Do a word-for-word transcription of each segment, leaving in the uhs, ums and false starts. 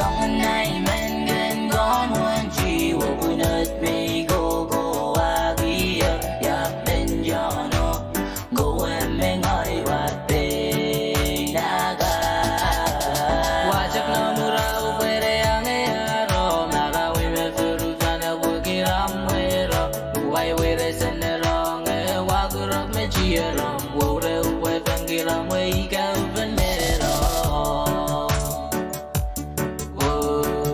Soangen ahi men ken komw wenihmw oh pwunod me I kohkohwakihong, ia men iang oh kowe me ngehi wa pein akan. Wasak nan mura oh pwehre iang e aro, ma kawi me furu sang e pwehki ramwero. Wai were sene rong e wakurok me tiero, wore upwe pengki ramwe ika upen mero. Oh,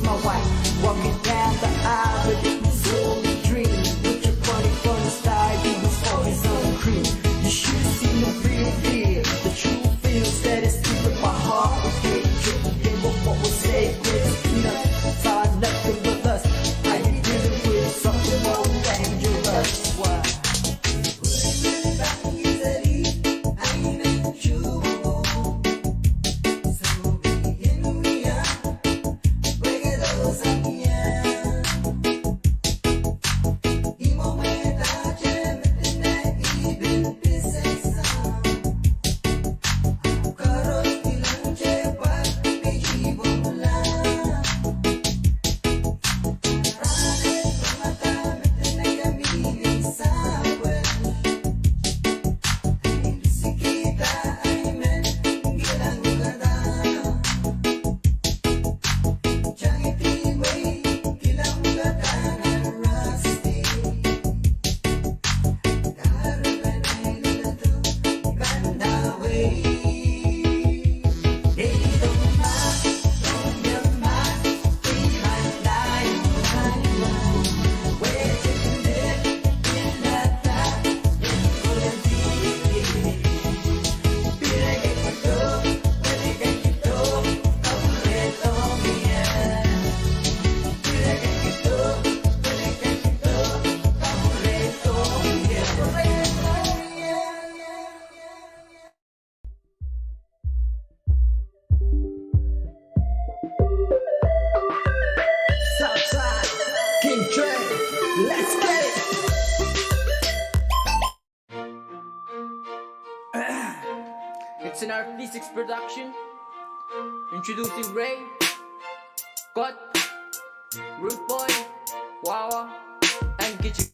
My wife walking down the aisle, but it was all a dream. With your funny, funny style, you was always on cream. You should have seen the real deal. The truth is that it's deep in my heart. We can't get rid of what was sacred. You know, find nothing but lust. Are you dealing with something more dangerous? Why? Southside, King Trey, let's get it. It's an R P six production. Introducing Ray, Kot, Rude Boy, Wawa, and Kichi.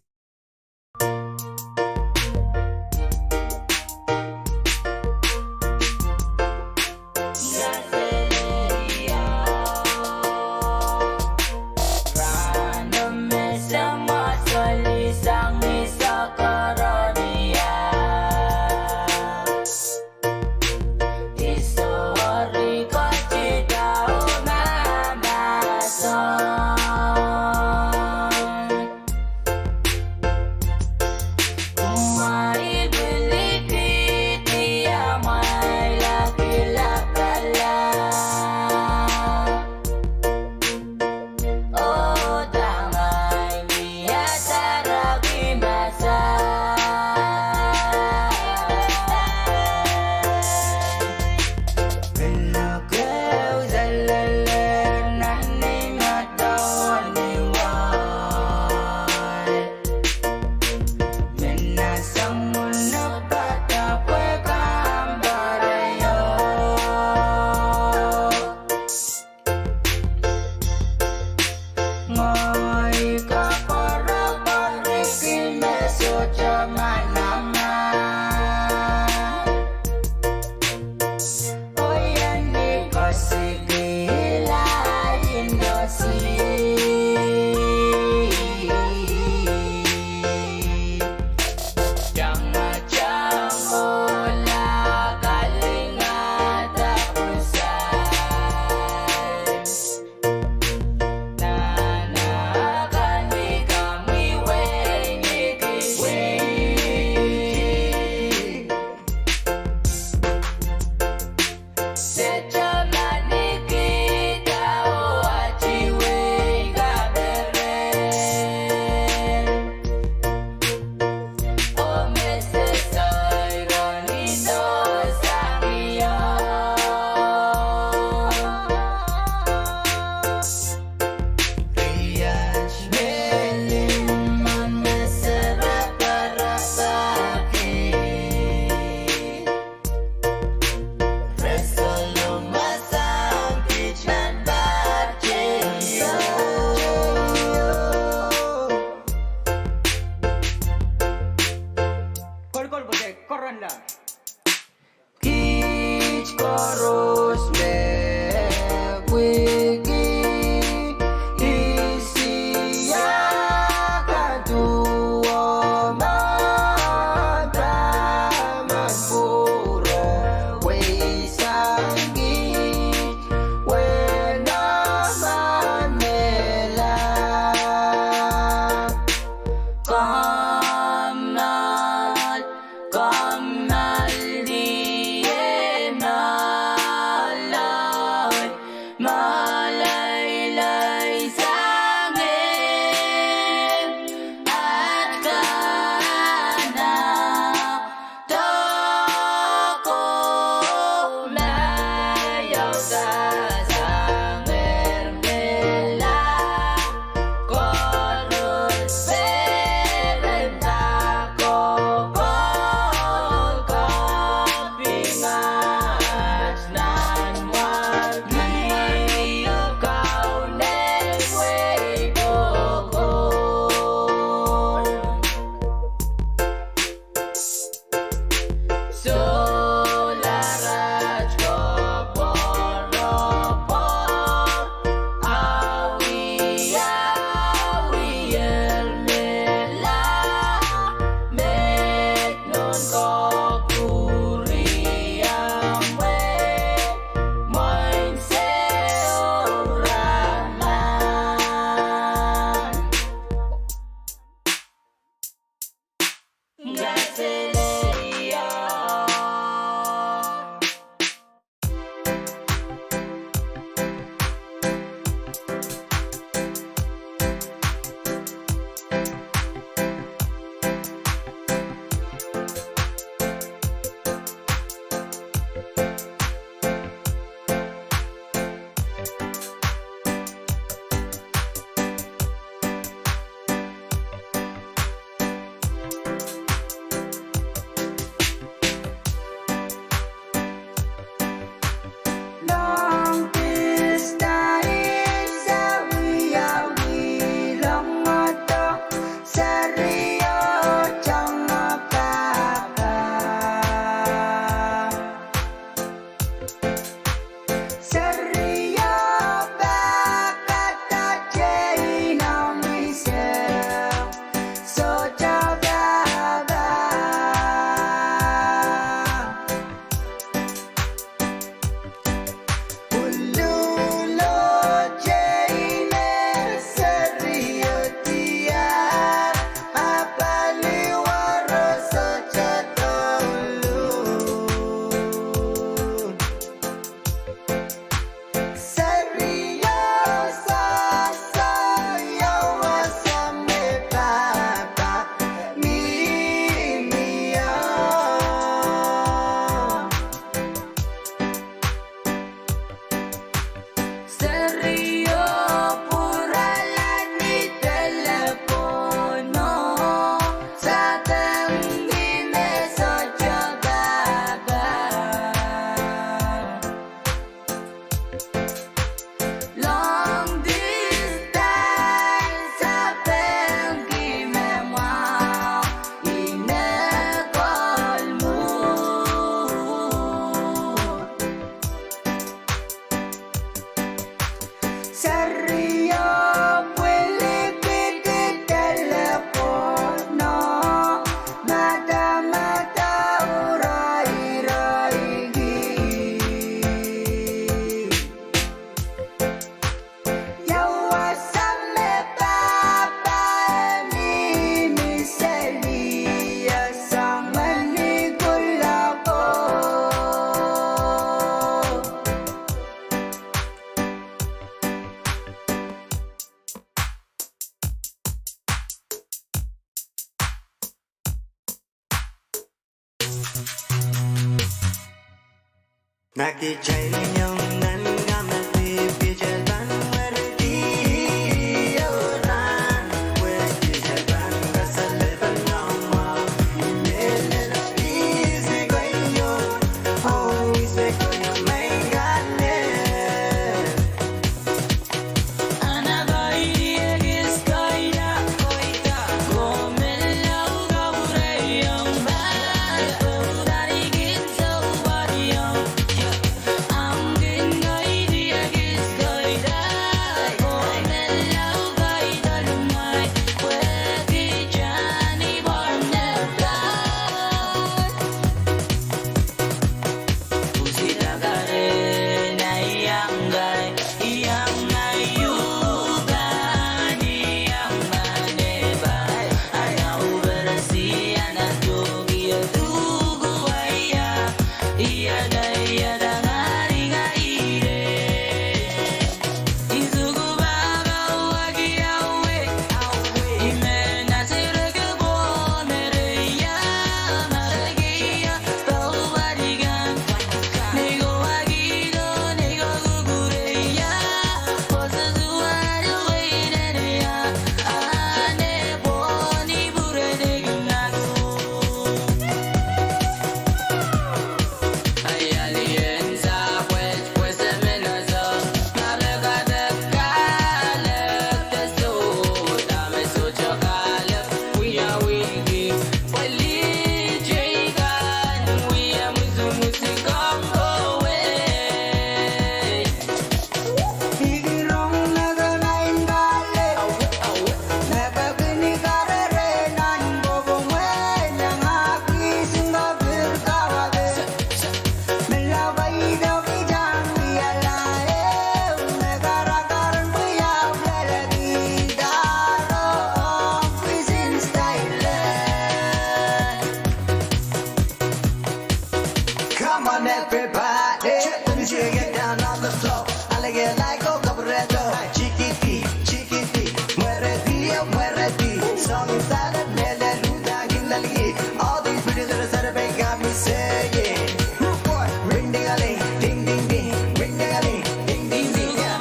Come on, everybody. Let me see you get down on the floor. Alege laiko, kabaredo. Chikiti, chikiti. Mweredi, mweredi. Song is started, mele luda ginalgi. All these pretty little Serepe got me saying, rude boy, ring ding a ling, ding ding ding, ring ding a ling, ding ding ding, yeah.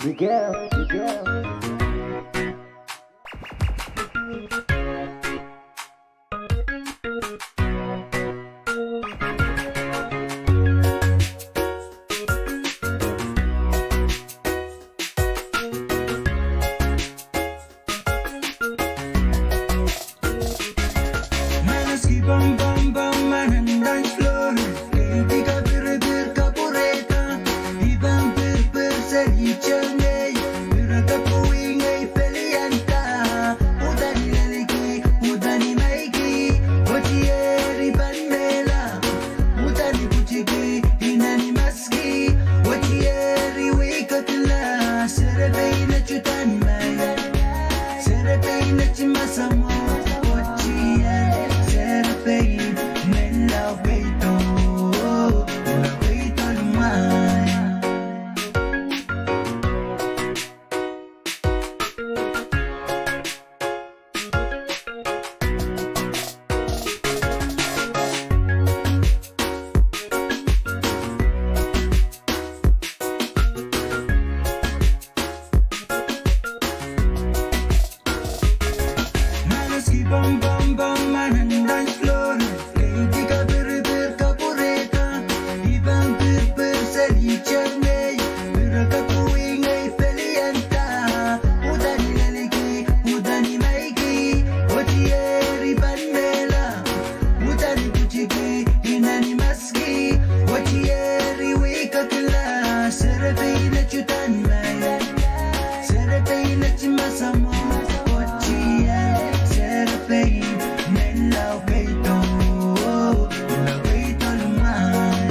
Miguel, Miguel. Maski bam bam bam, manan dance floor. Keidi kapirpir kapwurehda, I pahn pirpir seri tengei. Pirada kuwingei pelianda. Udani leliki, udani maiki. Watieri pahn mehla. Udani pwutiki, inani maski. Watieri wikakila. Serepein netutan mai. Serepein neti masamo, otiel, Serepein, men lao peido, lao peido lumwai. Maski bam bam bam, manan dance floor. Keidi kapirpir kapwurehda, I pahn pirpir seri tengei. Pirada kuwingei pelianda. Udani leliki, udani maiki. Watieri pahn mehla. Udani pwutiki, inani maski. Watieri wikakila. Serepein netutan mai. Serepein neti masamo, otiel, Serepein, men lao peido, lao peido lumwai.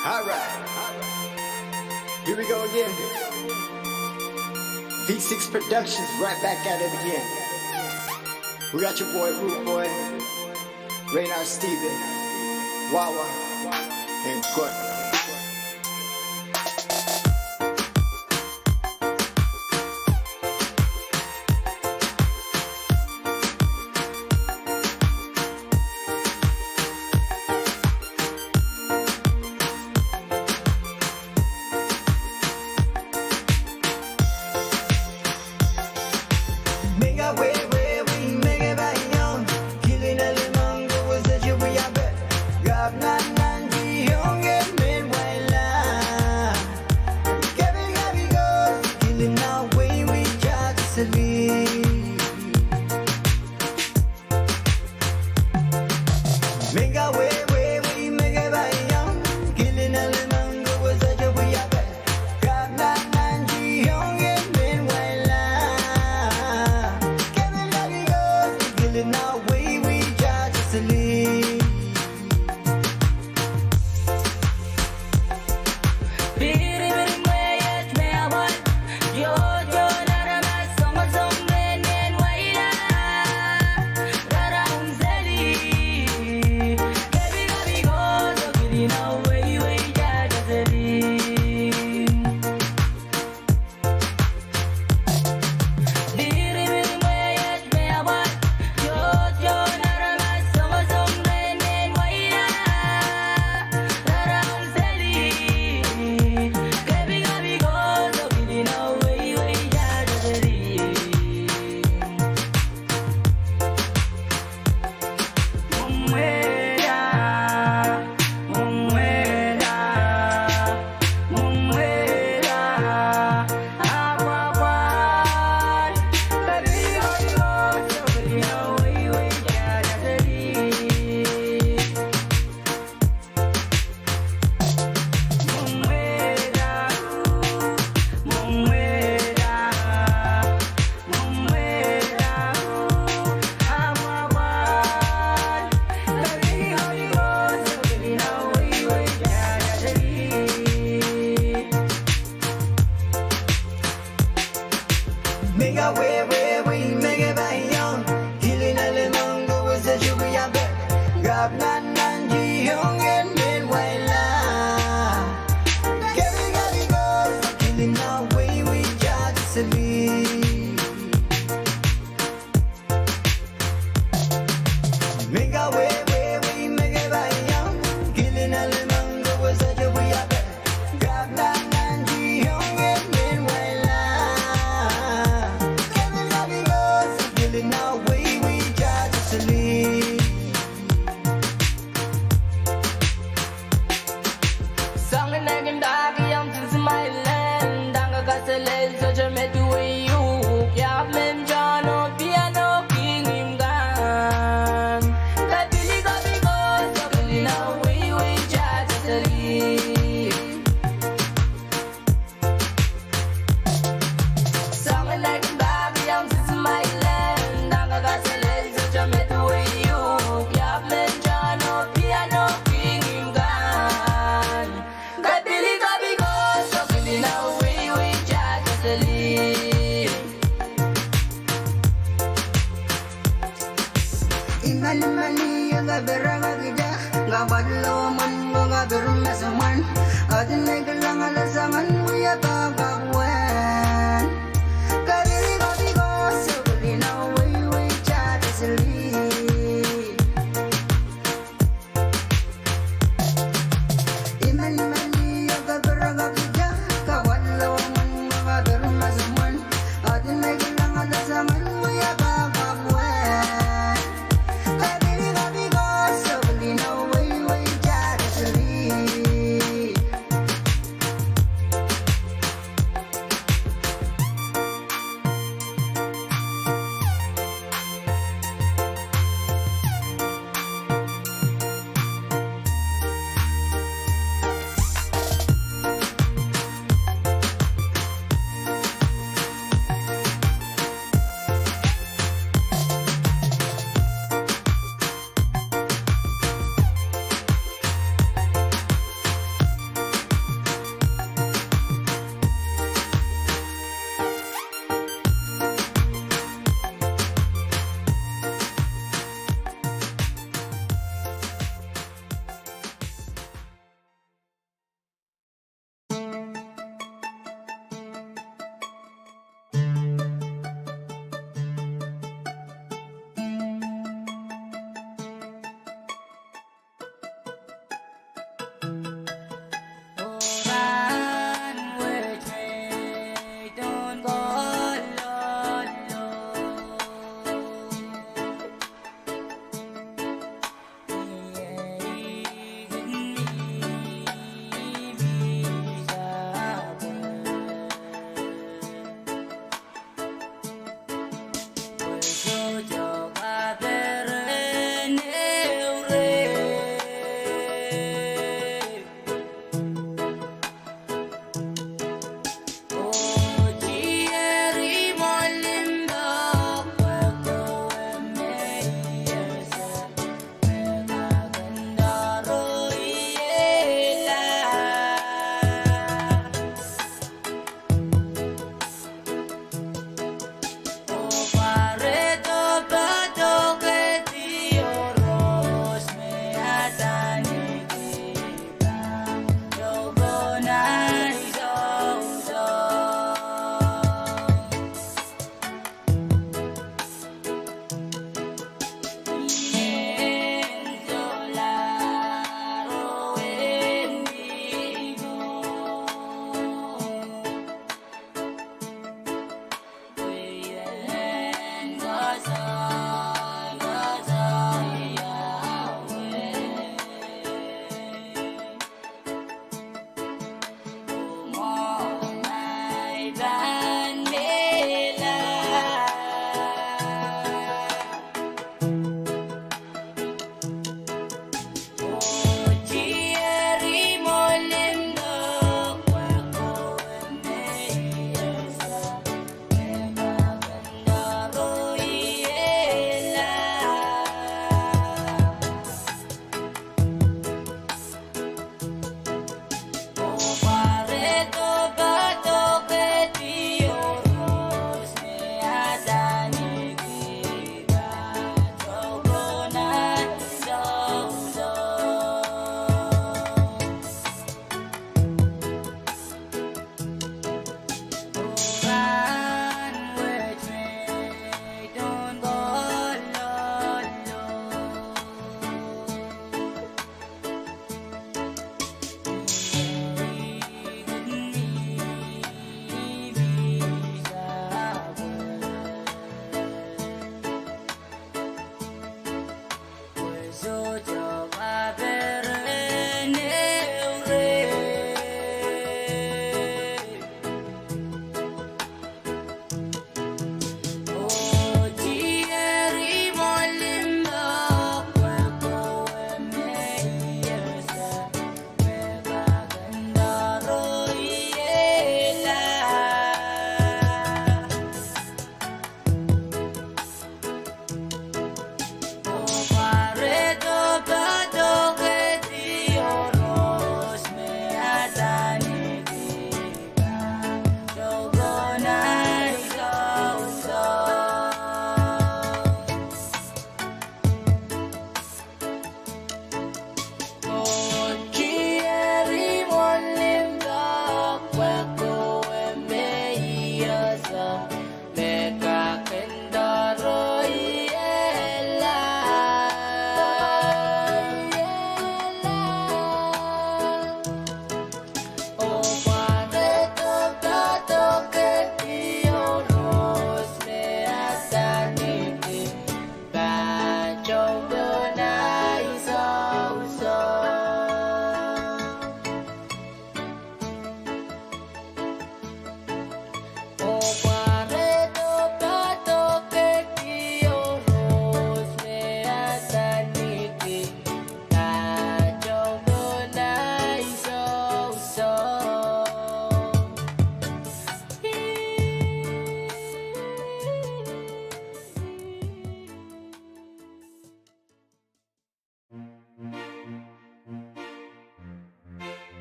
All right. Here we go again. V six Productions, right back at it again. We got your boy Rude Boy, Raynard Steven, Wawa, and Courtney.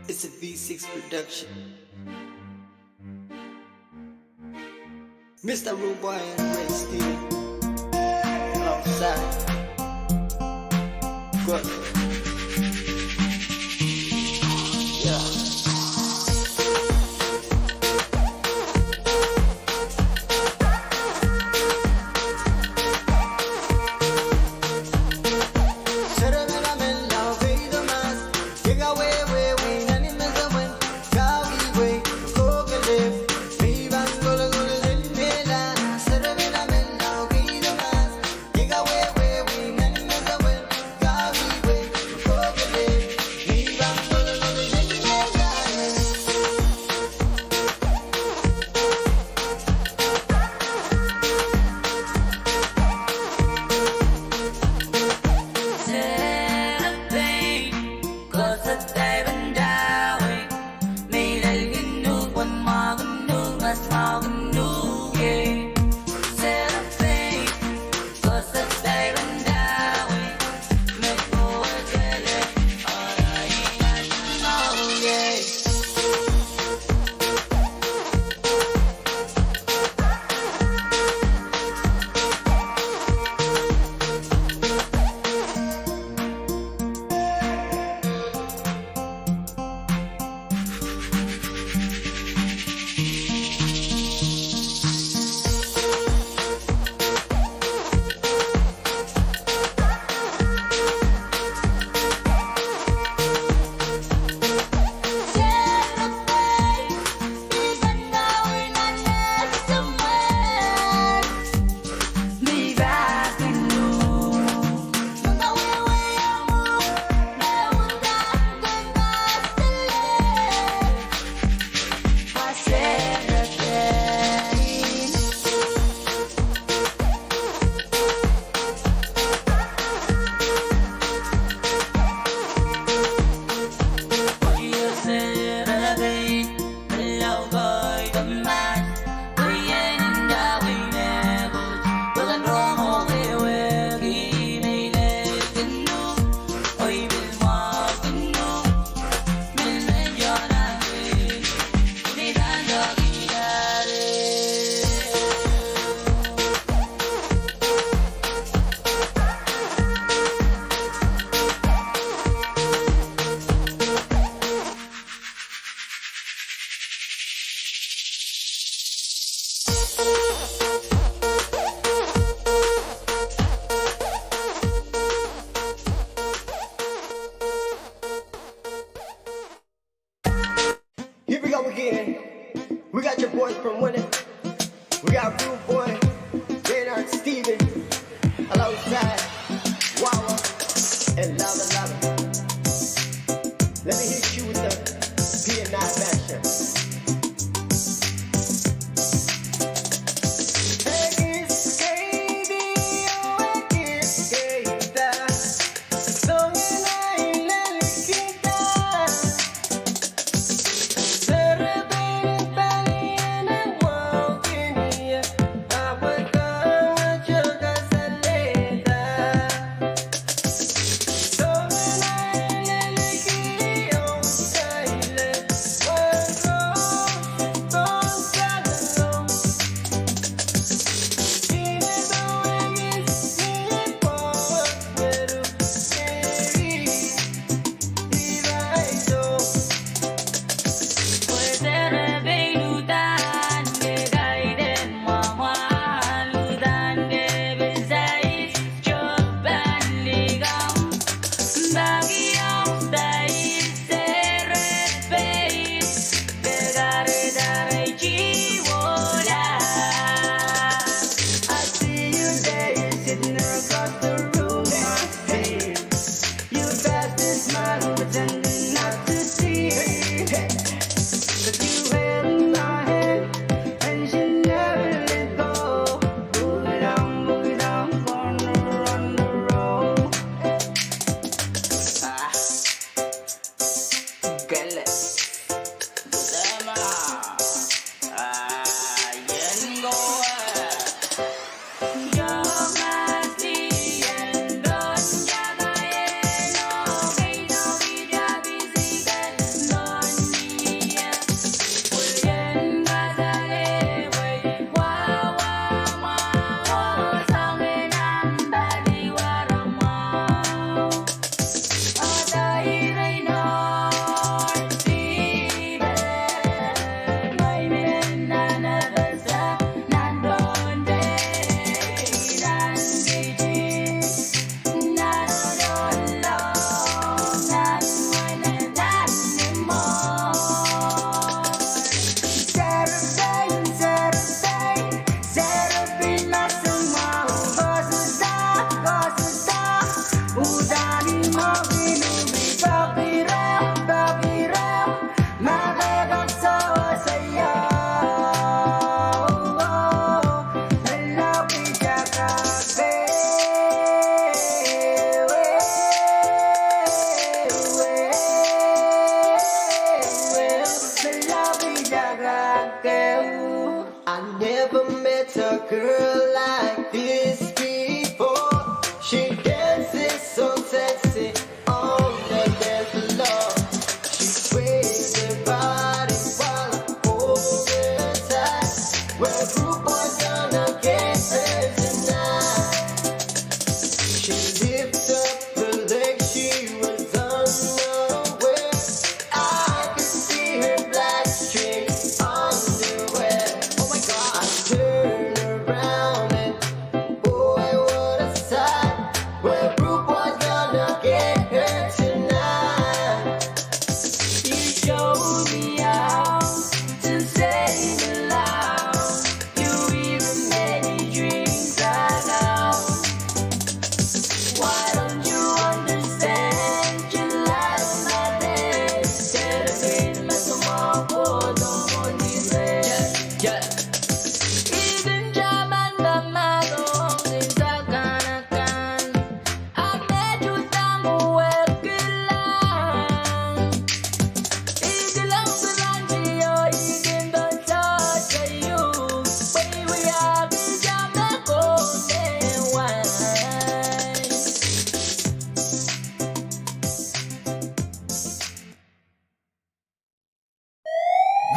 It's a V six production. Mister Rude Boy and Ray Steven. Outside. Good. Yeah. Here we go again. We got your boys from Winner. We got Rude Boy, Raynard Steven, alongside Wawa and Lava Lava. Let me hit you with the P N I mashup.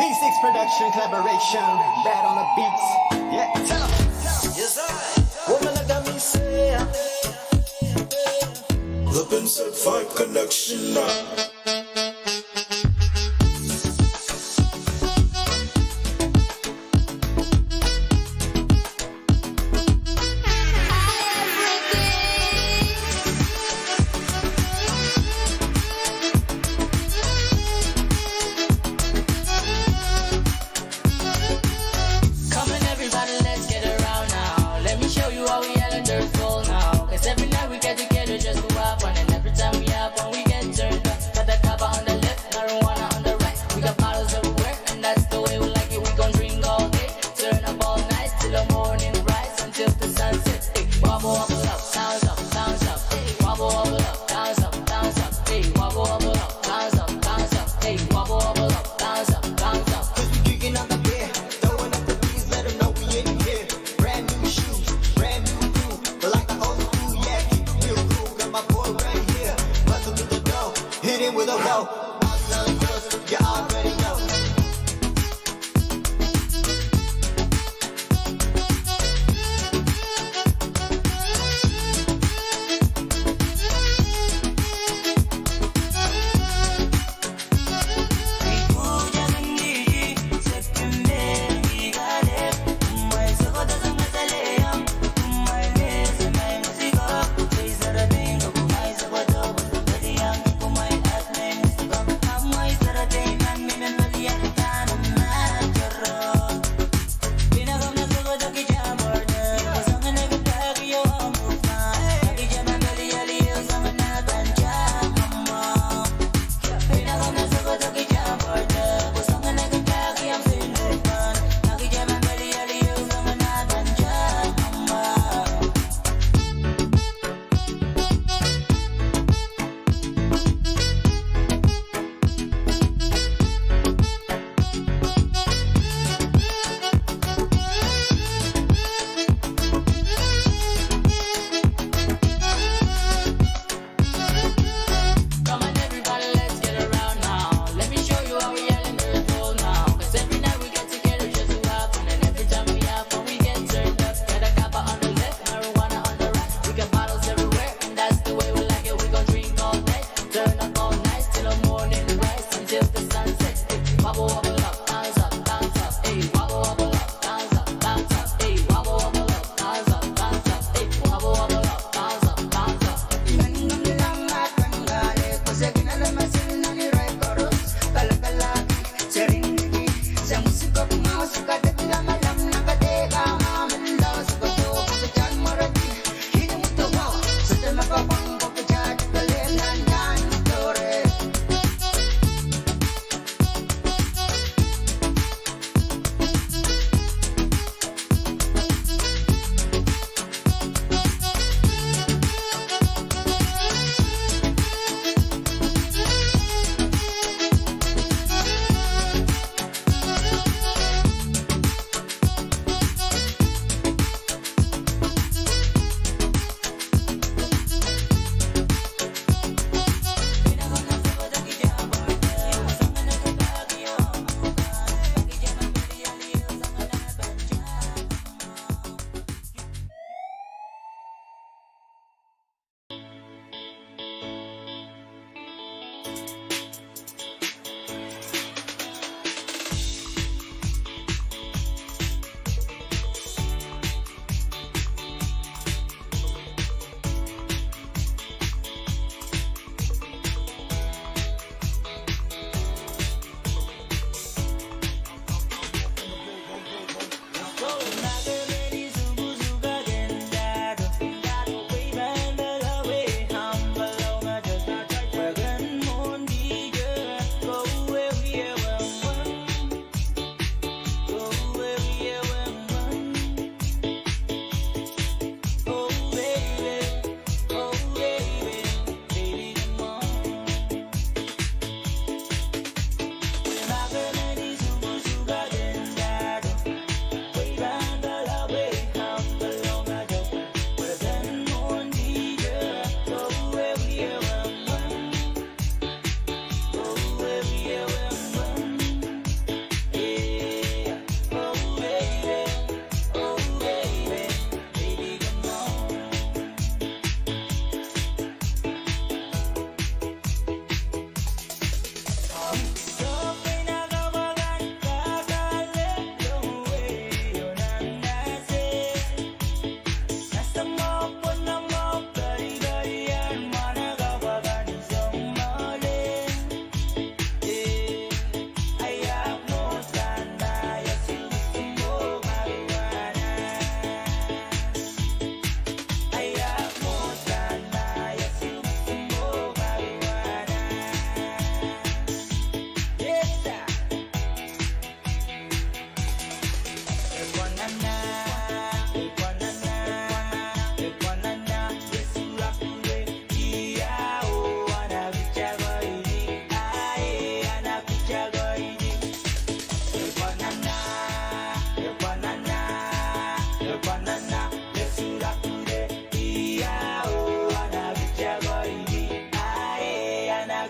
Six production collaboration, Bad on the beats. Yeah, tell 'em. Yes, I. Woman, I got me say, yeah. The Vincent Five Connection now. Come on, everybody, let's get around now. Let me show you how we islanders roll now. 'Cause every night we get together just to have fun. And every time we have fun, we get turned on. Got the kaba on the left, marijuana on the right. We got bottles everywhere, and that's the way we like it. We gon' drink all day, turn up all night, till the morning rise, until the sunset. Hey, wobble, wobble up, bounce up, bounce up. Hey, wobble, wobble up, bounce up, bounce up. Hey, wobble, wobble up, bounce up, bounce up. Hey, wobble, wobble up, bounce up, bounce up. 'Cause we drinking on the beer, throwing up the beers, let 'em know we in here. Brand new shoes, brand new crew, but like the old school, yeah, keep it real cool. Got my boy right here, bustle to the door, hit him with a low. Bounce down the girls, you already know.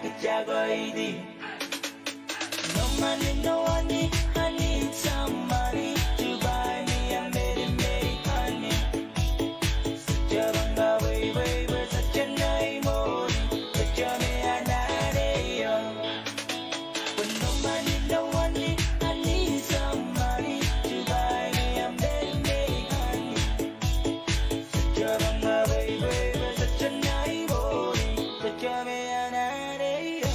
Kitail koaidi. No money, no honey, I need some money to buy me a Mary Mary honey. Such a banga way, way, way, such a nice morning, such a me another day, oh. With no money, no honey, I need some money to buy me a Mary Mary honey. Such a banga way, way, way, such a nice morning, such a me another day, oh.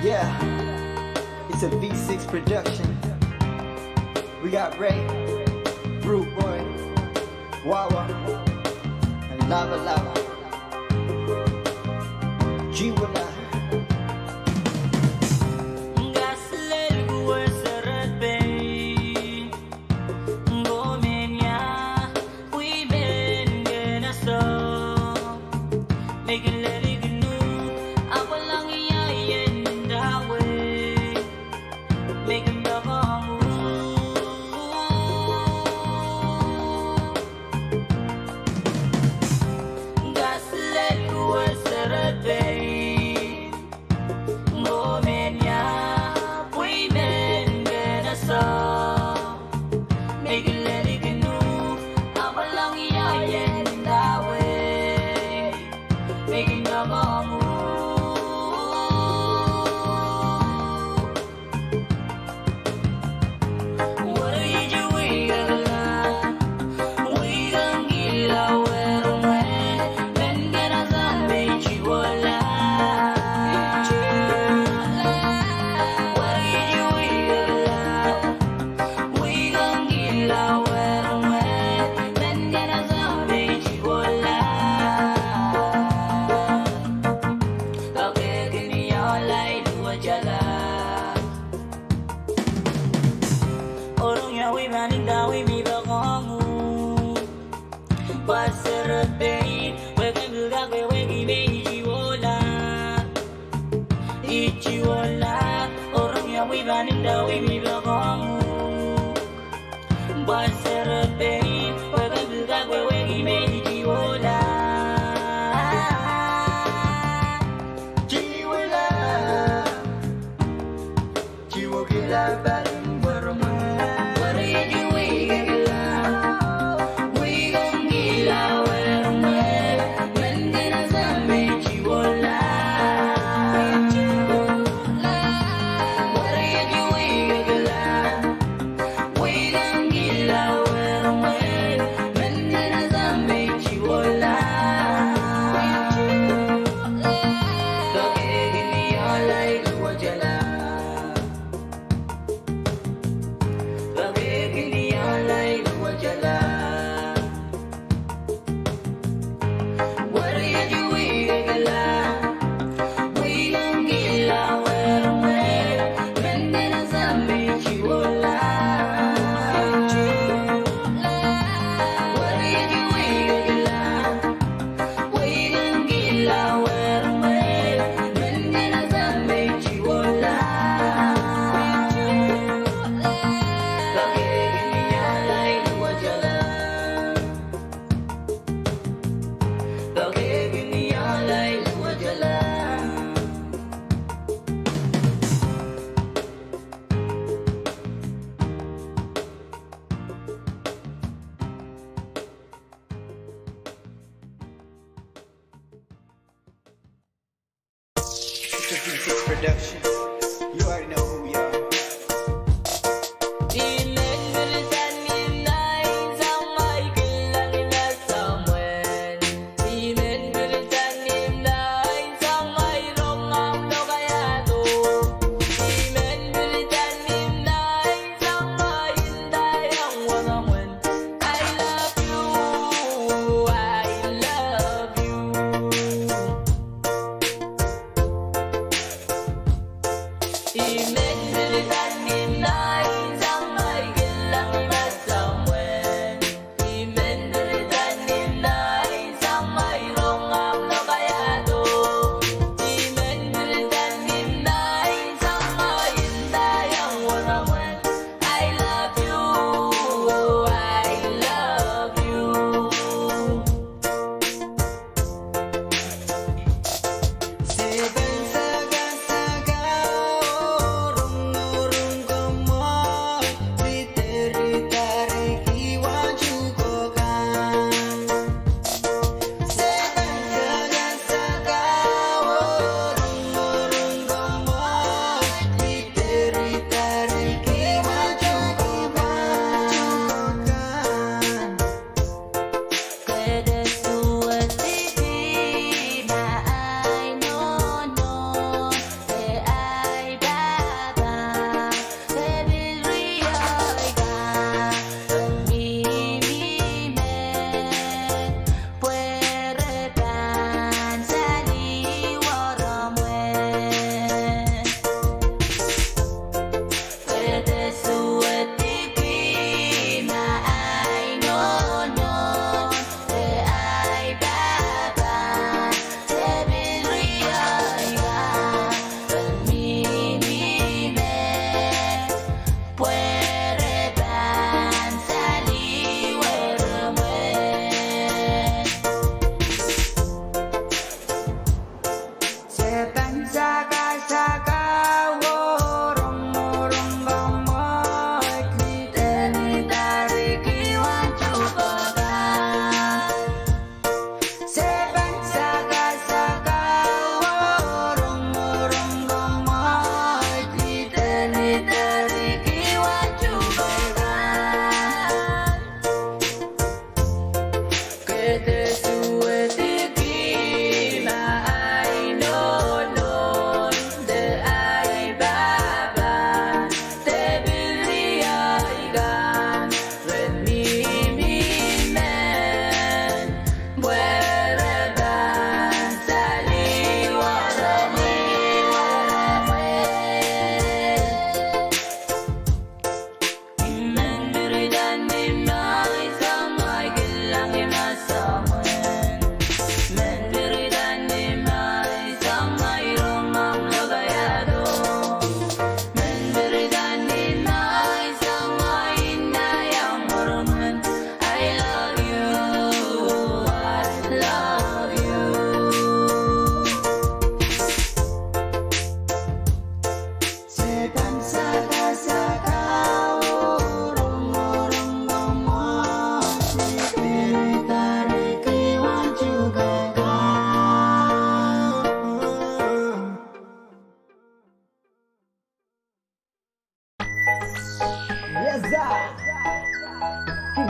Yeah, it's a V six production. We got Ray, Rude Boy, Wawa, and Lava Lava. Jiwala. It's a V six production. You already know who we are.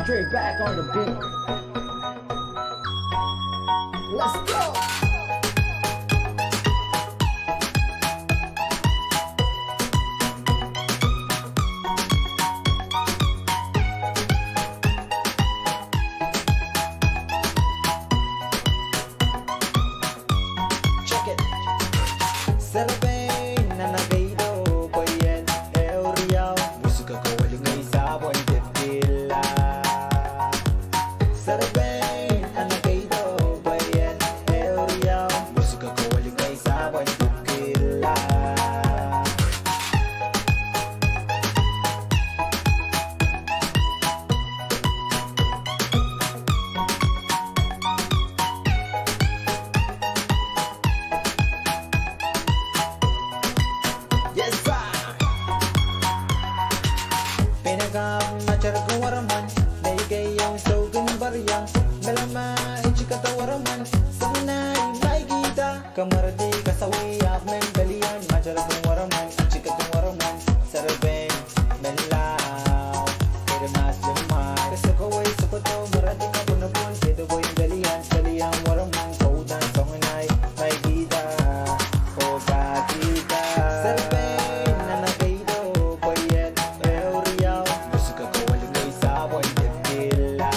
Straight back on the beat. Let's go. Check it. Serepein nan ekei doh pweiet ehu riau, mwusuke kowel ngehi sapwen dipkihla. Serepein nan ekei doh pweiet ehu riau, mwusuke kowel ngehi sapwen dipkihla. Yes, sir. Pein akan materkin weremwen, nei keieu soukin pariang, mehlel ma itikada weremwen, soangen nei maikihda. Kamweredi kasawi ahpw men pelian, materkin weremwen, itikada weremwen, serepein, menlau, eri mas limwai. Kesokowei sokoto, mweredi kapwunopwun, kedokein pelian, pelian weremwen, koudan soangen nei maikihda, oh kakihda. Serepein nan ekei doh pweiet ehu riau, mwusuke kowel ngehi sapwen dipkihla.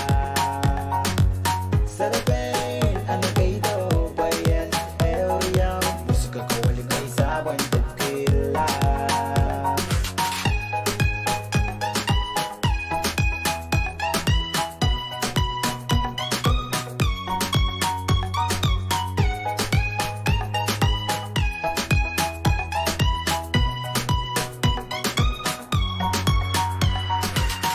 Serepein nan ekei doh pweiet ehu riau, mwusuke kowel ngehi sapwen dipkihla.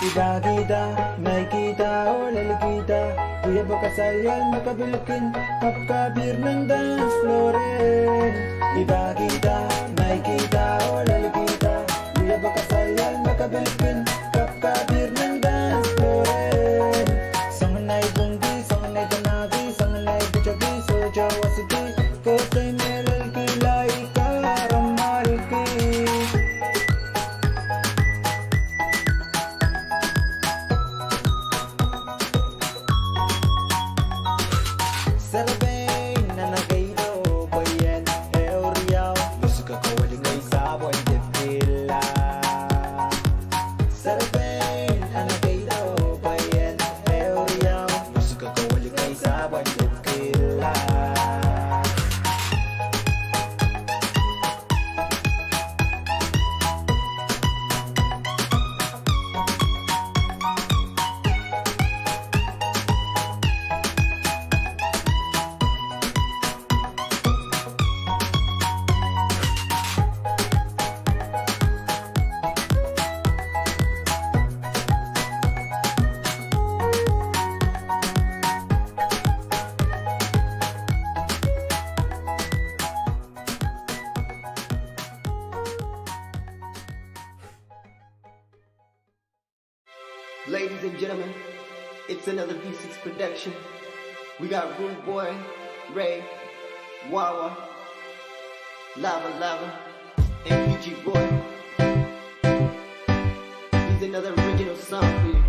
Idakihda, maikihda oh lelikihda, wiepe kasalehiong me kapilkin, kapkapir nan dance floor en. Idakihda, maikihda oh lelikihda, wiepe kasalehiong me kapilkin, kapkapir nan dance floor en. Soangen nei pwungki, soangen nei panahki, soangen nei pwutaki, sohte wasiki, kohdei mehlel kihlai karamarki. Serepein nan ekei doh pweiet ehu riau, mwusuke kowel ngehi sapwen dipkihla. Serepein nan ekei doh pweiet ehu riau, mwusuke kowel ngehi sapwen dipkihla. Ladies and gentlemen, it's another V six production. We got Rude Boy, Ray, Wawa, Lava Lava, and P G Boy. Here's another original song for you.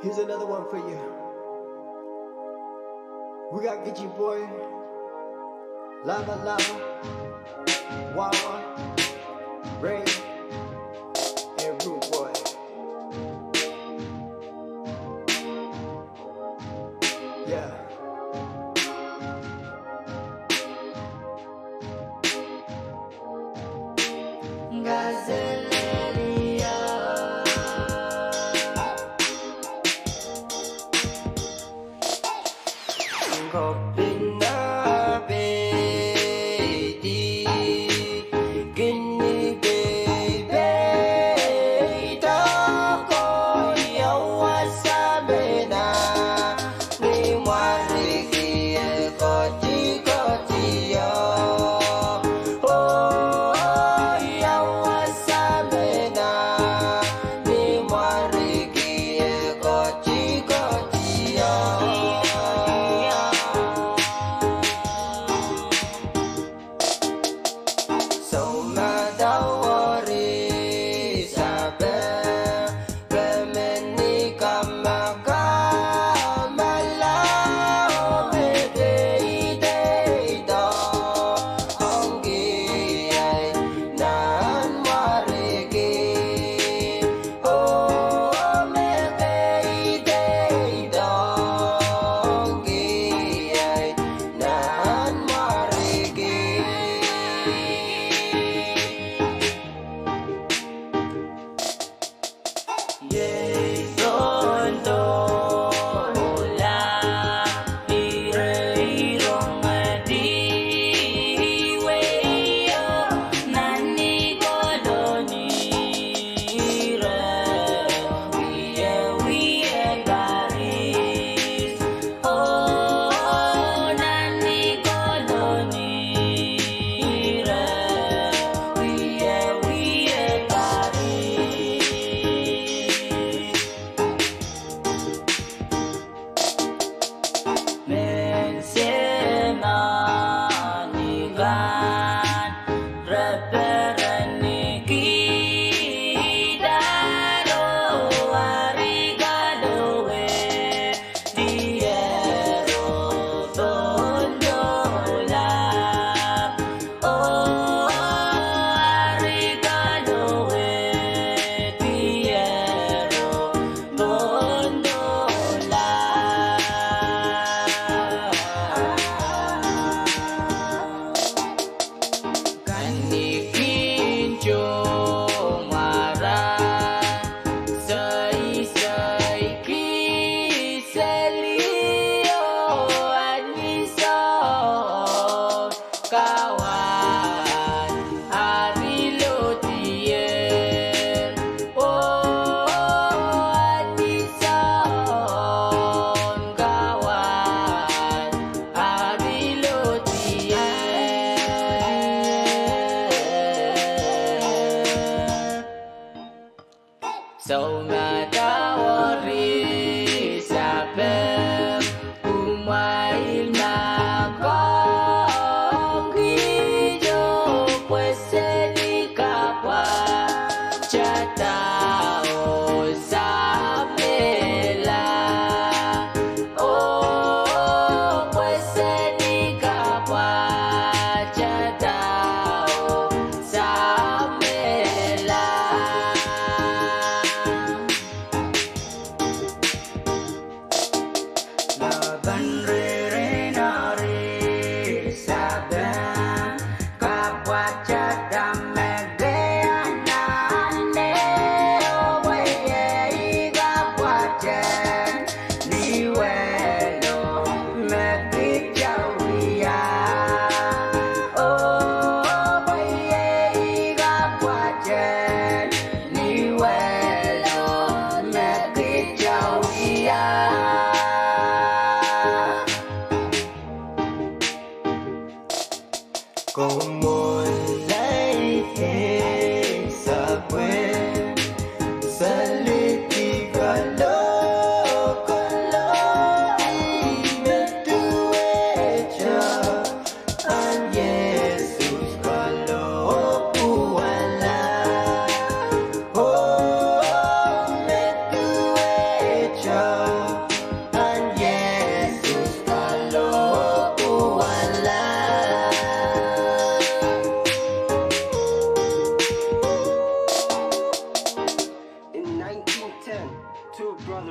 Here's another one for you. We got Gitchy Boy, Lava Lava, Wawa, Ray, and Rude Boy. Yeah.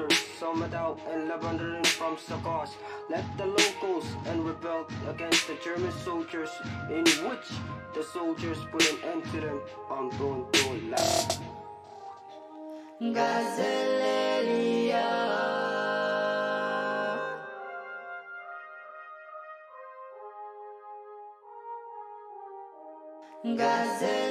Somadao and Lebanon from Sakos led the locals and rebelled against the German soldiers, in which the soldiers put an end to them on Bondola. Gazelelia. Gazelelia.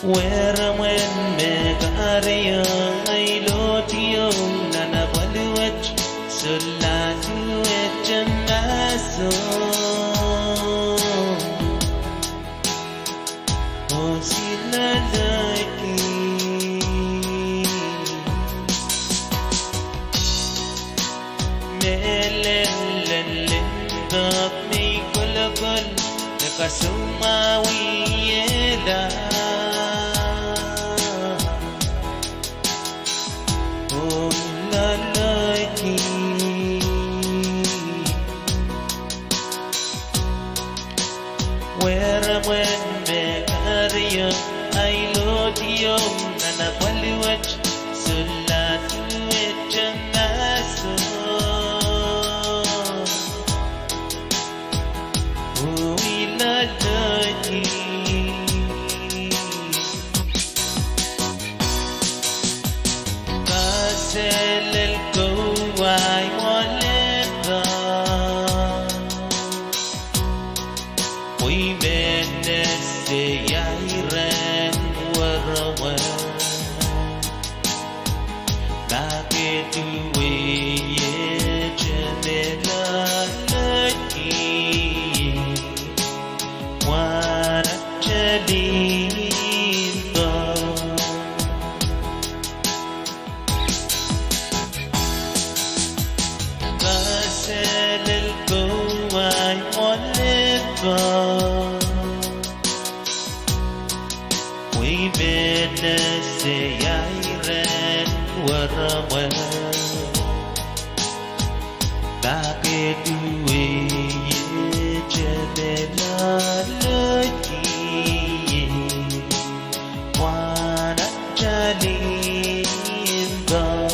Weremwen me kahrehiong ahi lohdiong nan apwal wet, sohla duwehte mahso. Oh, silalaiki. Mehlel limpoak me kolokol, me kasoumwahuwiehla. Oh, lalaiki. Weremwen me kahrehiong ahi lohdiong nan apwal wet, sohla duwehte mahso. Oh, lalaiki. Pwe I men ese ia iren werewe, ma ke duwe ie te me loaleki ie, wa nan tali mpon.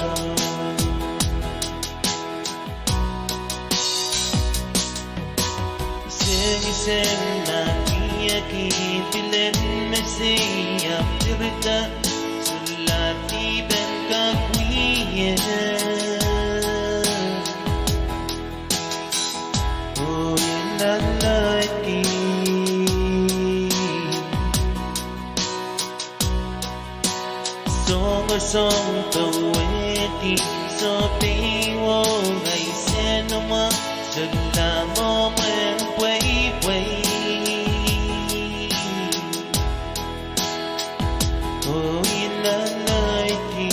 Sengiseng, ma kihong ie pil en Mesia, pirida, solahr ni pen kak wie, oh I loaleki. Songosong powehdi, sohpeiwo ngehi sehse mwahu, solahr mwomwen pweipwei, oh I loaleki.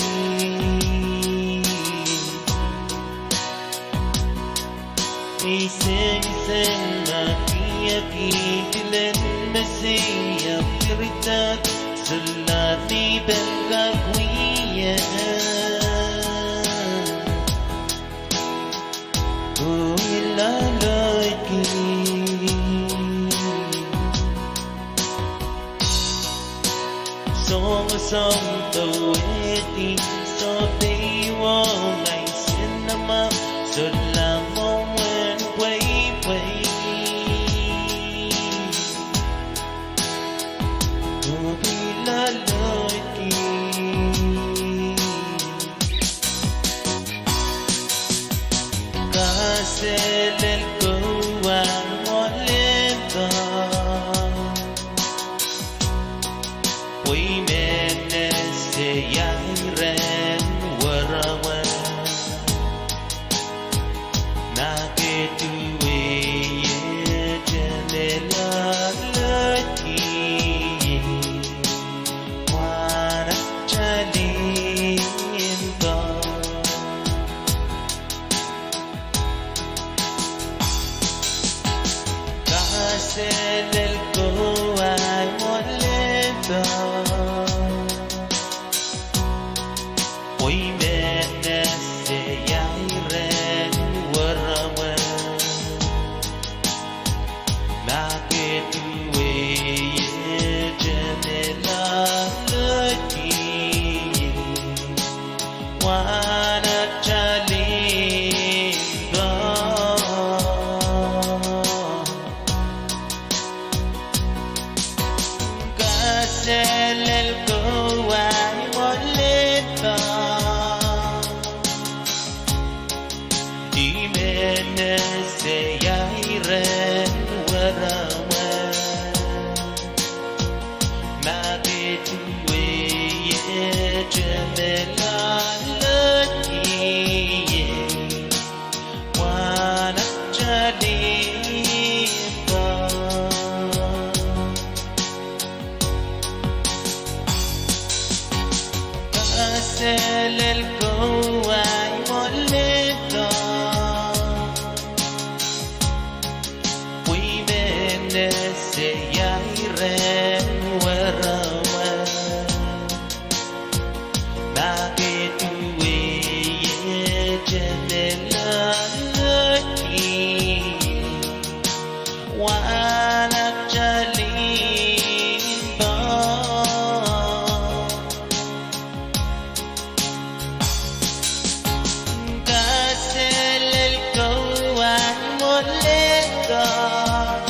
Ei sengiseng, ma kihong ie pil en Mesia, pirida, solahr ni pen kak wie, oh I loaleki. Songosong powehdi, sohpeiwo ngehi sehse mwahu, solahr mwomwen pweipwei, oh I loaleki. Kaselel ko ahi mwoalen doh, pwe I men ese ia iren werewe, ma ke duwe ie te me loaleki ie, wa nan tali mpon. Kaselel ko ahi mwoalen doh, pwe I men ese ia iren werewe, ma ke duwe ie te me loaleki ie, wa nan tali mpon. Kaselel ko ahi mwoalen doh, I men ese ia iren werewe, ma ke duwe ie te me loaleki ie, wa nan tali mpon. Kaselel ko ahi mwoalen doh, pwe I men ese ia iren werewe, ma ke duwe ie te me loaleki ie, wa nan tali mpon. Kaselel ko ahi mwoalen doh,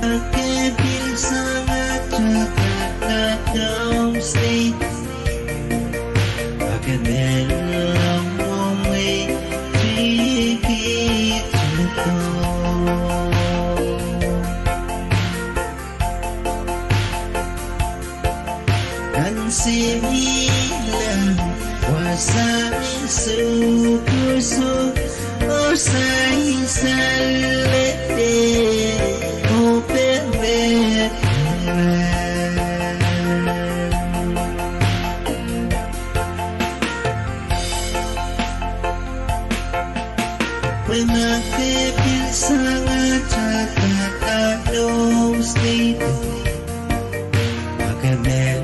Ke pil sang atail downstate. Ahpw ke men ong mwomwe tikitik. Ansou me I lel, wasa me I sukusuh, oh sansal lete, oh pere. Pwe ma ke pil sang atail downstate, ma ke men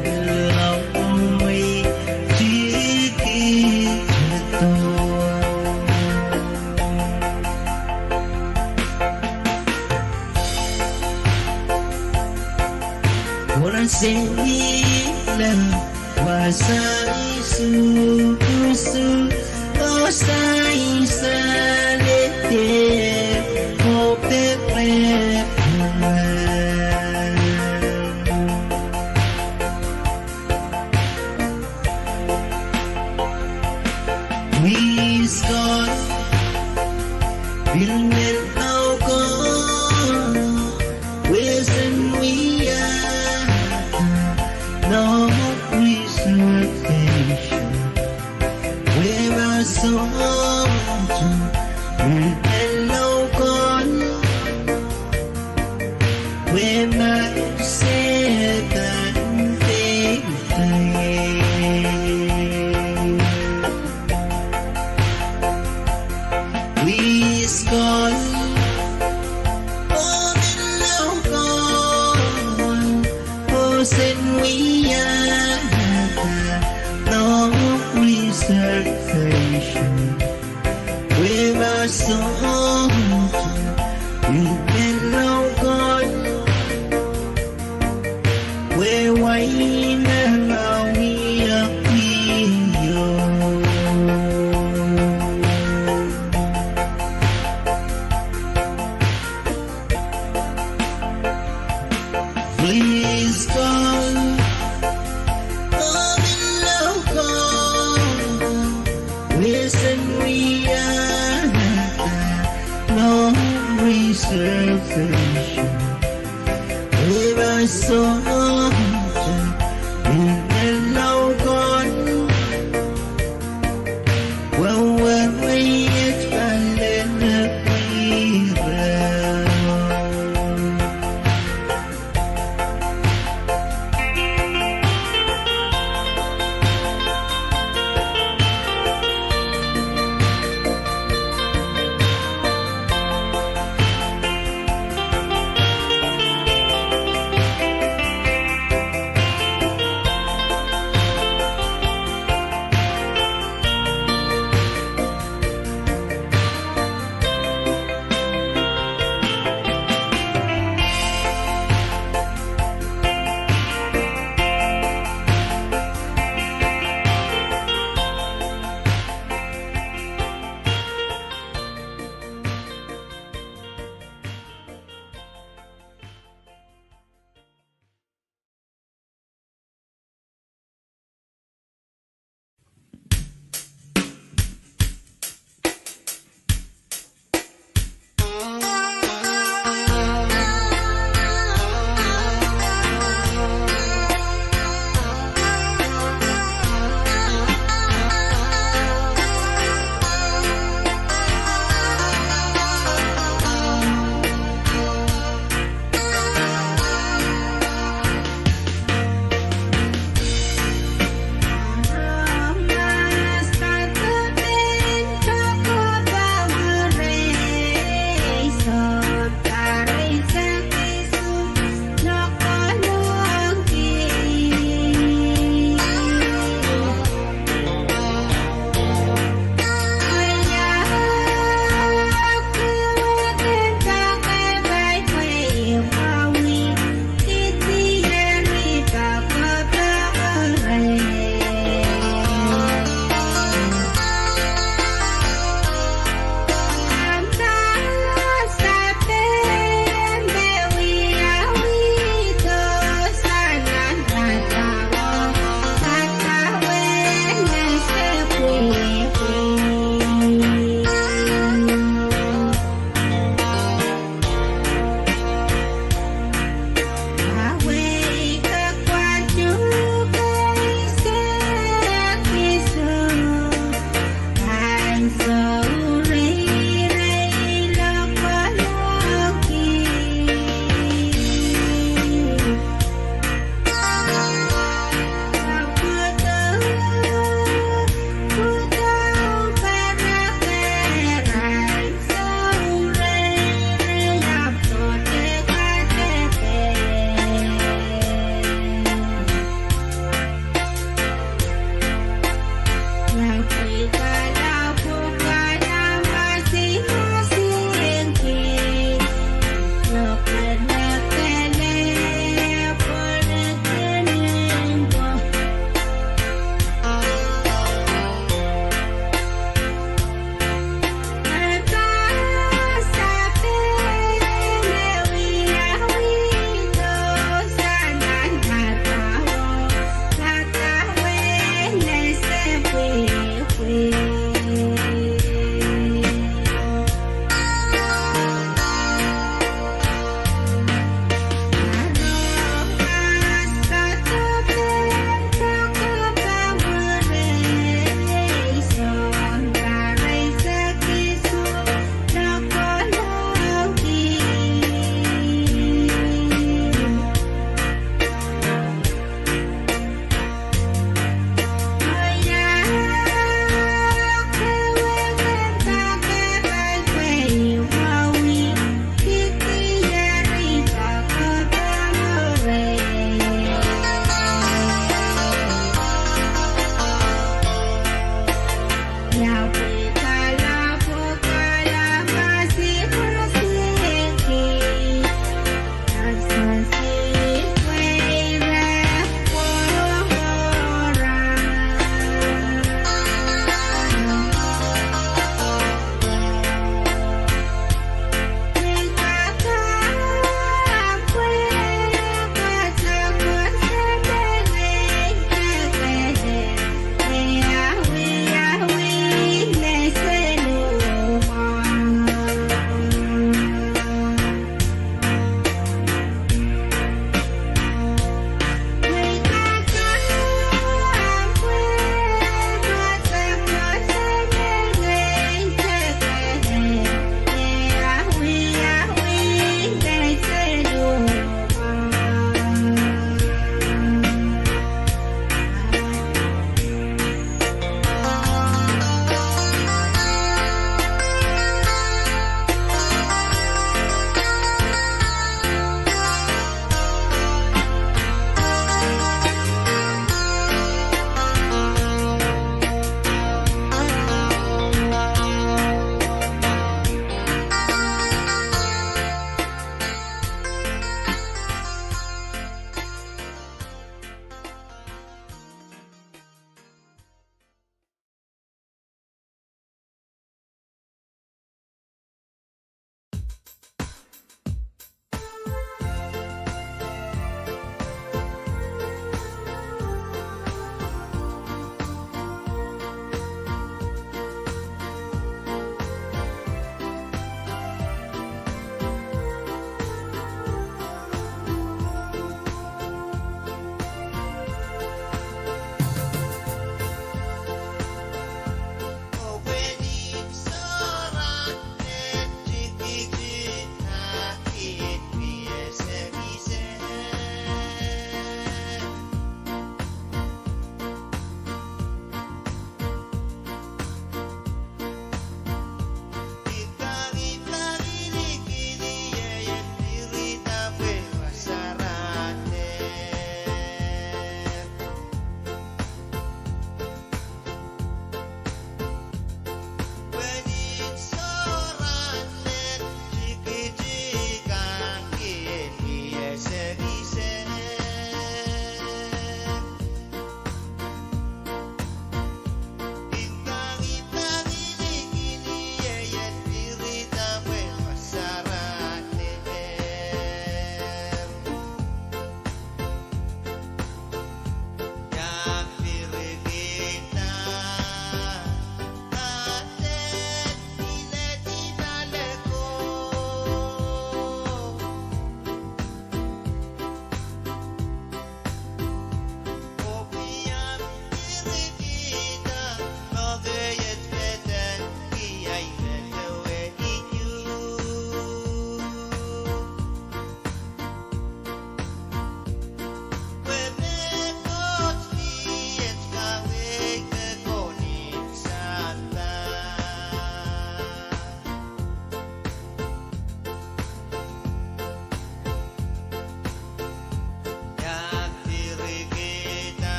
ong mwomwe tikitik. Ansou me I lel, wasa me I sukusuh, oh sansal lete, oh pere. Please God, pil men laukon, wesen wiahda noumw reservation. Pwe ma sohte, pil men laukon, pwe ma Sehdan deidei. Please God, oh men laukon, oh sen wiahda noumw reservation. Pwe ma sohte, pil men laukon, pwe wai me wia kihong. Please God, oh men laukon, wesen wiahda noumw reservation. Pwe ma sohte, pil men laukon, pwe wehwehki et pahlen pwihro.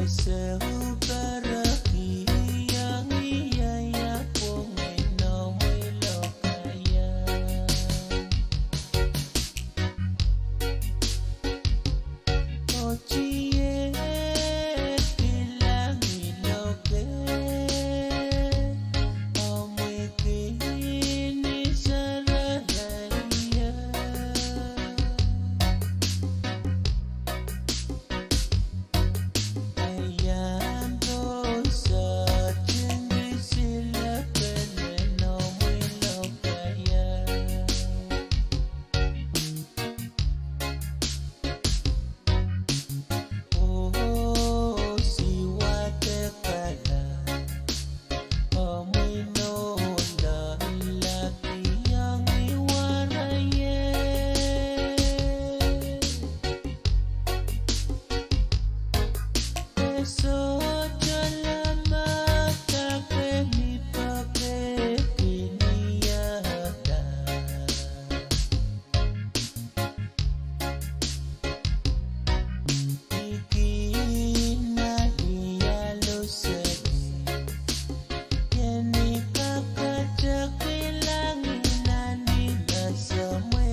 Sohperekiong ie ia pwungen omwi lokaia. Otiek kilang ie loke, omwi kin sarareie. Iang doh sohte ngihsile pelen omwi lokaia. Oh, siwate kala, omwi nohla, lakiong ie waraie. E sohte lamatak, e mih poake kin iada. I kin alu seli, ien I kak ketin kilang ie nan I masamwe.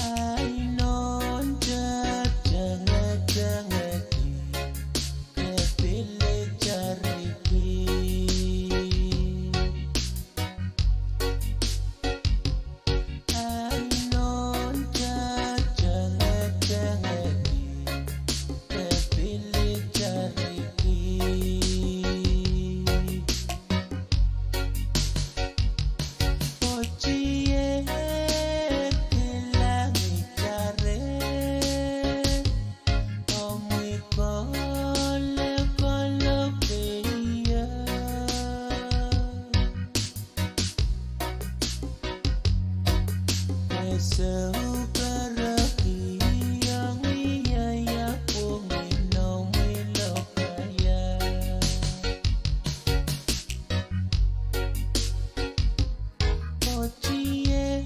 Ai nohn te tengetengedi, ke pil itariki. Ai nohn te tengetengedi, ke pil itariki. Otiek kilang itarei, omwi kolokol lokaia. E sohperekiong ie ia pwungen omwi lokaia. Otiek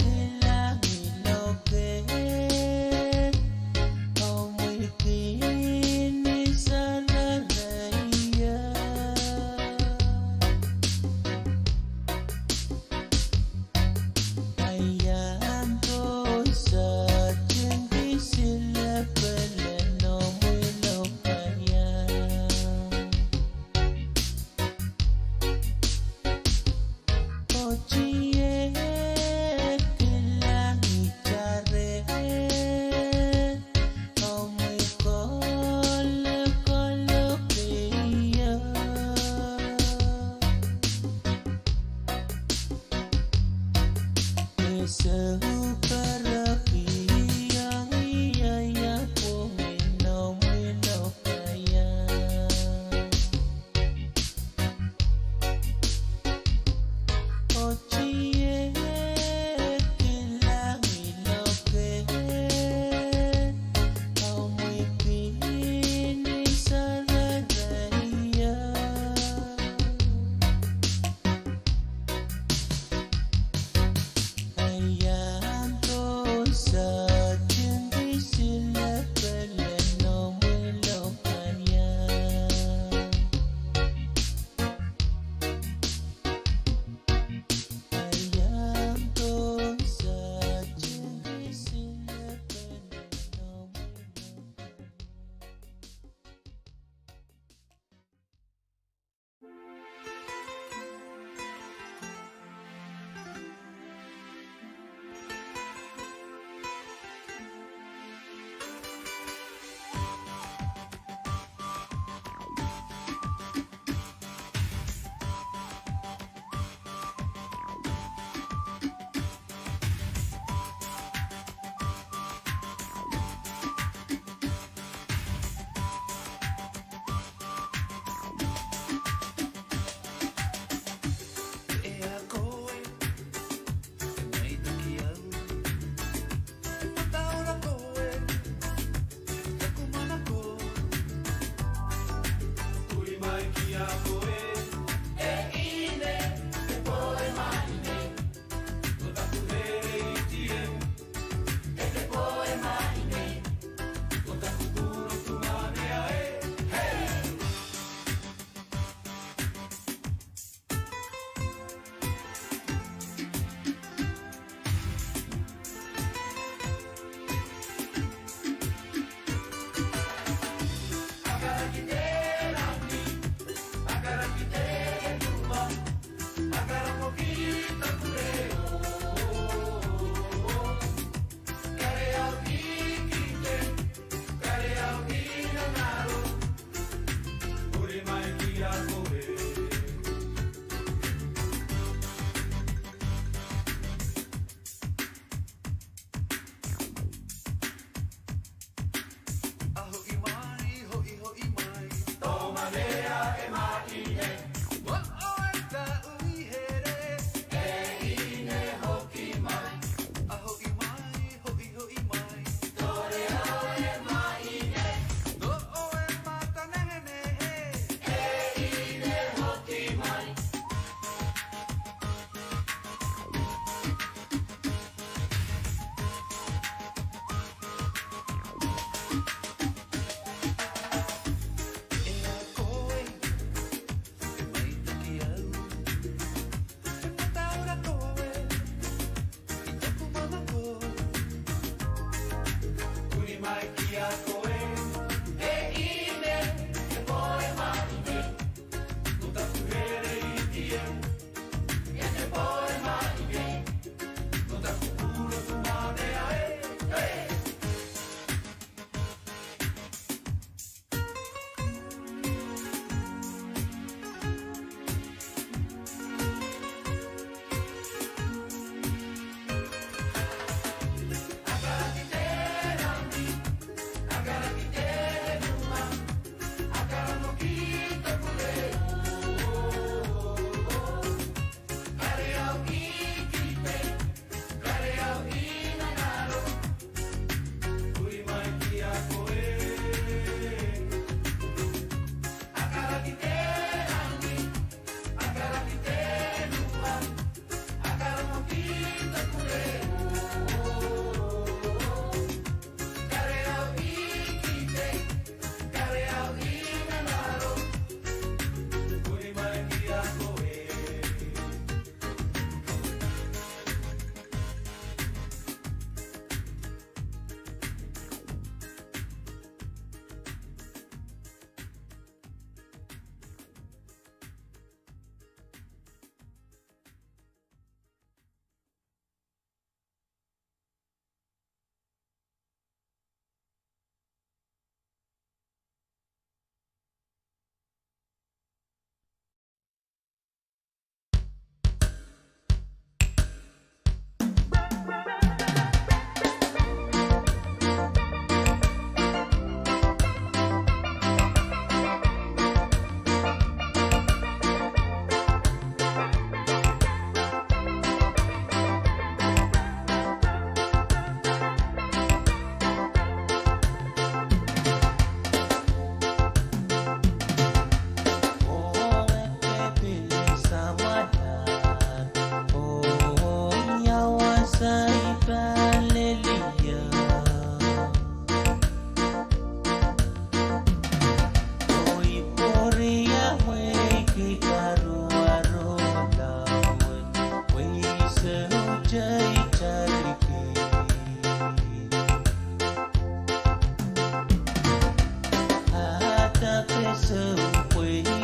kilang ie loke, omwi kin sarareie. Iang doh sohte ngihsile pelen omwi lokaia. Otiek kilang itarei, omwi kolokol lokaia. E sohperekiong ie ia pwungen omwi lokaia. Otiek kilang ie loke, omwi kin sarareie. Iang doh sohte ngihsile pelen omwi lokaia. Teitariki. Ahda ke soupweiti,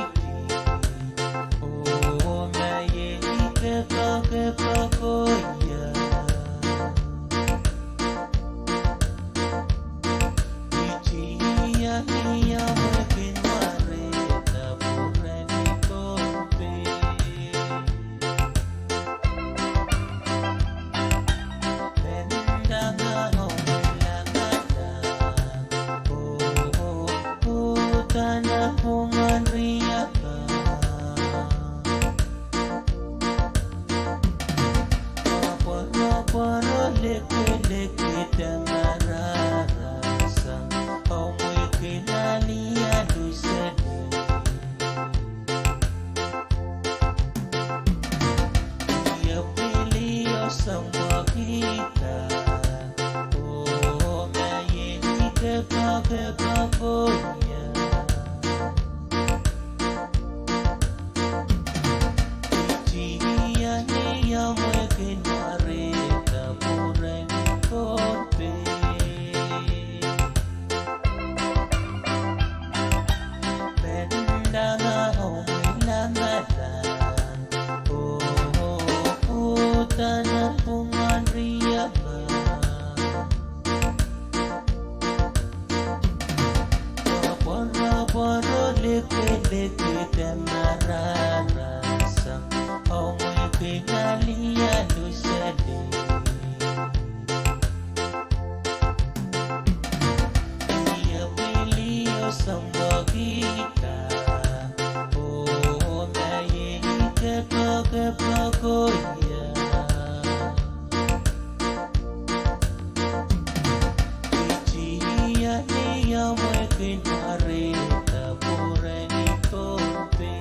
oh ma iei ke poakepoakoia. Iei ia ni ia mwekid warehda pwurehng ni Pohnpei. Penda ma omwi lamala, oh, oh, uhdahn pwungen riapah. Pworopworo, likilikid, mararasang, omwi kin alia luseli. Ia pil io sounpwokihda, oh ma iei ke poakepoakoia. Iei ia ni ia mwekid warehda pwurehng ni Pohnpei. Penda ma omwi lamala, oh, oh, uhdahn pwungen riapah. Pworopworo, likilikid, mararasang, omwi kin alia luseli. Ia pil io sounpwokihda, oh ma iei ke poakepoakoia. Iei ia ni ia mwekid warehda pwurehng ni Pohnpei.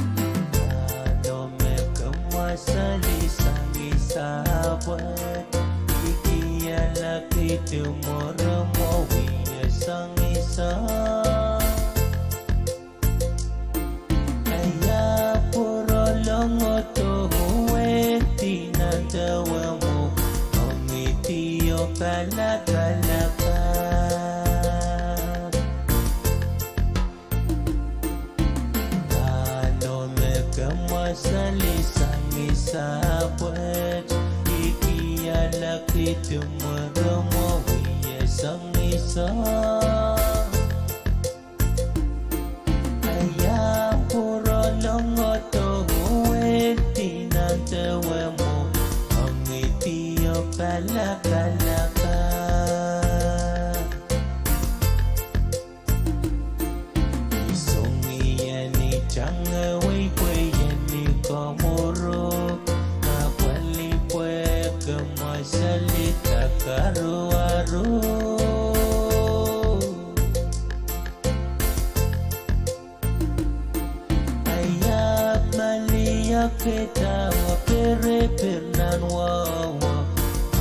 Ahno me ke mwasali sang ih sahpw wet, I kiala kihdi mworom oh wie sang ih sahpw. Ia pwurolong oh dohwehdi nan dewe mwo, ong ih di oh palapalap. Ahno me ke mwasali sang ih sahpw wet, I kiala kihdi mworom oh wie sang ih sahpw. Ia pwurolong oh dohwehdi nan dewe mwo, ong ih di oh palapalap. I song ih eni tangewei pwe eni kamworo, ahpw pwehn pwe ke mwasali karuwaru. Ia maliakihda oh perepere nan wawa,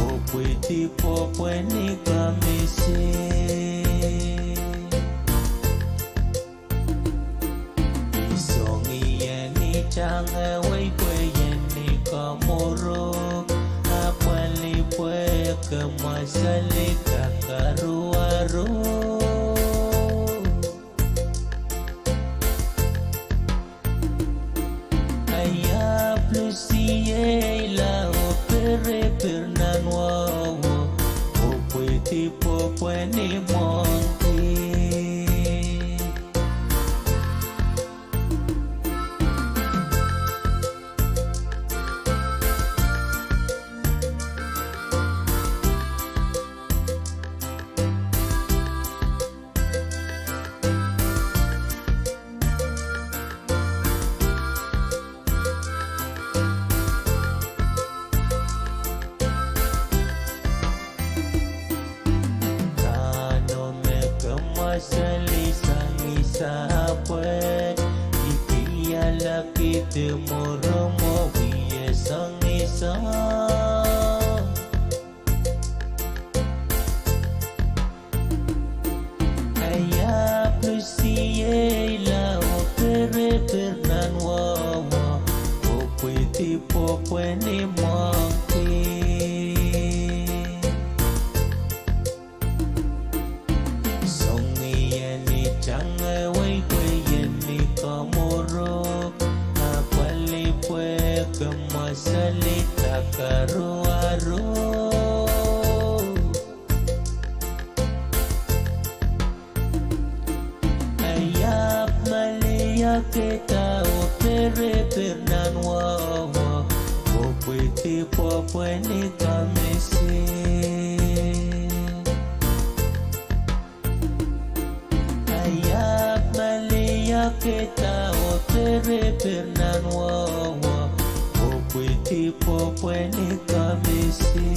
oh pwidi pwopweni kamisi. I song ih eni tangewei pwe eni kamworo, ahpw pwehn pwe ke mwasali karuwaru. pwe ni mwangki. Kano me kemwasali sang ih sahpw, I pil ialakidi mwohrohr mwo wie sang ih sahpw. I ahpw lusiehla oh pereper nan wehwe, oh pwidi pwopwe ni mwangki. Song I en tangehng wei pwe I en mi kamworo, ahpw pali pwe kemwasali dakaruaru. I ahpw maliakihda oh pereper nan wehwe, oh pwidi pwopwe ni kamisi. I ahpw maliakihda oh pereper nan wehwe, oh pwidi pwopwe ni kamisi.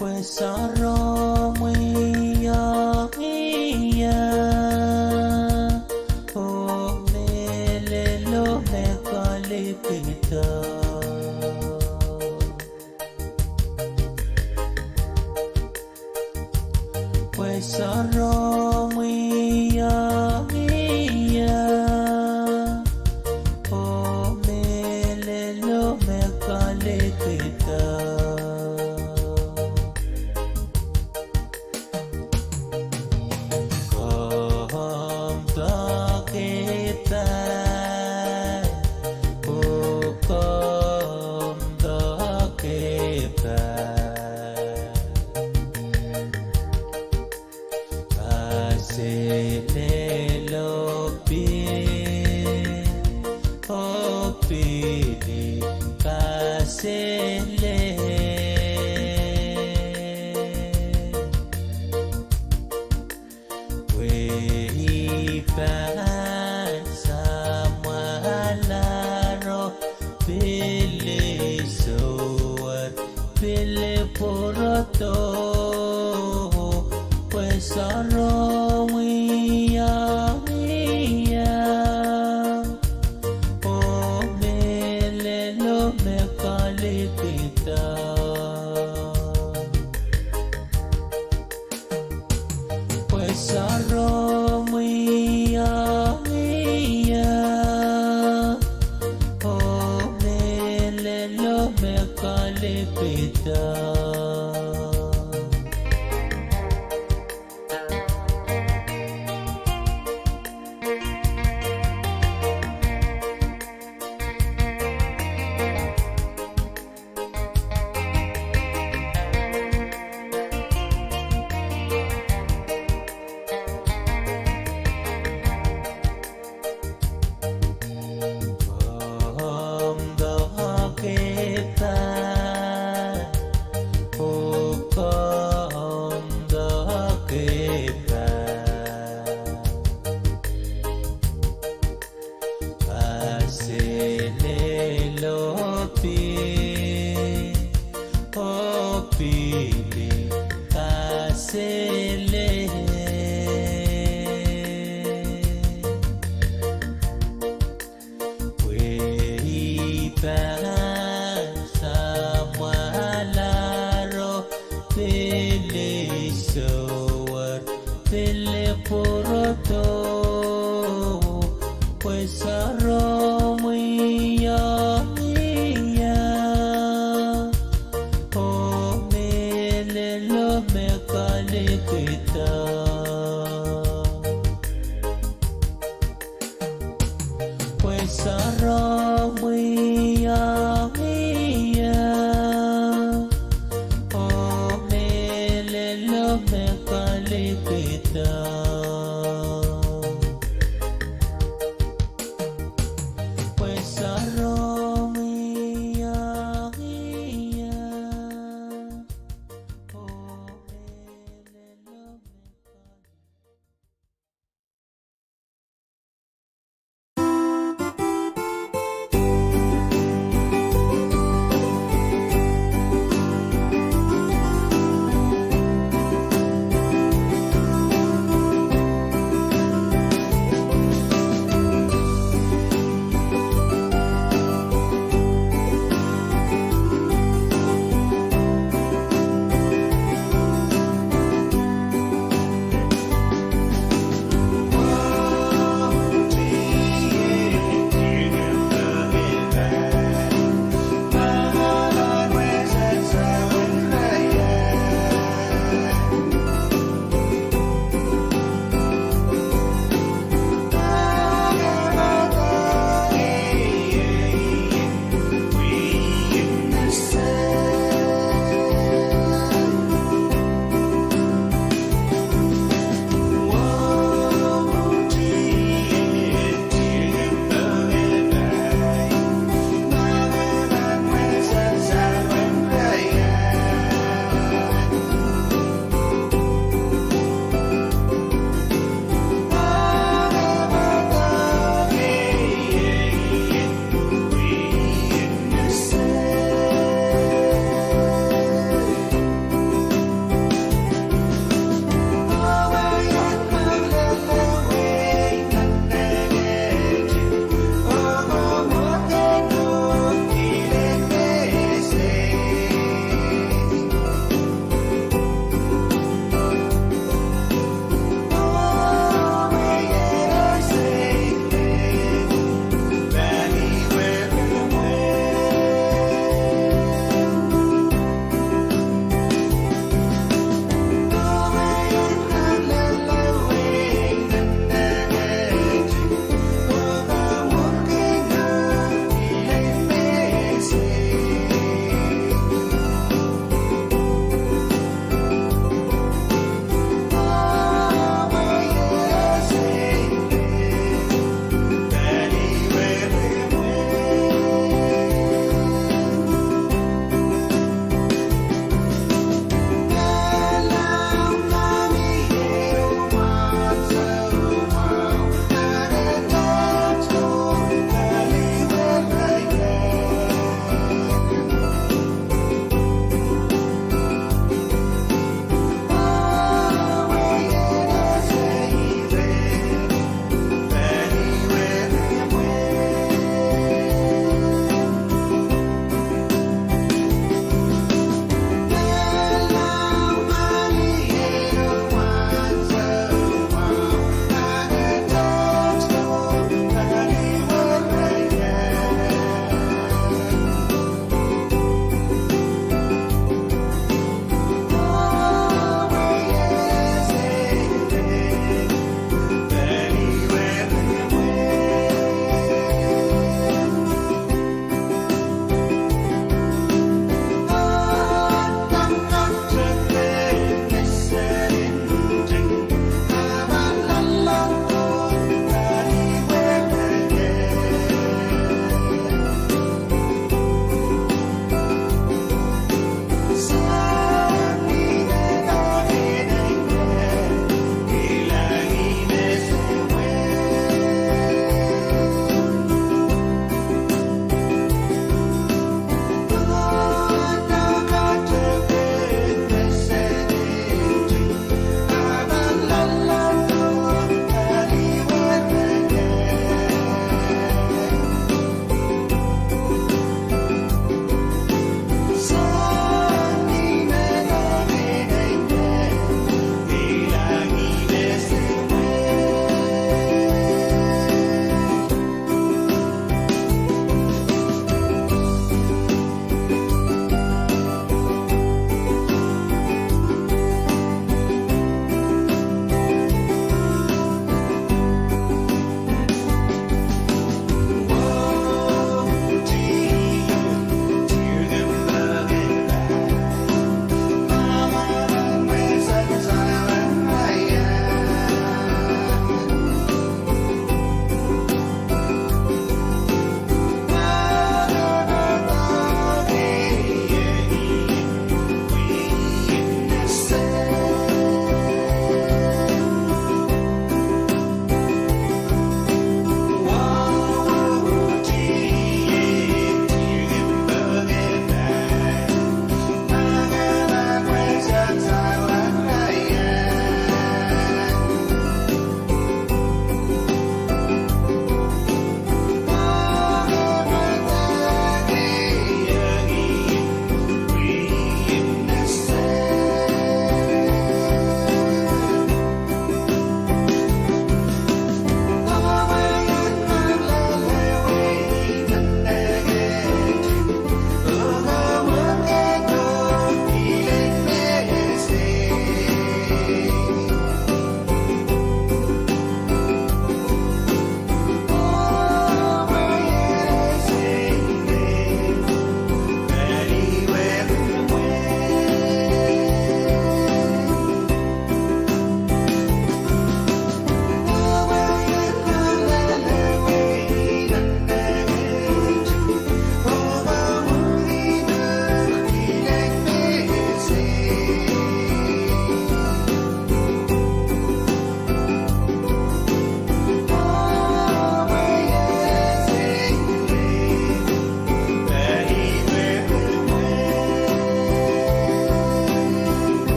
Pwe sarohmwi ong ie, oh mehlelo me kalipida. Pwe sarohmwi ong ie, oh mehlelo me kalipida. Komw doakepahi, oh komw doakepahi. Kaselel oh pil, oh pil kaselel. Pwe I pahn samwalahro pil isohwar, pil pwurodo. Pwe sarohmwi ong ie, oh mehlelo me kalipida. Pwe sarohmwi ong ie, oh mehlelo me kalipida. Komw doakepahi, oh komw doakepahi. Kaselel oh pil, oh pil kaselel. Pwe I pahn samwalahro pil isohwar, pil pwurodo. Pwe sarohmwi ong ie, oh mehlelo me kalipida. Pwe sarohmwi ong ie, oh mehlelo me kalipida. Pwe sarohmwi ong ie, oh mehlelo me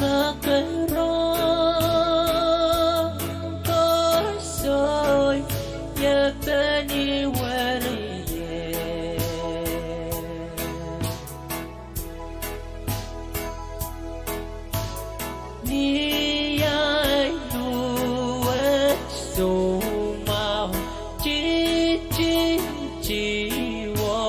Akerohng koasoai, ie peni weriei. Ni ahi luwet soumwahu, titi tiwolahi.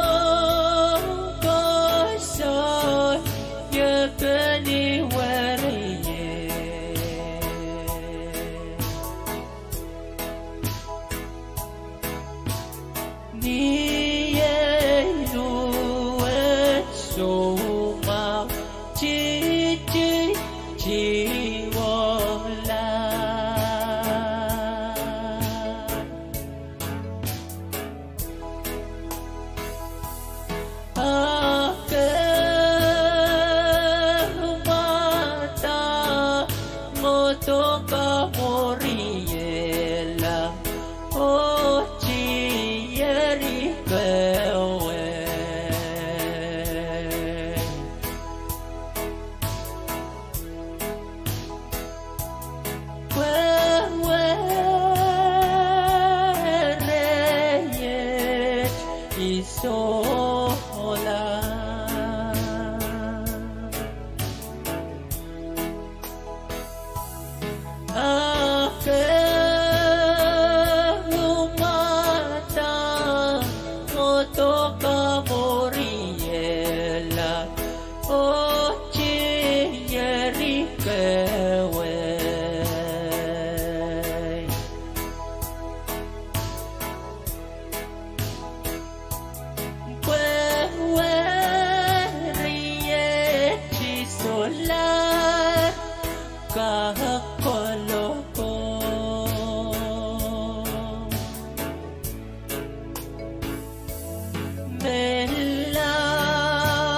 Akerohng koasoai, ie peni weriei. Ni ahi luwet soumwahu, titi tiwolahi. Ahpw ke mwadang oh doka moriehla, oh tieri kewe. Pwe wereiet I sohla. Ahpw ke mwadang oh doka moriehla, oh tieri kewe. Pwe wereiet I sohla, kak kolokol.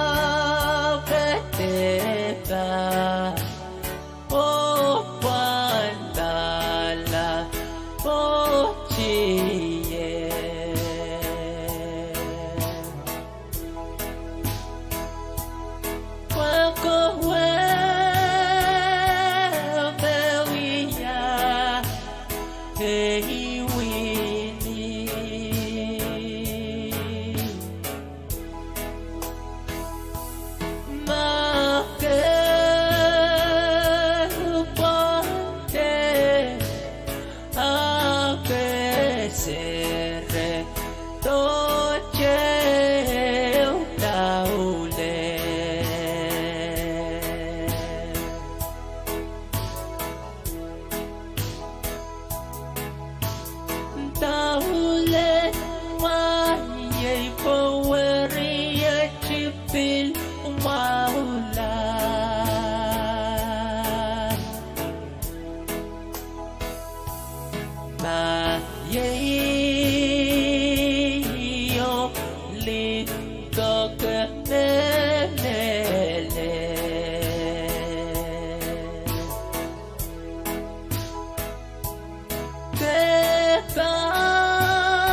Melahr, pedehpa, oh pwand pahla, oh tier. Pwe kowe me wia ei wini. Ma ke pwande, a ke sere, dohte ehu daulel. Daulel mwahiei pwe wereiet I pil mwahula. Ma iei omw limpoak me mehlel, ke pahn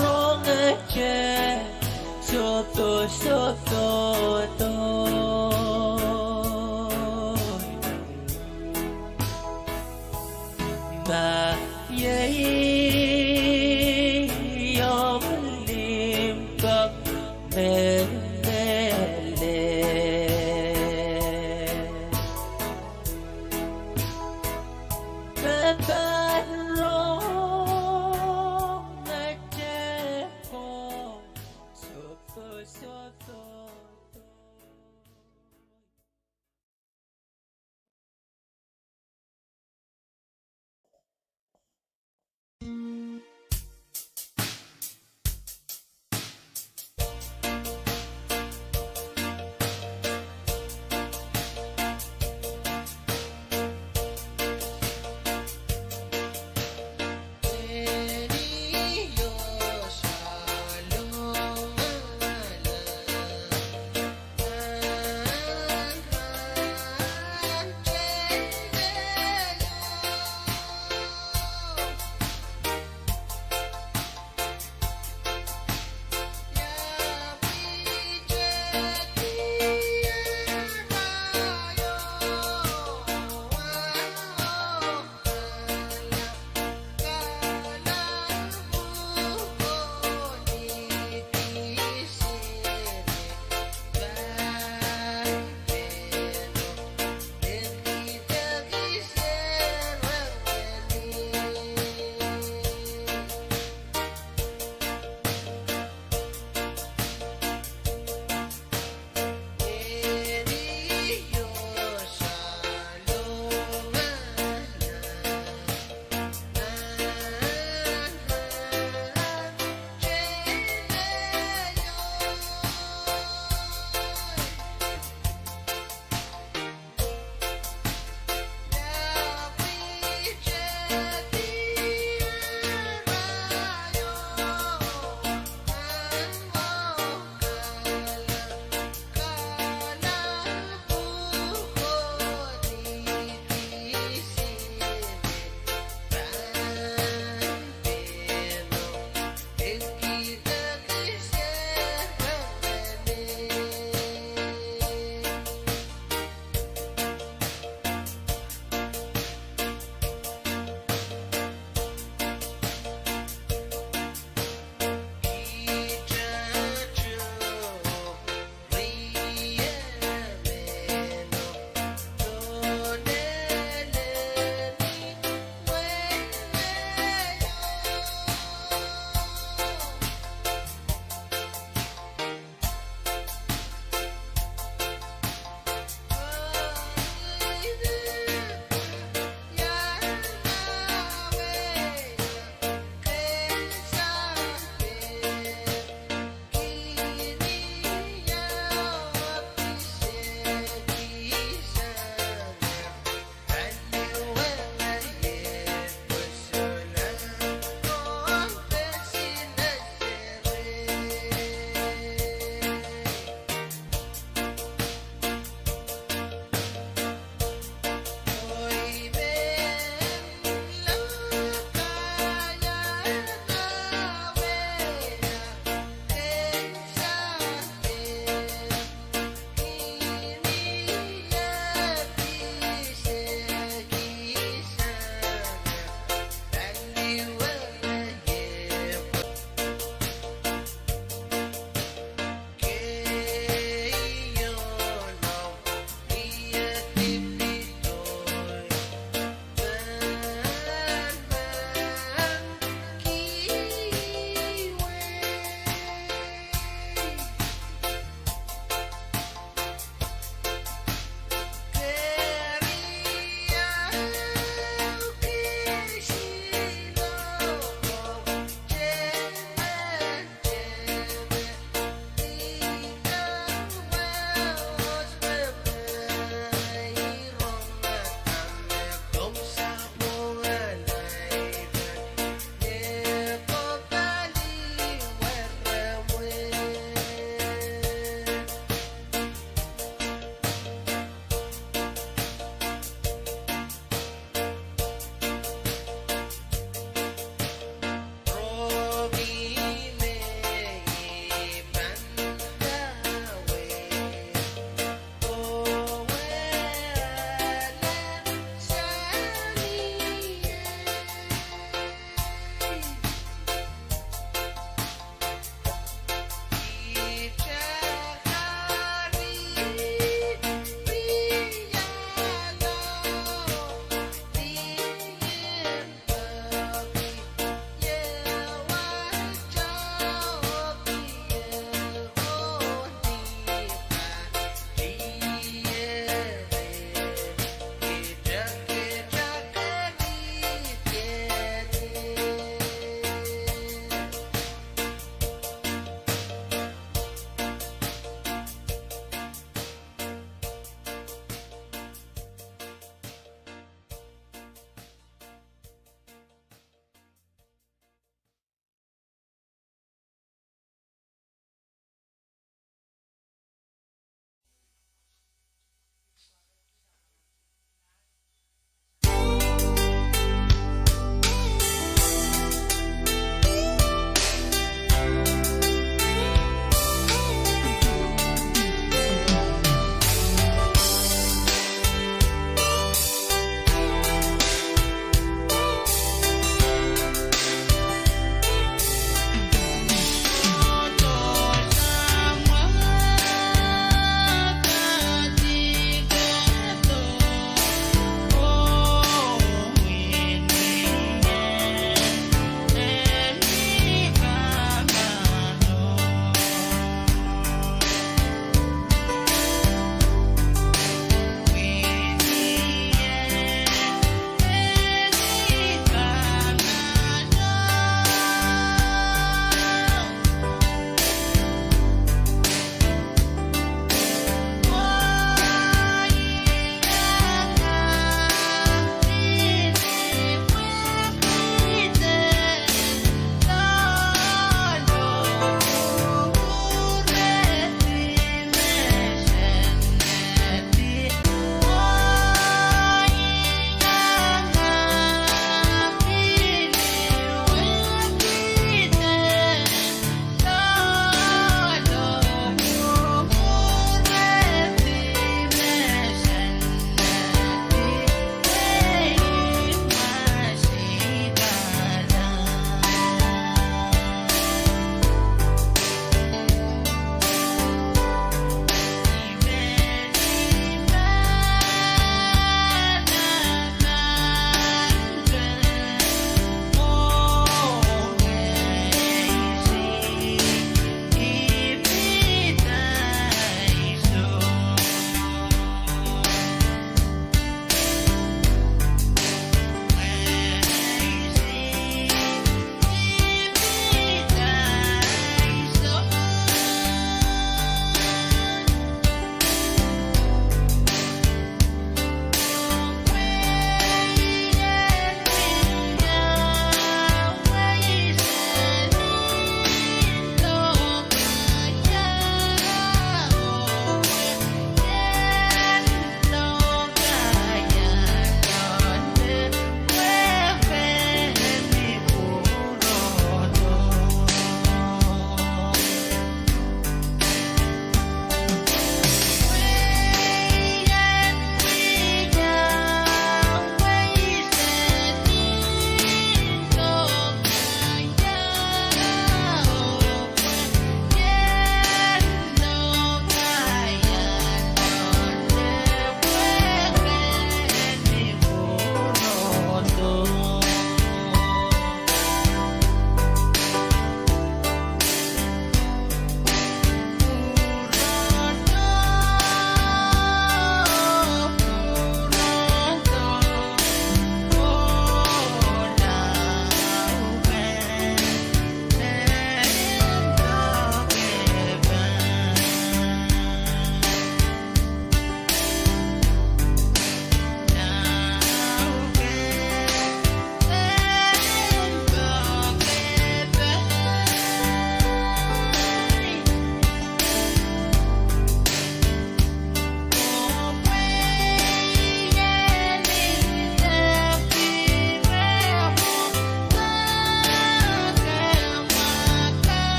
rongete sohte sohte. Ma iei omw limpoak me mehlel, ke pahn rongete komw sohte sohte.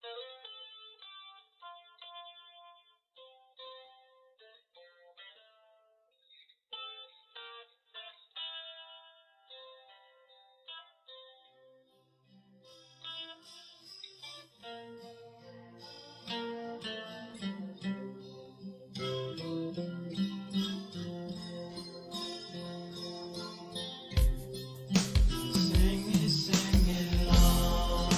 Sing it, sing it loud.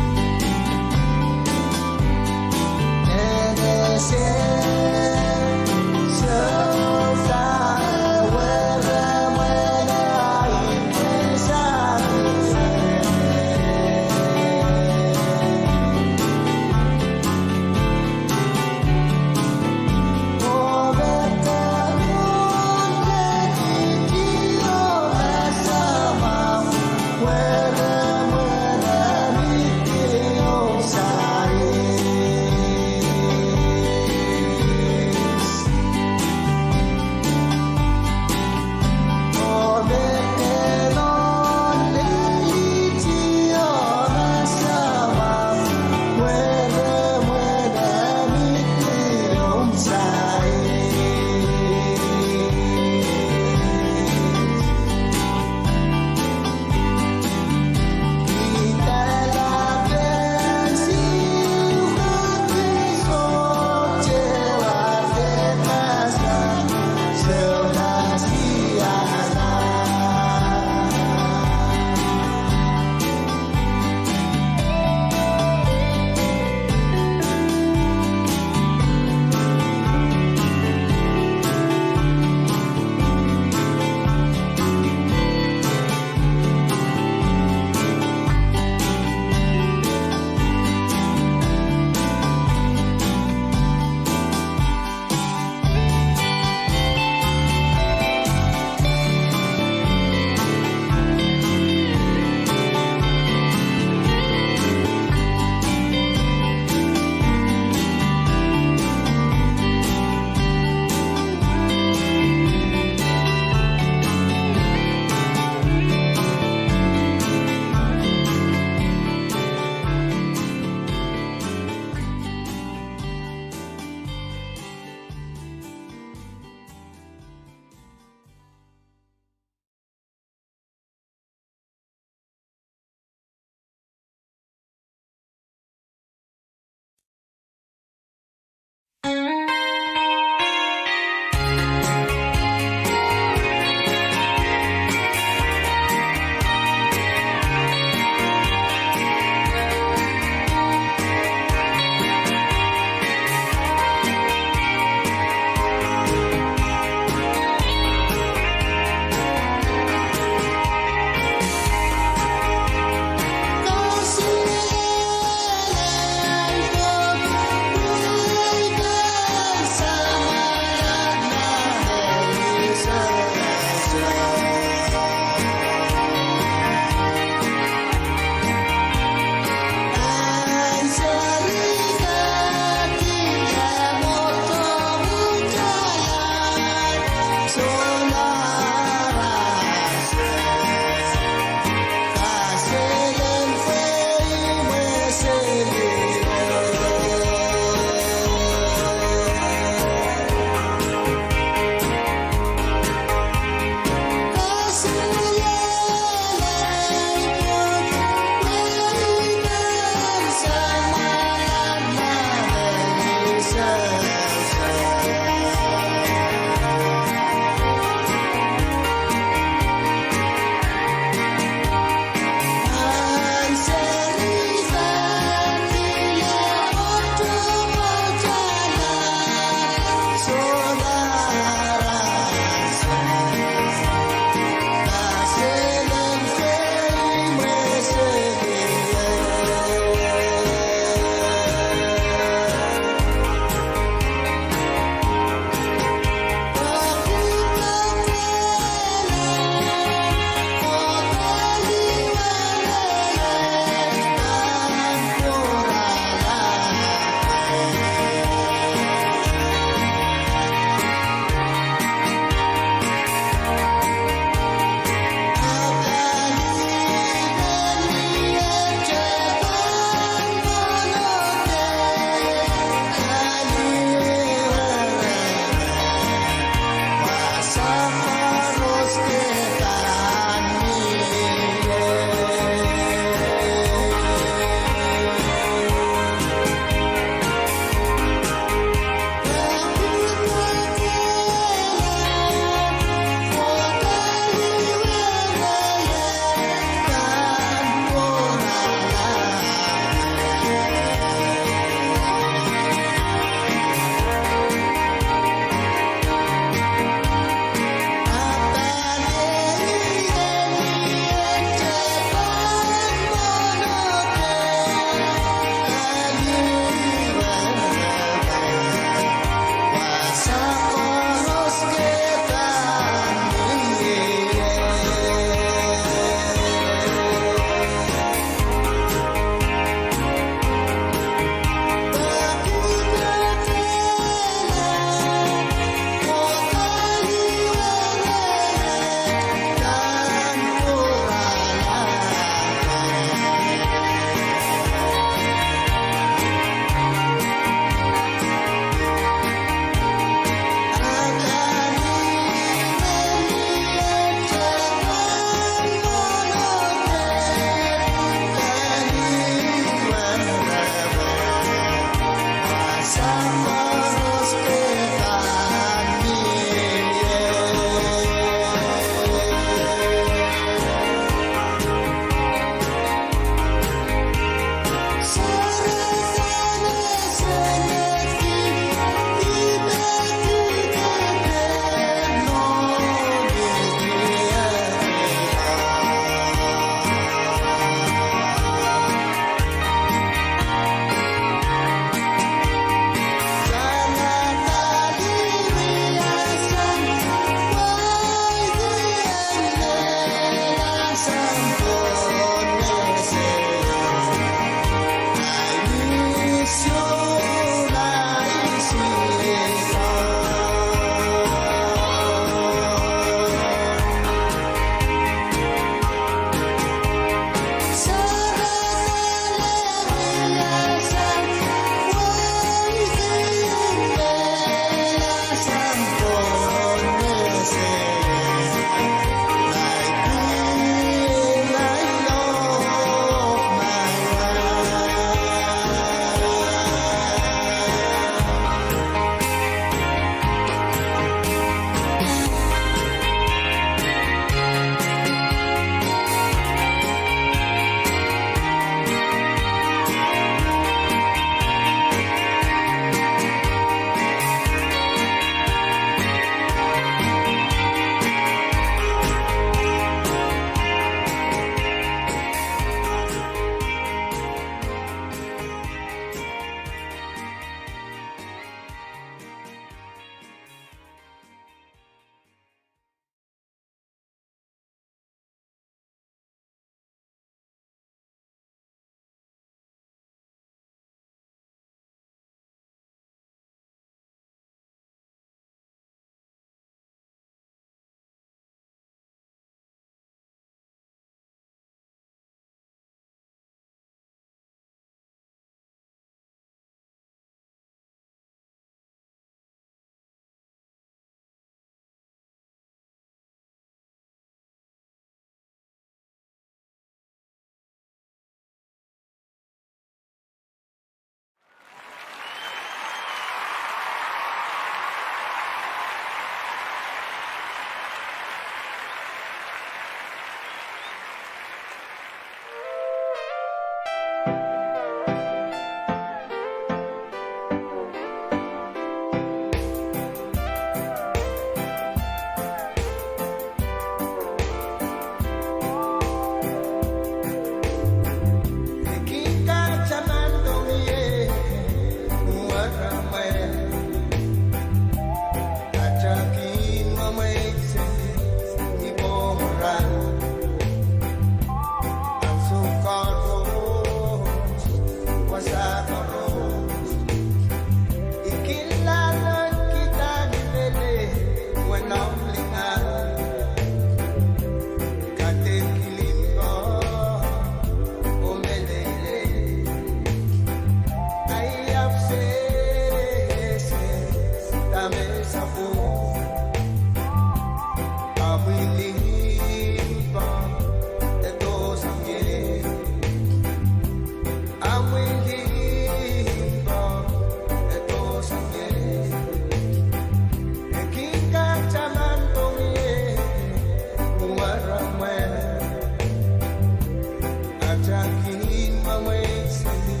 Takin me mwein seli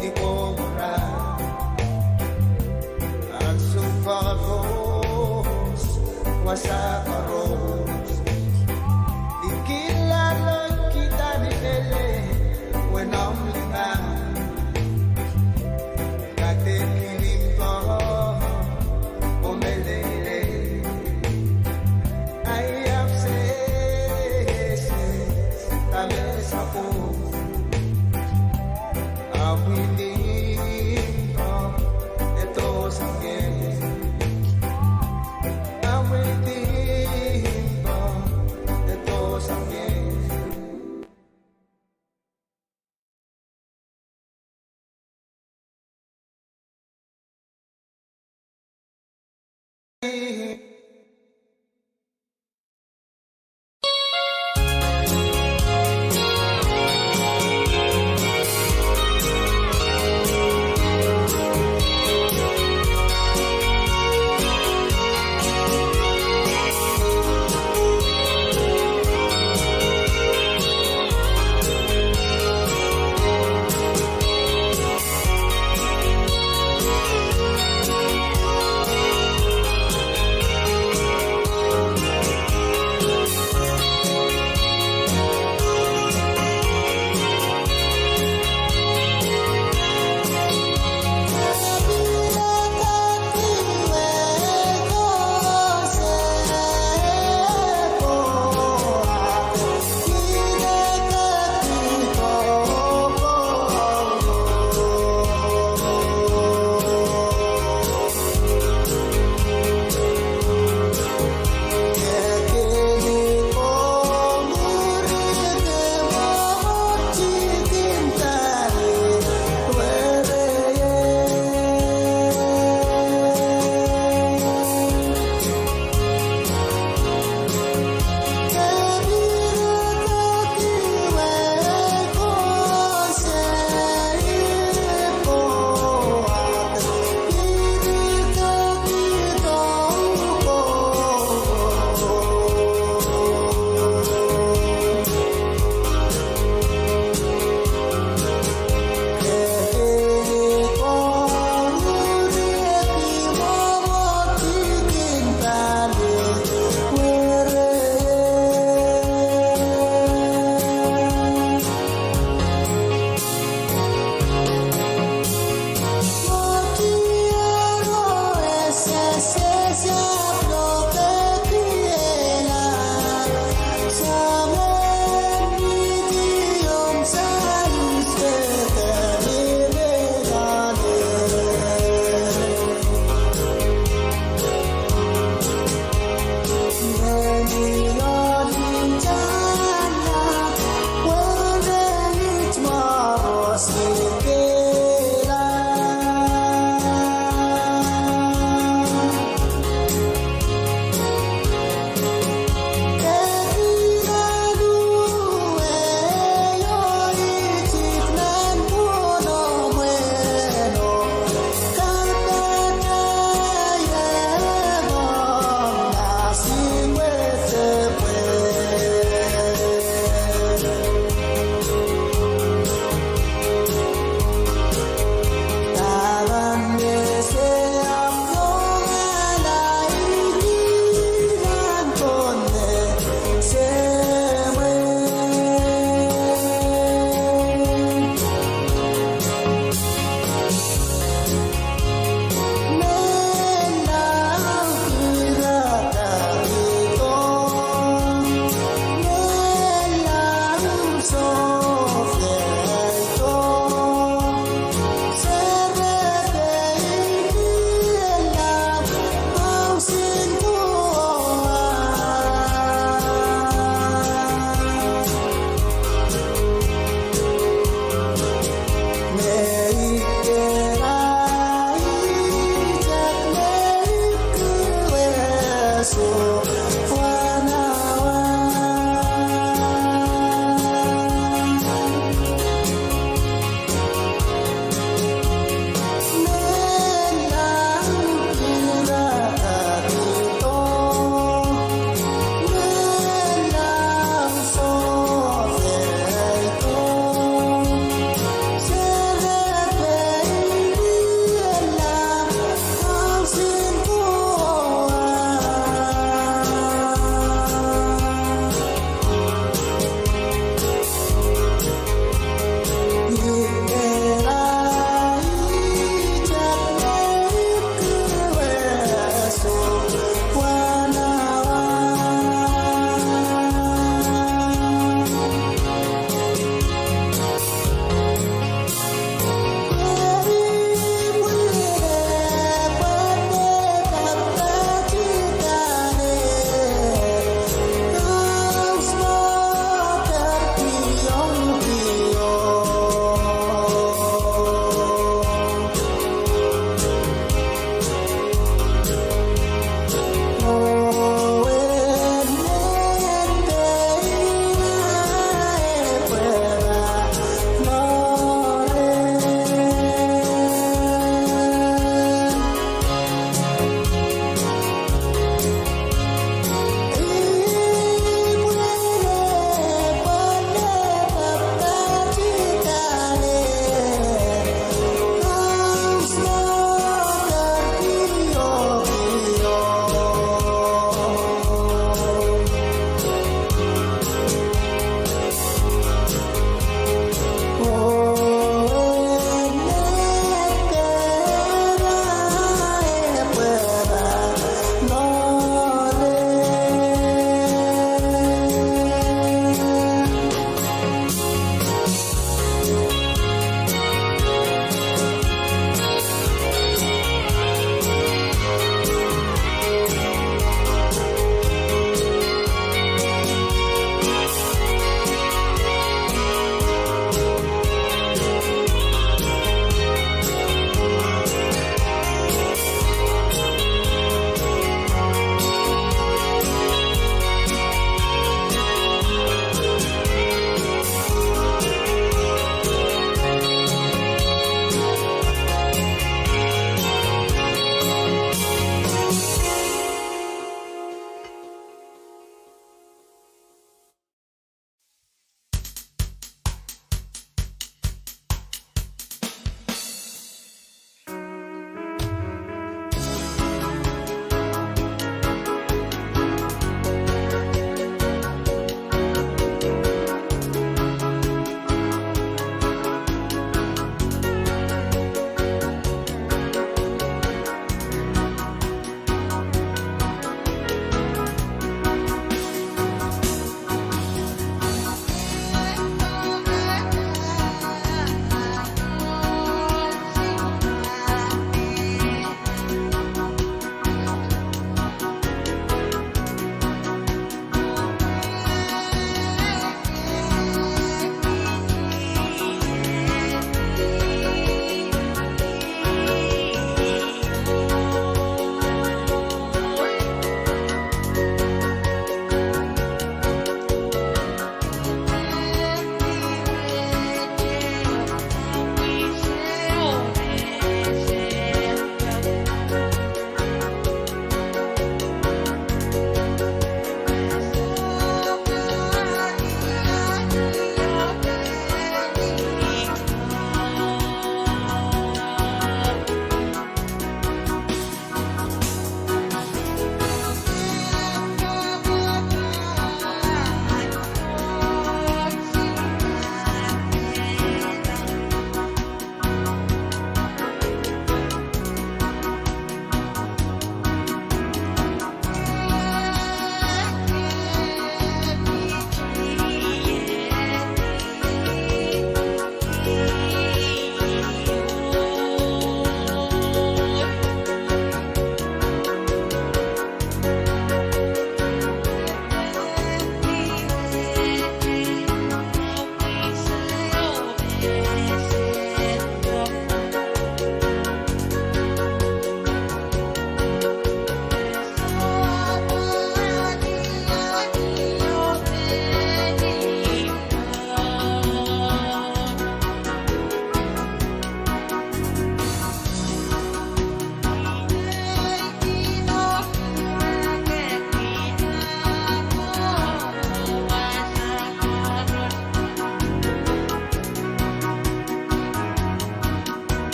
ni kohkohra. Ansou koaros, wasa koaros, I kin laloalkihda ni lele, wenomw lingan. Kadeik limpoak, oh meleilei. Ahi ahpw sehse, dahme sapwung. Amwi limpoak, e doh sang ie. Amwi limpoak, e doh sang ie.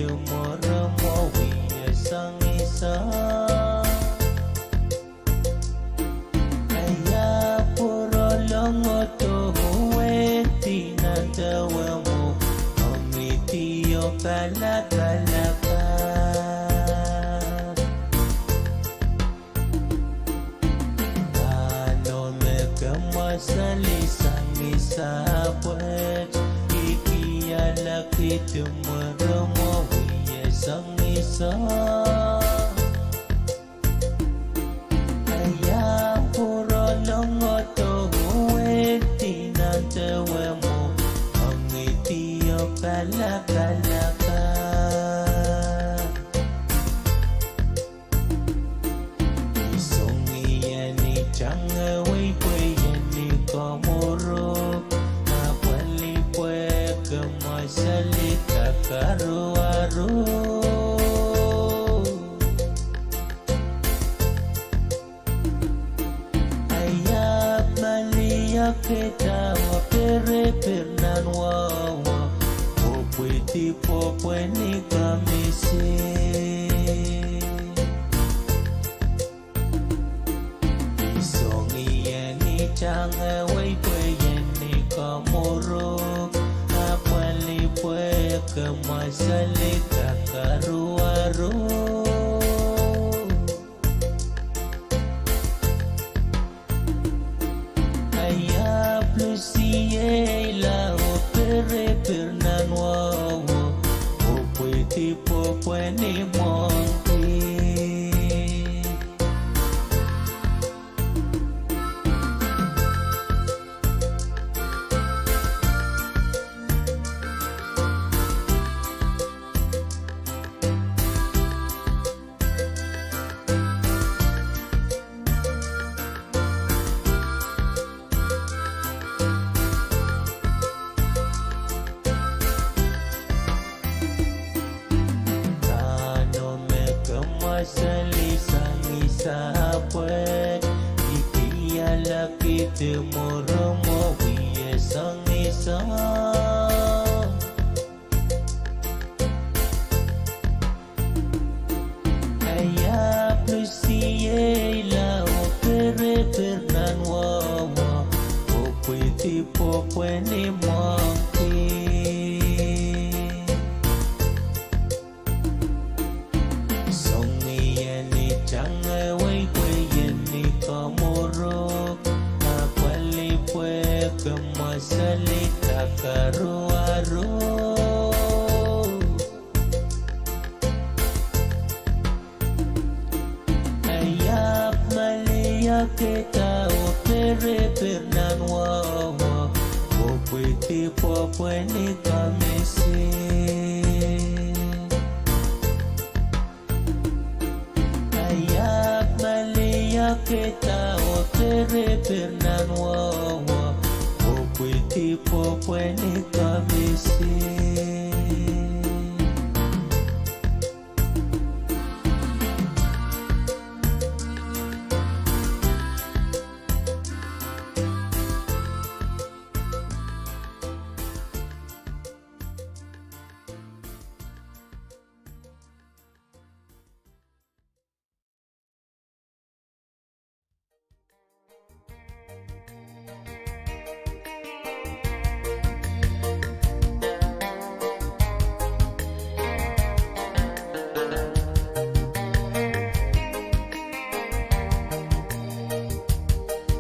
Mwohmw wie sangisa. Ia pwurolong oh dohwehdi nan dewe mwo, ong idi oh palapala kan. Nan omw kemwasali sangisa pwet, I pil alehdi mwohmw wie sangisa. Ia pwurolong oh dohwehdi nan dewe mwo, ong idi oh palapala kan. I song ien I tangehwei pwe ien I kamworo, apwalih pwe kemwasali kakaruwaru. Ia maliakehda oh pereper nan wehwe, oh pwidi pwopweni kamisi. I song ien I tangehwei pwe ien I kamworo, apwalih pwe kemwasali kakaruwaru. Ia plusiehla oh pereper nan wehwe, oh pwidi pwopweni mwengki. Nan omw kemwasali sangisa pwet, I pil alehdi mwohmw wie sangisa. Ia plusiehla oh pereper nan wehwe, oh pwidi pwopweni mwengki. Song ien I tangehwei pwe ien I kamworo, apwalih pwe kemwasali kakaruwaru. Ia maliakehda oh pereper nan wehwe, oh pwidi pwopweni kamisi. Ia maliakehda oh pereper nan wehwe, oh pwidi pwopweni kamisi.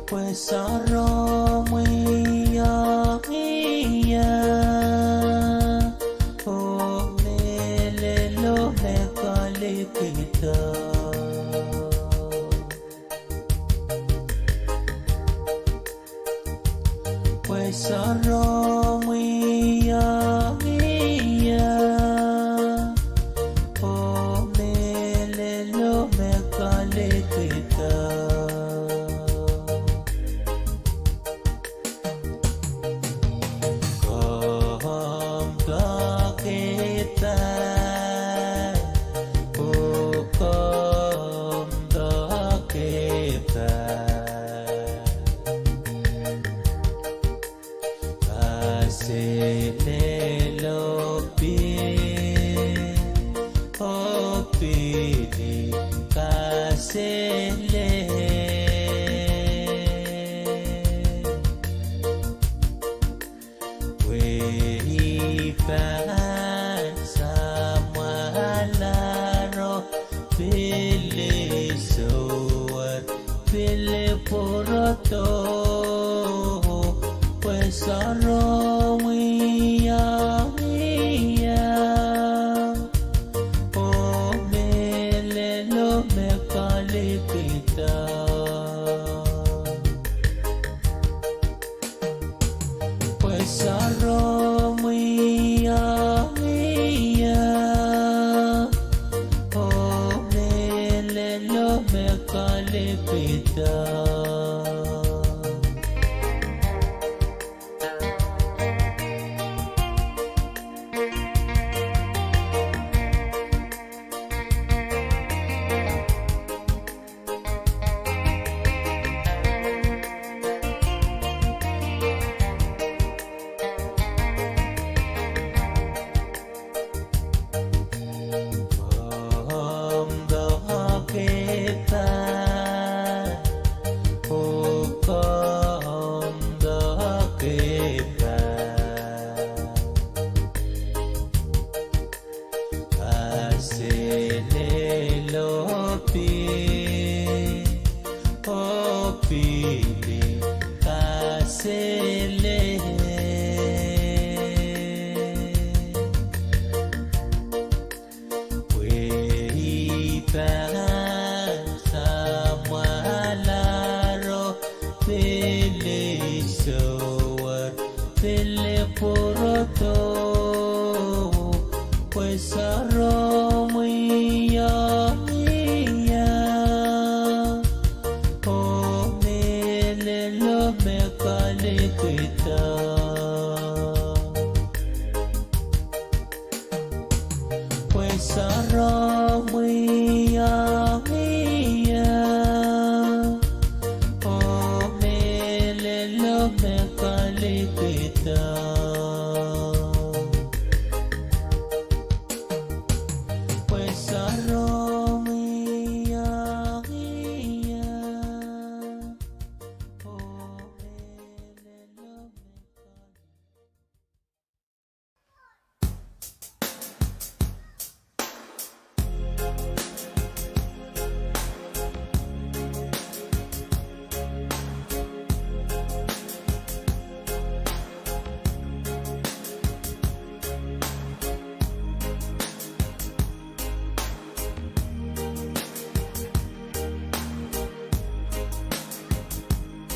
Pwe sarohmwi ong ie, oh mehlelo me kalikihdo. Pwe sarohmwi ong ie, oh mehlelo me kalikihdo. Kompoakehda, oh kompoakehda. Sarawio, oh mehlelo me kalipwihda. Omw doake pahn, oh komw doake pahn. Kaselel oh pil, oh pil, kaselel. Pwe I pahn samwalahro pil I sohte pil pwurodo, pwe sarawio, oh mehlelo me kalipwihda. Pwe sarawio, oh mehlelo me kalipwihda. Pwe sarawio, oh mehlelo me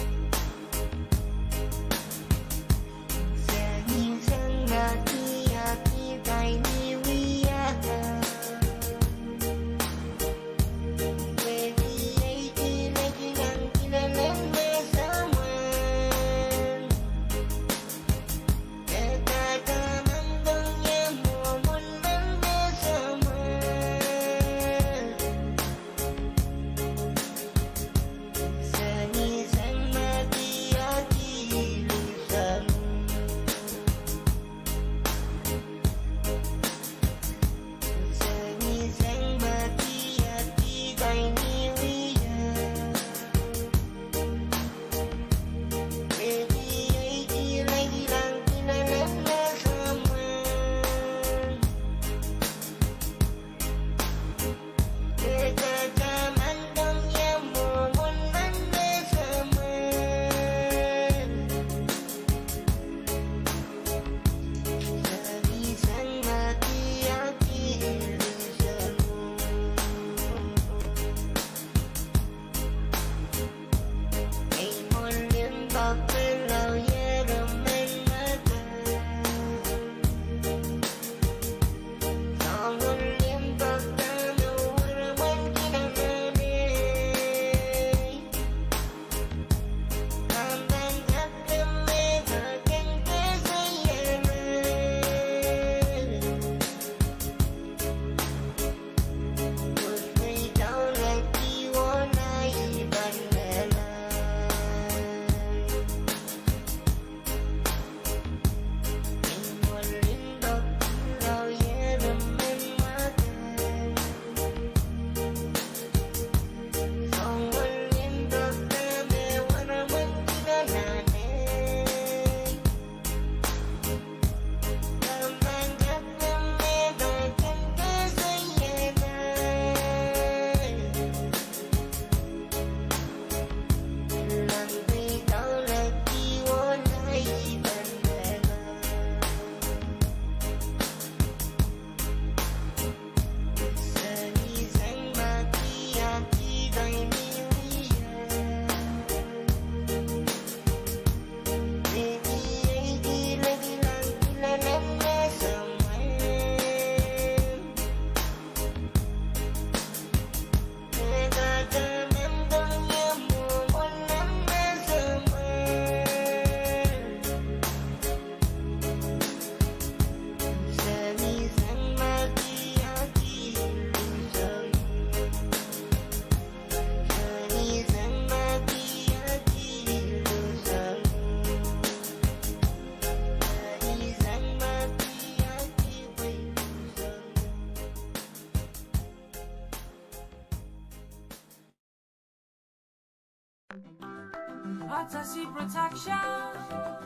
Atasi Production.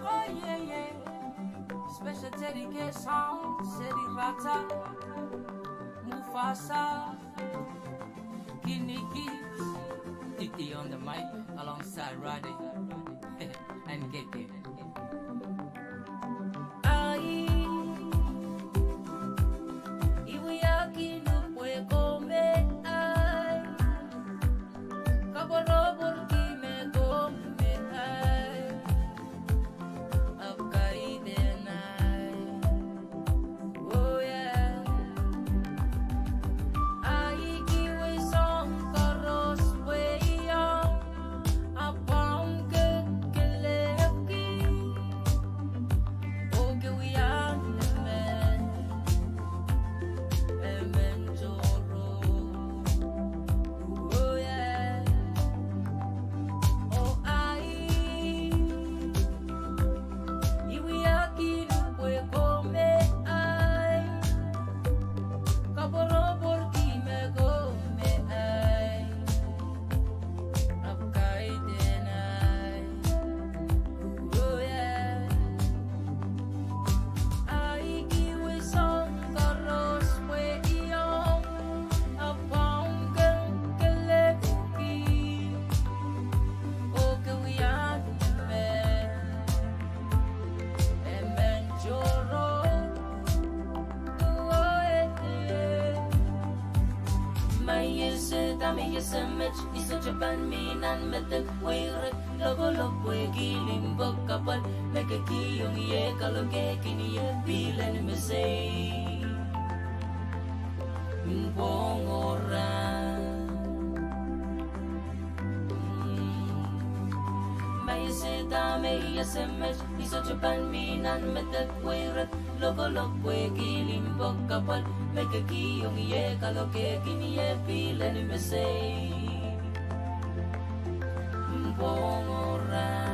Oh yeah, yeah. Special dedication, Seri Rata, Mufasa, Kinikis, Titi on the mic alongside Roddy and K K. Ai, I wiahki nupwe ko me ai, kaporopworki me ko me ai, ahpw kaidehn ai. Oh yeah. Ai, I kiwei soahng koaros pwe I ong, ahpw pwong kekelepwki, oh ke wia me emen tohrohr. Oh yeah. Oh ai, I wiahki nupwe ko me ai, kaporopworki me ko me ai, ahpw kaidehn ai. Oh yeah. Ai, I kiwei soahng koaros pwe I ong, ahpw pwong kekelepwki, oh ke wia me emen tohrohr. Oh yeah. Ma I ese dahme I ese met, I sohte pahn mi nan medek, weirek, lokolok, pwehki limpoak, kahpwal me kekihong ie, kalokehkin ie, pihl en mesei, pwong oh rahn. Ma I ese dahme I ese met, I sohte pahn mi nan medek, weirek, lokolok, pwehki limpoak, kahpwal me kekihong ie, kalokehkin ie, pihl en mesei, pwong oh rahn.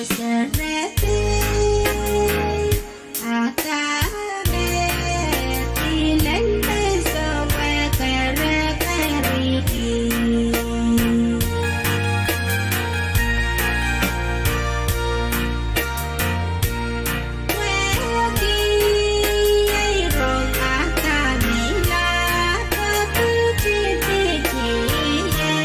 Seredi, a dahme, I lel me sowe kerekerki. Pwehki ei rong Adam, I la pwehki titiki ie.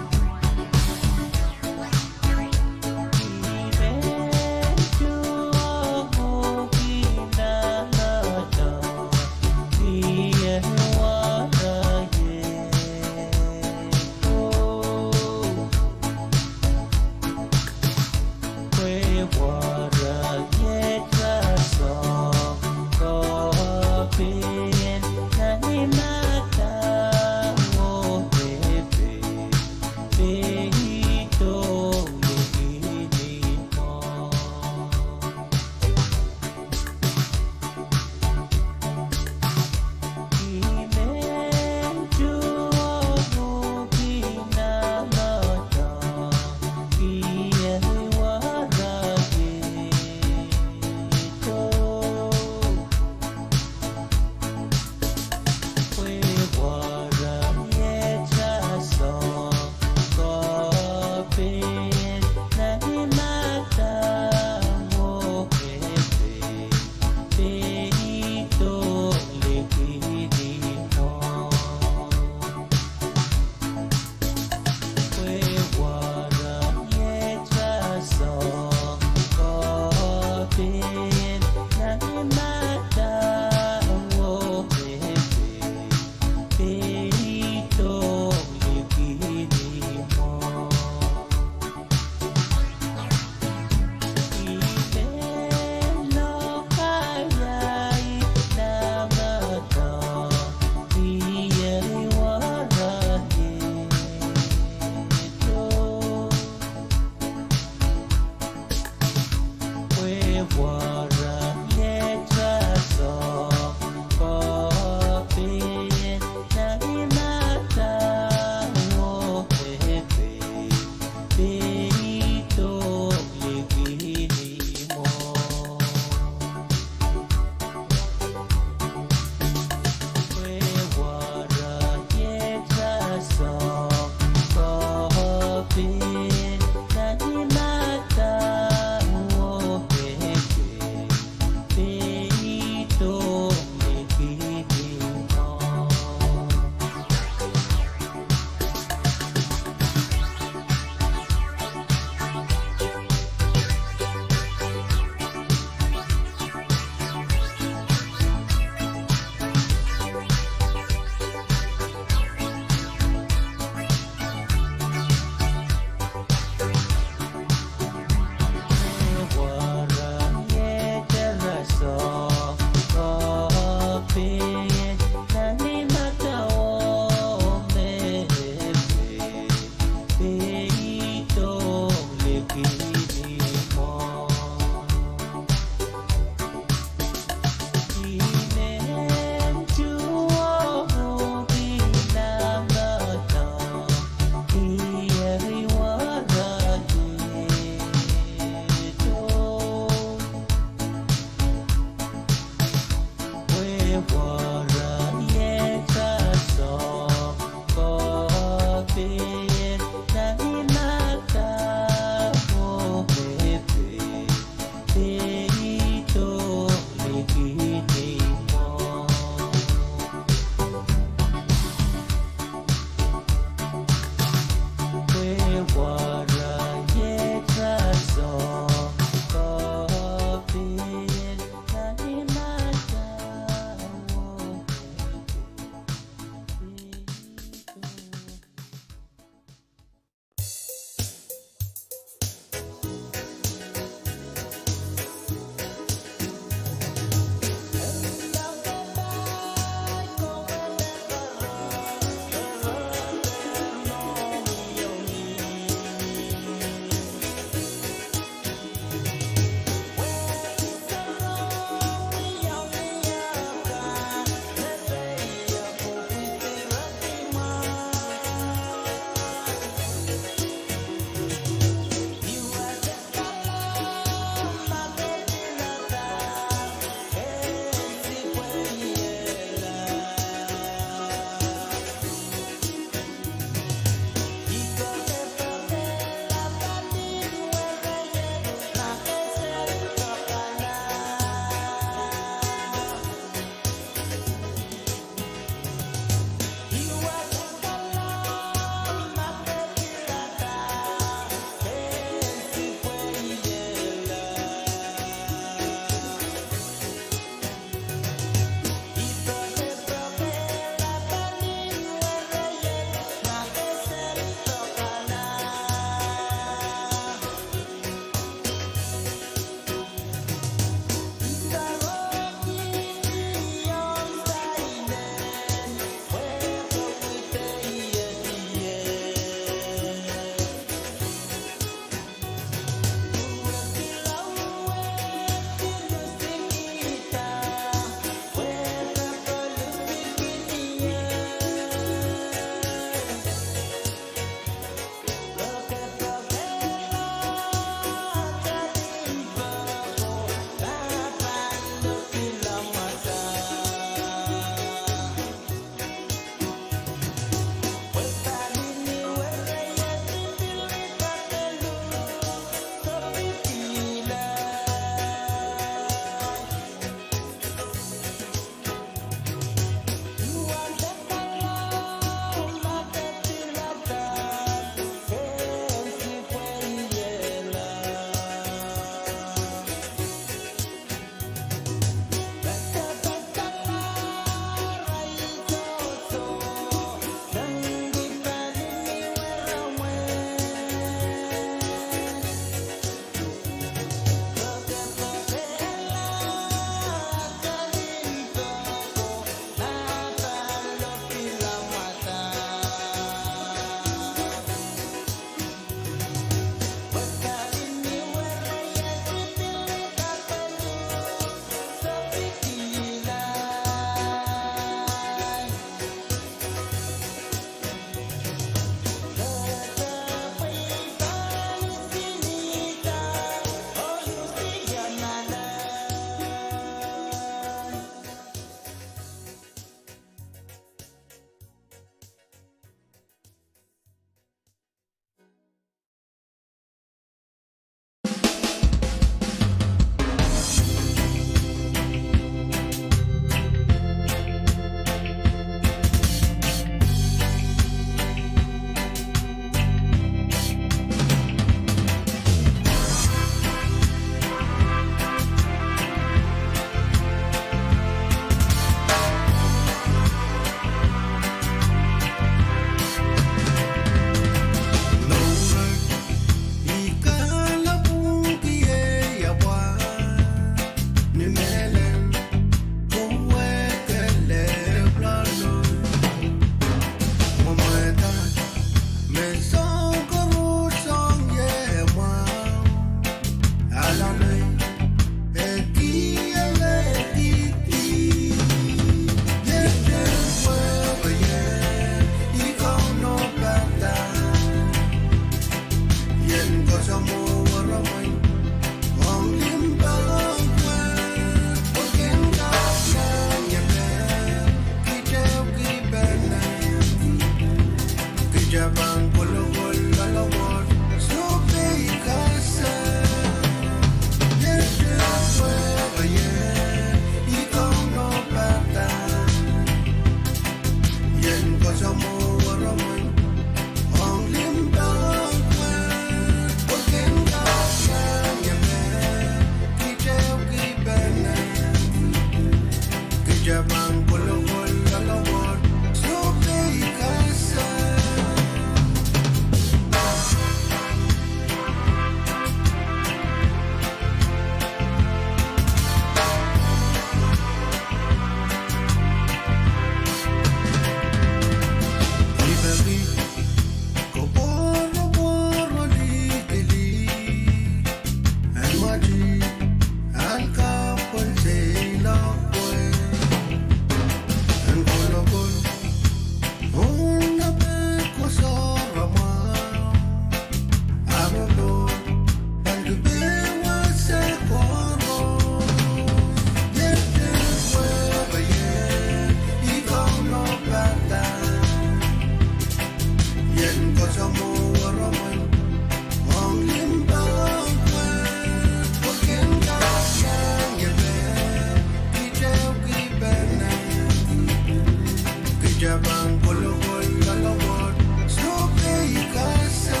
pahn kolokol loalopwoat, sohte i kasa.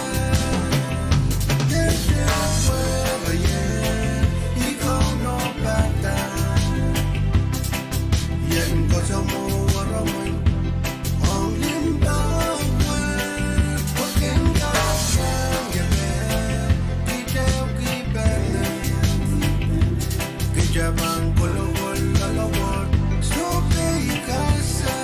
Dehdehpwehpwe ie, i Kauno padahk. Ien koasoamwo weremwen ong limpoak wet, pwe ken kak iang ie me kitail kihpene. Kitail pahn kolokol loalopwoat, sohte i kasa.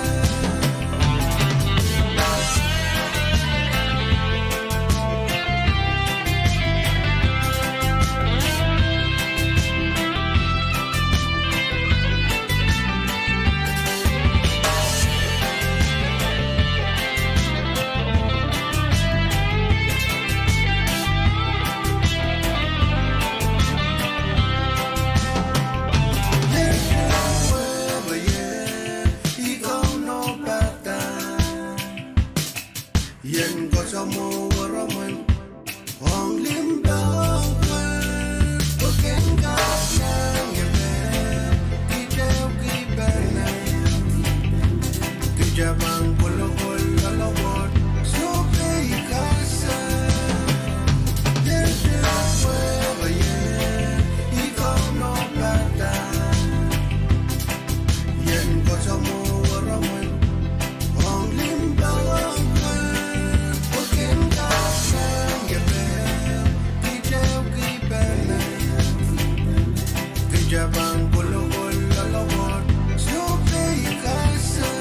Dehdehpwehpwe ie, i Kauno padahk. Ien koasoamwo weremwen ong limpoak wet, pwe ken kak iang ie me kitail kihpene. Kitail pahn kolokol loalopwoat, sohte i kasa. Dehdehpwehpwe ie, i Kauno padahk. Ien koasoamwo weremwen ong limpoak wet, pwe ken kak iang ie me kitail kihpene. Kitail pahn kolokol loalopwoat, sohte i kasa.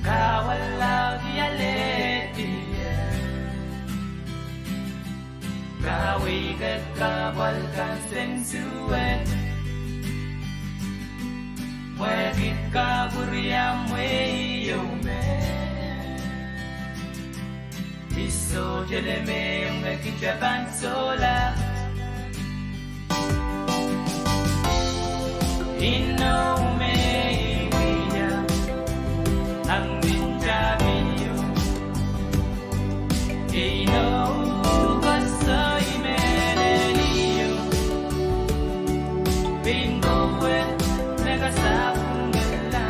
Kawal laud ialehdi ie. Kaweid kahpwal kan seng suwed. Mwekid kapwuriamwei ieu me. Iso tele me iong me kitail pahn sohla. Inou me I wia, ahng nin tapio. Inou koasoai me lelio. Pein kowe me kasapwungala.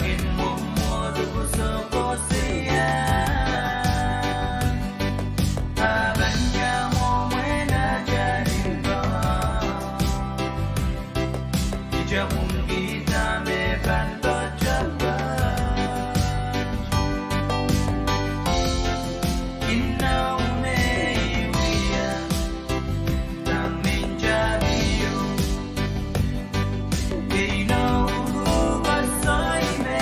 Kin mwomwohd pwukoa koasoia, a pahn iang mwomwen atail kan. Kitail pwungkihda me pahn poatopoat. Inou me I wia, dahme I interview. Inou koasoai me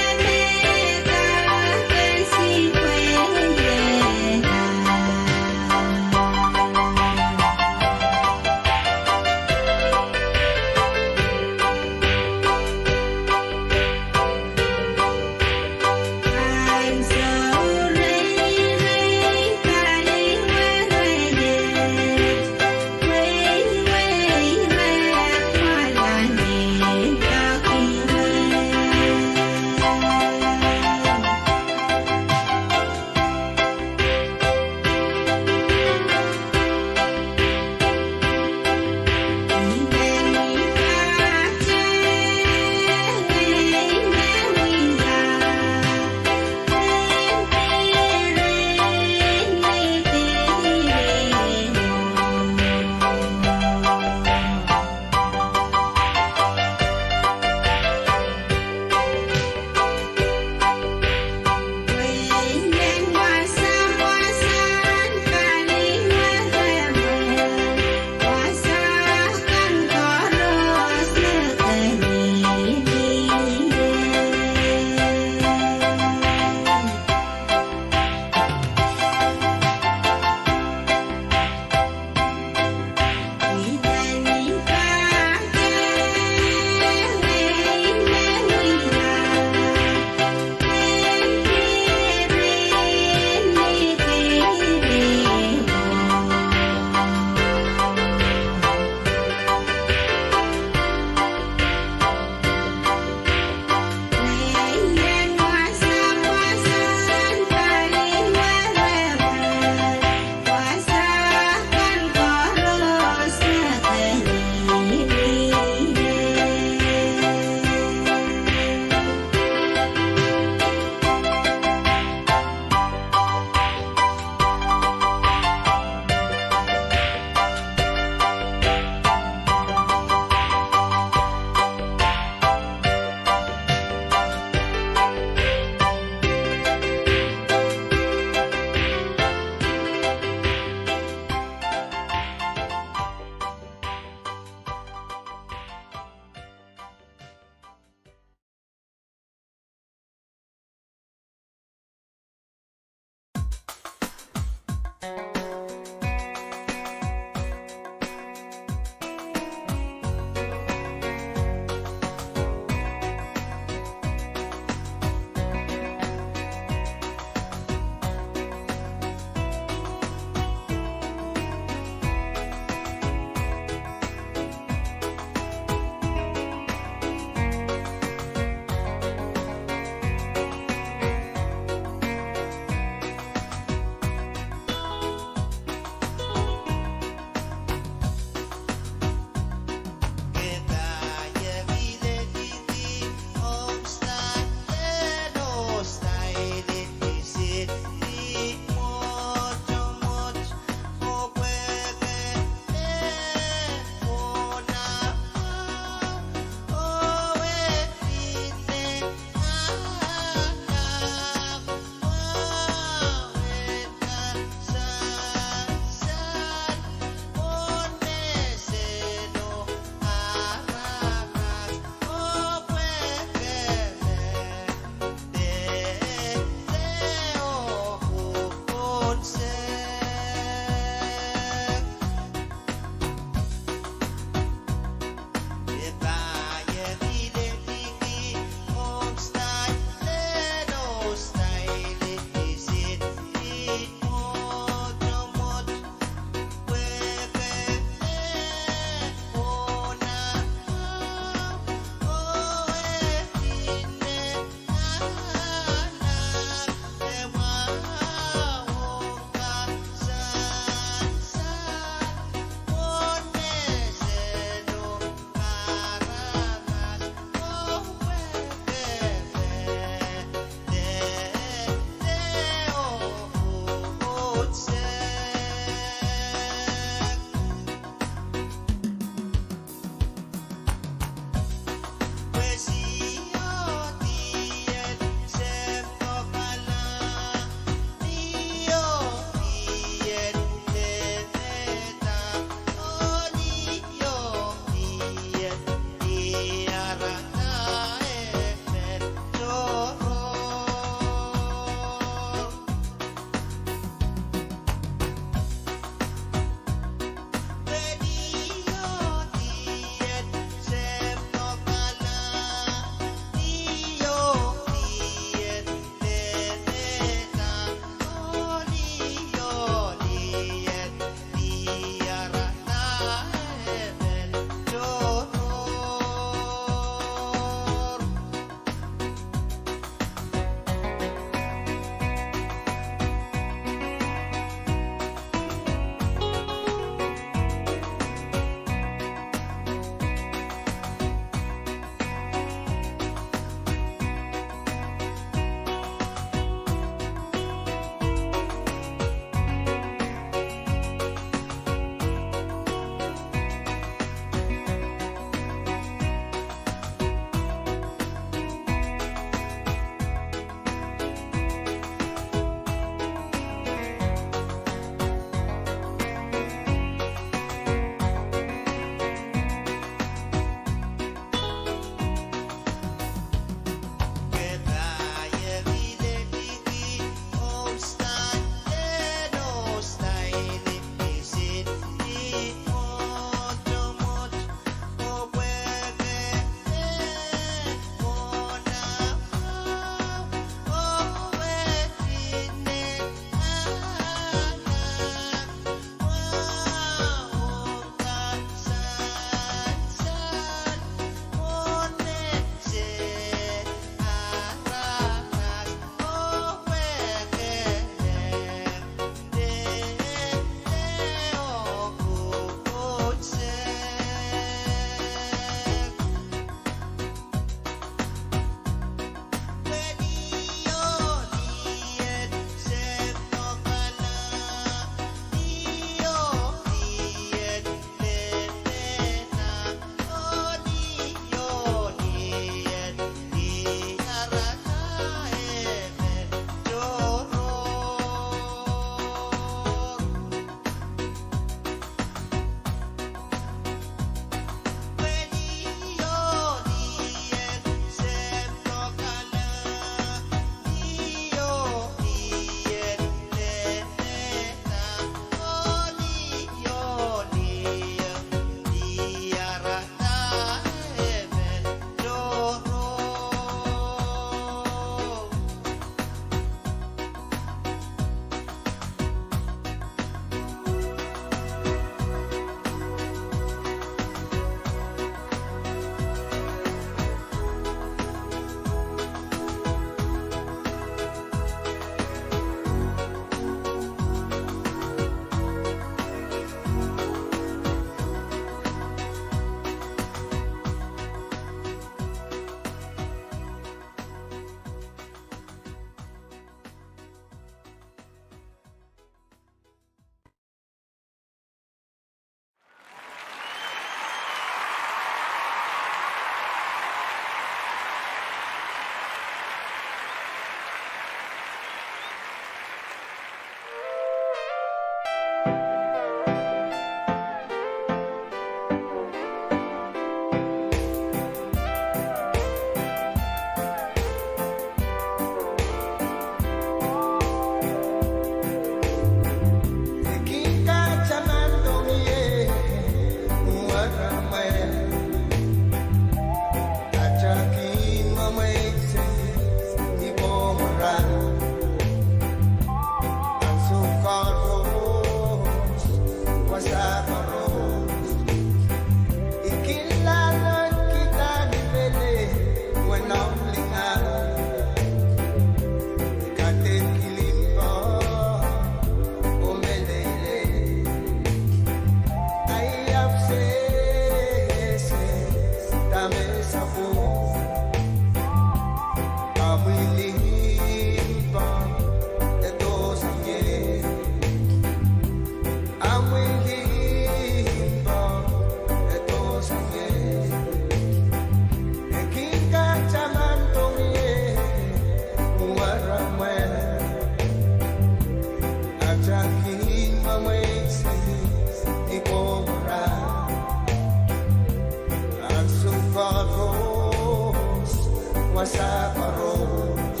wasa koaros.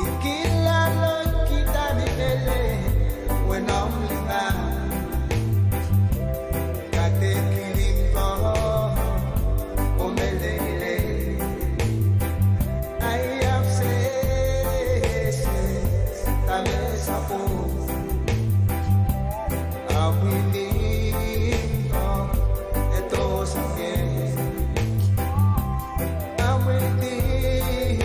I kin laloikihda ni lele, wenomlinga. Kadeik kilin ko, oh meleilei. Ahi ahpw sehse, dahme sapwung. Amwilin ko, e dohsang ie. Amwilin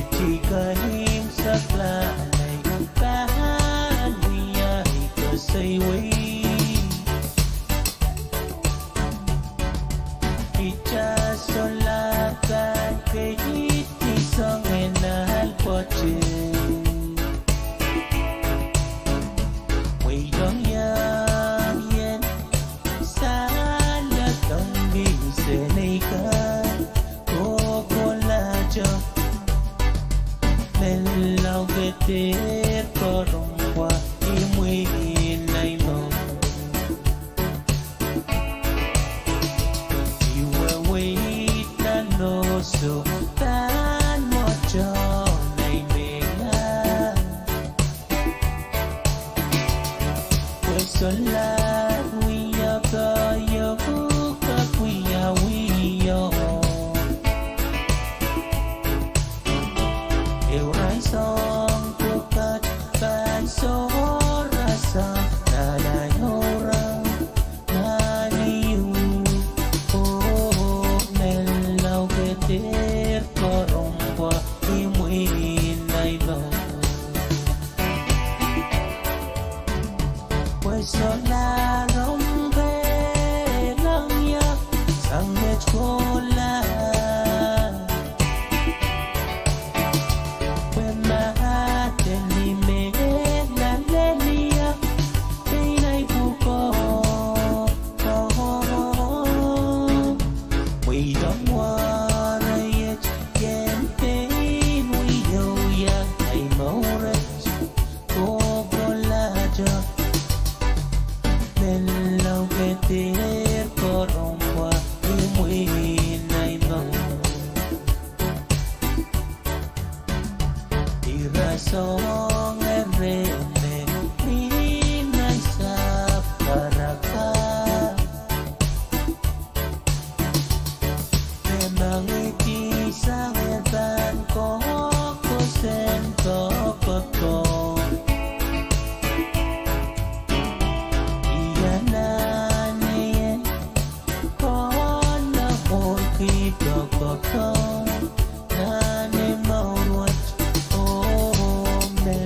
Tiken imwseklahn ei pahn wia ei koasoai wei. Kitail solahr pahn keidi soangen ahl pwoat. Mweidong iang ien saledong mi senei kan kohkohlahte. Menlau ke dehr koarompwa imwin ahi mour. Ih weweid nan oso pahn mwohto nei mehla. Pwe solahr wia pahn ieu kak wiawi io. Ehu rahn soang pwukat pahn sohrasang nan ahi mour. Nan iu, oh, menlau ke dehr koarompwa imwin ahi mour. Pwe solahr ong kehlail ia sang met kohla. Pwe mahsen ni me lalelia pein ahi pwukoa. Mweidong wahn iet ien pein wiewia ahi mour et kohkohlahte. Menlau ke dehr koarompwa imwin ahi mour. Ira soangen rehn me mi nan sahpw karaka. Me mengihdi sang en pahn koakoasoan koakoakoa. Ia nan ei en koahngoangki koakoakoa nan ei mour wet, oh, me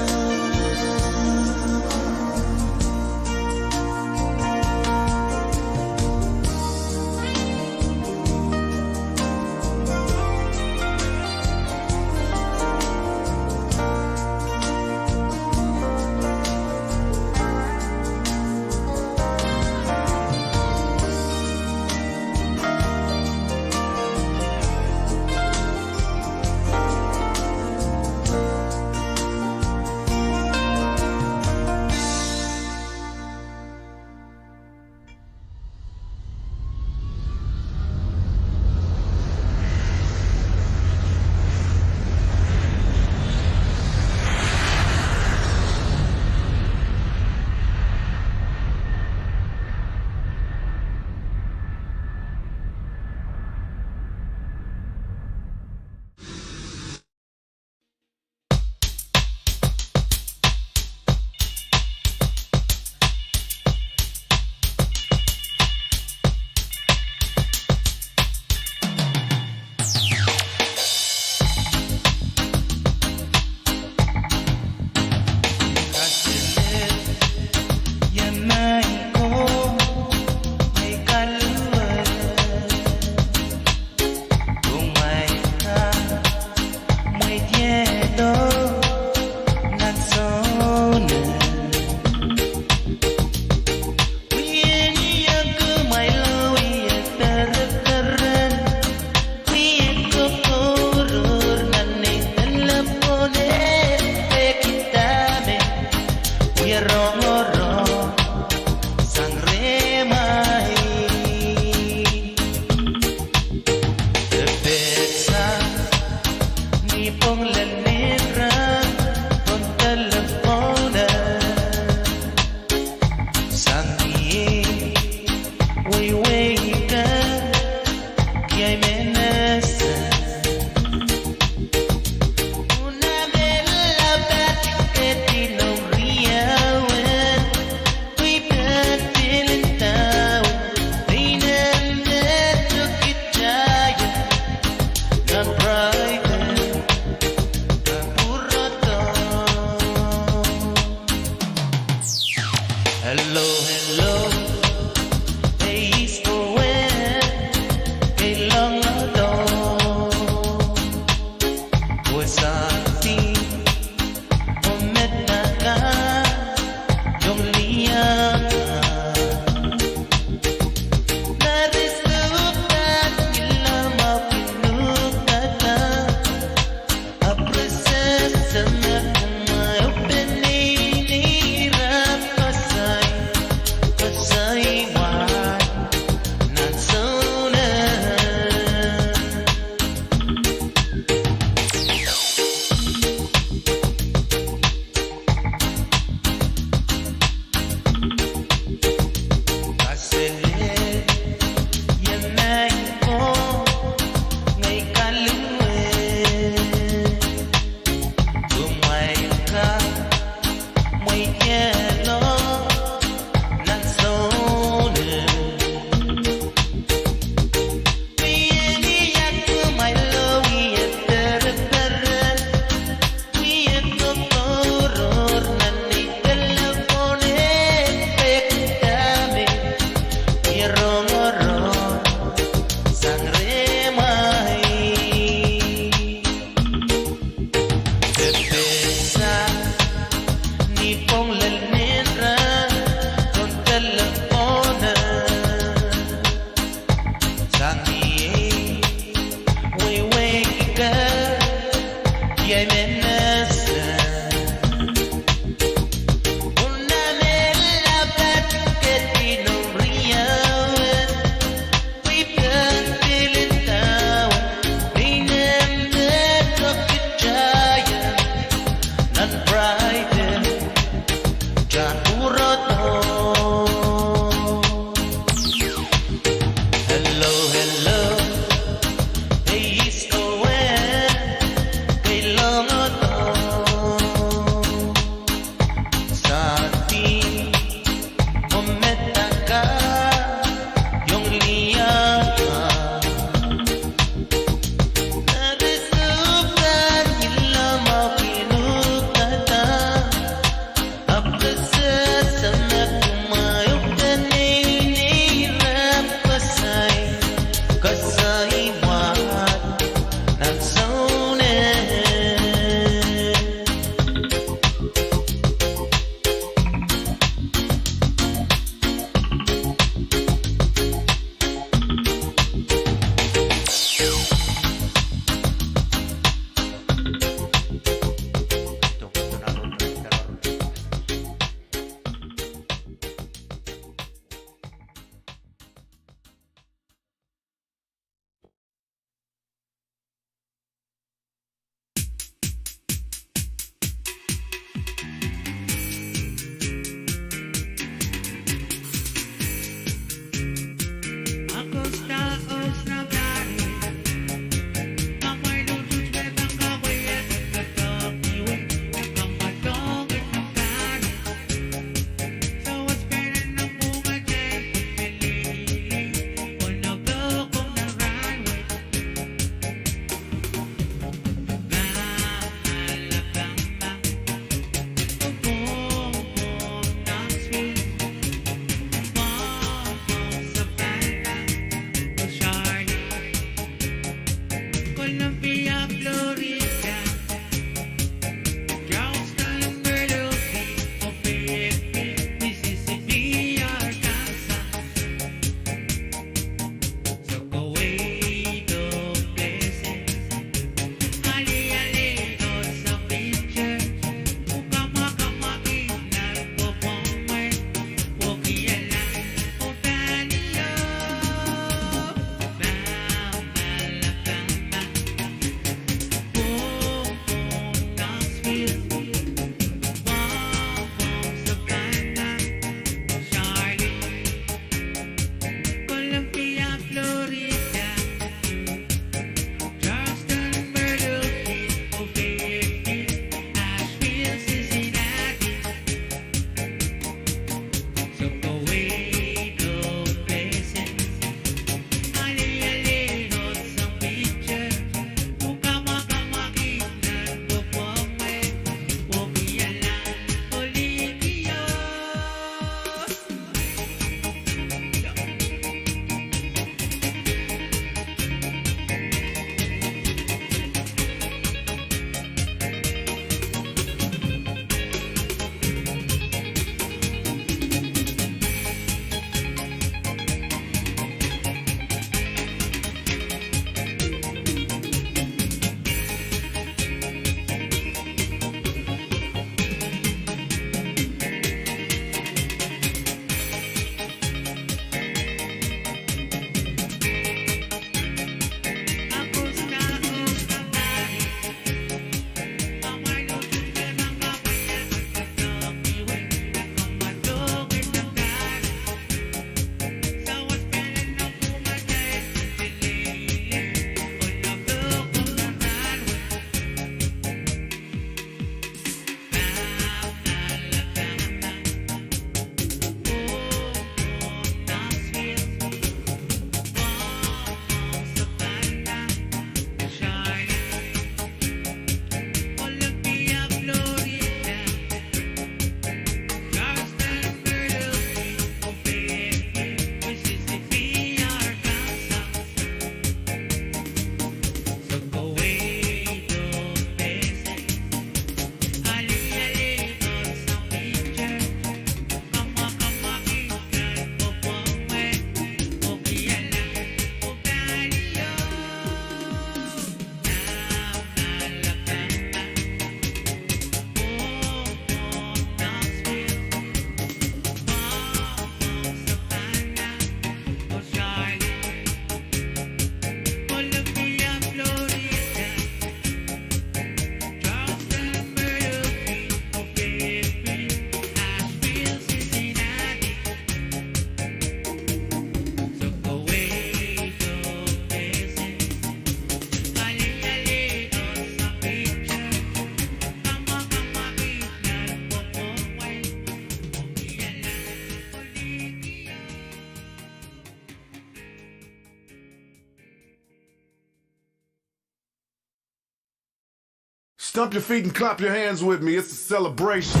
Stomp your feet and clap your hands with me. It's a celebration.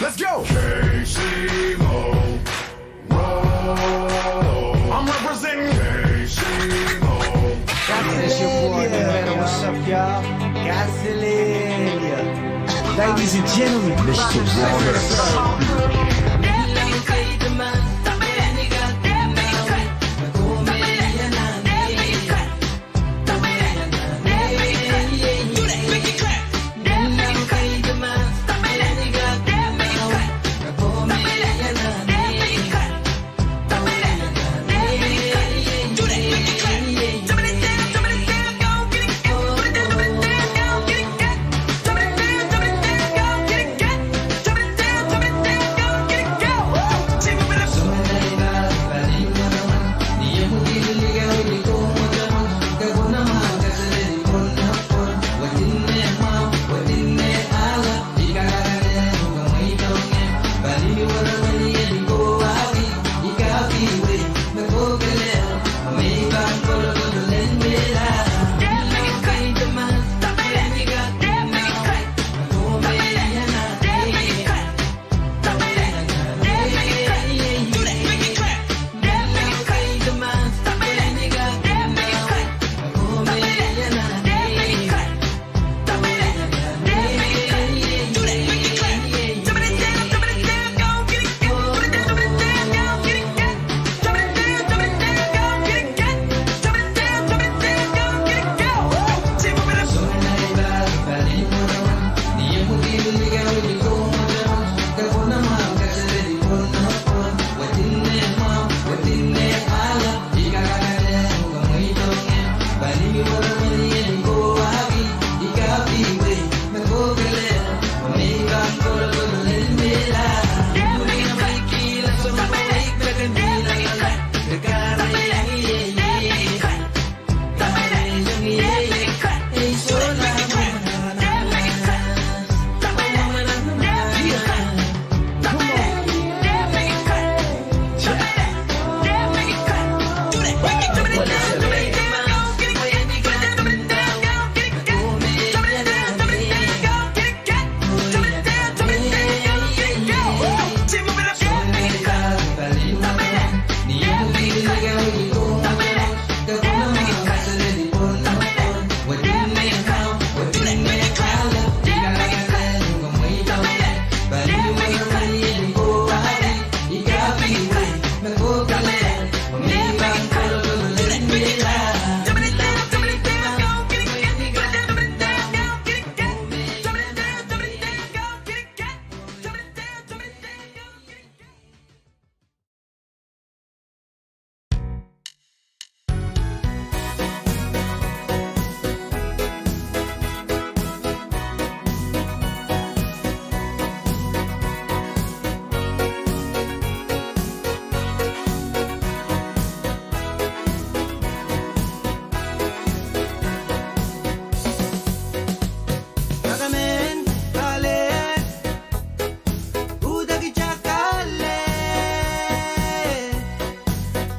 Let's go! K C Mo. I'm representing K C Mo. What's up, y'all? Ladies and gentlemen, Mister Wallace.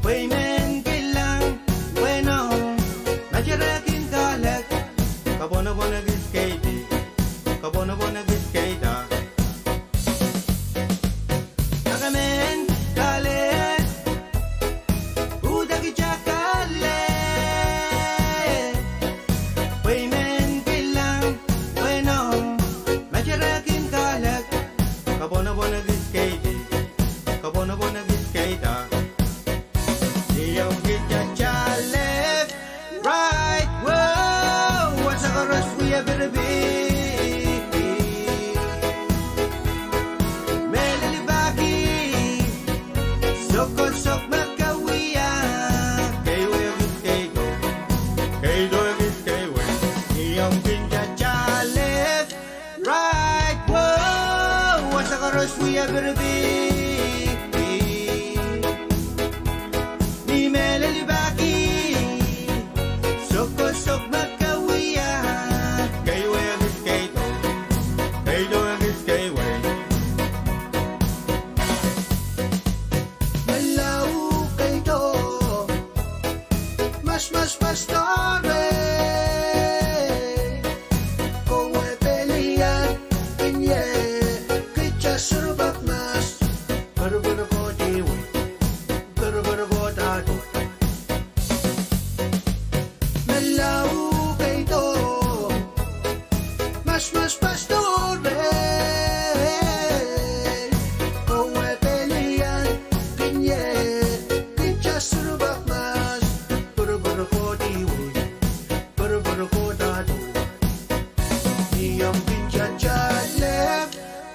Pwe I men kilang, pwe I nohn, ma I rehkin kahlek, kapwonopwon ekis keidi, kapwonopwon ekis keida. Ake men kahlek, udakihda kahlek, pwe I men kilang, pwe I nohn, ma I rehkin kahlek, kapwonopwon ekis keidi, kapwonopwon ekis keida. Ni omw kihda left, right, wow, wasa koaros wia piripir. Mehlel I pahki, sokosok me ke wia, keiwe ekis keido, keido ekis keiwe. Ni omw kihda left, right, wow, wasa koaros wia piripir. Ni mehlel I pahki, sokosok me ke wia, keiwe ekis keido, keido ekis keiwe. Mehlel I keido, mas, mas, mas, tare. Mas pastor, eh, oh, eh, pelian, kin ye, kin ja surubak mas, purpur kodi wei, purpur kodado. Ni omw kin ja ja left,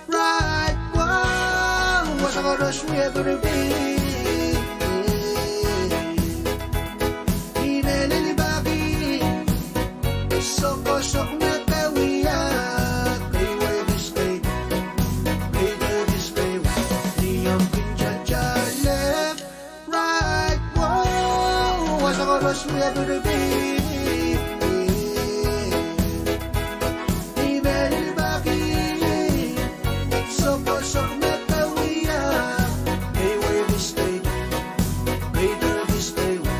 right, wow, wasa koaros wie purpir. Ni mehlel pahki, sokosok me ke wia, keiwe kis kei, keiwe kis kei, ni omw kin ja ja left, right, wow, wasa koaros wie purpir. Ni mehlel pahki, sokosok me ke wia, keiwe kis kei, keiwe kis keiwe.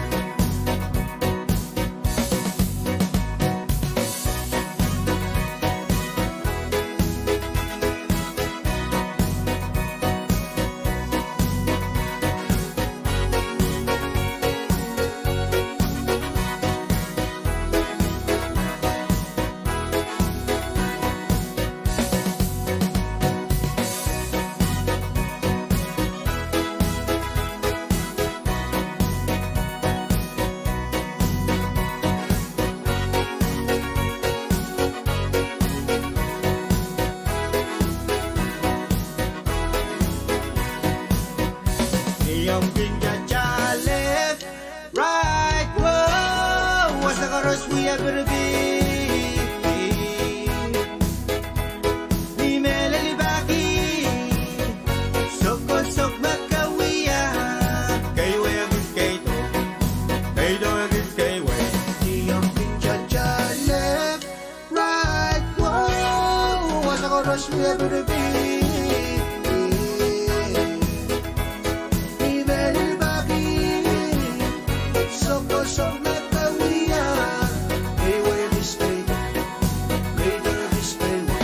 Ni omw kin ja ja left, right, wow, wasa koaros wie purpir. Ni mehlel pahki, sokosok me ke wia, keiwe kis keido, keido kis keiwe. Ni omw kin ja ja left, right, wow, wasa koaros wie purpir. Ni mehlel pahki, sokosok me ke wia, keiwe kis keido, keiwe kis keiwe.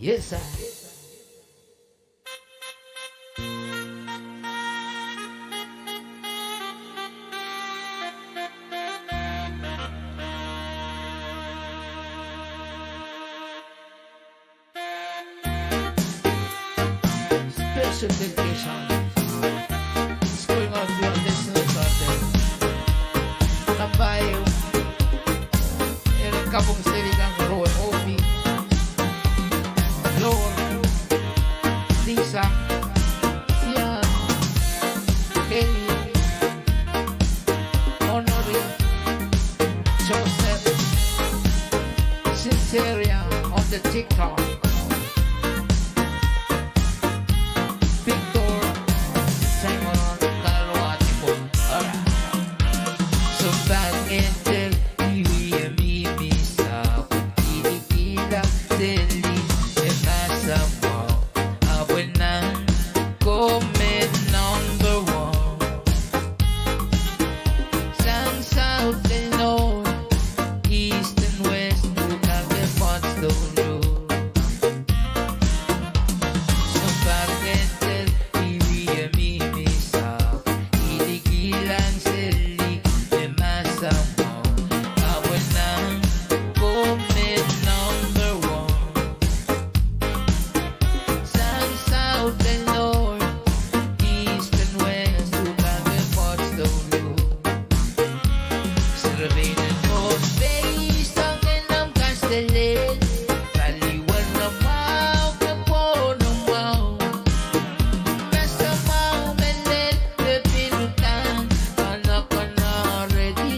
Yes, sir. Special dedication is going out to our listeners out there. Nambaio, eri kapwung seli kan Rowe Obi, Lor, Lisa, Sian, Kelly, Honorin, Joseph, Sinceria on the TikTok. Victor, Simon, Carlo, Atiko. Alright. Sounpar ngehn tel, iwie mihmi sapwung, kilikilang seli, me masamwahu, ahpw nan, komen number one. Sang south and north, east and west, look at the Pottstown Road. Sounpar ngehn tel, iwie mihmi sapwung, kilikilang seli, me masamwahu, ahpw nan, komen number one. Sang south and north, east and west, look at the Pottstown Road. Serepein en Pohnpei, soangen omw kaselel, paliwar mwahu, kepwohn mwahu. Masamwahu mehlel, kepil uhdahn, konokonorki.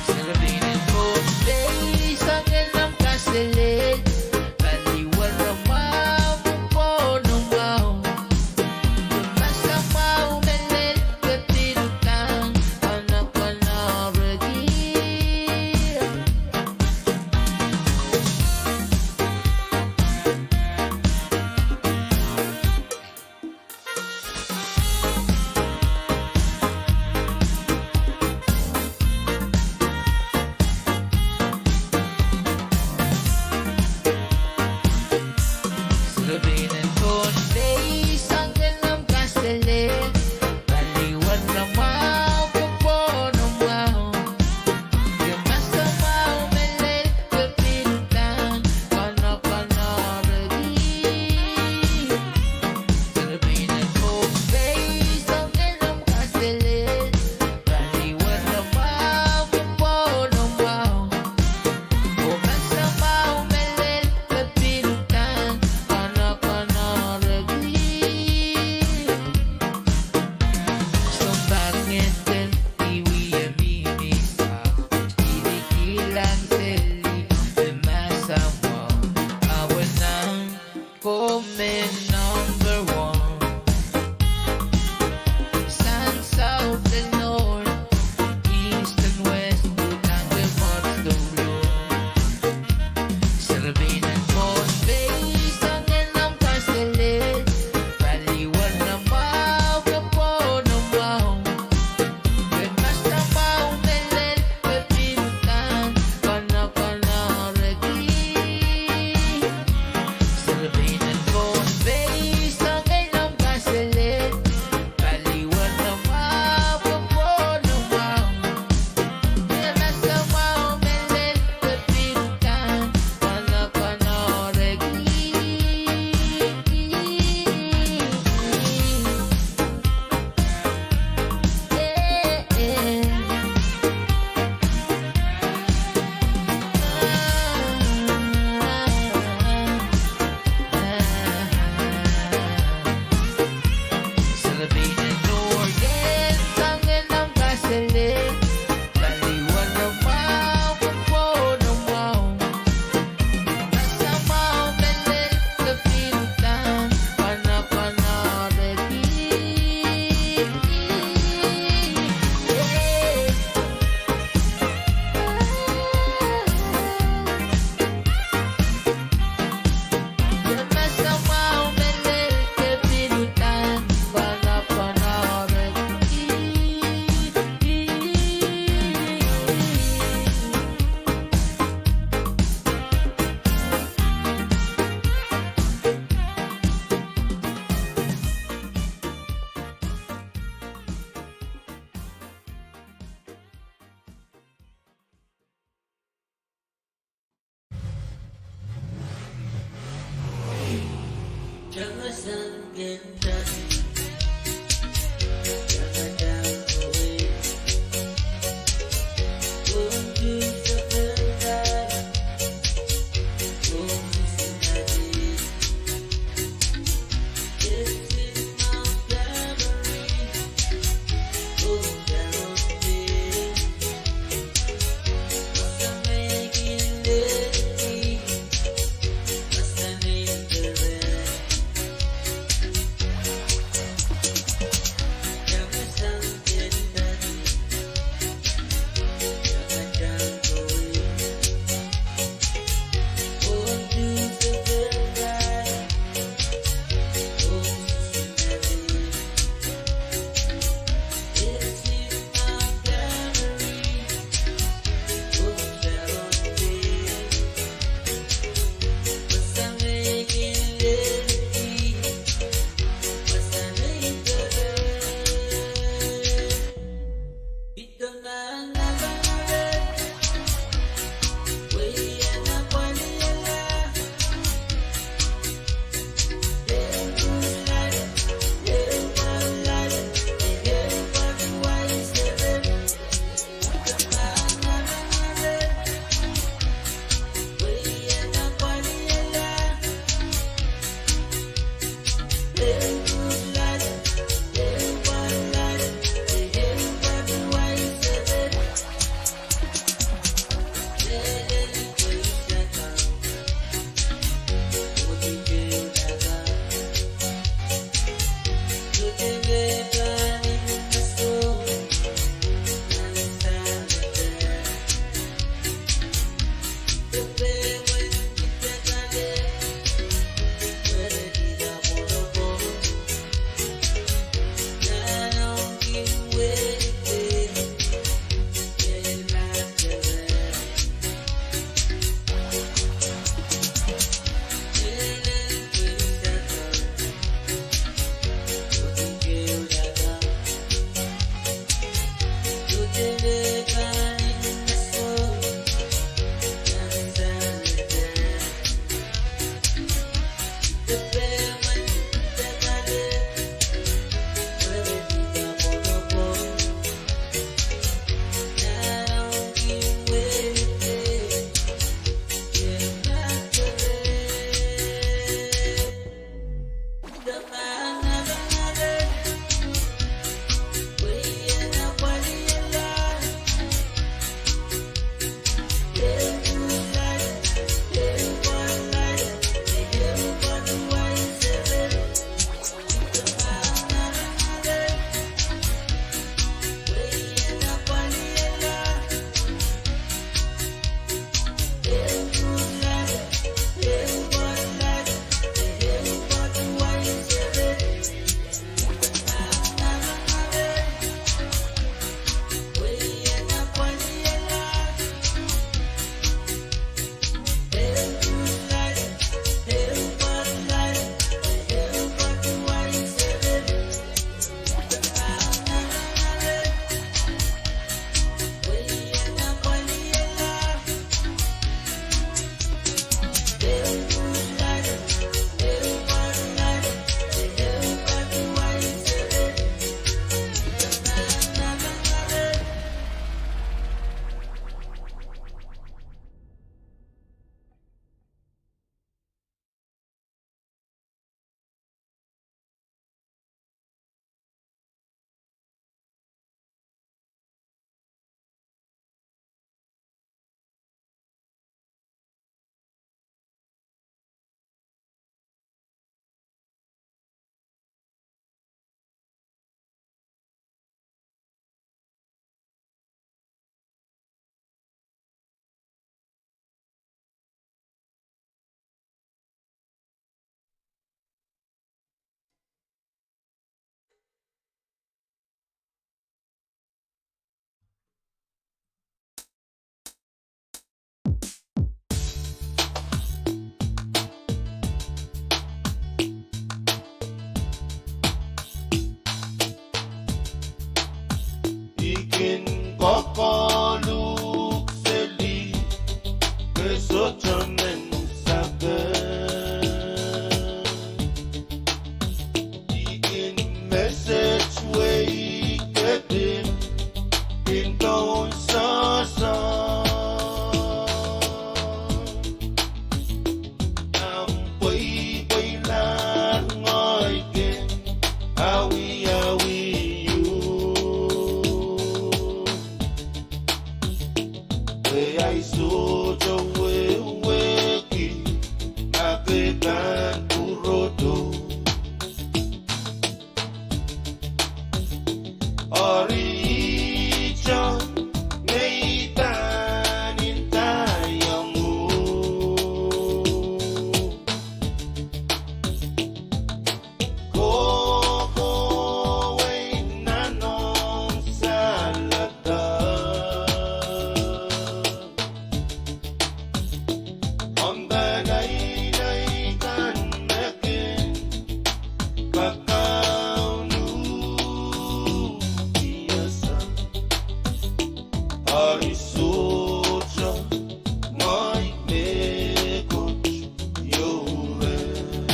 Serepein en Pohnpei, soangen omw kaselel, paliwar mwahu, kepwohn mwahu. Masamwahu mehlel, kepil uhdahn, konokonorki. Serepein en Pohnpei, soangen omw kaselel, paliwar mwahu, kepwohn mwahu. Masamwahu mehlel, kepil uhdahn, konokonorki. Serepein en Pohnpei, soangen omw kaselel, paliwar mwahu, kepwohn mwahu. Oh masamwahu mehlel, kepil uhdahn, konokonorki. Sounpar ngehn tel, iwie mihmi sapwung, kilikilang seli, me masamwahu, ahpw nan, komen number one. Sang south and north, east and west, look at the Pottstown Road. Serepein en Pohnpei, soangen omw kaselel, paliwar mwahu, kepwohn mwahu. Masamwahu mehlel, kepil uhdahn, konokonorki. Serepein en Pohnpei, soangen omw kaselel, paliwar mwahu, kepwohn mwahu. Masamwahu mehlel, kepil uhdahn, konokonorki. I kin kokohluhk seli, ke sohte men sapeng. Eri ihte me I pahn ndahiong uhk, kohkohwei nan omw saledek. Omw peneinei kan me kin kakaun uhk iasang. Eri sohte ngehi mehkot ieu reh.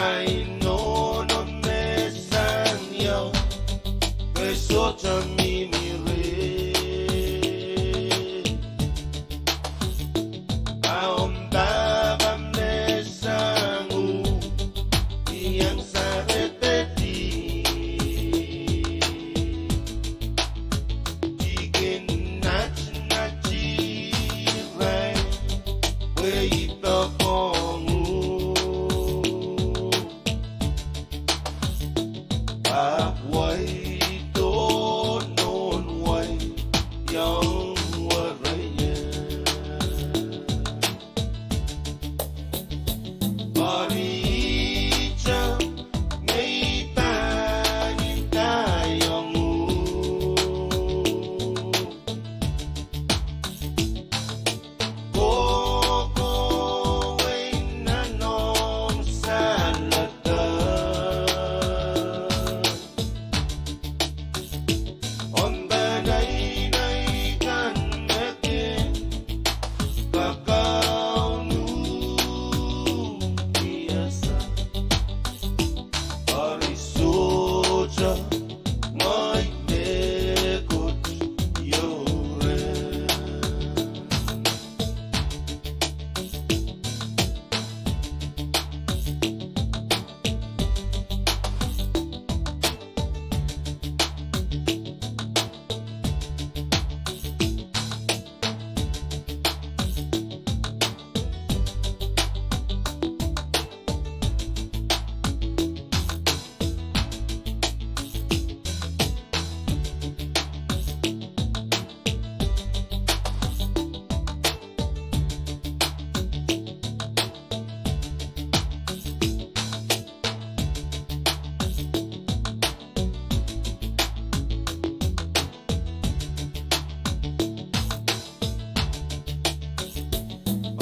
Ahi nohno me sang ieu, pwe sohte mihmi reh. A omw pahpa me sang uhk, iang saledek dih. I kin natnat irail, pwe I poakohng uhk. Ahpw wai doh nohn wai iang wereie. Eri ihte me I pahn ndahiong uhk, kohkohwei nan omw saledek. Omw peneinei kan me kin kakaun uhk iasang. Eri sohte ngehi mehkot ieu reh.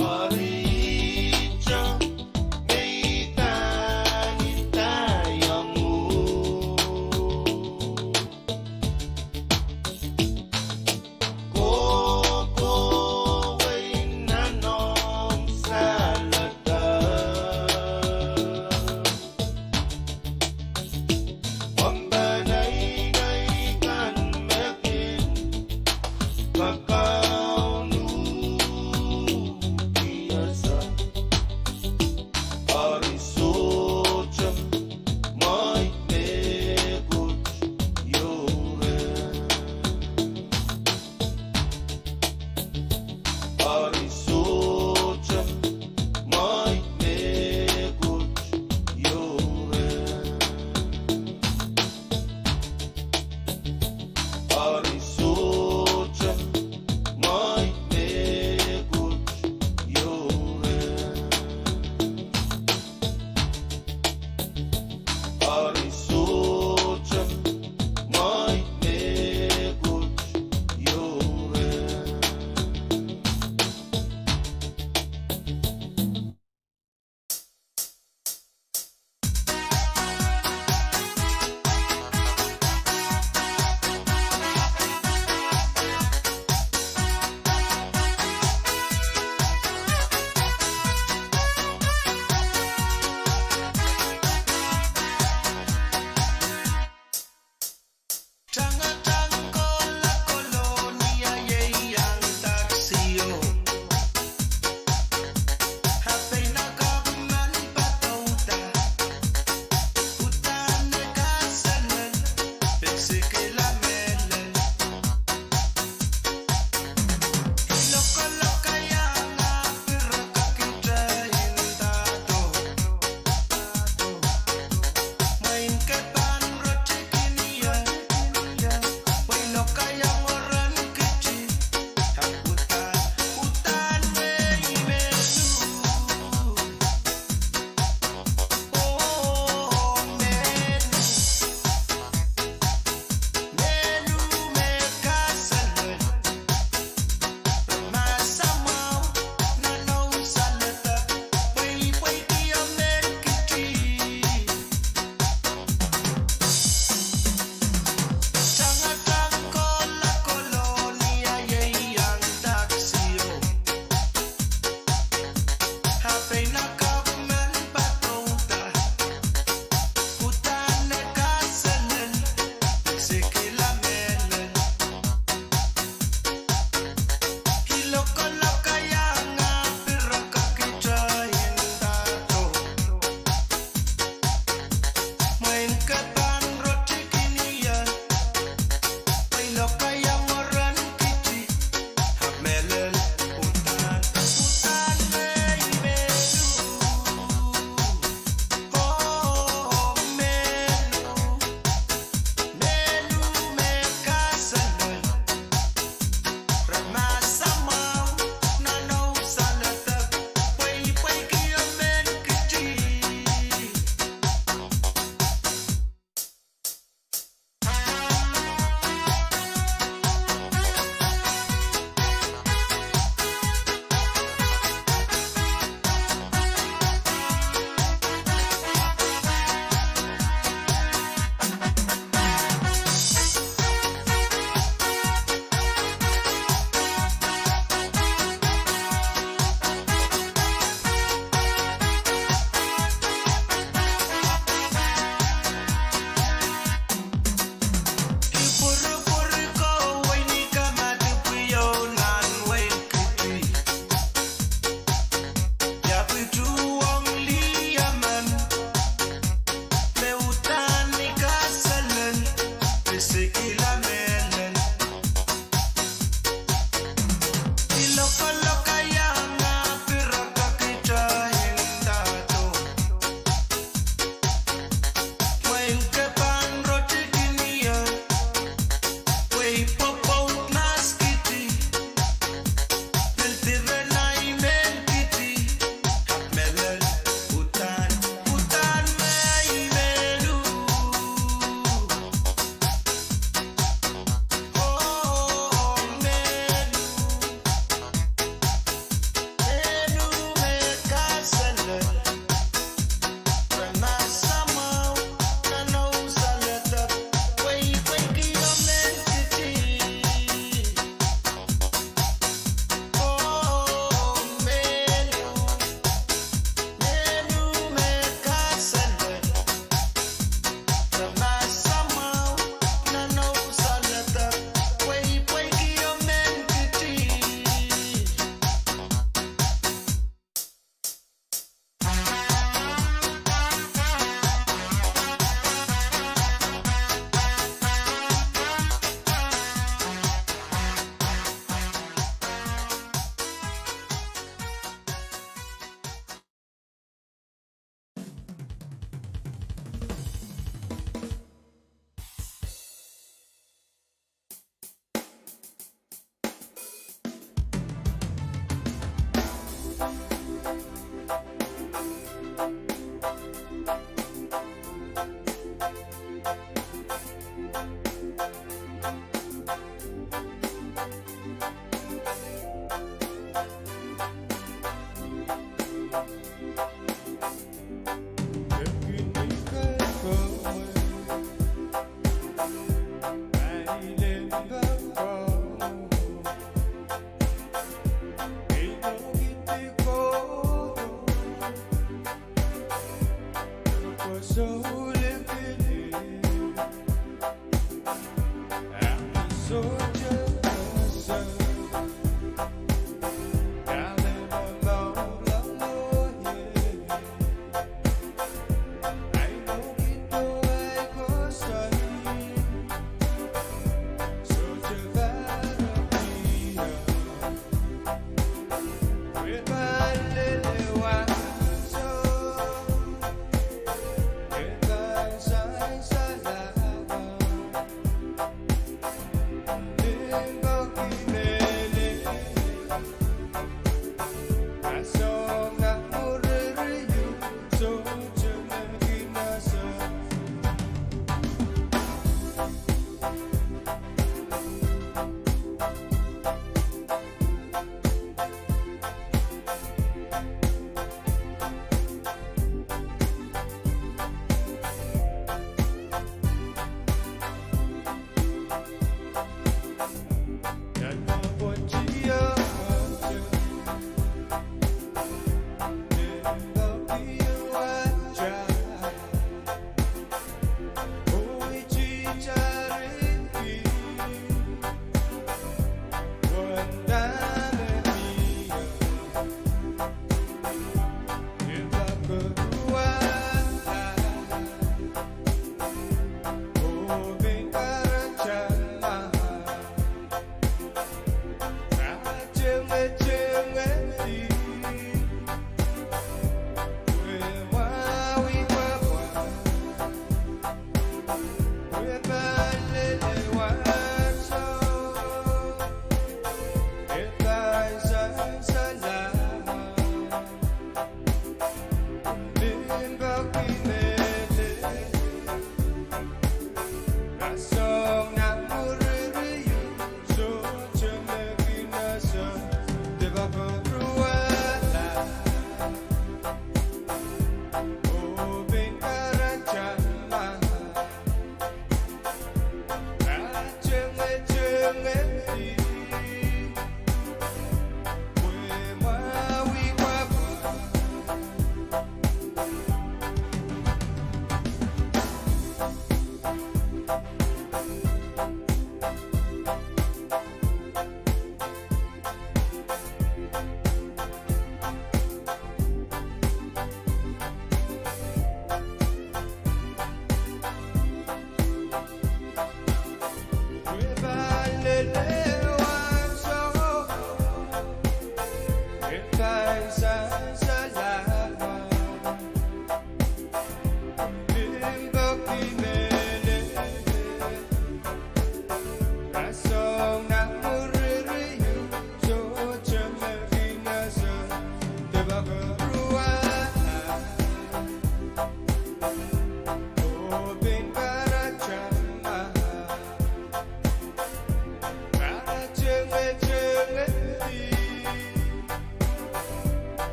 Eri ihte me I pahn ndahiong uhk, kohkohwei nan omw saledek. Omw peneinei kan me kin kakaun uhk iasang. Eri sohte ngehi mehkot ieu reh. Eri sohte ngehi mehkot ieu reh. Eri sohte ngehi mehkot ieu reh. Eri sohte ngehi mehkot ieu reh.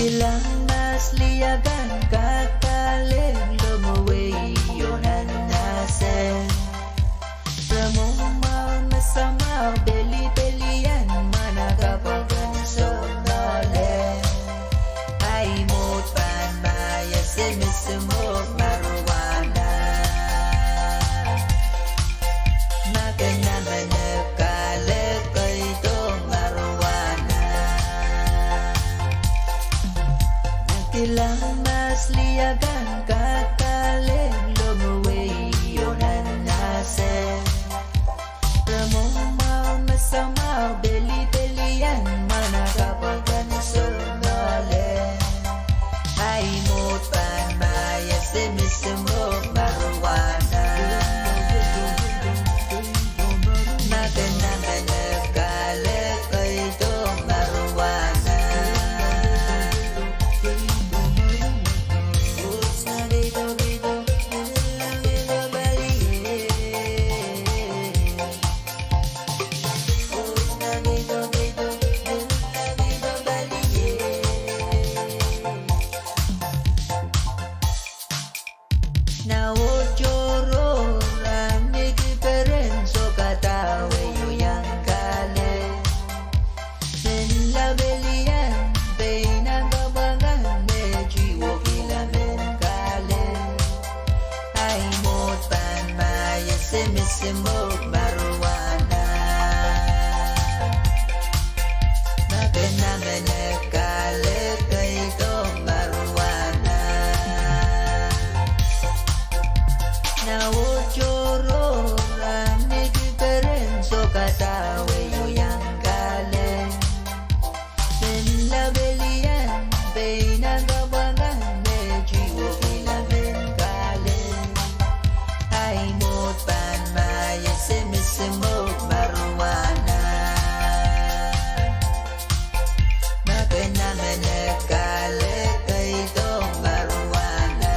Kilang mahs lih akan kak kahlek lohmwei iohn nan nahsen. Re mwohmw mwahu me samwahu pelipelian mwahnakapw kan sounale. Ai mwohd pahn mie se me se mwohd marijuana. Ma ke namenek kahlek keido marijuana. Kilang Semisimok marijuana. Ma ke namenek kahlek, ke ido marijuana. Na oh tohrohr, ahmw ni kikeren soh, kadawehn oh iang kahlek. Mehn lapalien pein nan kapwang kan me tiwo pil men kahlek. Ahi mwohd pahn mie semisimok marijuana. Ma ke namenek kahlek, ke ido marijuana.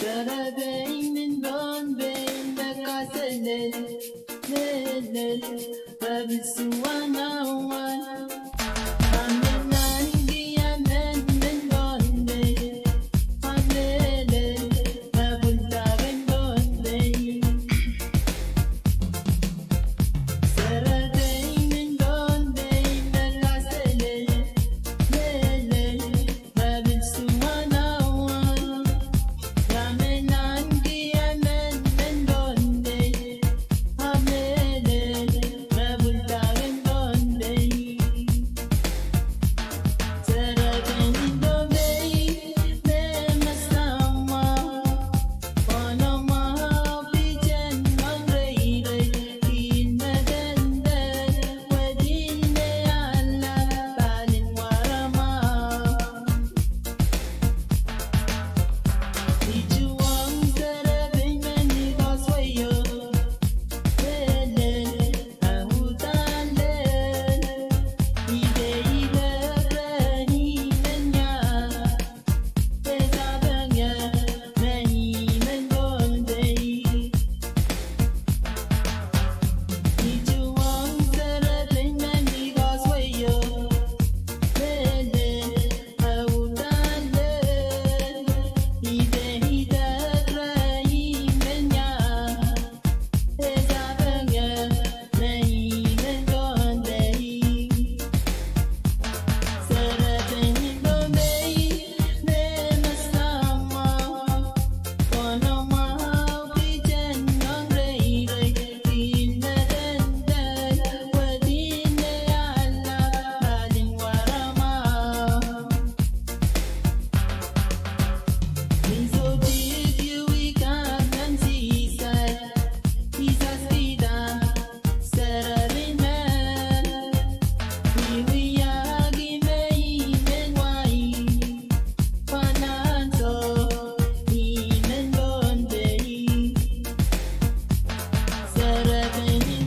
Serepein en Pohnpei me kaselel, lelel, me pil suwanawan. A men ahneki emen men Pohnpei, a lelel, me pwulda ken Pohnpei. Serepein en Pohnpei me kaselel, lelel, me pil suwanawan. A men ahneki emen men Pohnpei, a lelel, me pwulda ken Pohnpei. Serepein en Pohnpei me masamwa, pwononmwahu piten ong reirei, kin me denden, wedin me ala, palin waramwahu. Ituwong serepein men ni kosweio, lelel, a uhdahn lel, ide ide re ni men ia, e sapeng ie, me i men Pohnpei. Ituwong serepein men ni kosweio, lelel, a uhdahn lel, ide ide re ni men ia, e sapeng ie, me i men Pohnpei. Serepein en Pohnpei me masamwa, pwononmwahu piten ong reirei, kin me denden, wedin me ala, palin waramwahu. Ni sohte kiu I kak nan sisai, I sasida serepein men. I wiahki me I men wai, pwe nan ansou I men Pohnpei. Serepein en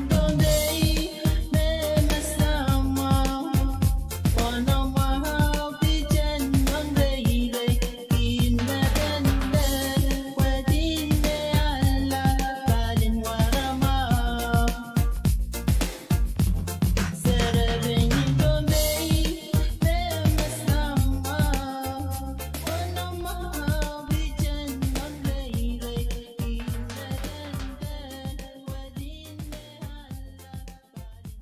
Pohnpei me masamwa, pwononmwahu piten ong reirei, kin me denden, wedin me ala, palin waramwahu. Serepein en Pohnpei me masamwa, pwononmwahu piten ong reirei, kin me denden, wedin me ala, palin waramwahu.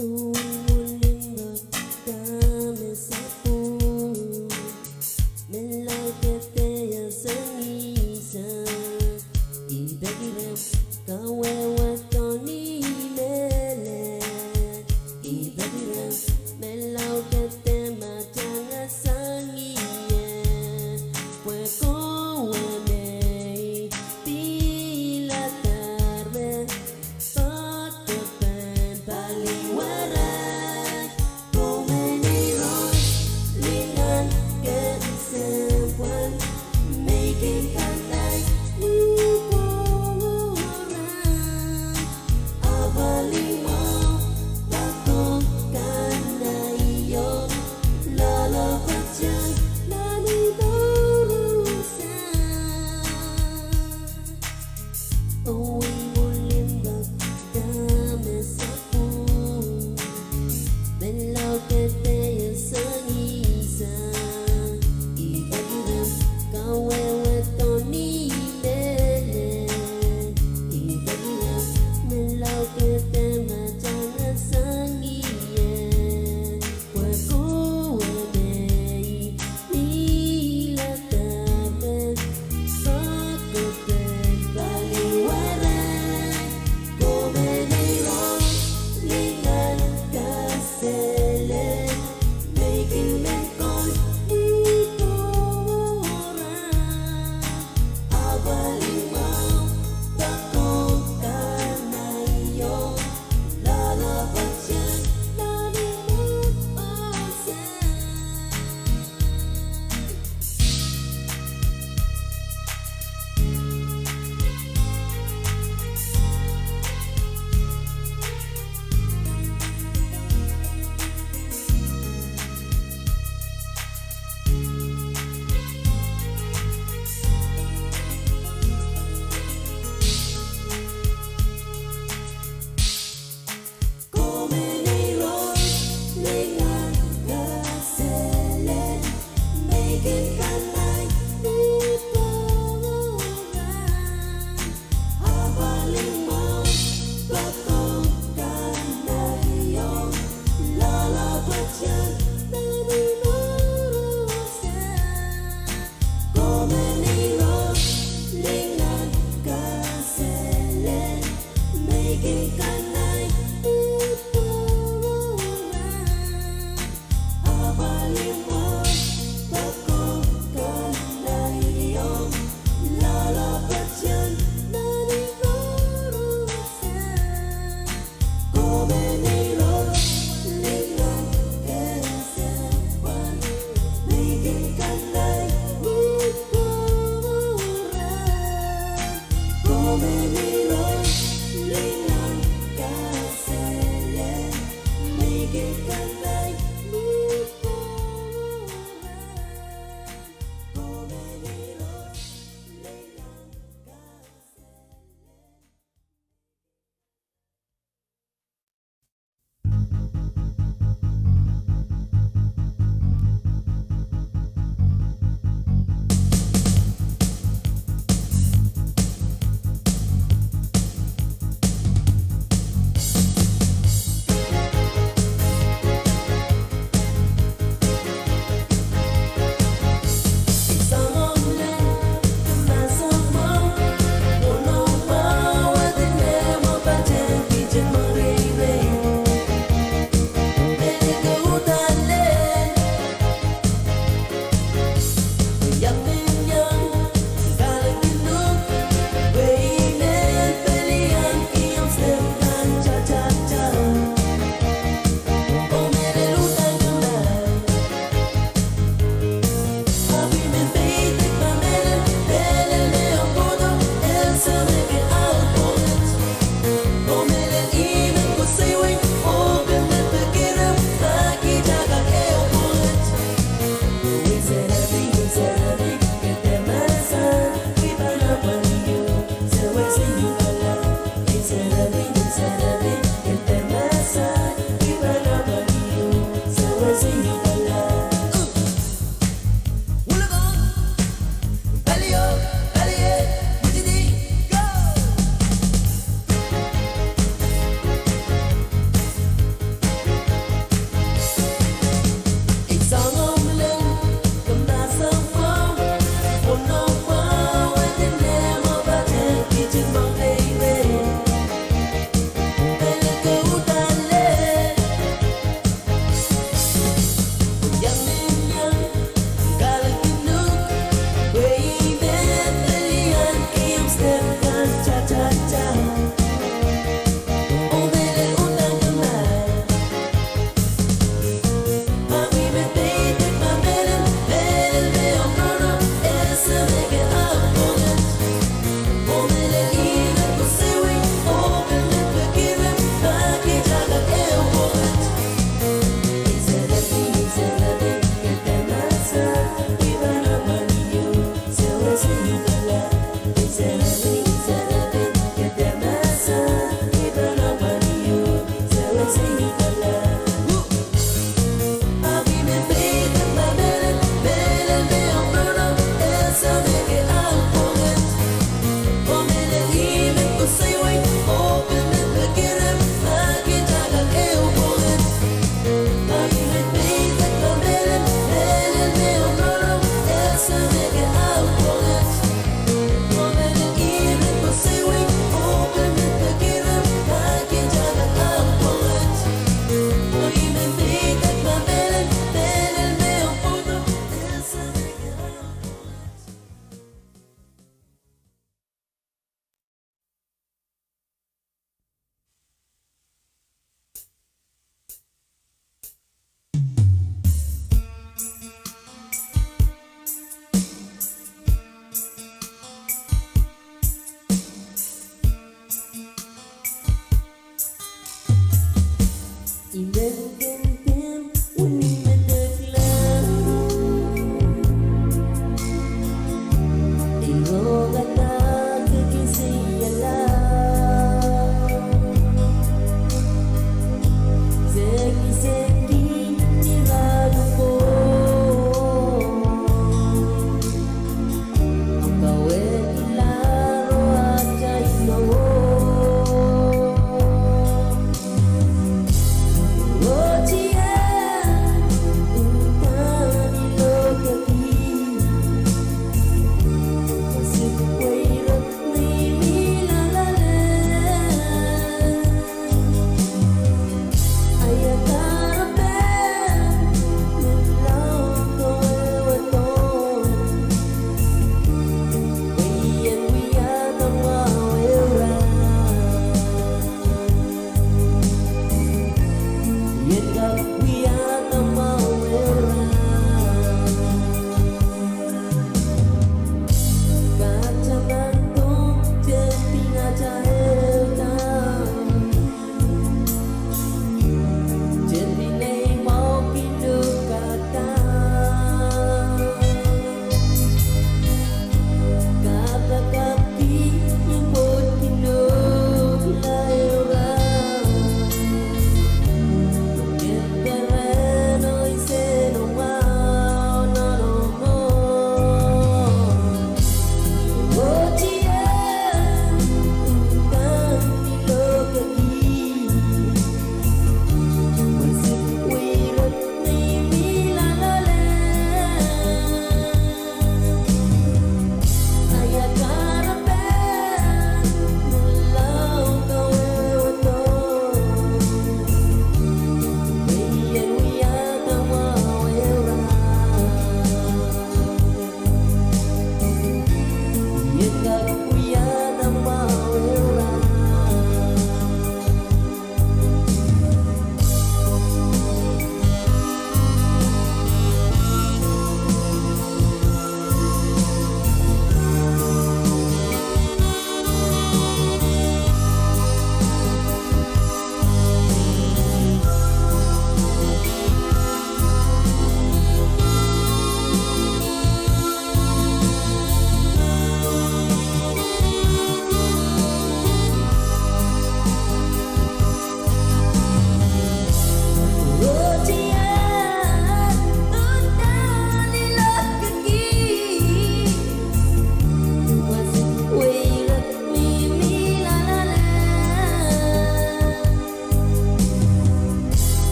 Uwen limpoak dahme sapwung, menlau kehdehiong sang ih sang. I peki reh kawehwe tohn ih lel. I peki reh menlau kehde ma tangehng sang ie. Pwe kowe me I piladahr me poatopen paliwere. Kowe me Iroh.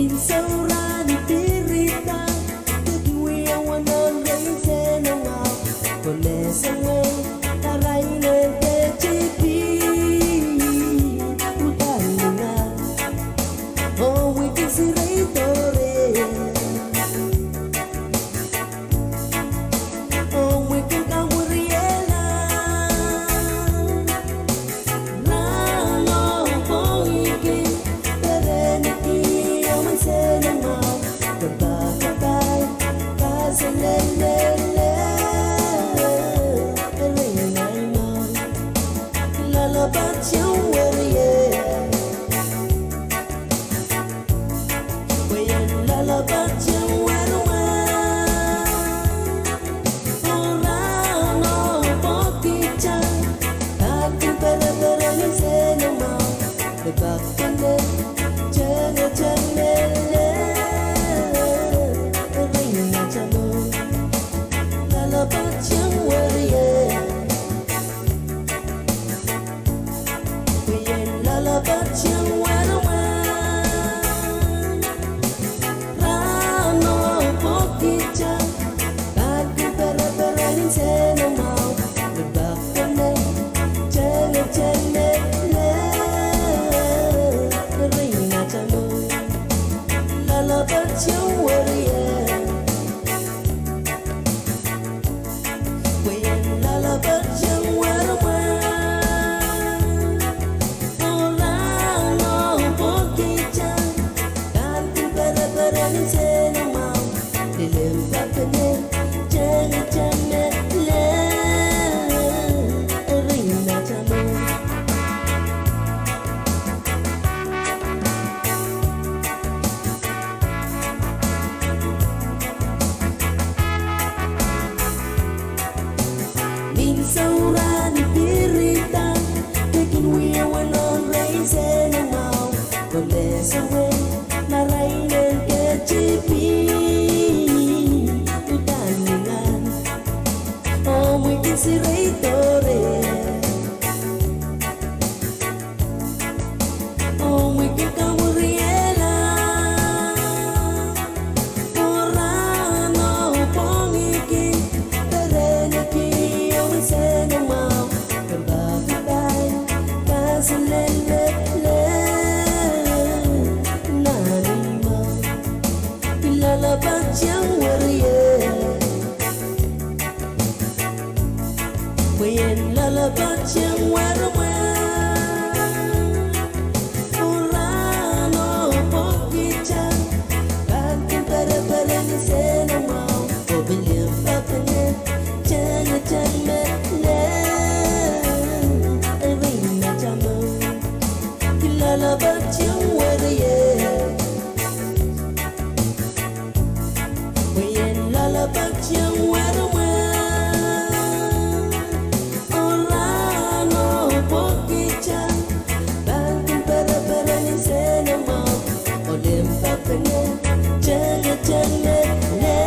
Nin sohrahn pirida, ke kin wia wahnpoaron sehse mwahu, oh me sewese arail ketipin uhdahn lingan, oh wihki sirei doare. Oh wihki kawiriela. Rahno pwongiki, pereniki omwen sehse mwahu, ke pakapai, kaselel lele, erei nai mwahu, loaloapwoat ieu werie. Pwe ien loaloapwoat ieu wermwa. Oh rahno pwokihda, pahn kin pereperen sehse mwahu, e pak pene, tenge tenge lele, erei nataman, loaloapwoat ieu werie. Pwe ien loaloapwoat ieu wermwa. Rahno pwokihda, pahn kin pereperen sehse mwahu, e pak pene, tenge tenge lele, erei nataman, loaloapwoat ieu werie. Pwe ien loaloapwoat ieu wermwa. Oh rahno pwokihda, pahn kin pereperen sehse mwahu, lilimpakene, tenge tenge lele, erei nataman. Nin sohrahn pirida, ke kin wia wahnpoaron sehse mwahu, oh me sewese arail ketipin uhdahn lingan, oh wihki sirei doare. Oh wihki kawiriela. Oh rahno pwongiki, pereniki omwen sehse mwahu, ke pakapai, kaselel lele, nai mwahu, loaloapwoat ieu werie. Pwe ien loaloapwoat ieu wermwa. Oh rahno pwokihda, pahn kin pereperen sehse mwahu, oh lilimpakene, tenge tenge lele, erei nataman, loaloapwoat ieu werie. Pwe ien loaloapwoat ieu wermwa. Oh rahno pwokihda, pahn kin pereperen sehse mwahu, oh lilimpakene, tenge tenge lele,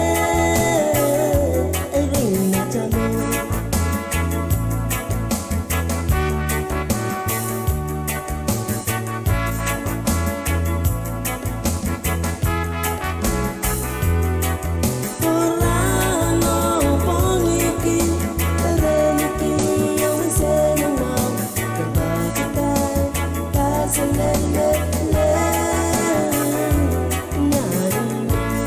erei nataman. Oh rahno pwongiki, pereniki omwen sehse mwahu, ke pakapai, kaselel lele, nai mwahu,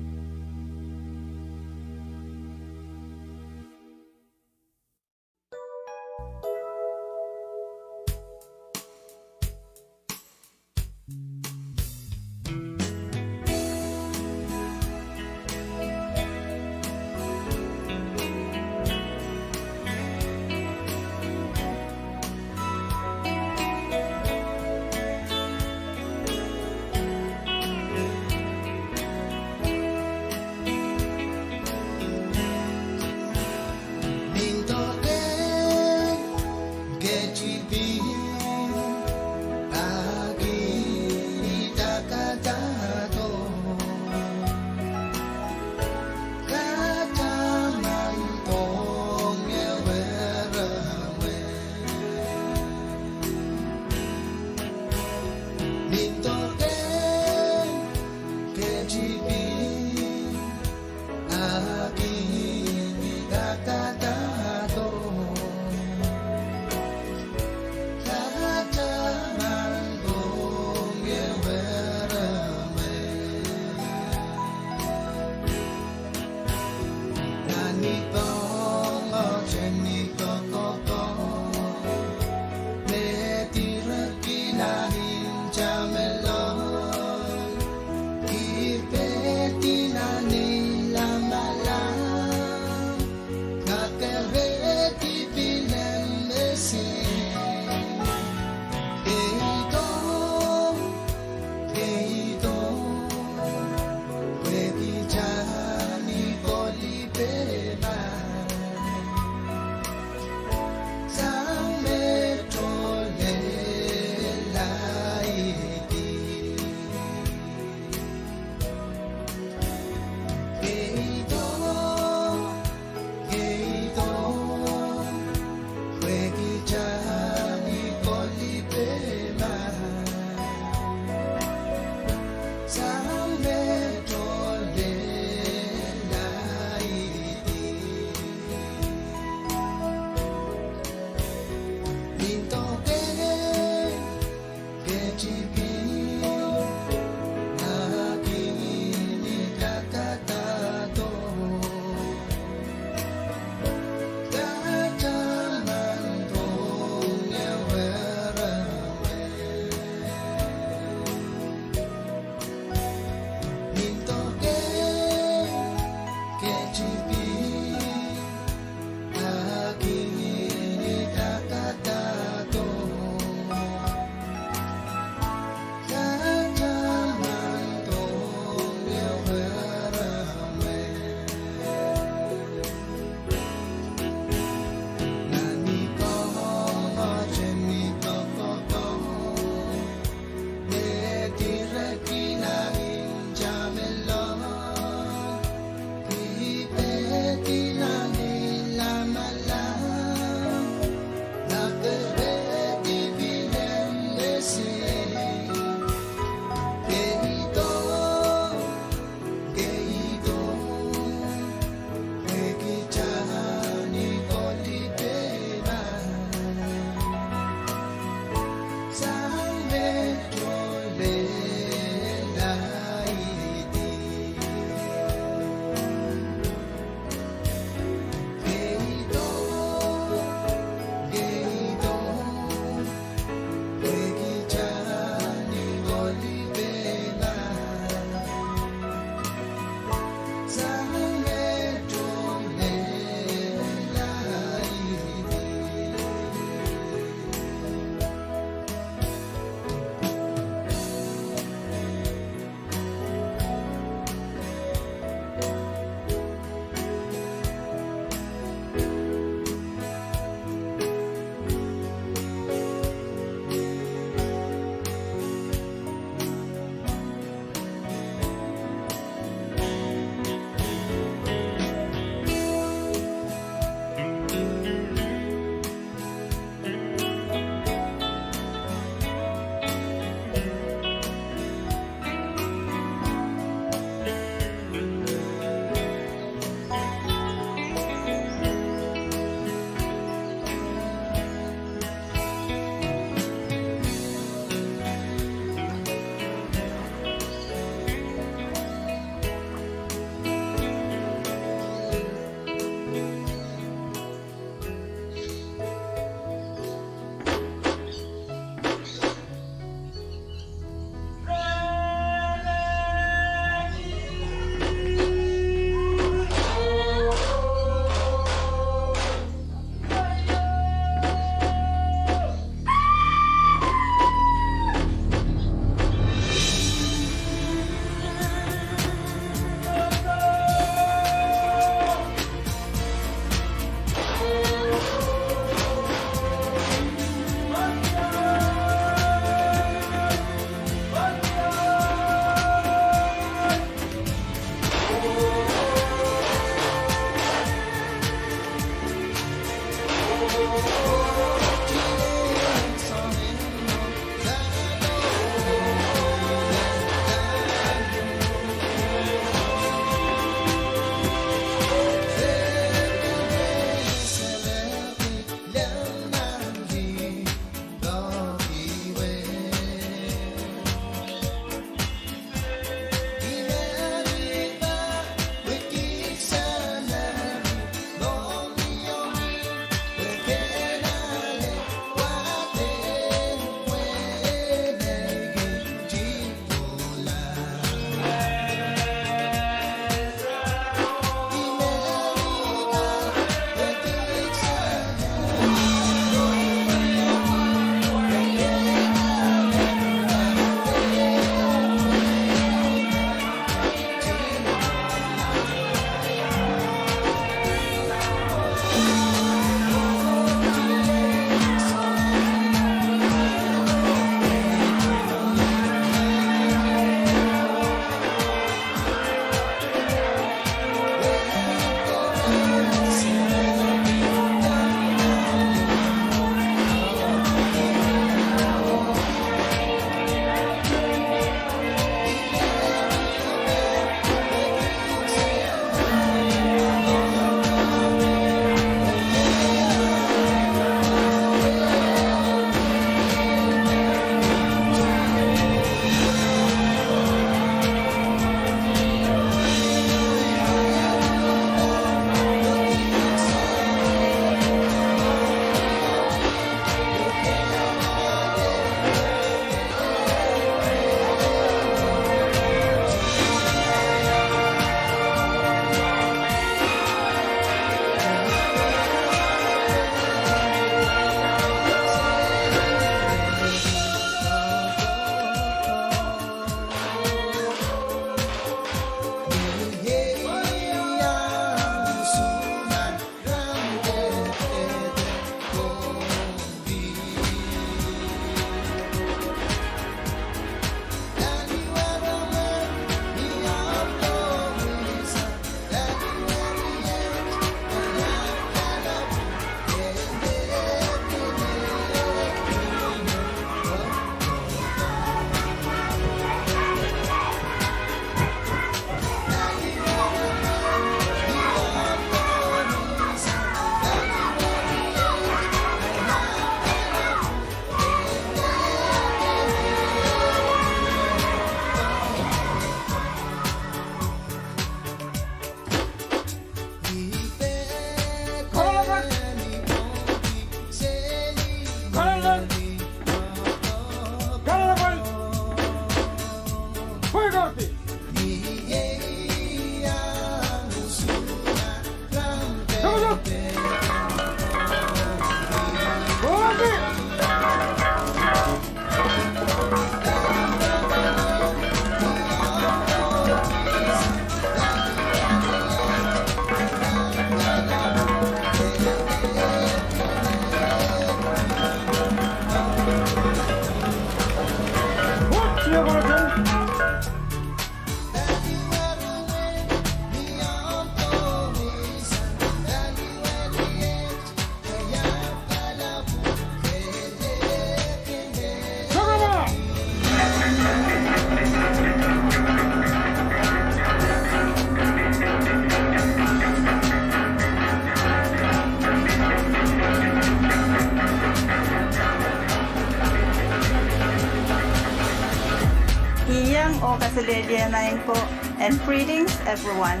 Iang oh kaselehlie maing ko, and greetings everyone.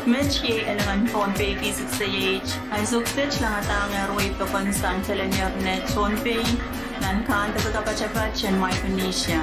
Met iei elingan Pohnpei V six A H, ansou kiset langadahngehr wehi pokon sang telenier net Pohnpei nan kahndikada patapat en Micronesia.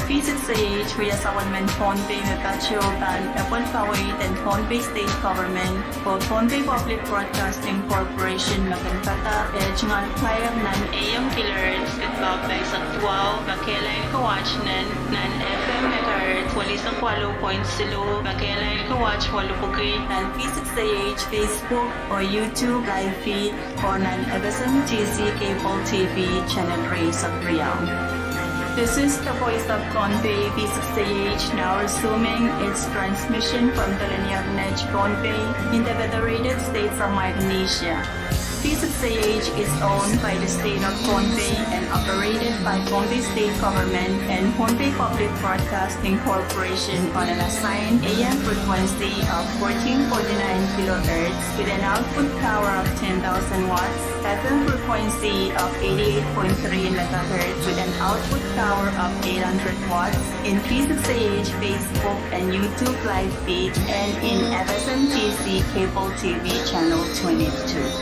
V six A H wia sapwellimen Pohnpei me patoh pahn epwel kaweid en Pohnpei State Government oh Pohnpei Public Broadcasting Corporation me kin padahk eh tungoal kair nan A M kilohertz kid paoh paisek duwau me kehlail kowaht nen, nan F M megahertz welisek waluh point siluh me kehlail kowaht welipwiki nan V six A H Facebook oh YouTube live feed oh nan F S M T C cable T V channel rieisek riau. This is the voice of Pohnpei V six A H now resuming its transmission from telenier net Pohnpei in the Federated States of Micronesia. V six A H is owned by the State of Pohnpei and operated by Pohnpei State Government and Pohnpei Public Broadcasting Corporation on an assigned A M frequency of fourteen forty-nine kilohertz with an output power of ten thousand watts, F M frequency of eighty-eight point three megahertz with an output power of eight hundred watts, in V six A H Facebook and YouTube live feed, and in F S M T C cable T V channel twenty-two.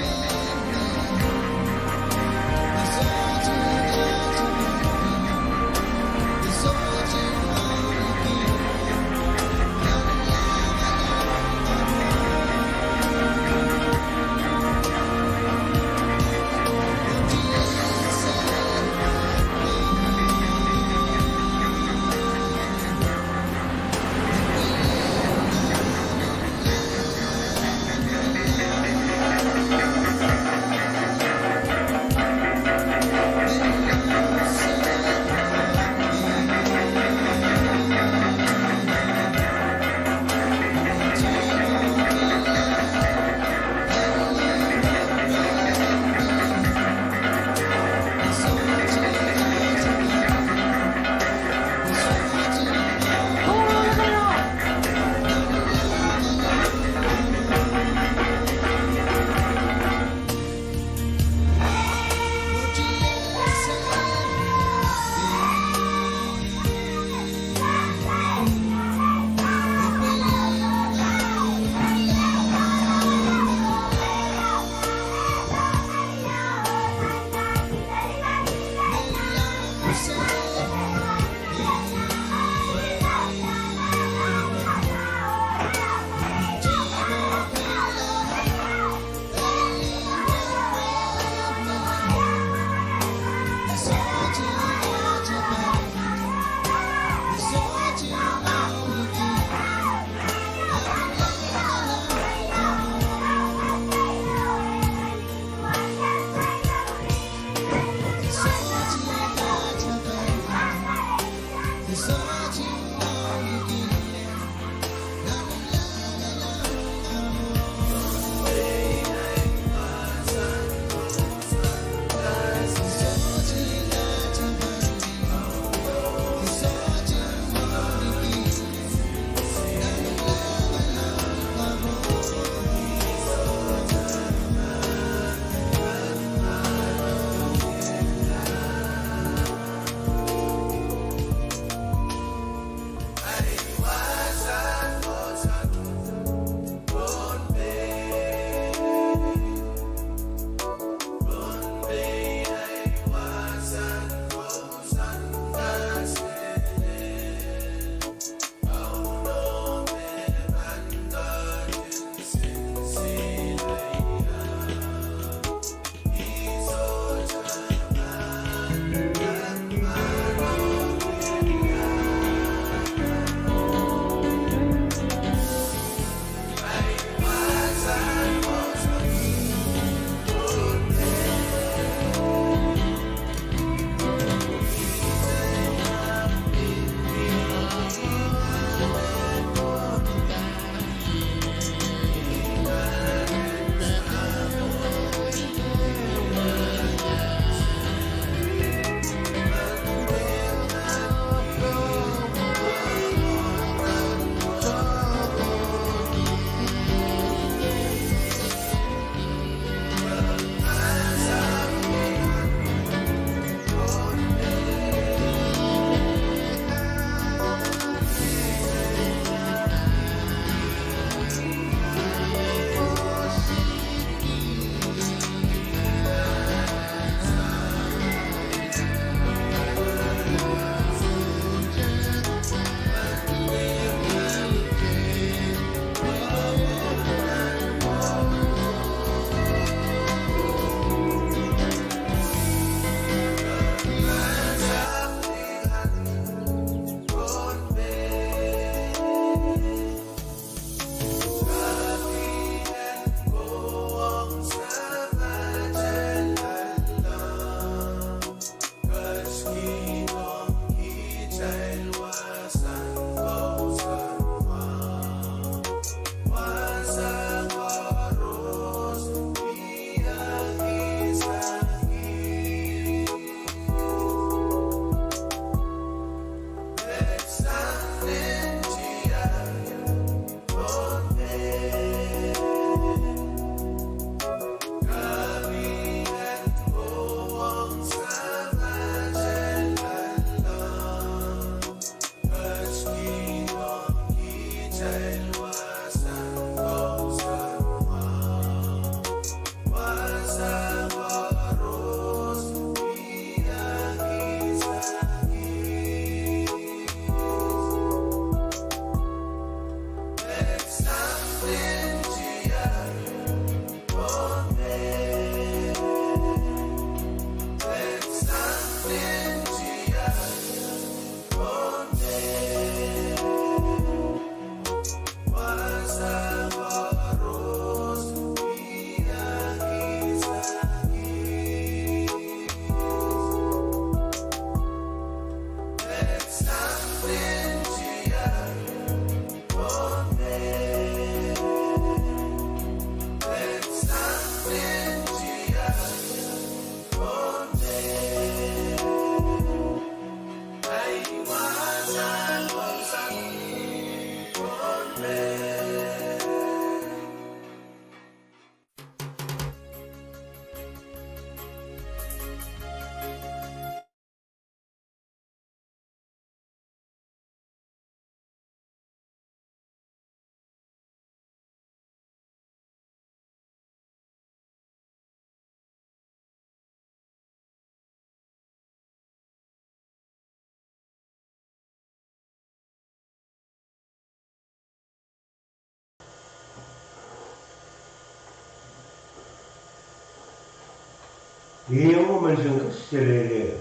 Iei menseng kaselehlie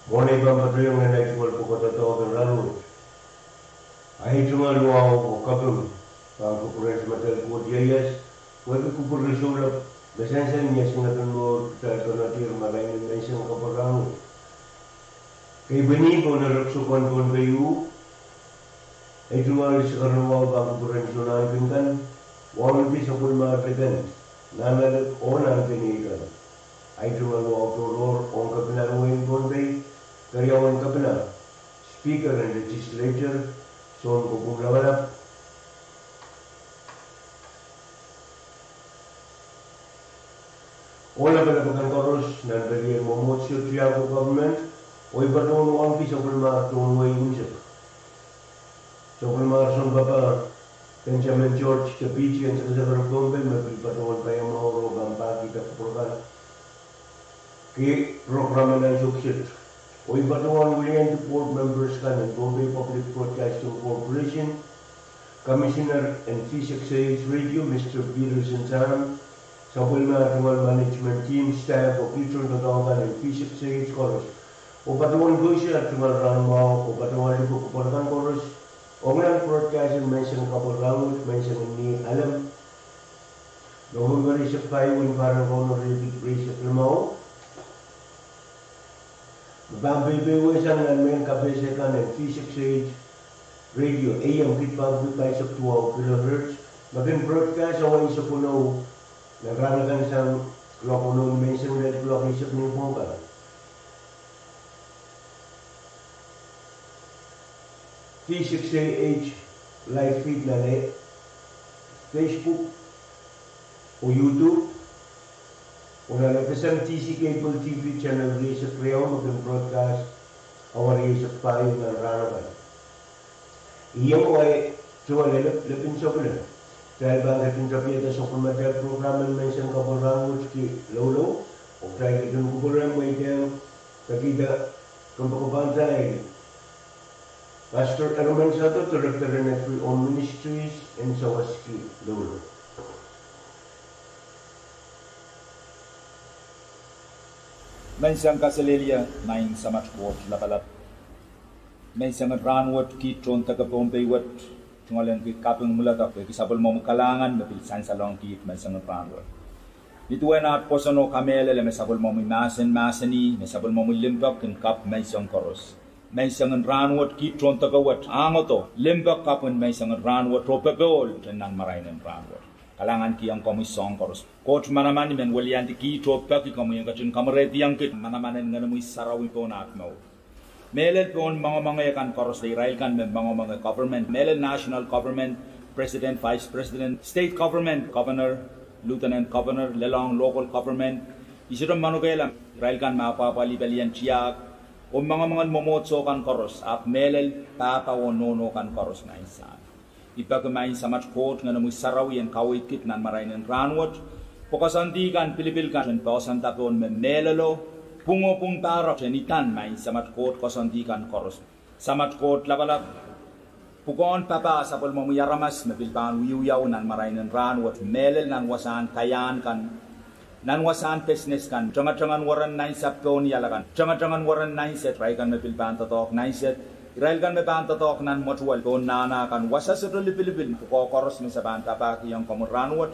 mwohn ei pahn patohiong nan ei tungoal pwukoa doadoahk en rahnwet. Ei tungoal wahu oh kaping pahn kupwuren Samatail Koht ieias, pwehki kupwur soulap me sansal ni esingek en mour kitail konehng marain en menseng kapw en rahnwet. Keipweni pohn erekiso kan Pohnpei, ei tungoal sikaren wahu pahn kupwuren soun ahneki kan, wauneki sapwellimar liken, nan alek oh nan peneinei kan. Ei tungoal wahu tohrohr ong kepinahn wehin Pohnpei, keriaun kepina, Speaker en Legislature, Sounkopwung Lapalap, oh lapalap akan koaros nan pelien mwomwohdiso tiahk oh government, oh I patohwan wauneki sapwellimar tohn wehi unsek. Sapwellimar Sounpapah Benjamin George Tepiti en Sekesek en Pohnpei me pil patohwan paiamwahu oh pahn pahkihda kupwur kan ki program en ansou kiset. Oh I patohwan wiliandi board members kan en Pohnpei Public Broadcasting Corporation, Commissioner en V six A H Radio, Mister Peterson Sam, sapwellime tungoal management team, staff oh kiht tohn doadoahk kan en V six A H koaros. Oh patohwan koasoia tungoal rahnmwahu oh patohwan lipw kupwur kan koaros ong nan broadcast en menseng kapw en rahnwet, menseng en ni Alem, Nohpempe rieisek pahieu en pahr en kauno riekid rieisek limau. Me pahn peipeisang nan mehn kapehse kan en V six A H Radio, AM, kiht pahr paisek duwau kilohertz, me kin broadcast awa eisek weneu nan rahn akan sang kuloak weneu ni menseng lel kuloak eisek nipwong kan. V six A H live feed nan Facebook oh YouTube, oh nan FSM DC cable TV channel rieisek riau me kin broadcast awa rieisek pahieu nan rahn akan. Iei mwahu tungoal lepin sapwellime. Kitail pahn ketin tapihada sapwellimatail program en menseng kapw en rahnwet ki loulou, oh kitail ketin kupwure mweidehng pekihda kompoakepahn atail Pastor Herman Sado, Director en Every Home Ministries, en sawas ki loulou. Menseng kaselehlie, Maing Samat Koht Lapalap. Menseng en rahnwet kiht tohn deke Pohnpei wet, tungoal en ki kaping mwuledek pwehki sapwellimomwi kalahngan me pil sansalohng kiht menseng en rahnwet. Nin duwen aht pwoson oh kamehlele me sapwellimomwi mahsen mahsanih, me sapwellimomwi limpoak kin kapw menseng koaros. Menseng en rahnwet kiht tohn deke wet, ahngdo limpoak kapw en menseng en rahnwet oh popohl nan marain en rahnwet. Kalahngan kihong komwi soahng koaros. Koht manaman, I men weliandi kiht oh peki komwi en ketin kamwerehdiong kiht manaman en Ngenomwi Sarawi pohn aht mour. Mehlel pohn moangomoange kan koaros, irail kan me moangomoange government, mehlel national government, president, vice president, state government, governor, lieutenant governor, lelohng local government. I sohte manokehla irail kan me apwahpwalih pelien tiahk oh moangomoangen mwomwohdiso kan koaros, ahpw mehlel pahpa oh nohno kan koaros, Maing Sahm. I peki Maing Samat Koht Ngenomwi Sarawi en kaweid kiht nan marain en rahnwet, pwe koasoandi kan, pilipil kan en poahsoanda pohn me mehlelo, pwung oh pwung pahrek en idan, Maing Samat Koht, koasoandi kan koaros. Samat Koht Lapalap, pwukoahn papah sapwellimomwi aramas me pil pahn wiewiawi nan marain en rahnwet, mehlel nan wasahn kaiahn kan, nan wasahn business kan, tengetengen weren nainsapw pohn iala kan, tengetengen weren nainset, irail kan me pil pahn doadoahk nainset, irail kan me pahn doadoahk nan mwetuwel pohn nahna kan, wasa sohte lipilipil, pwukoa koaros me se pahn papahkihong komwi rahnwet.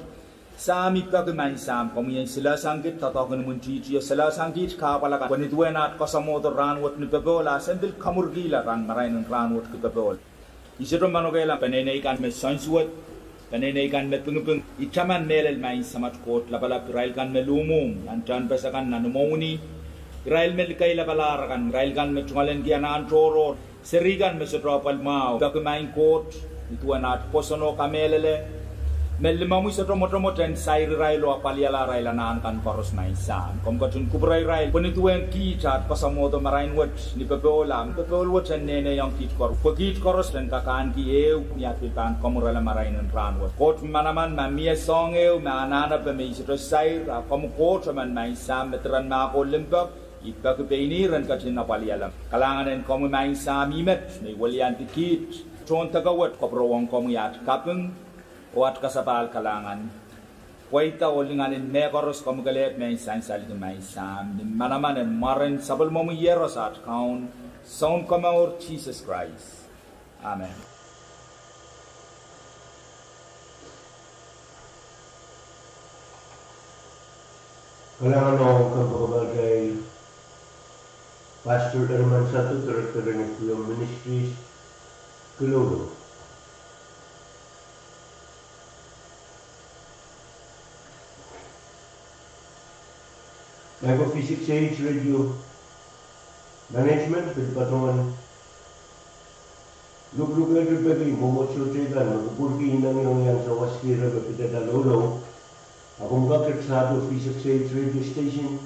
Sahm, I peki Maing Sahm, komwi en silehsang kiht doadoahk en imwintihtio, silehsang kiht kahpwal akan, pwe nin duwen aht koasoamwohdo rahnwet ni popohl, a sen pil kamwurkihla nan marain en rahnwet ki popohl. I sohte manokehla peneinei kan me soansuwed, peneinei kan me pingiping, I taman mehlel Maing Samat Koht Lapalap, irail kan me luhmwuhmw nan tehnpas akan, nan imwowini, irail me likeilapalahr akan, irail kan me tungoal en ki anahn tohrohr, seri kan me sohte apwal mwahu, peki Maing Koht, nin duwen aht pwoson oh kamehlele, me limomwi sohte mwotomwot en sair irail oh apwaliala arail anahn kan koaros, Maing Sahm. Komw ketin kupwure irail pwe nin duwen kiht aht koasoamwohdo marain wet ni popohl, a popohl wet en nehnehiong kiht koaros, pwe kiht koaros en kak ahneki ehu ni aht pil pahn kamwurala marain en rahnwet. Koht manaman, ma mie soahng ehu me anahnepe me I sohte sair, a komw Koht emen, Maing Sahm, me diren mahk oh limpoak, I peki pein ihr en ketin apwaliala. Kalahngan en komwi, Maing Sahm, I met me I weliandi kiht tohn deke wet, kapwurehng komwi aht kaping oh aht kasapahl kalahngan. Pweida oh lingan en mehkoaros, komw kelehpw me sansalki, Maing Sahm, ni manaman en mwaren sapwellimomwi Iehros aht Kaun, Sounkomour Sises Krais. Amen. Kalahngan ong kempoakepatail Pastor Herman Sado, Director en Equiom Ministries, Kilolo. Micro V six H Radio Management pil poatongen luklukehte peki mwomwohdiso teikan me kupwurki inengieng iang sawaskihda me pidada loulou. A komw kak ket sahdo V six H Radio Station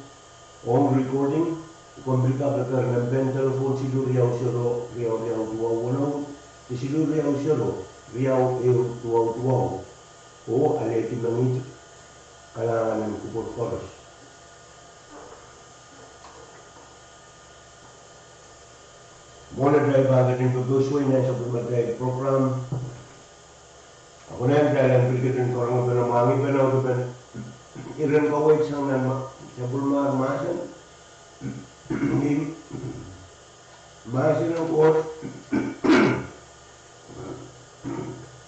ong recording, komw pil kak eker nempe en telephone siluh riau zero riau riau duwau weneu, de siluh riau zero riau ehu duwau duwau, oh alehdi mengihte kalahngan en kupwur koaros. Mwohn atail pahn ketin pepeusuwei nan sapwellimatail program, a konehng kitail en pil ketin karongpene, mwahngipen audepen iren kaweid sang nan ma-, sapwellimatail mahsen, ni mahsen en Koht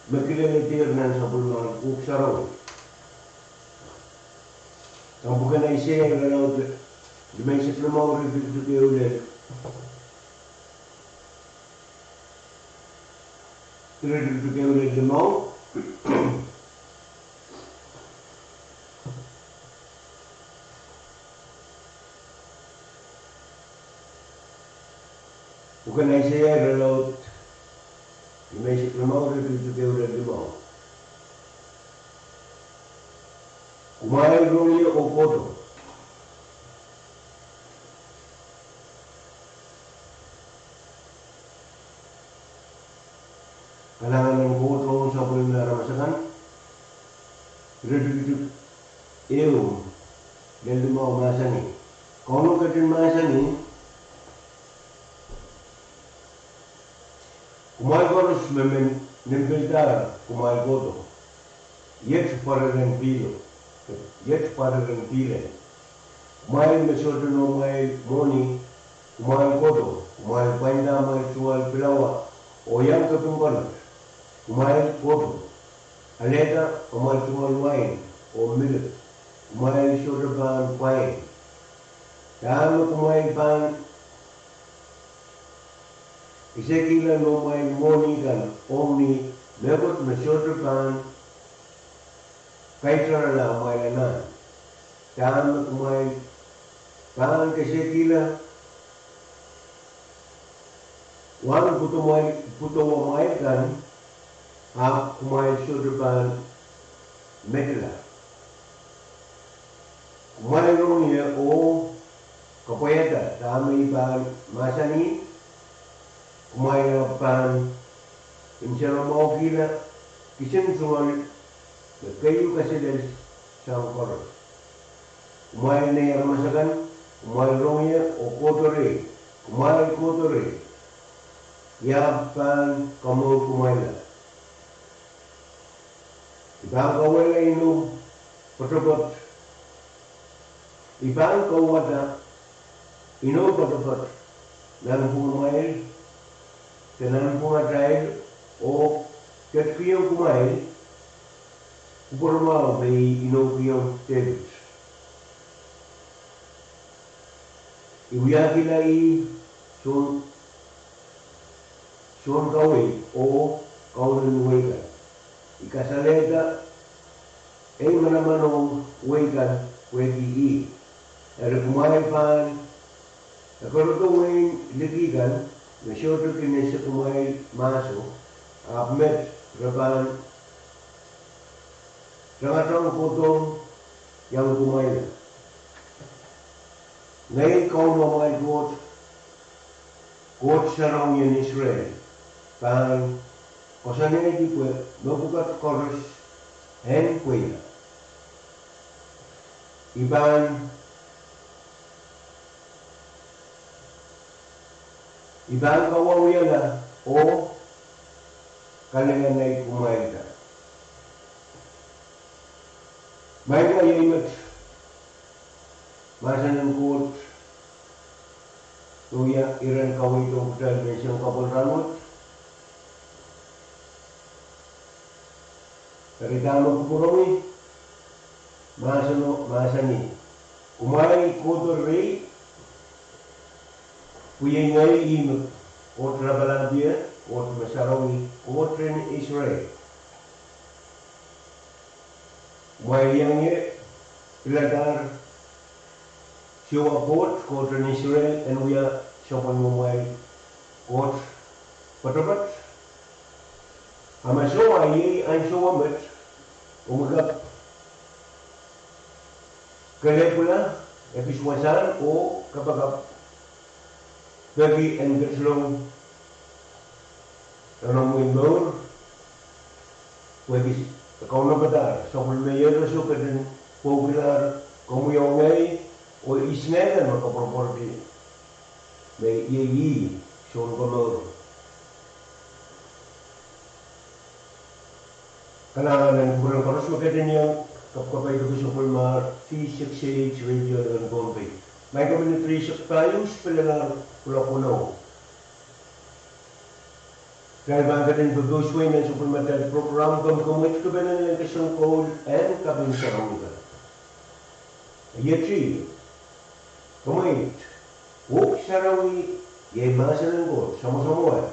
me kileledier nan sapwellimatail Pwuhk Sarawi. Nan pwuken Aiseia irelaud limeisek limau, iretikitik ehu lel, iretikitik ehu lel limau. Pwuken Aiseia irelaud limeisek limau, iretikitik ehu lel limau. Kumwail rong ie oh kohdo. Kalahngan en Koht ong sapwellime aramas akan. Iretikitik ehu lel limau mahsanih, Kauno ketin mahsanih: Kumwail koaros me men nimpidahr, kumwail kohdo. Iet pwareren pihlo, iet pwareren pihlel. Kumwail me sohte noumwail mwohni, kumwail kohdo. Kumwail pwainda amwail tungoal pilawa oh iang kepin kolot, kumwail kohdo. Alehda amwail tungoal wain oh milik, kumwail sohte pahn pwain. Dahme kumwail pahn kesekihla noumwail mwohni kan ong ni mehkot me sohte pahn kaitarala amwail anahn? Dahme kumwail pahn kesekihla wahn pwudo-, pwudowamwail kan, ahpw kumwail sohte pahn medila? Kumwail rong ie oh kapwaiada dahme I pahn mahsanih. Kumwail ahpw pahn nsenamwahukihla kisin tungoal me keieu kaselel sang koaros. Kumwail nei aramas akan, kumwail rong ie oh kohdo rehi. Kumwail kohdo rehi, I ahpw pahn komour kumwailla. I pahn kauwehla inou poatopoat, I pahn kauwada inou poatopoat nanpwungamwail de nanpwungatail, oh ketkihong kumwail kupwuramwahu me I inoukihong Depit. I wiahkihla ih soun, soun kaweid oh kaunen wehi kan. I kasalehda ei manaman ong wehi kan pwehki ih. Eri kumwail pahn ekerodo wehin liki kan me sohte kin ese kumwail mahso, ahpw met re pahn tangatang kohdohng iang kumwailla. Ngehi Kauno amwail Koht, Koht Sarawi en Israel, pahn koasoanehdi pwe mepwukat koaros en pweida. I pahn, I pahn kawawiala oh kalehianai kumwailda. Maing ko, iei met mahsen en Koht me wia iren kaweid ong kitail menseng kapwung rahnwet. Eri dahme kupwuromwi, mahseno mahsanih: Kumwail kohdo rehi, pwe iei ngehi ihme Koht Lapalahpie, Koht me Sarawi, Koht en Israel. Kumwail iang ie piladahr Siohwa Koht, Koht en Israel, en wia sapwellimomwail Koht poatopoat. A ma soh, iei ansou met, omwi kak kelehpwla ekis wasahn oh kapakap peki en ketilong nan omwi mour, pwehki e kaunopadahr sapwellime iehroso ketin pwoukilahr komwi oh ngehi oh ihs me koapworopworki me iei ih Sounkomour. Kalahngan en kupwuren koaros me ketin iang kapwaiada sapwellimomwail V six H radio nan Pohnpei. Maing ko, minit rieisek pahieu pil lel kuloak weneu, kitail pahn ketin pepeusuwei nan sapwellimatail prokram Komw Mwet Kepene en Kesen Koul en Kaping Sarawi kan. Iet ih: Komweit, Pwuhk Sarawi iei mahsen en Koht, samwasamwahu.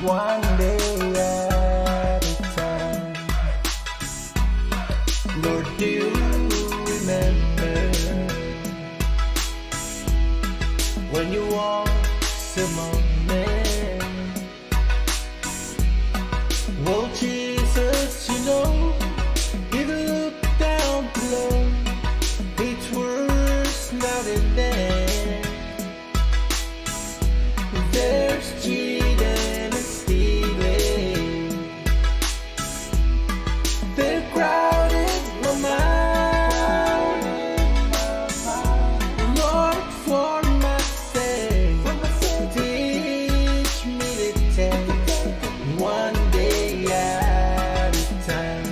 One day at a time. Lord, do you remember when you walk among men? Well, Jesus, you know, if you look down below, it's worse now than then. There's cheating and stealing. They're crowding my mind. Lord, for my sake, teach me to take one day at a time.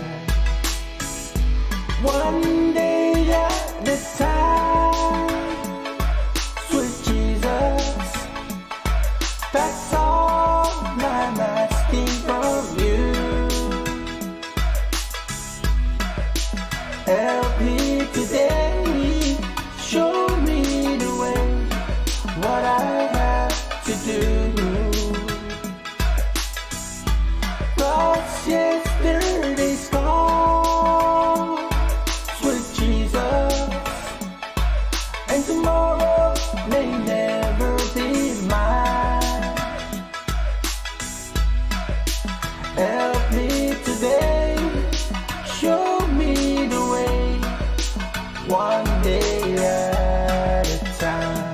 One day at a time, sweet Jesus. That's all I'm asking from you. Help me today, show me the way, what I have to do. 'Cause yesterday's gone, sweet Jesus, and tomorrow may never be mine. Help me today, show me the way, one day at a time.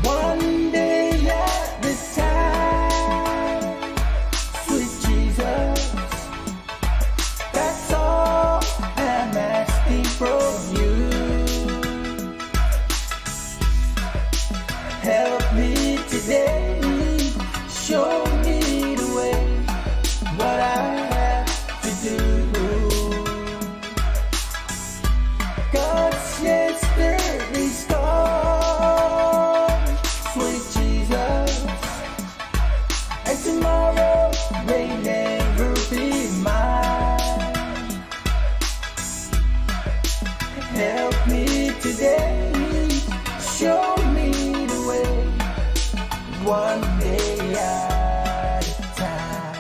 One day at a time, sweet Jesus. That's all I'm asking from you. Help me today, show me the way, what I have to do. 'Cause yesterday's gone, sweet Jesus, and tomorrow may never be mine. Help me today, show me the way, one day at a time.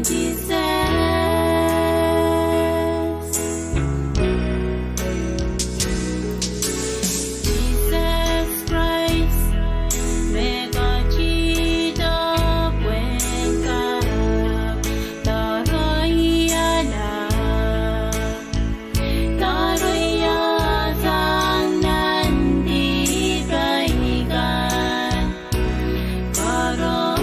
Sises Krais me ketikihdo pwehn kak doaroiala, doaroiasang nan dihp akan. Koaros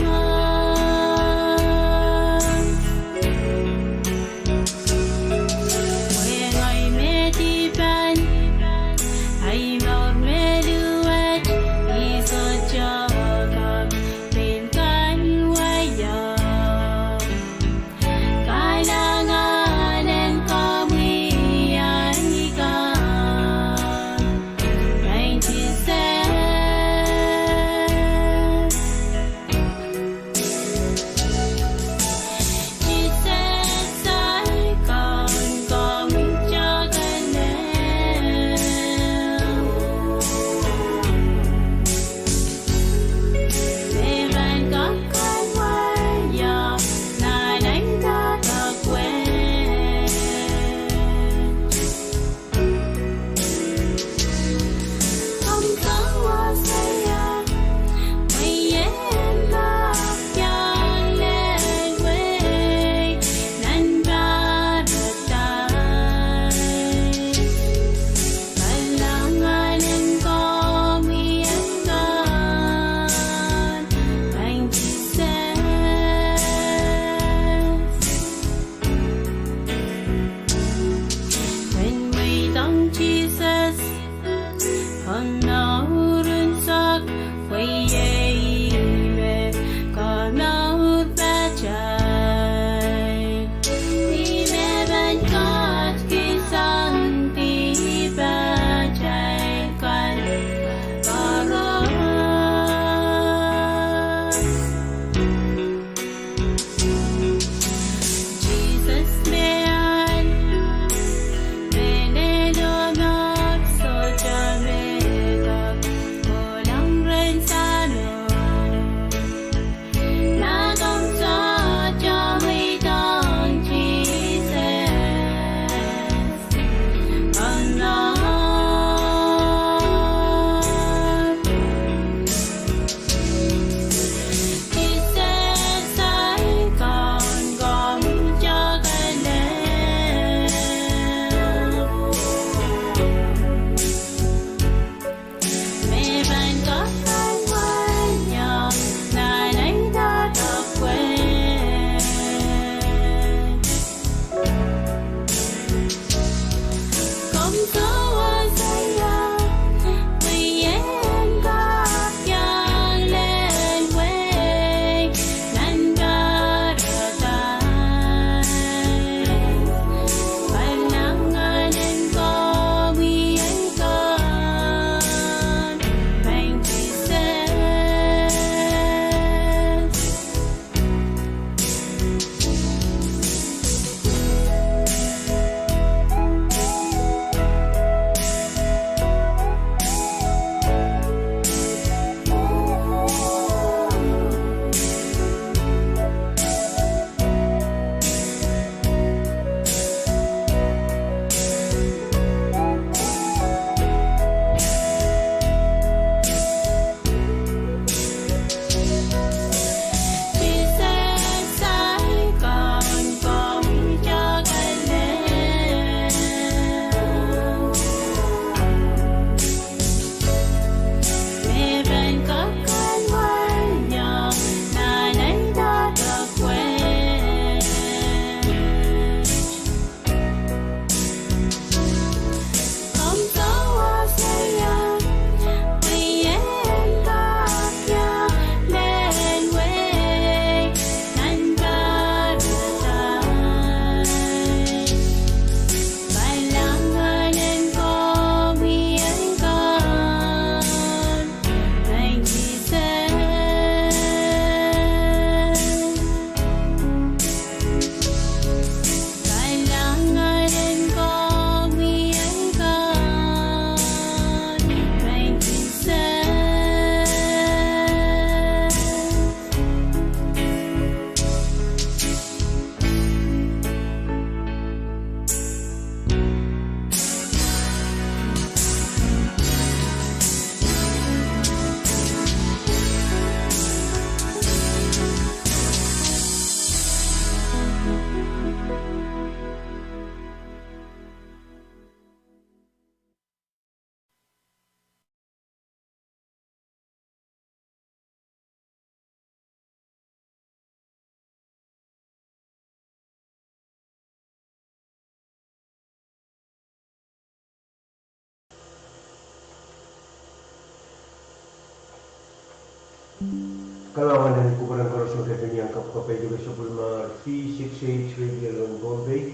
Kalahngan en kupwuren koaros me ke pil iang kapwkapwaiada sapwellimomwi D six eight Radio Lone Pohnpei.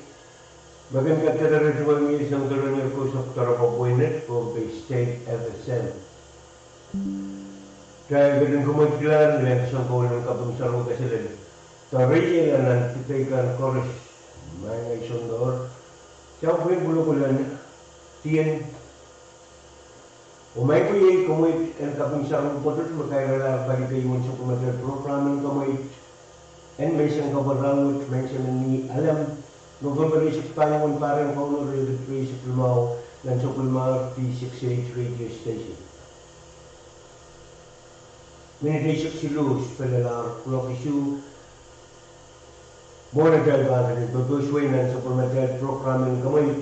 Me kin kak kadarohng tuwau ni sang doadoahk ni koaros doaropwe pweinen Pohnpei State F S M. Kitail ketin komourkilahr ni ansou koul en kaping sarawi kaselel. Doarehieng nan dipei kan koaros, maing ei soundoar, sang pwihn pwulopwul en dien. Oh maing ko iei komour en kaping sarawi pwoatet me kairalahr pali keieu en sapwellimatail program en komour en Menseng Kapwung Rahnwet, Menseng en Alem, November eisek pahieu en pahr en Kauno riekid rieisek limau, nan sapwellimomwi D six eight Radio Station. Minit eisek siluh, spelelahr kuloak isuh, mwohn atail pahn ketin pepehs wei nan sapwellimatail program en komour.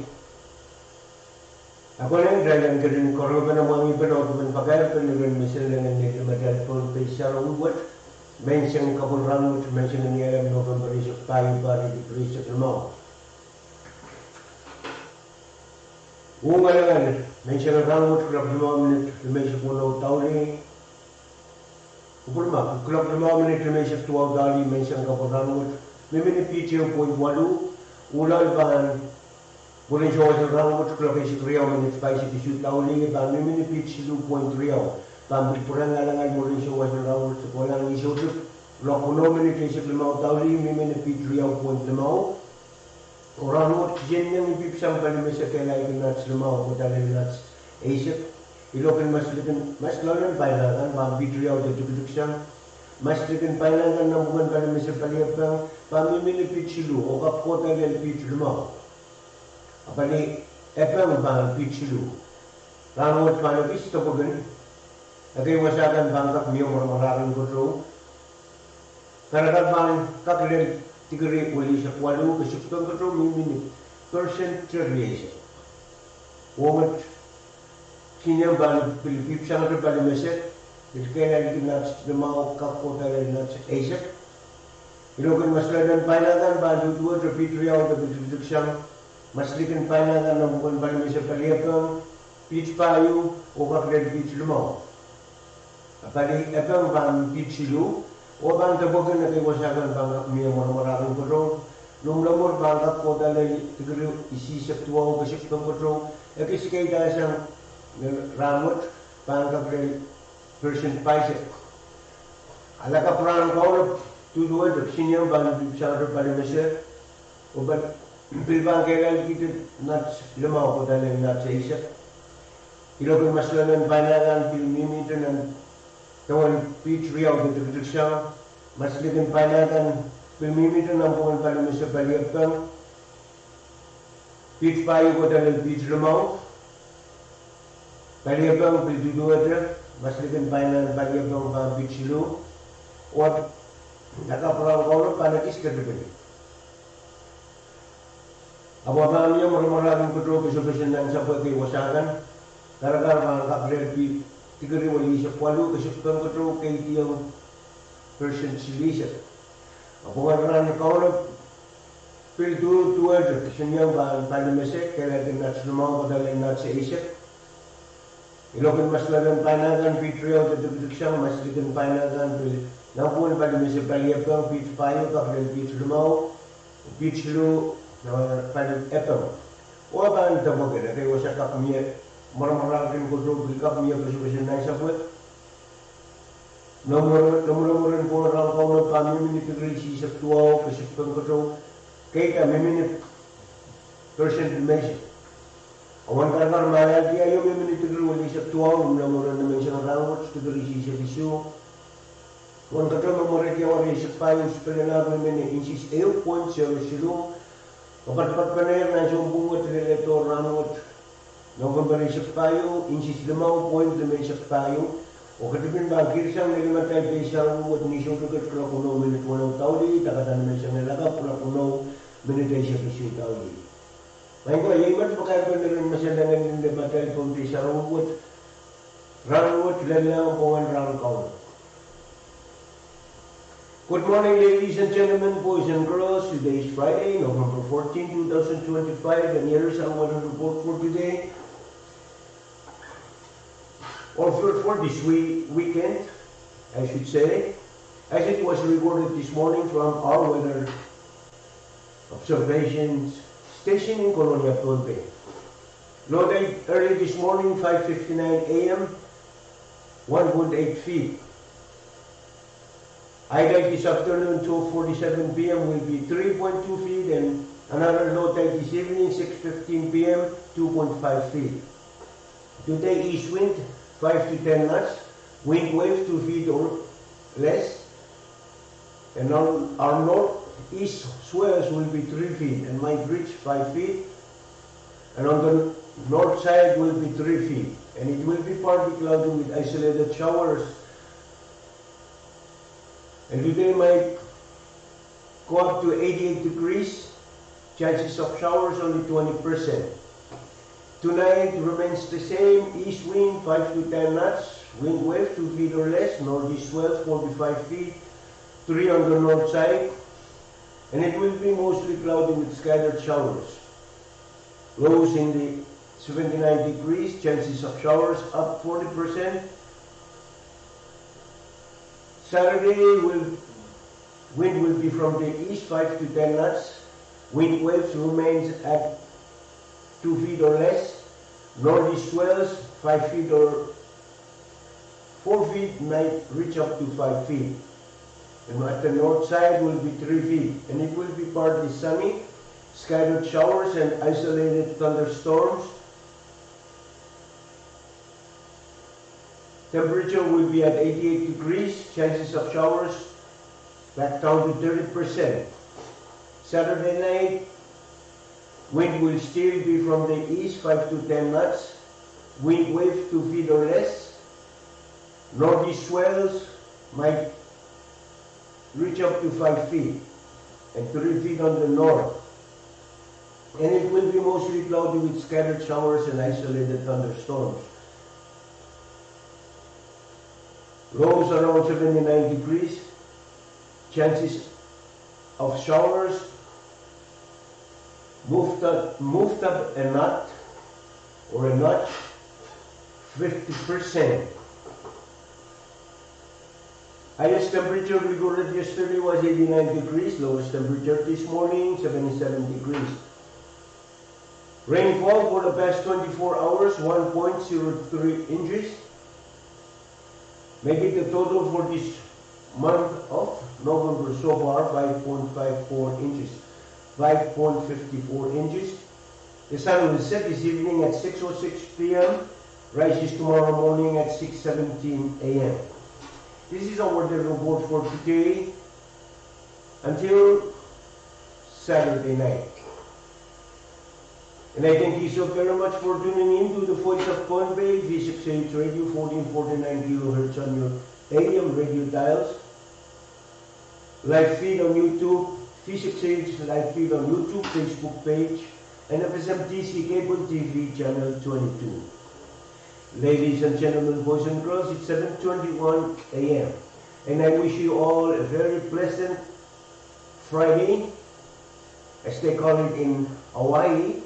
A konehng kitail en ketin karonge pene mwahngih pene oh pil pakair pene rehn mesen leng en neitail Pohnpei sarawi wet, Menseng Kapwung Rahnwet, Menseng en Alem, November eisek pahieu, pahr riekid rieisek limau. Uhk ngalangal, Menseng en Rahnwet, kuloak limau minit limeisek weneu daulih, kupwurma, kuloak limau minit limeisek duwau daulih, Menseng Kapwung Rahnwet, mihmi ni piht ehu point waluh. Uhloal pahn mwurin sowasen rahnwet, kuloak eisek riau minit pahisek isuh daulih, pahn mihmi ni piht siluh point riau. Pahn pil pwurehng ngalangal mwurin sowasen rahnwet, se kohla ni soutik, kuloak weneu minit eisek limau daulih, mihmi ni piht riau point limau. Oh rahnwet kisinieng ipwipwsang pali mese kehlail kin nats limau kohda lel nats eisek. Iloak en maslikin, masloalen paina kan pahn piht riau de tikitik sang. Maslikin paina kan nanpwungen pali mese Paliepeng pahn mihmi ni piht siluh oh kak kohda lel piht limau. A Paliepeng pahn piht siluh. Rahnwet pahn ekis depwekin. Ekei wasa kan pahn kak mie mwaramwarahkin kotou. Karakar pahn kak lel tikiri welihsek waluh, kesikpen kotou mihmi ni percent rieisek. Oh met kisinieng pahn pil ipwipwsangete pali mese, pil kehlail kin nats limau kak kohda lel nats eisek. Iloak en masloalen paina kan pahn duduwehte piht riau de pil tikitik sang. Maslikin paina kan nanpwungen pali mese Paliepeng piht pahieu oh kak lel piht limau. A Paliepeng pahn piht siluh, oh pahn depwekin. Ekei wasa kan pahn kak mie mwaramwarahkin kotou. Limwuramwur pahn kak kohda lel tikiri isihsek duwau, kesikpen kotou. Ekis kehlail sang, rahnwet pahn kak lel percent pahisek. A lakapw rahn kaunop duduwehte kisinieng pahn ipwipwsangete pali mese, oh pil pahn kehlail kihte nats limau kohda lel nats eisek. Iloak en masloalen paina kan pil mihmihte nan dewen piht riau de tikitik sang. Maslikin paina kan pil mihmihte nanpwungen pali mese Paliepeng piht pahieu kohda lel piht limau. Paliepeng pil duduwehte, maslikin paina en Paliepeng pahn piht siluh. Oh lakapw rahn kaunop pahn ekis ketipin. Ahpw pahn mie mwaramwarahkin kotou, pesepesen nan sapwehki wasa kan. Karakar pahn kak lel piht tikiri welihsek waluh, kesikpen kotou keidiong percent silihsek. A pwungen rahn kaunop pil duduwehte kisinieng pahn pali mese kehlail kin nats limau kohda lel nats eisek. Iloak en masloalen paina kan piht riau de tikitik sang. Maslikin paina kan pil nanpwungen pali mese Paliepeng piht pahieu kak lel piht limau, piht siluh, Paliepeng. Oh pahn depwekin. Ekei wasa kak mie mwaramwarahkin kotou, pil kak mie pesepesen nan sapwehki. Limwuramwur en pwungen rahn kaunop pahn mihmi ni tikiri isihsek duwau, kesikpen kotou, keita mihmi ni percent limeisek. A wen karakar malaildi aio mihmi ni tikiri welihsek duwau. Limwuramwur en Menseng Rahnwet tikiri isihsek isuh. Wen kotou me mwerehdi awa rieisek pahieu, spelelahr mihmi ni inches ehu point zero siluh. Kapatpatpene nan sounpwong wet leledo rahnwet, November eisek pahieu, inches limau point limeisek pahieu. Oh ketipin pahn kihsang ni limatail pei sarawi wet ni soutik et kuloak weneu minit weneu daulih, dakada ni Menseng en Lakapw kuloak weneu Minit eisek isuh dauti. Maing ko, iei me pakairpen me ren mesendahng nin de matail Pohnpei sarawi wet, rahnwet, lella pwongen rahn Kauno. Good morning, ladies and gentlemen, boys and girls. Today is Friday, November fourteen, two thousand twenty-five, and here is our weather report for today. Or for, for this wee-, weekend, I should say, as it was recorded this morning from our weather observation station in Kolonia, Pohnpei. Low tide early this morning, five fifty-nine A M, one point eight feet. High tide this afternoon, twelve forty-seven P M, will be three point two feet, and another low tide this evening, six fifteen P M, two point five feet. Today, east wind, five to ten knots, wind wave two feet or less, and on our northeast swells will be three feet and might reach five feet, and on the north side will be three feet, and it will be partly cloudy with isolated showers. And today might go up to eighty-eight degrees, chances of showers only twenty percent. Tonight remains the same, east wind five to ten knots, wind wave two feet or less, northeast swells four to five feet, three on the north side, and it will be mostly cloudy with scattered showers. Lows in the seventy-nine degrees, chances of showers up forty percent. Saturday will, wind will be from the east five to ten knots. Wind waves remains at two feet or less. Northeast swells five feet or four feet might reach up to five feet. And at the north side will be three feet, and it will be partly sunny, scattered showers and isolated thunderstorms. Temperature will be at eighty-eight degrees, chances of showers back down to thirty percent. Saturday night, wind will still be from the east, five to ten knots. Wind wave two feet or less. Northeast swells might reach up to five feet and three feet on the north. And it will be mostly cloudy with scattered showers and isolated thunderstorms. Lows around seventy-nine degrees, chances of showers moved up, moved up a knot or a notch, fifty percent. Highest temperature recorded yesterday was eighty-nine degrees, lowest temperature this morning, seventy-seven degrees. Rainfall for the past twenty-four hours, one point zero three inches. Make it the total for this month of November so far, five point five four inches, five point fifty-four inches. The sun will set this evening at six oh six P M, rises tomorrow morning at six seventeen A M. This is our weather report for today. Until Saturday night. And I thank you so very much for tuning in to the Voice of Pohnpei, V six H Radio, fourteen forty-nine kilohertz on your A M radio dials. Live feed on YouTube, V six H live feed on YouTube, Facebook page, and F S M T C cable T V channel twenty-two. Ladies and gentlemen, boys and girls, it's seven twenty-one A M, and I wish you all a very pleasant Friday. As they call it in Hawaii,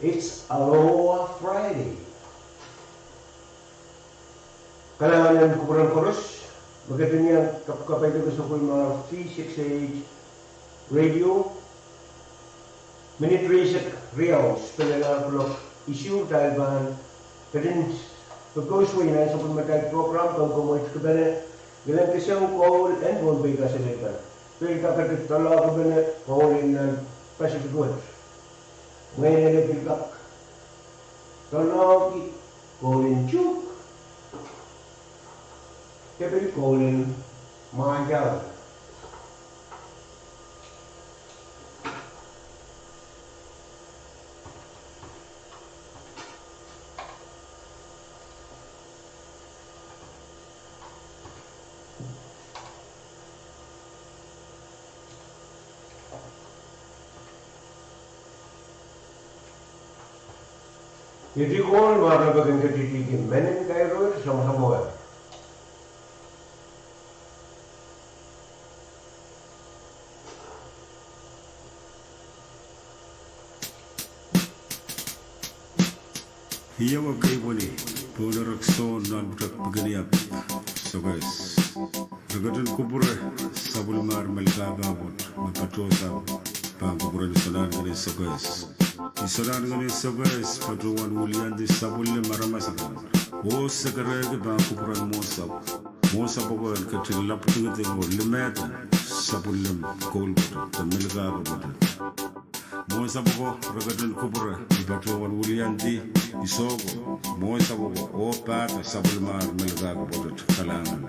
it's Aloha Friday. Kalahngan en kupwuren koaros, me ketin iang kapkapai de kesempwal me V six H radio. Minit rieisek riau, speleng ahn kuloak isuh, kitail pahn ketin pekoswei nan sapwellimatail program, komw komwei kipene, ngilen kesempwal en Pohnpei kaselehlie. Pil kak kitail doadoahkipene koul en nan Pacific wet. Mwein e pil kak doadoahki koul en Chuuk, de pil koul en Mwandawe. Idikohn ma re pahn kin ketidihki mehn kairo samwasamwahwih. Ih ewe keipweni pohn erek soun nan pwutak Pikiniap Sokehs. Re ketin kupwure sapwellimar Melkahpahpwoat me patohsang pahn kupwuren Isonahnken en Sokehs. Isonahnken en Sokehs patohwan wiliandi sapwellime aramas akan, oh sekerehki pahn kupwuren mwohnsapw. Mwohnsapw ko en ketin lapwdingiding oh limehda sapwellime koul pwutak de Melkahpahpwoat. Mwohnsapw ko re ketin kupwure, patohwan wiliandi isoh ko, mwohnsapw ko, oh pahda sapwellimar Melkahpahpwoat. Kalahngan.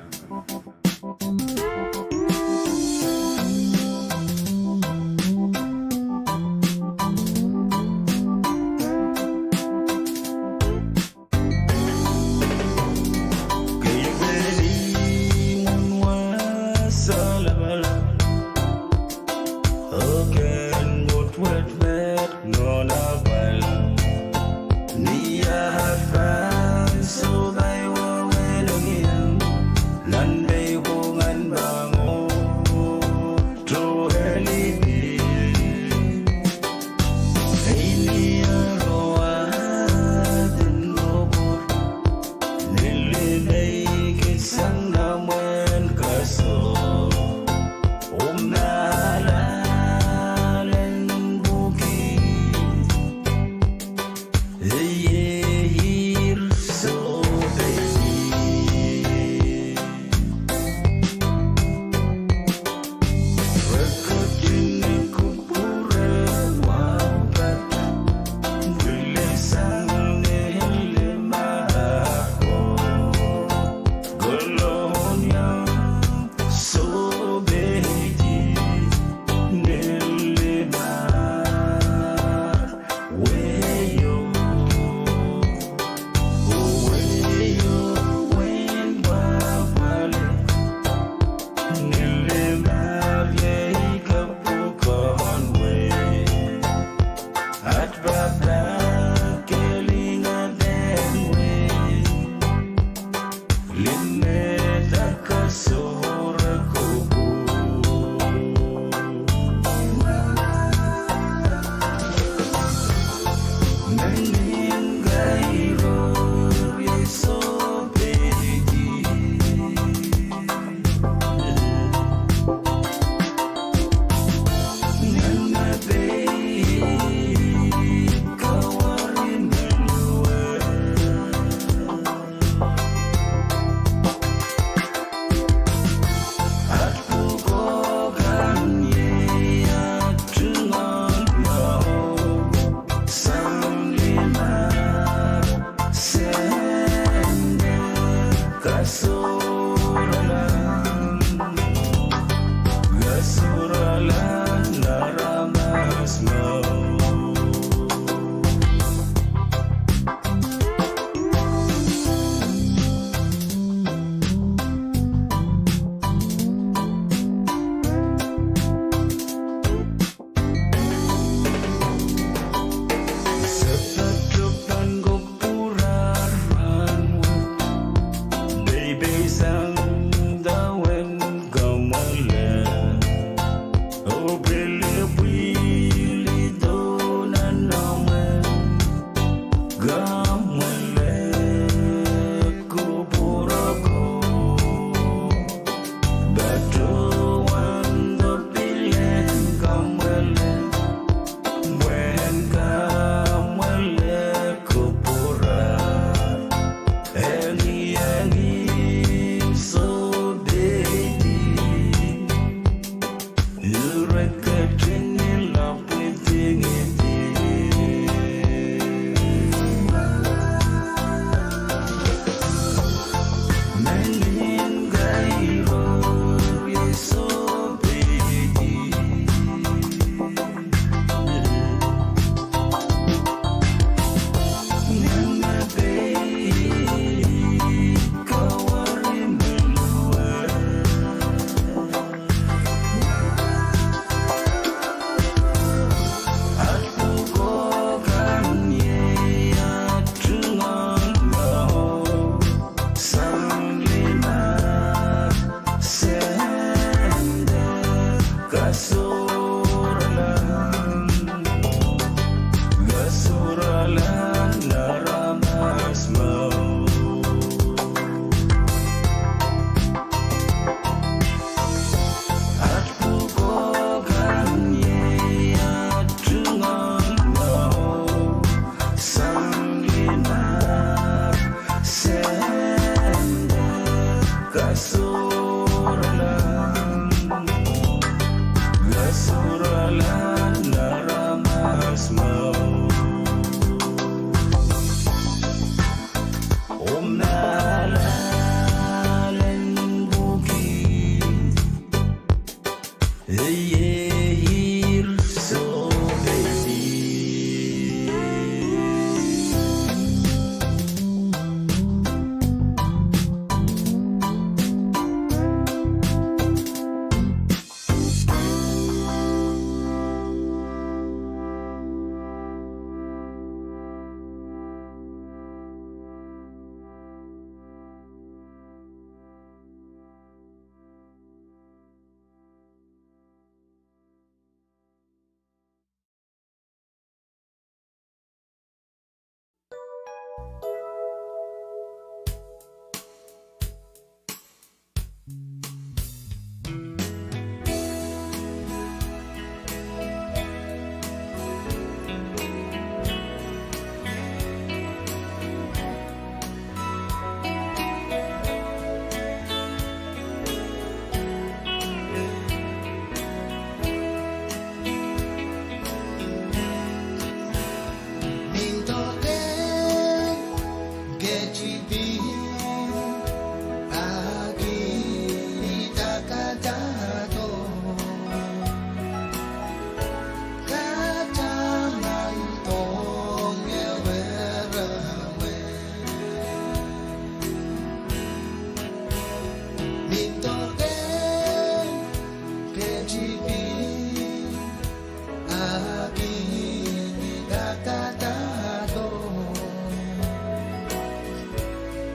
Ahpw I kakadahdo,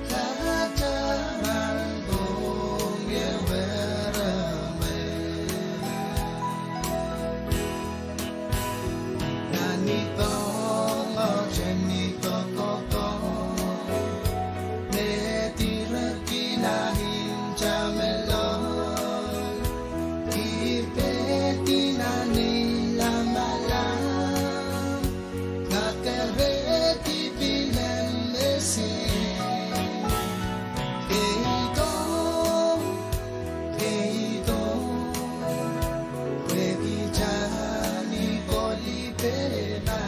kataman pwong ie weremen. Nan ni pwong oh chen ni kokoko, me direkina nin tamelo, I peki nan ni lamalam, ma kerehdi pil en mesi. Keido, keido, peki tani kolipena.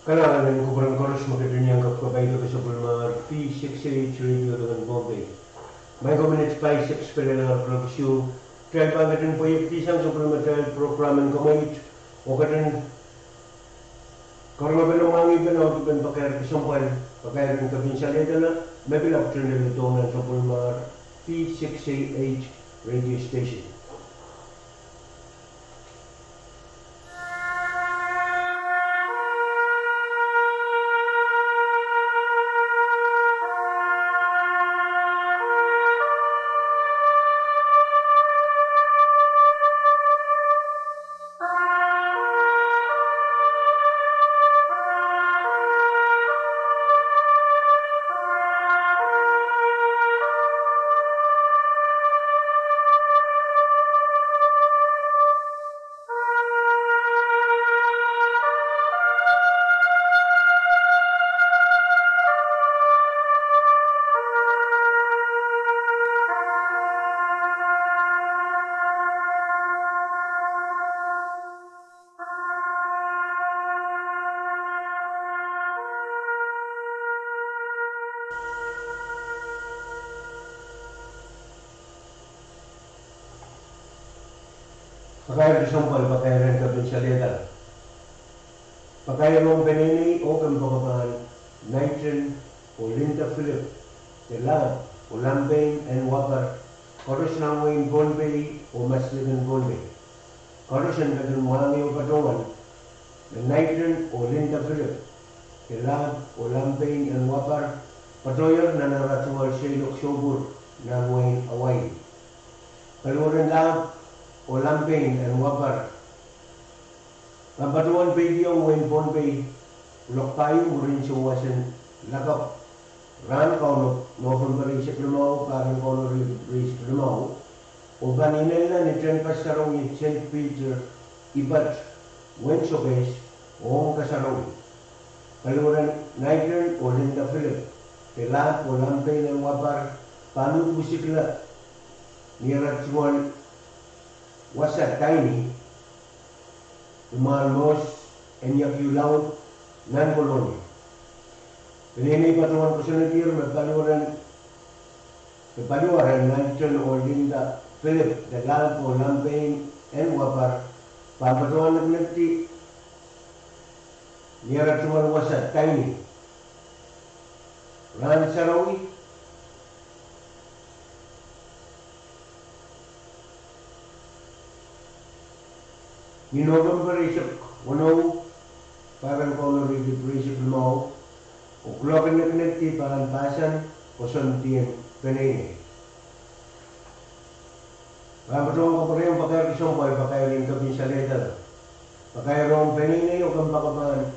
Kalahngan en kupwuren koaros me ketin iang kapwaiada sapwellimar V six H Radio Pohnpei. Maing ko, minit paisek sikelel ar klok isuh, kitail pahn ketin pweiekdisang sapwellimatail prokram en kemweit, oh ketin karonge pene mwahngih pene audepen pakair kesempwal, pakair en kepin saliedala, me pil opportunity dohng nan sapwellimar V six H Radio Station. Pakair kesempwal, pakair en kepin saliedala. Pakair ong peneinei oh kempoakepahn Nathan oh Linda Philip, de Lahp oh Lampein en Wapar, koaros nan wehin Pohnpei oh maslikin Pohnpei. Koaros en ketin mwahngih oh patohwan me Nathan oh Linda Philip, de Lahp oh Lampein en Wapar, patohier nan ara tungoal seiloak soupwur nan wehin Hawaii. Paliwaren Lahp oh Lampein en Wapar pahn patohwan peikiong wehin Pohnpei kuloak pahieu mwurin souwas en lakapw rahn Kaunop, November eisek limau, pahr en Kauno riekid rieisek limau, oh pahn inenla ni tehnpas sarawi en Saint Peter Ipat, Wen Sokehs, ong kasarawi. Paliwaren Nathan oh Linda Philip, de Lahp oh Lampein en Wapar, pahn uhd wisikla ni ara tungoal wasa Taini, imwahn mohs en iakiu laud nan Kolonia. Peneinei patohwan kosonnedir me paliwaren, me paliwaren Nathan oh Linda Philip, de Lahp oh Lampein en Wapar, pahn patohwan nekinekdi ni ara tungoal wasa Taini rahn sarawi ni November eisek weneu, pahr en Kauno riekid rieisek limau, oh kuloak en nekinekdi pahn pahsan kosonnedien peneinei. Pahn patohwan kapwurehiong pakair kesempwal, pakair en kepin saliedala. Pakair ong peneinei oh kempoakepahn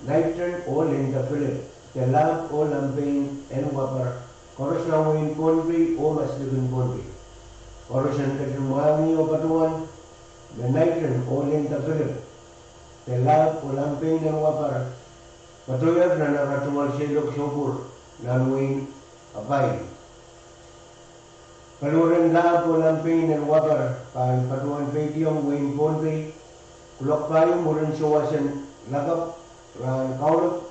Nathan oh Linda Philip, de Lahp oh Lampein en Wapar, koaros nan wehin Pohnpei oh maslikin Pohnpei. Koaros en ketin mwahngih oh patohwan me Nathan oh Linda Philip, de Lahp oh Lampein en Wapar, patohier nan ara tungoal seiloak soupwur nan wehin Hawaii. Paliwaren Lahp oh Lampein en Wapar pahn patohwan peikiong wehin Pohnpei kuloak pahieu mwurin souwas en lakapw rahn Kaunop,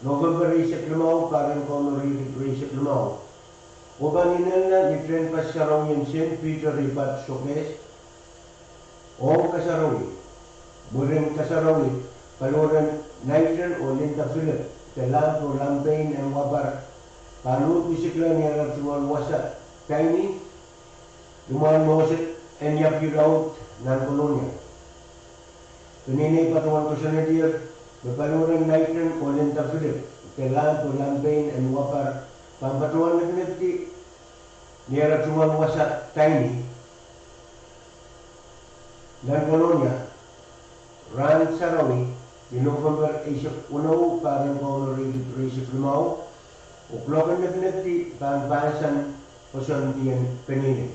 November eisek limau, pahr en Kauno riekid rieisek limau, oh pahn inenla ni tehnpas sarawi en Saint Peter Ipat Sokehs, ong kasarawi. Mwurin kasarawi, paliwaren Nathan oh Linda Philip, de Lahp oh Lampein en Wapar, pahn uhd wisikla ni ara tungoal wasa Taini, imwahn mohs en iakiu laud nan Kolonia. Peneinei patohwan kosonnedir me paliwaren Nathan oh Linda Philip, de Lahp oh Lampein en Wapar, pahn patohwan nekinekdi ni ara tungoal wasa Taini nan Kolonia rahn sarawi ni November eisek weneu, pahr en Kauno riekid rieisek limau, oh kuloak en nekinekdi pahn pahsan kosonnedien peneinei.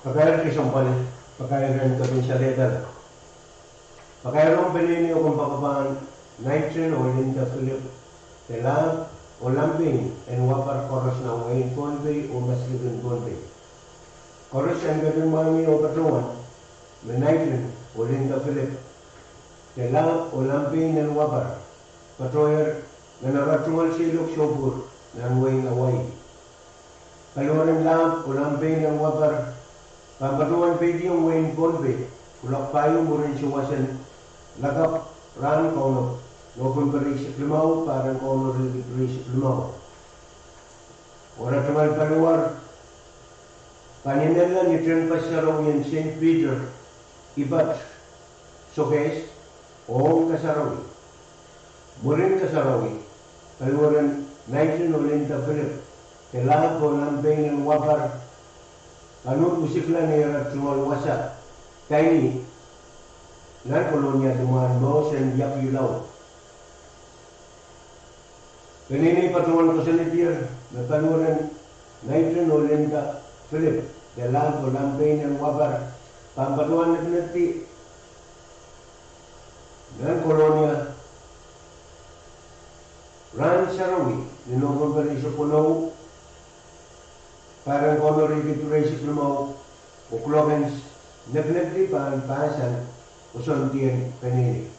Pakair kesempwal, pakair en kepin salehdala. Pakair ong peneinei oh kompoakepahn Nigel oh Linda Philip, de lahp oh lampein en Wabar, koaros nan wehin Pohnpei oh Maslikin Pohnpei. Koaros en kepin mwahngih oh patohwan me Nigel oh Linda Philip, de lahp oh lampein en Wabar, patohier nan ara tungoal seiloak sohpwur nan wehin Hawaii. Paliwar en lahp oh lampein en Wabar pahn patohwan peidiong wehin Pohnpei kuloak pahieu mwurin sewesen lakapw rahn Kaunop, Nohpempe rieisek limau, pahr en Kaunop rieisek limau. Ora tungoal paliwar pahn inenla ni tehnpas sarawi en Saint Peter, Ipat, Sokehs, ong kasarawi. Mwurin kasarawi, paliwar en Nigel oh Linda Philip, de lahp oh lampein en Wabar, pahn uhd wisikla ni ara tungoal wasa, Tiny, nan Kolonia limwahn Mohs en Iap Ilau. Peneinei patohwan koasoanedier me paliwar en Nigel oh Linda Philip, de lahp oh lampein en Wabar, pahn patohwan nekinekdi nan Kolonia rahn sarawi ni Nohpempe rieisek weneu, pahr en Kaunop rieisek limau, oh kuloak en nekinekdi pahn pahsan koasoandien peneinei.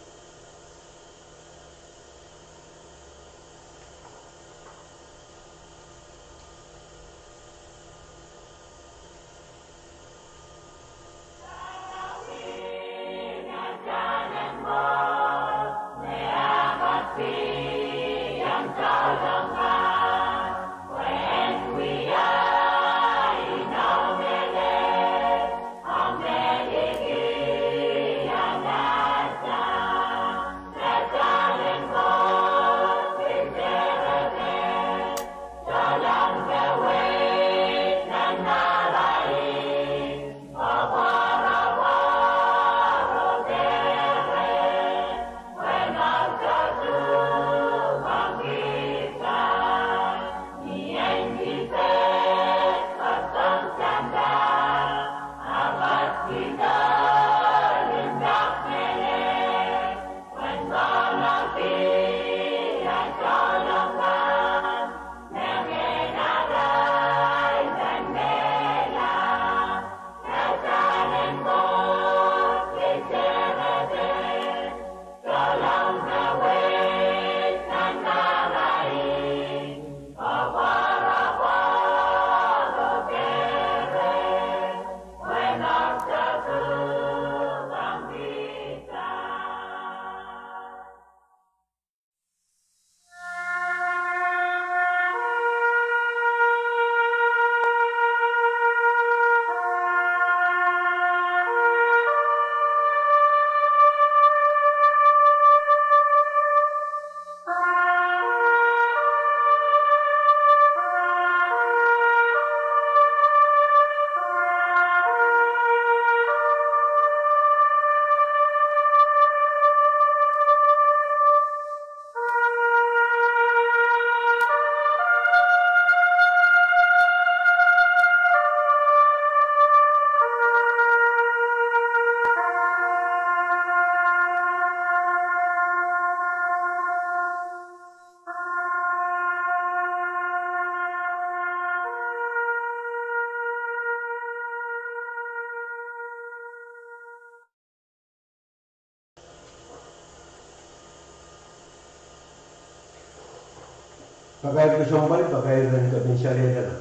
Pakair kesempwal, pakair en kepin salehdala.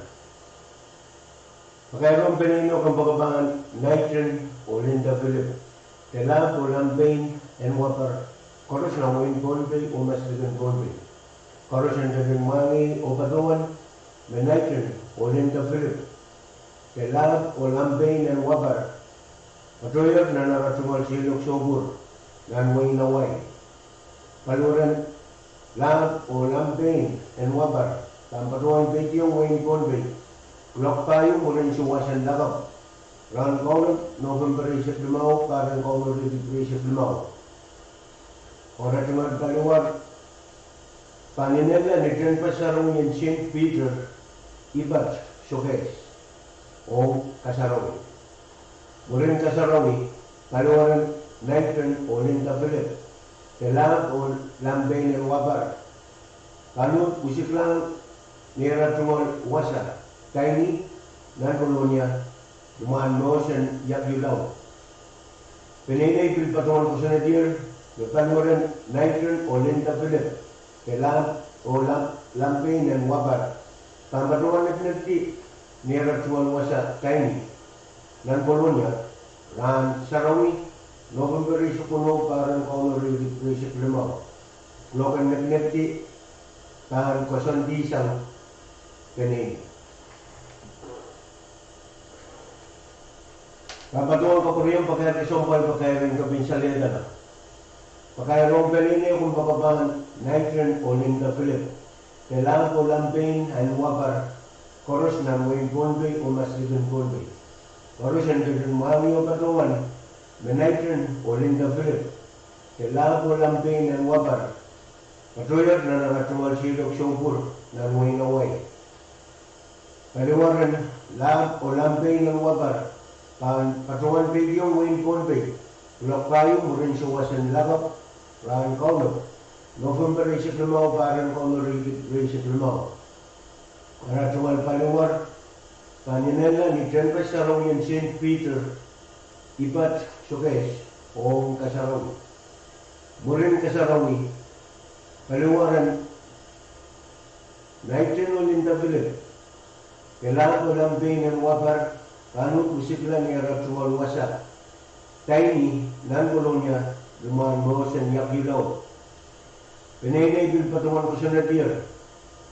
Pakair ong peneinei oh kompoakepahn Nigel oh Linda Philip, de lahp oh lampein en Wabar, koaros nan wehin Pohnpei oh Maslikin Pohnpei. Koaros en kepin mwahngih oh patohwan me Nigel oh Linda Philip, de lahp oh lampein en Wabar, patohier nan ara tungoal seiloak sohpwur nan wehin Hawaii. Paliwar en lahp oh lampein en Wabar pahn patohwan peidiong wehin Pohnpei kuloak pahieu mwurin sewesen lakapw rahn Kaunop, Nohpempe rieisek limau, pahr en Kaunop rieisek limau. Ora tungoal paliwar pahn inenla ni tehnpas sarawi en Saint Peter, Ipat, Sokehs, ong kasarawi. Mwurin kasarawi, paliwar en Nigel oh Linda Philip, de lahp oh lampein en Wapar, pahn uhd wisiklahng neira tungoal wasa, Tiny, nan Kolonia, limwahn mohs en Iakilau. Peneinei pil patohwan kosonnedier me paliwar en Nigel oh Linda Philip, de lahp oh lampein en Wapar, pahn patohwan nekinekdi neira tungoal wasa, Tiny, nan Kolonia, rahn sarawi, Nofempe rieisek weneu, pahr en Kauno rieisek limau. Kuloak en nekinekdi pahn koasoandi sang peneinei. Pahn patohwan kapwuriamwei pakair kesempwal, pakair en kepin salehdala. Pakair ong peneinei kumwakapahn Nigel oh Linda Philip, de lahp oh lampein en Wapar, koaros nan wehin Pohnpei oh maslikin Pohnpei. Koaros en ketin mwahngih oh patohwan me Nigel oh Linda Philip, de lahp oh lampein en Wapar, patohier nan ara tungoal seiloak soupwur nan wehin Hawaii. Paliwar en lahp oh lampein en Wapar pahn patohwan peikiong wehin Pohnpei, kuloak pahieu mwurin sawas en lakapw, rahn Kaunop, Nofempe rieisek limau, pahr en Kauno rieisek limau. Ara tungoal paliwar pahn inenla ni tehnpas sarawi en Saint Peter, Ipat Sokehs, ong kasarawi. Mwurin kasarawi, paliwar en Nigel oh Linda Philip, de lahp oh lampein en Wapar, pahn uhd wisikla neira tungoal wasa, Tiny, nan Kolonia, limwahn mohs en Iakilau. Peneinei pil patohwan kosonnedier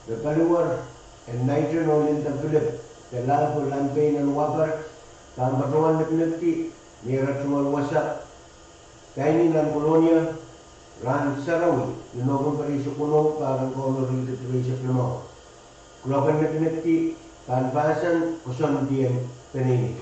me paliwar en Nigel oh Linda Philip, de lahp oh lampein en Wapar, pahn patohwan nekinekdi neira tungoal wasa, Tiny, nan Kolonia, rahn sarawi ni Nofempe rieisek weneu, pahr en Kauno rieisek limau. Kuloak en nekinekdi pahn pahsan koasoandien peneinei.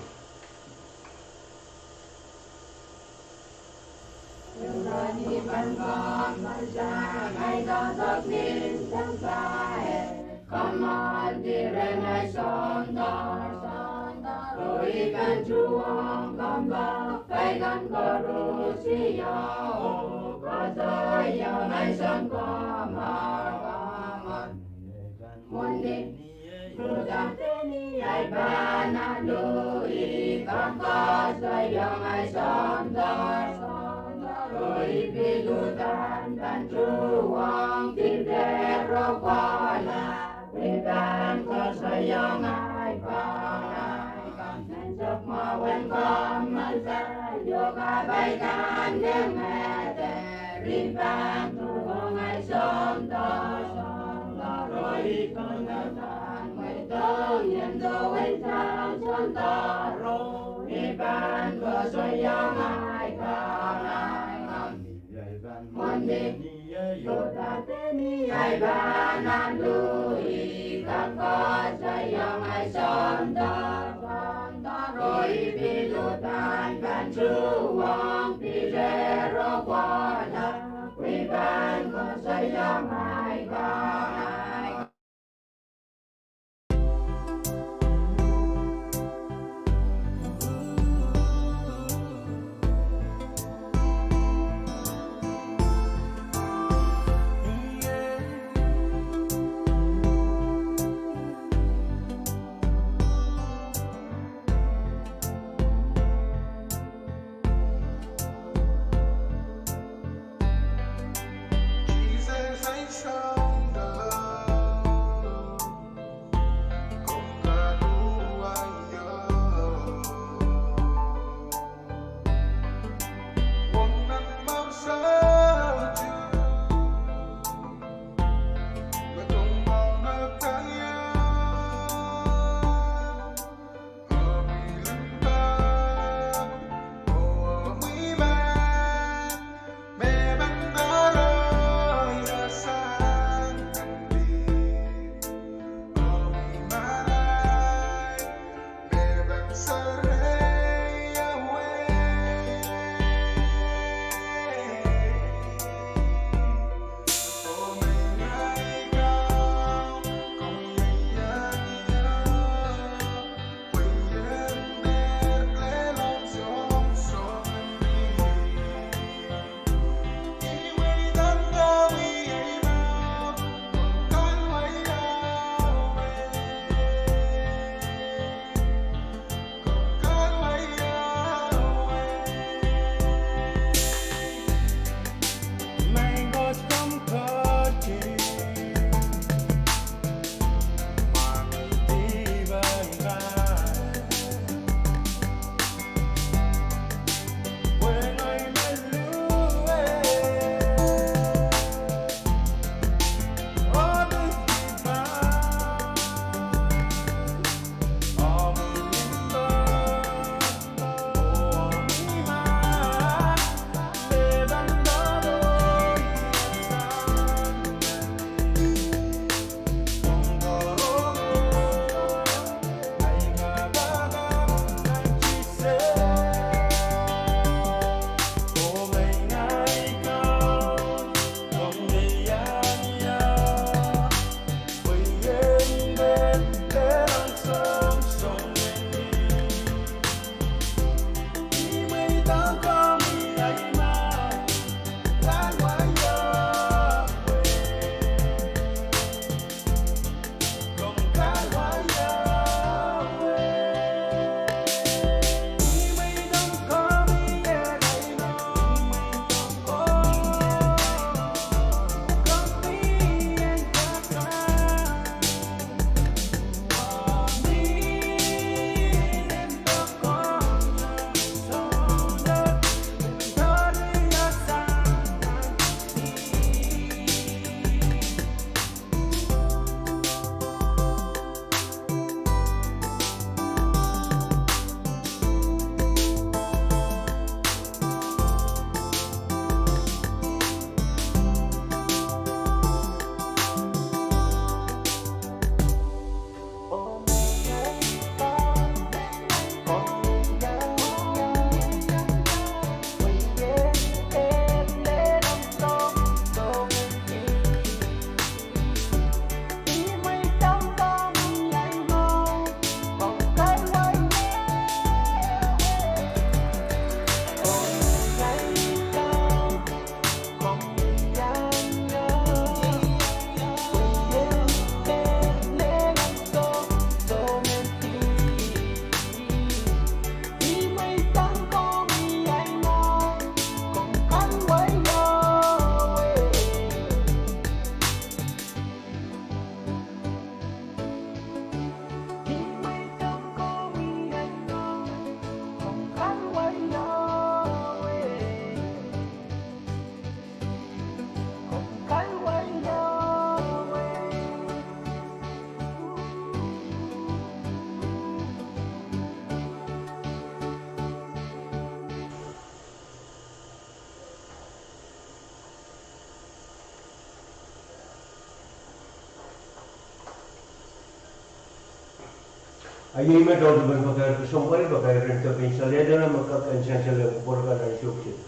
Iei me tohto pahn pakair kesempwal, pakair en depin salehda me kak en sansal pwukat kan nan Siksik.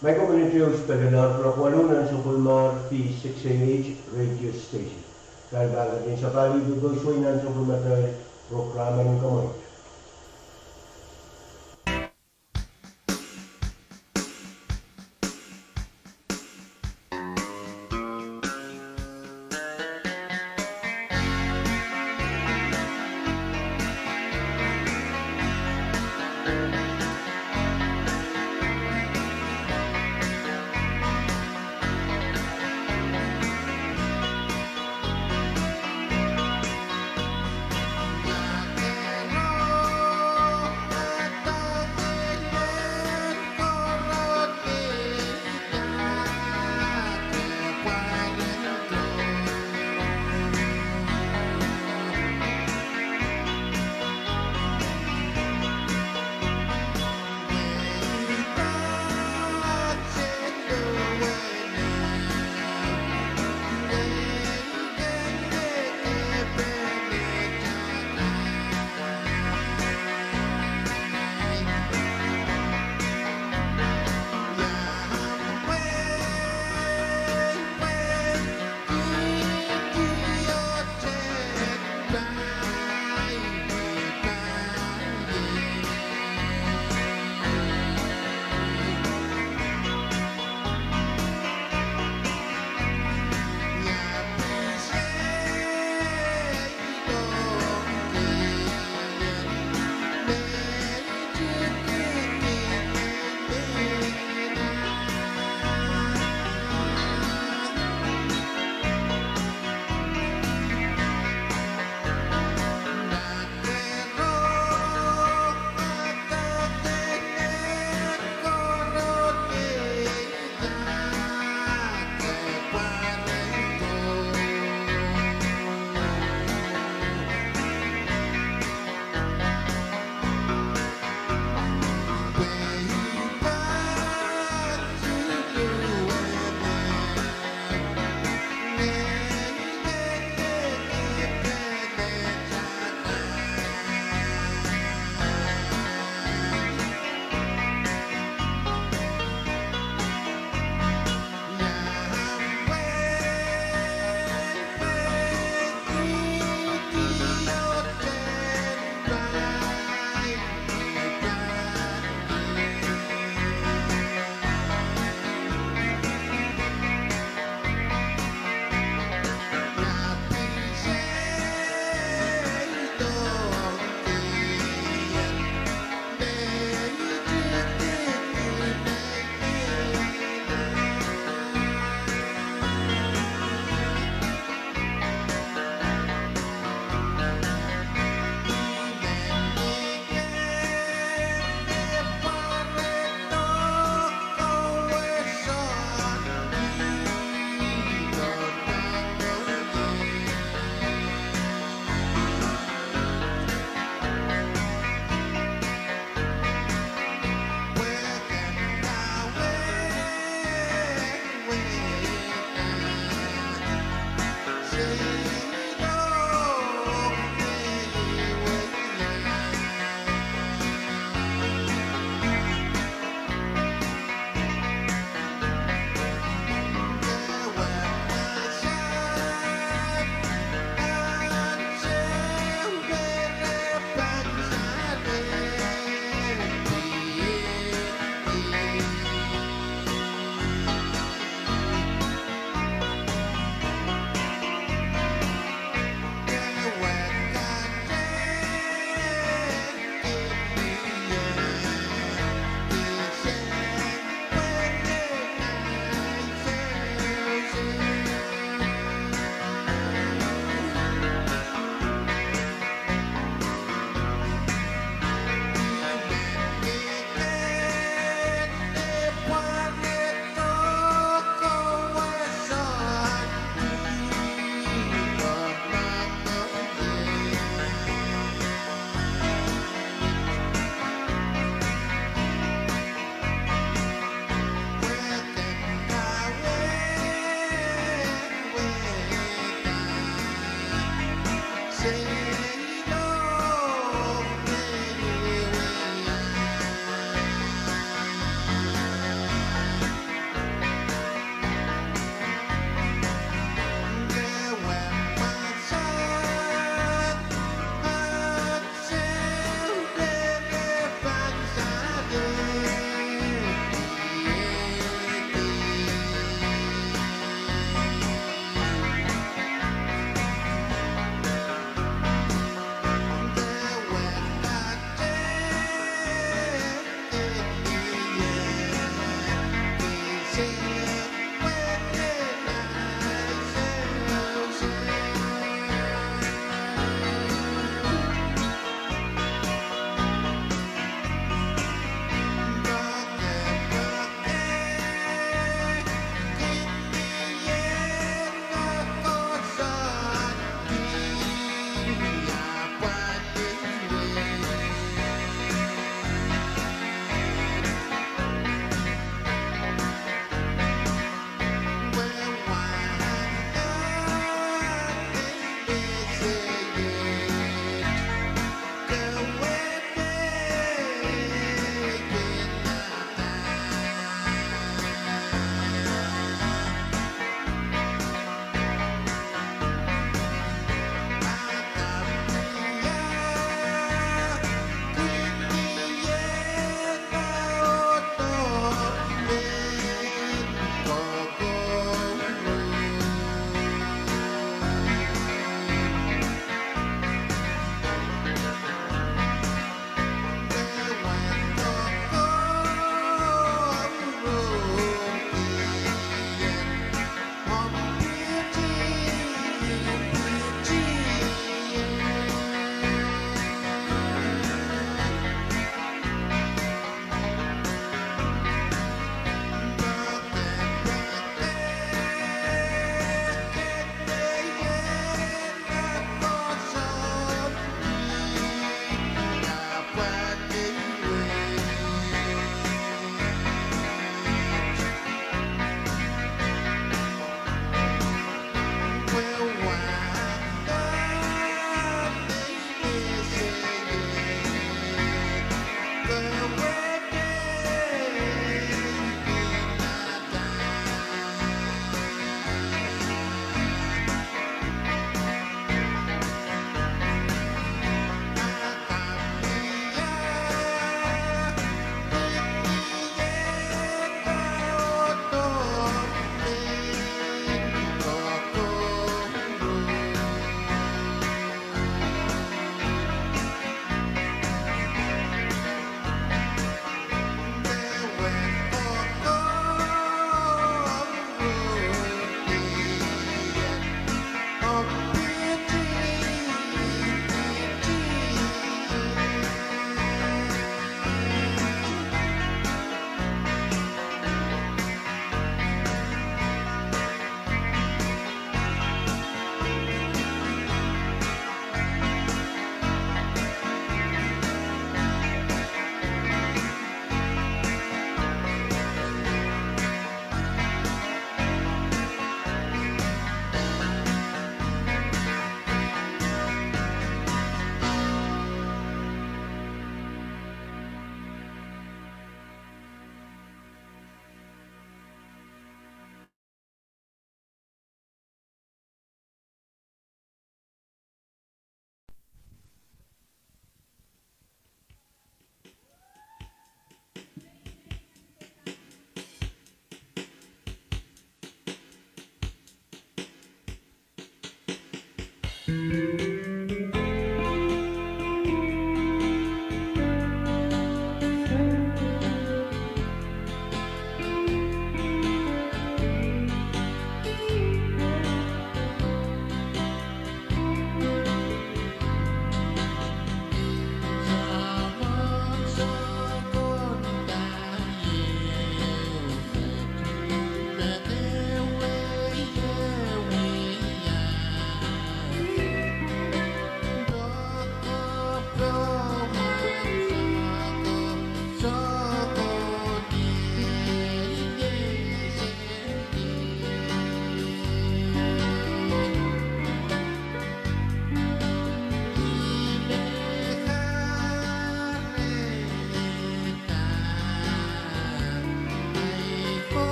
Microminute ehu spelin ar pwukat waluh nan sapwellimomwi P six A H radio station. Kitail pahn ketin sapwalih pwukat nan sapwellimatail program en Kamwaid.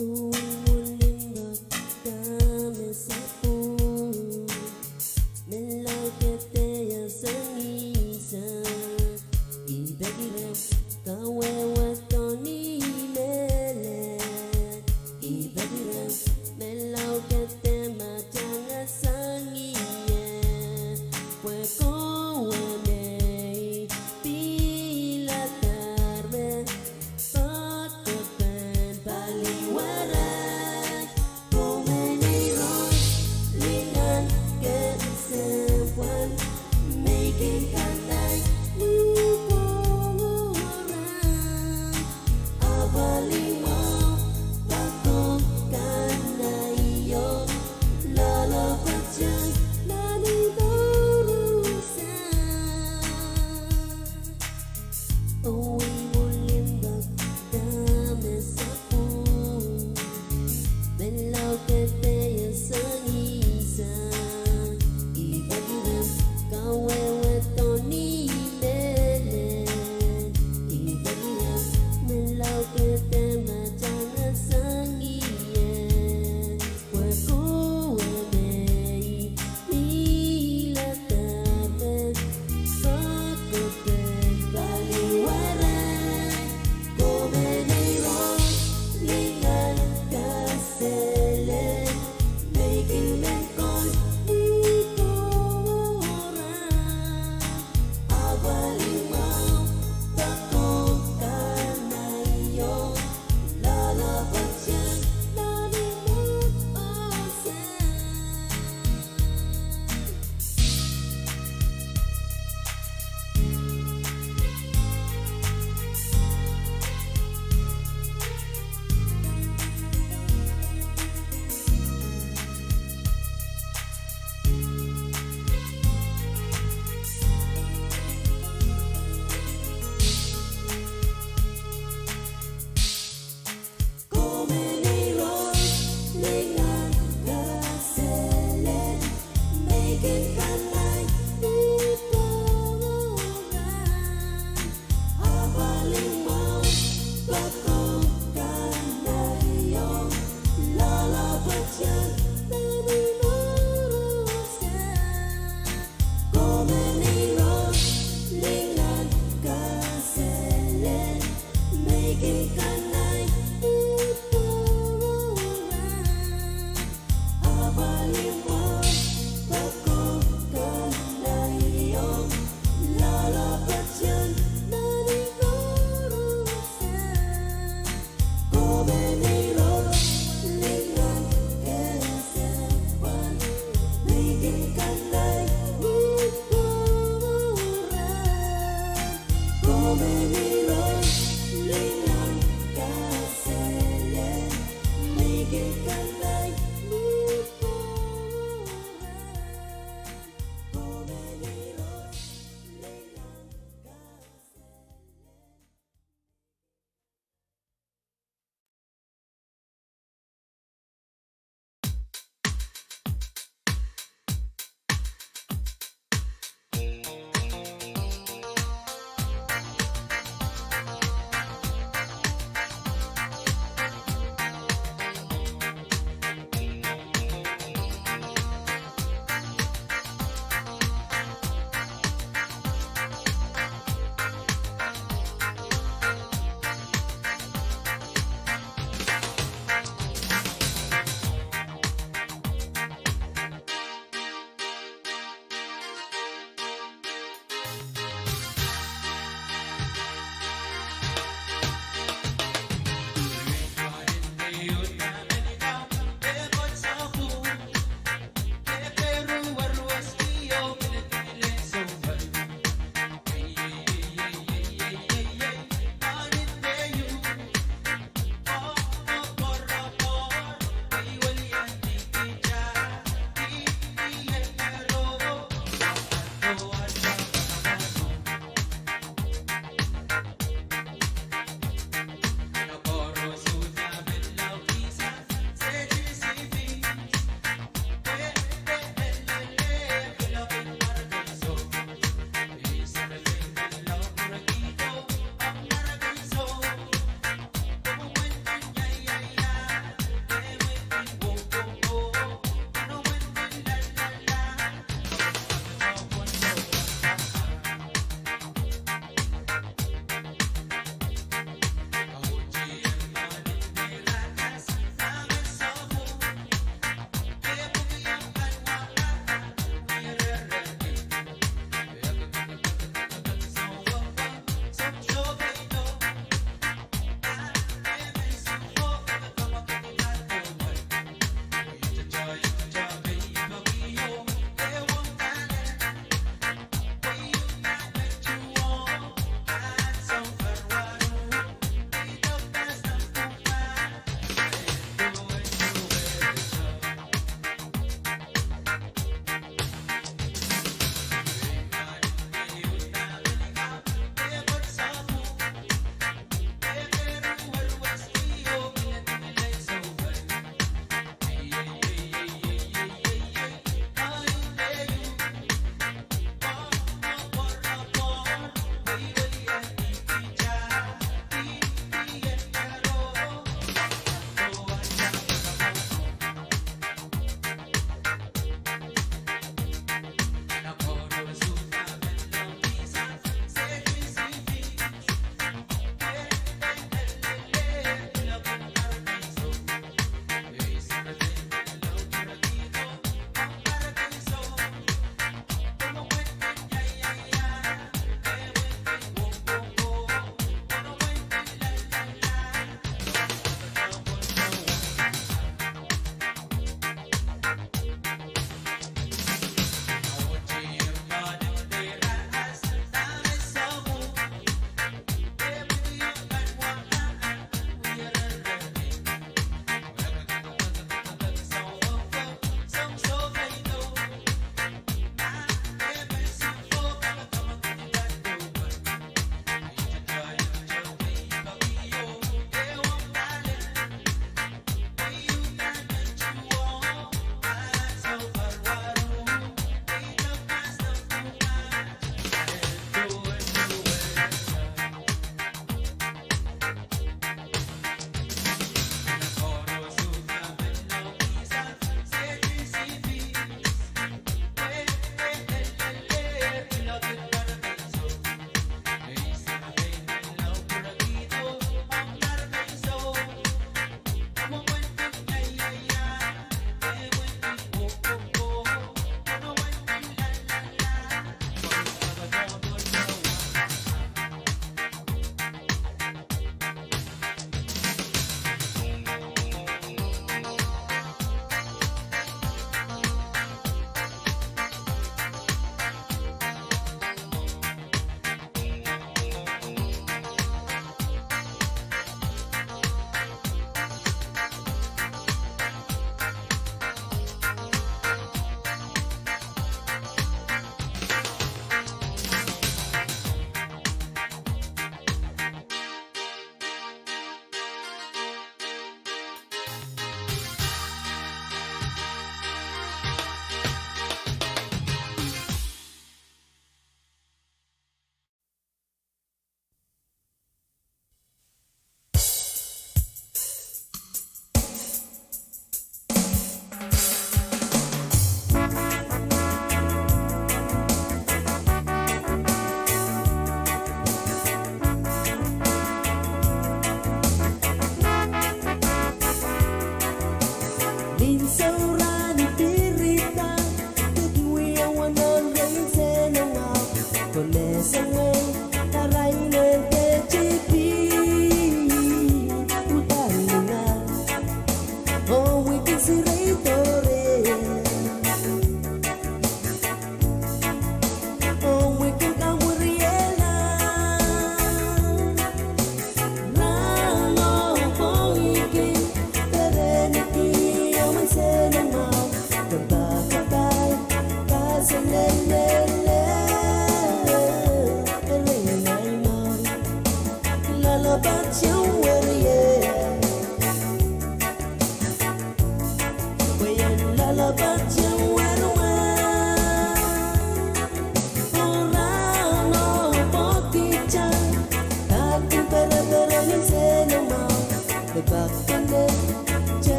Uwen limpoak dahme sapwung, menlau kehde ia sang ih sang. I peki reh kawehwe tohn ih mehlel. I peki reh menlau kehde ma tangehng sang ie. Pwe kowe me I piladahr me koadopen paliwere.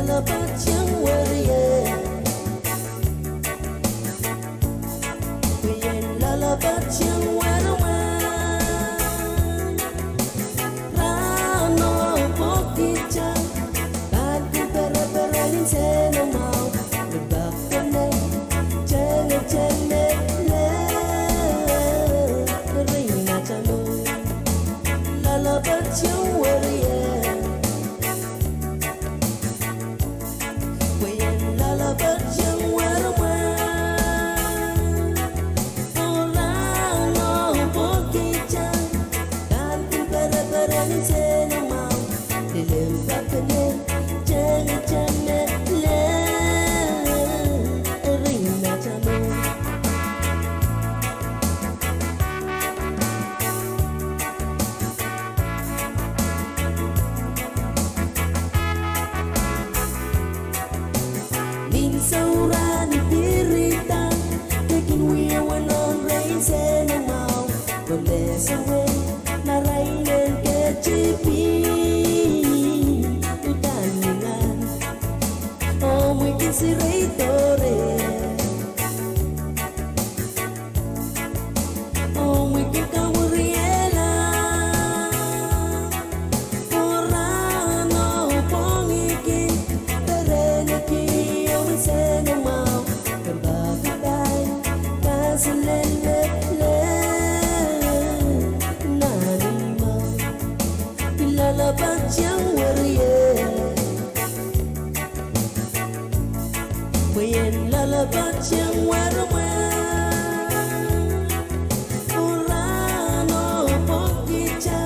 Loalopwoat iang werie. Pwe ien loalopwoat iang weremwe. Rahno pwokihte, pahn kin pereperen insenamwahu, ni pak pene, tengetengete, eri natamu. Loalopwoat iang werie. Pwe ien loalopwoat iang weremwe. Oh rahno pwokihte, pahn kin pereperen insenamwahu, ni limpoak pene, tengetengete, eri natamu. Nin soura ni pirida, ke kin wia wenon rehn insenamwahu, oh me saweh, marain en ketipin, uhdahn ni ngan, oh mwein kin sirei doare. Oh mwein kin kawiriehla. Oh rahno pwongih kin pereniki omw insenamwahu, kempoakepahn kaselel lel nan imwei. Loalopwoat iang werie. Pwe ien loalopwoat iang weremwe. Oh rahno pwokihte,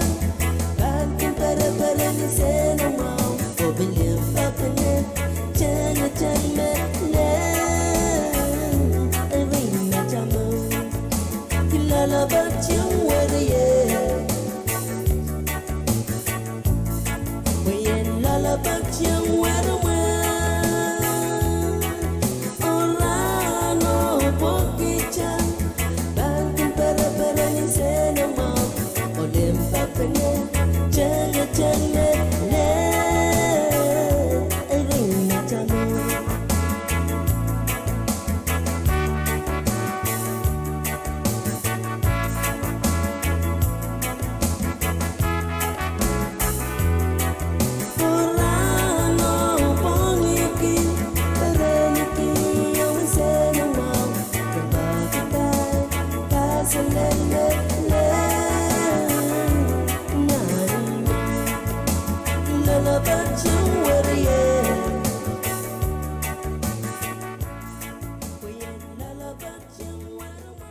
pahn kin pereperen insenamwahu, oh pil limpoak pene, tengetengete, eri natamu. Loalopwoat iang werie. Pwe ien loalopwoat iang weremwe. Oh rahno pwokihte, pahn kin pereperen insenamwahu, oh limpoak pene, tengetengete, eri natamu. Oh rahno pwongih kin pereniki omw insenamwahu, kempoakepahn kaselel lel nan imwei. Loalopwoat iang werie. Pwe ien loalopwoat iang weremwe.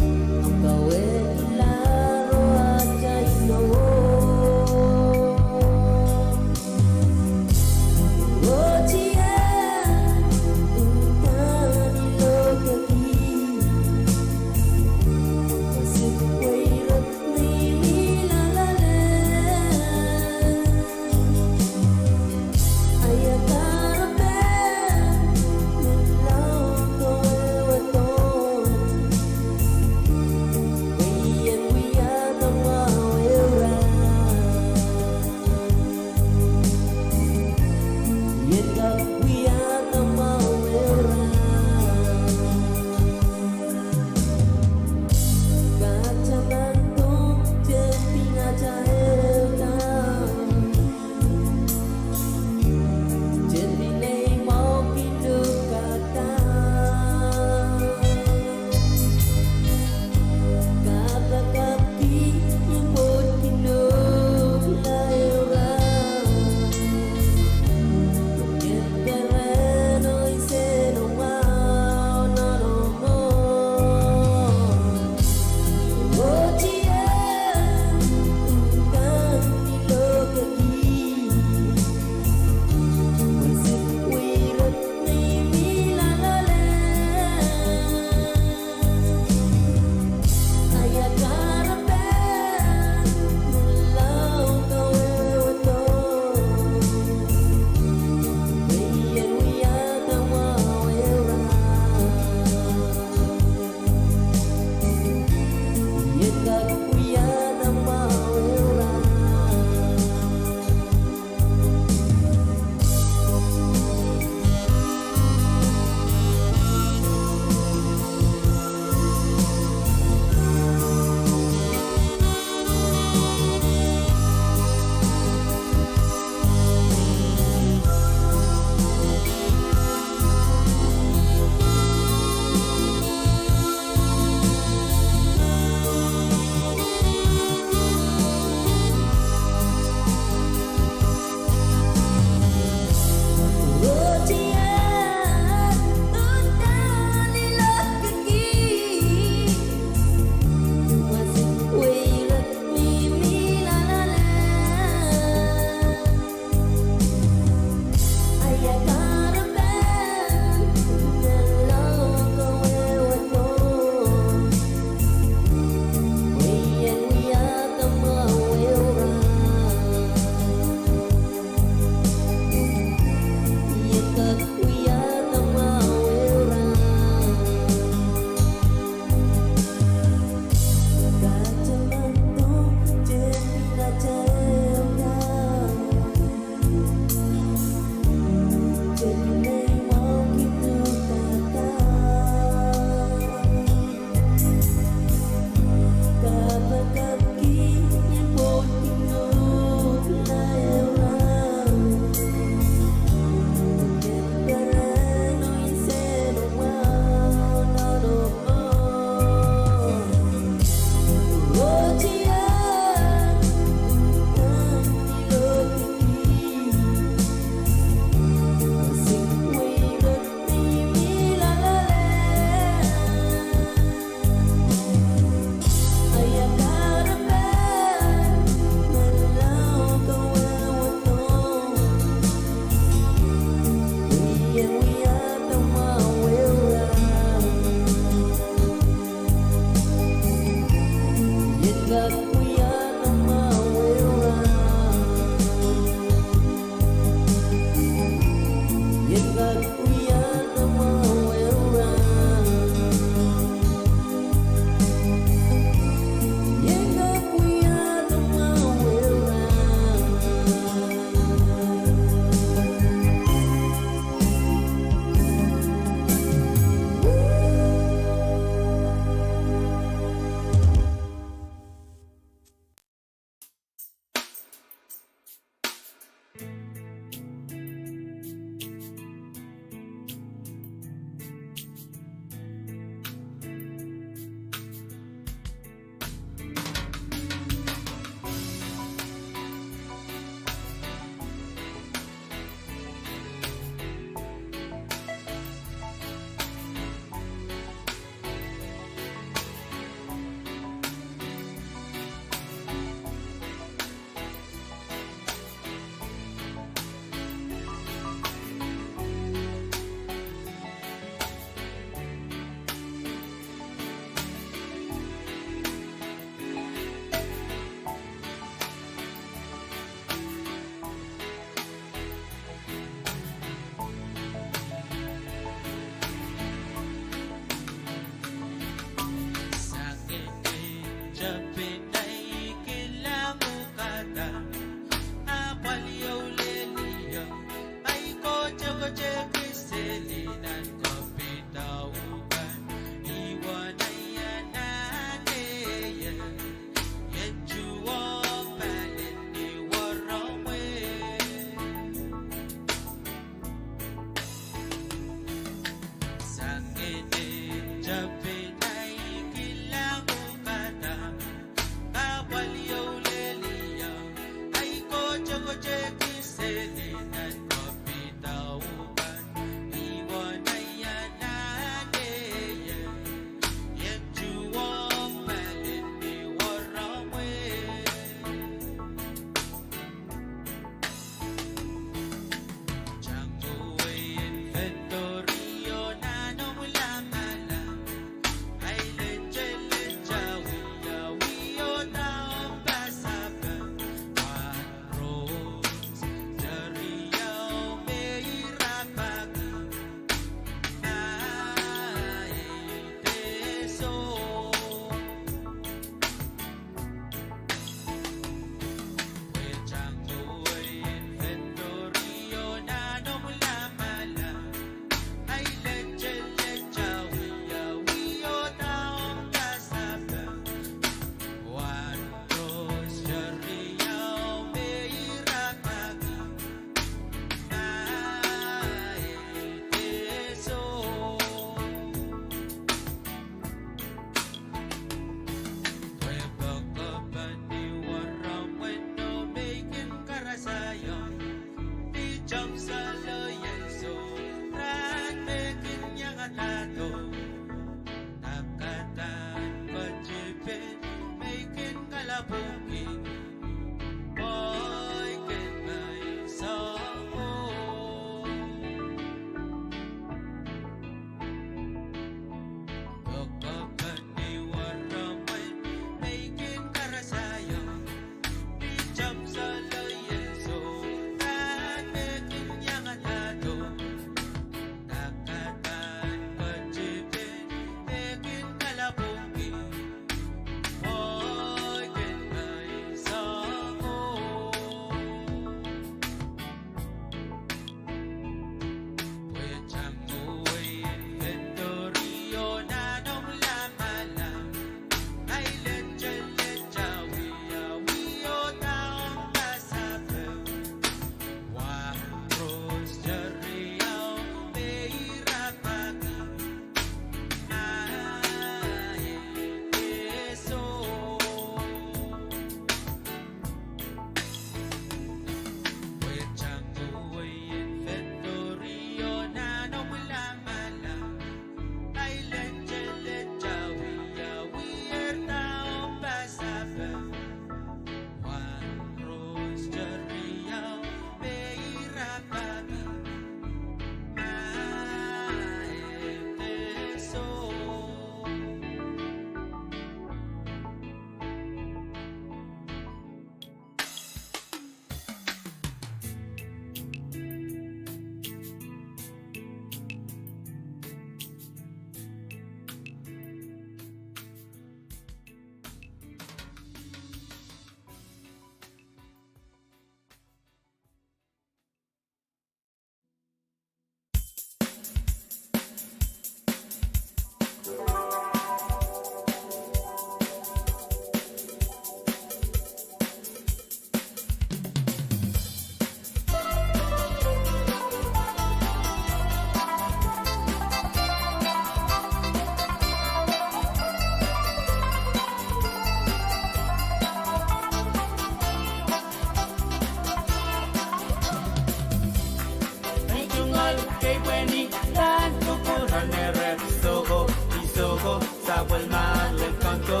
Kei pweni kan kupwuren ire soko, I soko, sapwellime lel kando.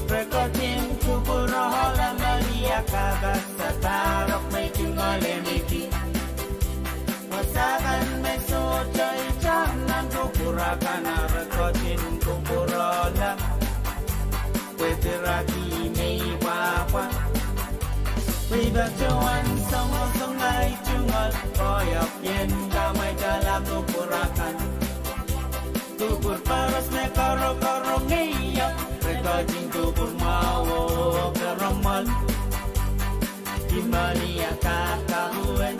Re ketin kupwurohla Malia kaka, sapahrok me I tungoal e mihki. Wasa kan me sohte itar nan kupwur akan, re ketin kupwurohla. Pwe piraki me I pwapwa. Pwe I patohwan songosong ahi tungoal koahiek, ien kamwaitala kupwur akan. Kupwur koaros me korokorong ie, re ketin kupwur mwahu oh keramwal. Ih Malia kaka wet.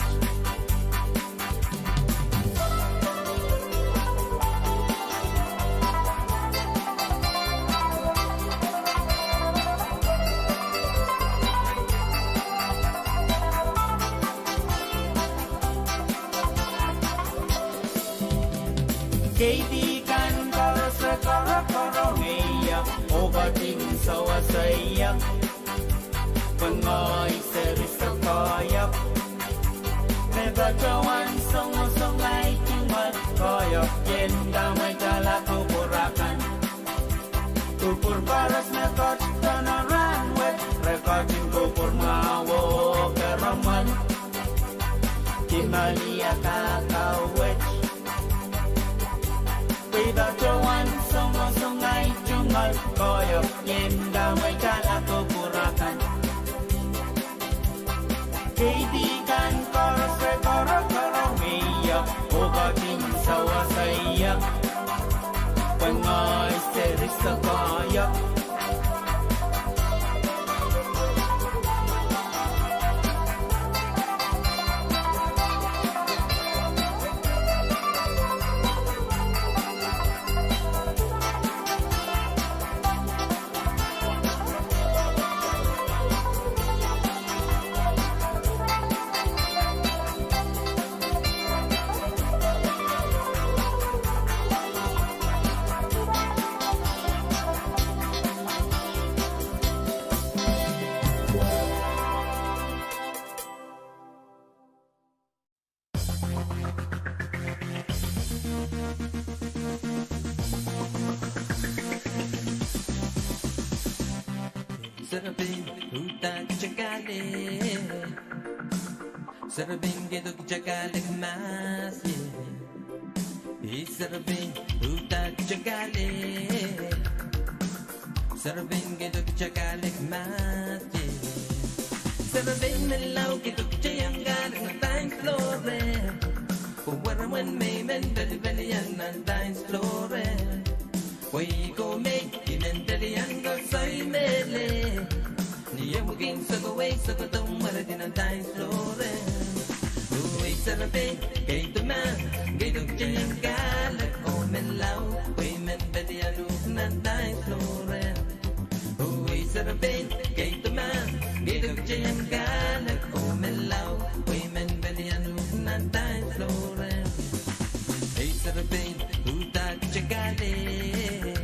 Keidi kan koaros re korokorong ie, oh ketin sewese ie. Pwe ngehi seri soko ie. Me patohwan songosong ahi tungoal koahiek, ien kamwaitala kupwur akan. Kupwur koaros me ketin rahnwet, re ketin kupwur mwahu oh keramwal. Ih Malia kaka wet. Pwe I patohwan songosong ahi tungoal koahiek, ien kamwaitala kupwur akan. Keidi kan koaros re korokorong ie, oh ketin sewese ie. Pwe ngehi seri soko ie. Serepein, uhdahn kitail kahlek. Serepein, keido kitail kahlek mahs ie. Ih serepein, uhdahn kitail kahlek. Serepein, keido kitail kahlek mahs ie. Serepein menlau, keido kitail iang kahlek nan dance floor. Pwe weremwen me I men pelipelian nan dance floor. Pwe I ko me I men pelian koasoi mehlel. Ni ehu kin sokowei sokodo mweredi nan dance floor. Ih serepein, keido mahs, keido kitail iang kahlek oh menlau, pwe I men pelian uhk nan dance floor. Ih serepein, keido mahs, keido kitail iang kahlek oh menlau, pwe I men pelian uhk nan dance floor. Ei serepein, uhdahn kitail kahlek.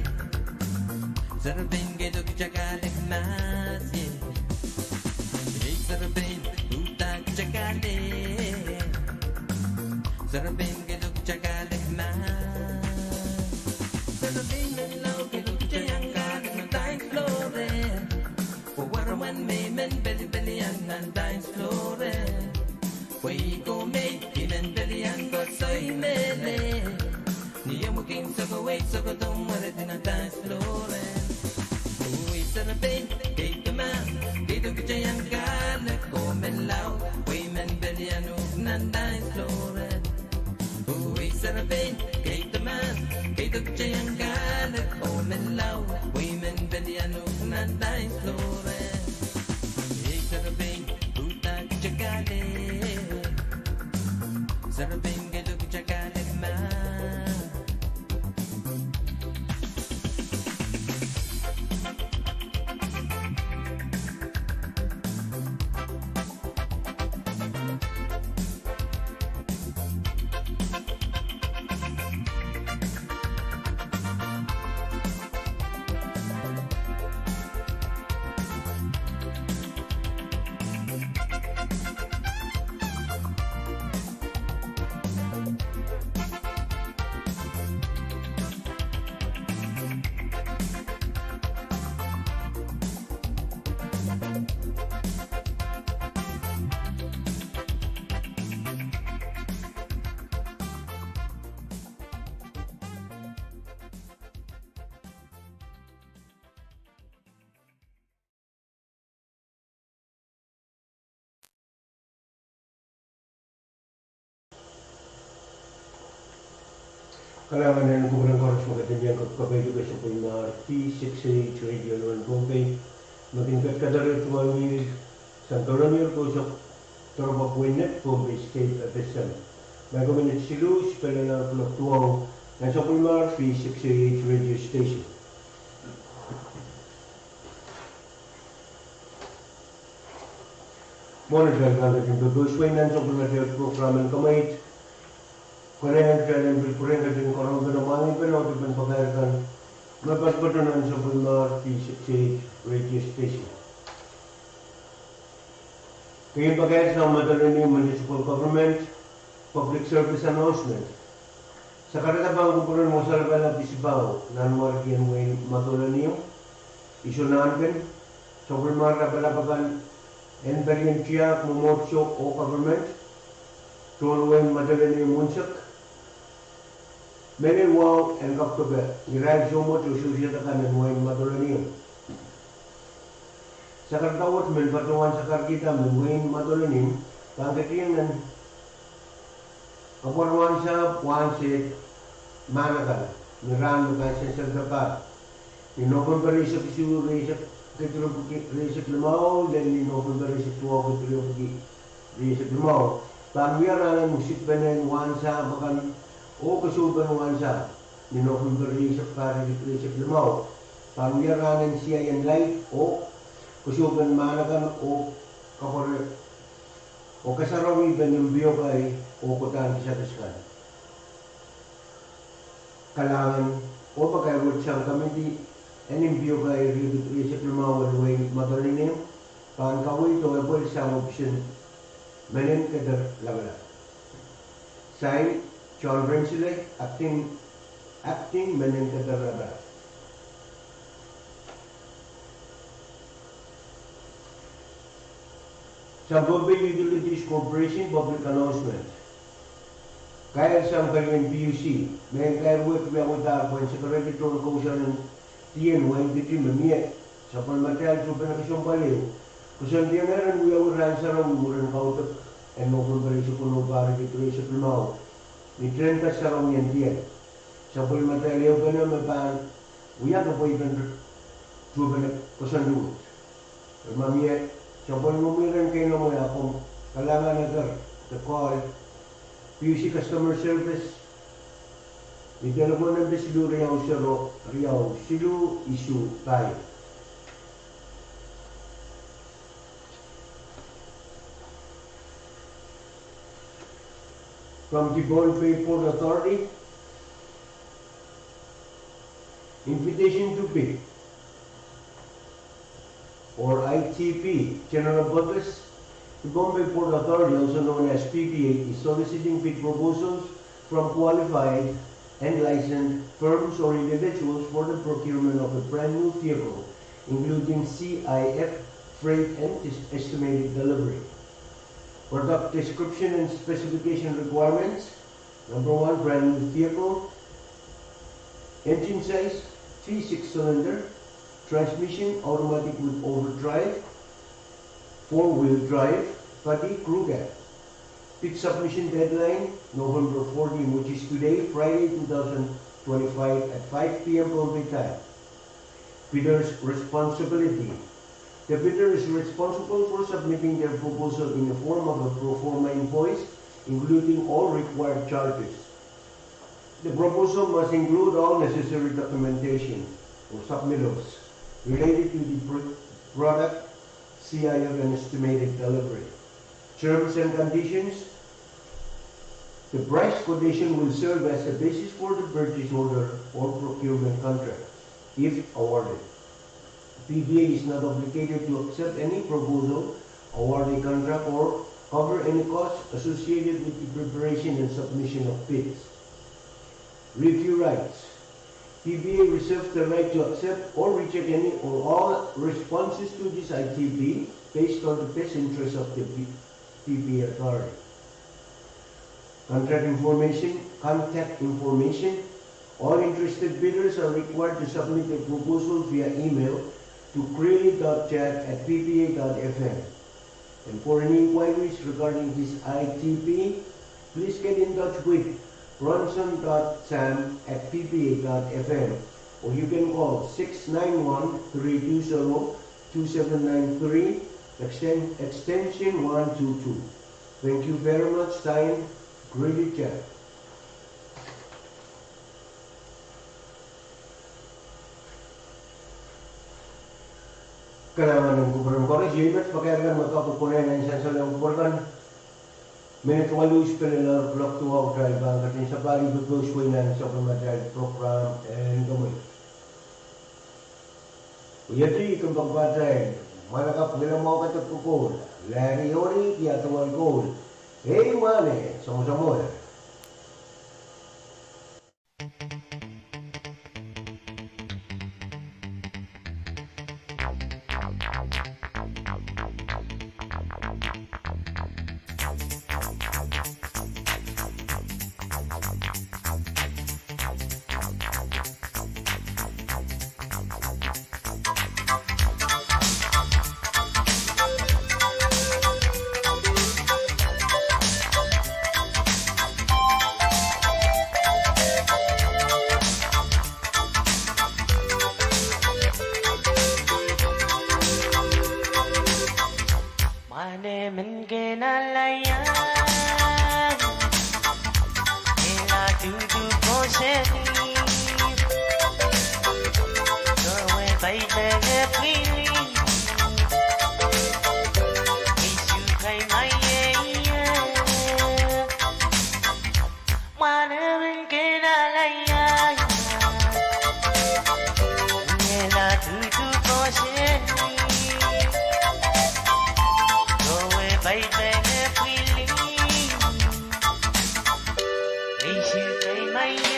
Serepein, keido kitail kahlek mahs ie. Ei serepein, uhdahn kitail kahlek. Serepein, keido kitail kahlek mahs. Serepein menlau, keido kitail iang kahlek nan dance floor. Pwe weremwen me I men pelipelian nan dance floor. Pwe I ko me I men pelian koasoi mehlel. Ni ehu kin sokowei sokodo mweredi nan dance floor. Ih serepein, keido mahs, keido kitail iang kahlek oh menlau, pwe I men pelian uhk nan dance floor. Ih serepein, keido mahs, keido kitail iang kahlek oh menlau, pwe I men pelian uhk nan dance floor. Ei serepein, uhdahn kitail kahlek. Serepein, keido kitail kahlek mahs. Kalahngan en kupwuren koaros me ketin iang kak kapeidek sapwellimar V six A H Radio nan Pohnpei, me kin ket kadarehdi tungoal sang Kolonia Kosok, Doaropwe Net, Pohnpei State, FSM. Mie koaros me siluh, spelena klok duwau, nan sapwellimar V six A H Radio Station. Mwohn atail pahn ketin pepehs wei nan sapwellimatail program en kamwaid, kalahngan en pil pwurehng ketin karongen mwahngih pene oh dipen pakair kan me patopato nan sapwellimar V six A H Radio Station. Keieu pakair sang Madolenihmw Municipal Government, public service announcement. Sakarada pahn kupwuren wasa lapalap isipahu nan warkien wehin Madolenihmw, Iso Nahnken, sapwellimar lapalap akan en pelien tiahk, mwomwohdiso oh government, tohn wehin Madolenihmw unsek, mehlel wahu en kak doke irail soumwet oh sewese akan en wehin Madolenihmw. Sakarada wet men patohwan sakarkihda me wehin Madolenihmw pahn ketin en kapwar wahnsahpw wahnsehd mahn akan, ni rahn me pahn sansalda pahr, ni Nopempe rieisek isuh, rieisek, rieisek limau, lel ni Nopempe rieisek duwau, rieisek limau, pahn wia rahn en wisikpene en wahnsahpw akan oh kosoupen wahnsahpw, ni Nopempe rieisek pahr, rieisek limau, pahn wia rahn en siaien laid oh kosoupen mahn akan oh kapware oh kasarawi pen mpiokai oh kohdan kisakis kan. Kalahngan oh pakair wet sang komiti en mpiokai riekid rieisek limau en wehin Madolenihmw pahn kaweid oh epwel sang option Menen Keder Lapalap. Sign, John Rensile, Acting, Acting Menen Keder Lapalap. Sang Pohnpei Utilities Corporation public announcement. Kair sang pelien PUC, mehn kair wet wiawihda pwehn sekerehdi tohn kousoan en dihn wehin Kiti me mie sapwellimatail tuhpene kesempwal ehu, koasoandiong en wiawi rahn sarawi mwurin kaudok en Nopempe rieisek weneu, pahr riekid rieisek limau, ni tehnpas sarawi en dihn. Sapwellimatail ehupene me pahn wia kepweipen tuhpene koasoandi wet. Ma mie sapwellimomwi rehn keinemwe, a komw kalahngan eker de call PUC Customer Service ni delepwohn nempe siluh riau sero riau siluh isuh pahieu. From the Pohnpei Port Authority, invitation to bid, or I T B, general purpose. The Pohnpei Port Authority, also known as P P A, is soliciting bid proposals from qualified and licensed firms or individuals for the procurement of a brand new vehicle, including C I F freight and estimated delivery. Product description and specification requirements. Number one, brand new vehicle. Engine size, V six cylinder. Transmission, automatic with overdrive. Four-wheel drive, body crew cab. Bid submission deadline, November fourteen, which is today, Friday, two thousand twenty-five at five P M Pohnpei time. Bidder's responsibility. The bidder is responsible for submitting their proposal in the form of a pro forma invoice, including all required charges. The proposal must include all necessary documentation or submittals related to the pro-, product, C I F, and estimated delivery. Terms and conditions. The price quotation will serve as a basis for the purchase order or procurement contract, if awarded. P P A is not obligated to accept any proposal, award a contract, or cover any costs associated with the preparation and submission of bids. Review rights. P P A reserves the right to accept or reject any or all responses to this I T B based on the best interests of the P-, P P A authority. Contact information, contact information. All interested bidders are required to submit a proposal via email to creeley dot jack at P P A dot F M. And for any inquiries regarding this I T B, please get in touch with Bronson dot sam at P B A dot F M, or you can call six nine one, three two zero, two seven nine three, exten-, extension one two two. Thank you very much, signed, Greedy Jack. Kalahngan en kupwuren koaros, iei met pakairkan me kapwukohng nan sansal en kupwur kan. Minit waluh spel en loark, loark duwau, kitail pahn ketin sapahl ipwipwis wei nan sapwellimatail program en Komwi. Iei kompoakepatail, mwahnakapw ngilemwahu kadek kokoul, Larry Ori, Diadoal Koul, ei mwahneh, Samwe Samwe. Mwahneh men kin alehda, ila duhdu kosonned, kowe peipen pwili, isu kai maiei. Mwahneh men kin alehda, ila duhdu kosonned, kowe peipen pwili, isu kai maiei.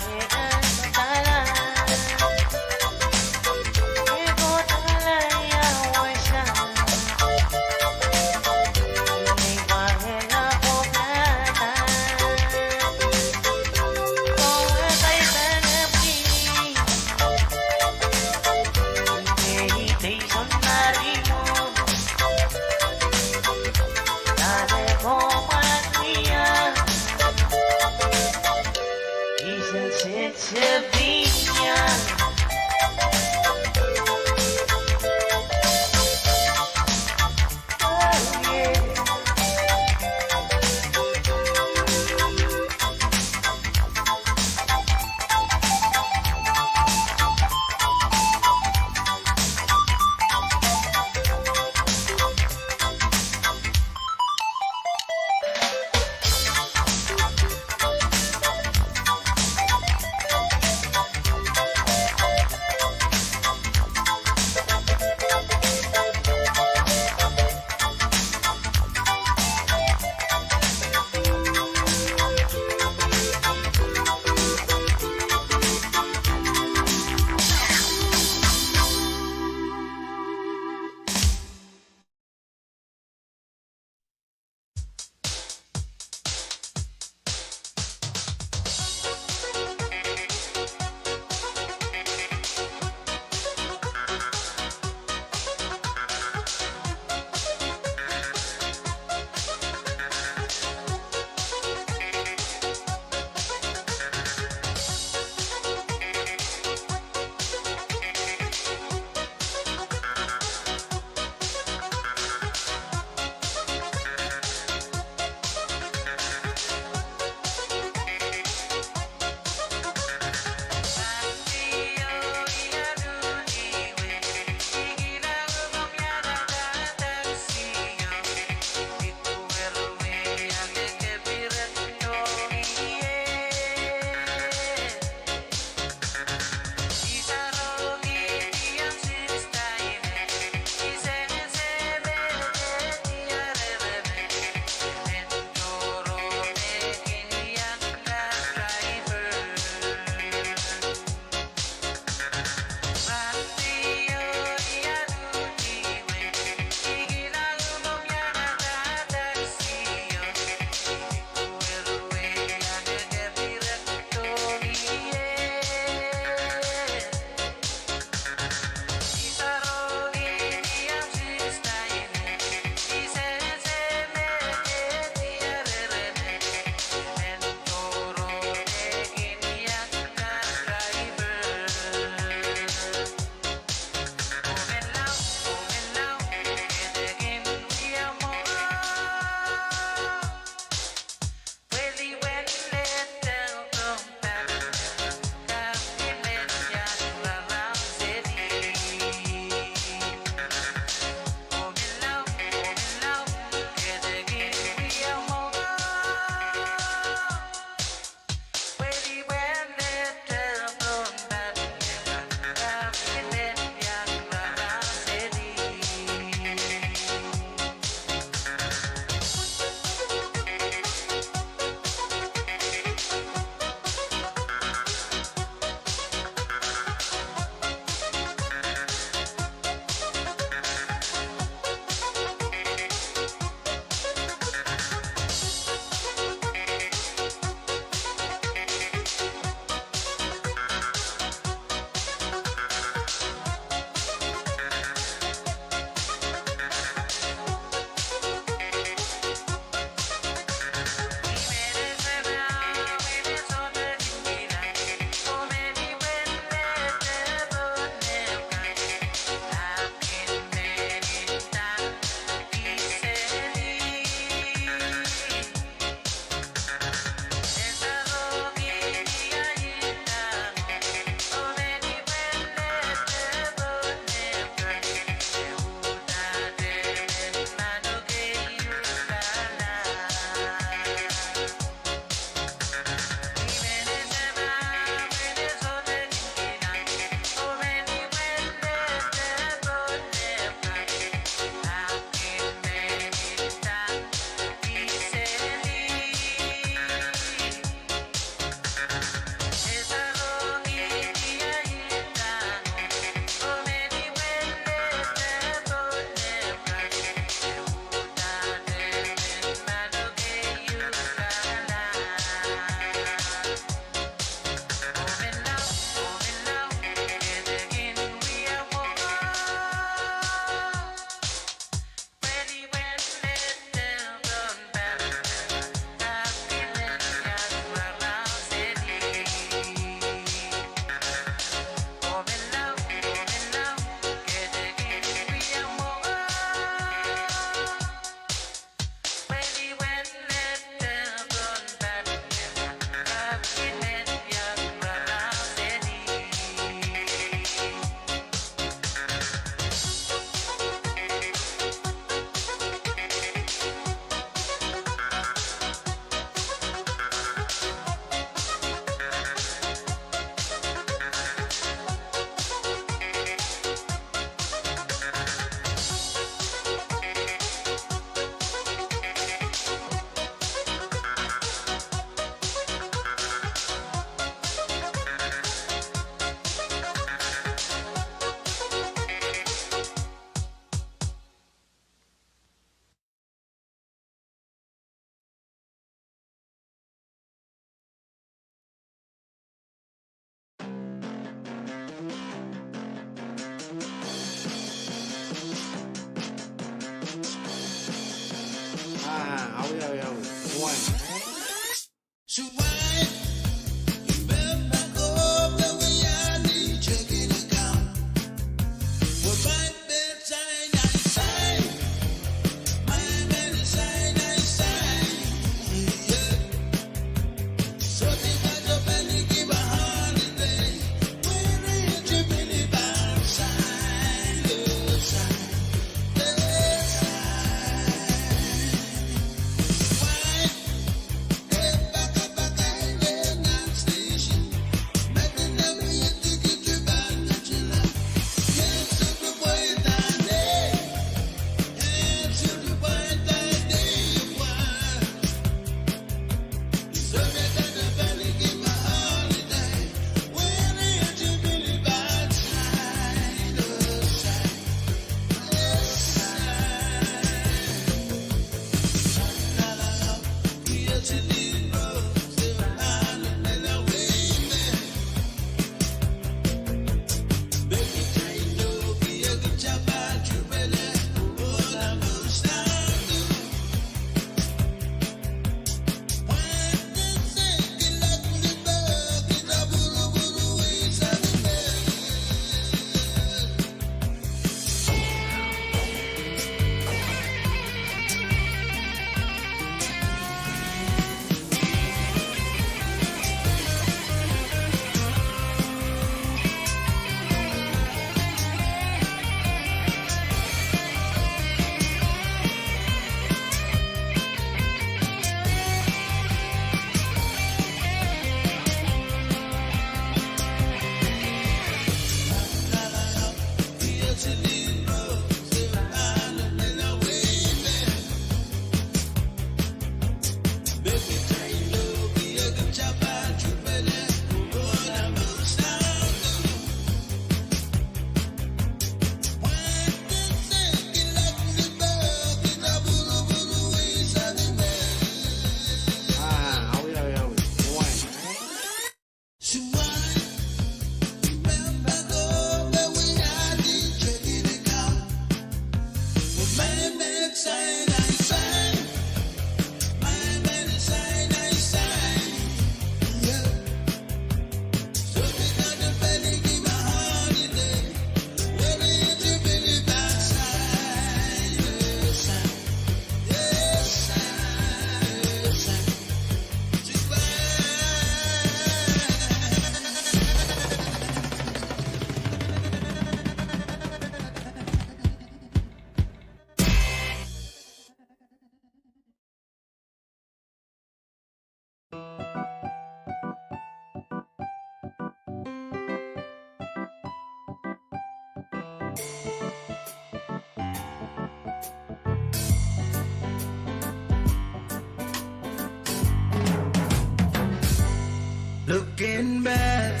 Looking back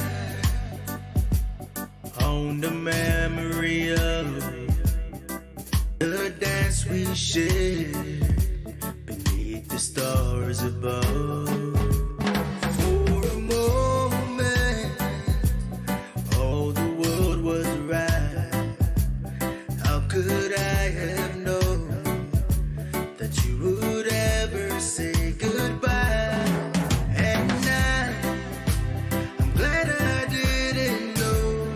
on the memory of the dance we shared beneath the stars above. For a moment, all the world was right. How could I have known that you would ever say goodbye? And now I'm glad I didn't know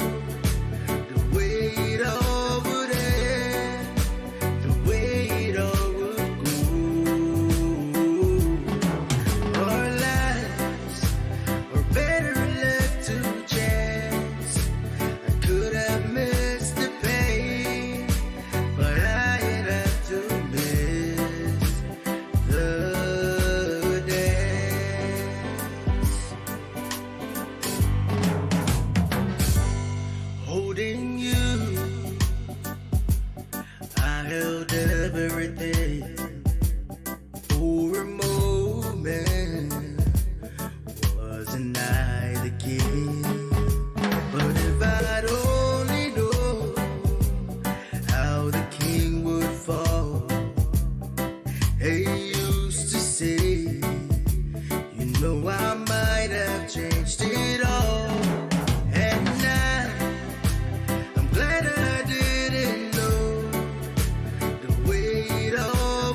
the way it all would end, the way it all would go. Our lives were better left to chance. I could have missed the pain, but I had to miss the dance. Holding you, I held everything. For a moment, wasn't I the king? But if I'd only known how the king would fall. They used to say, you know, I might have changed it all. And now I'm glad I didn't know the way it all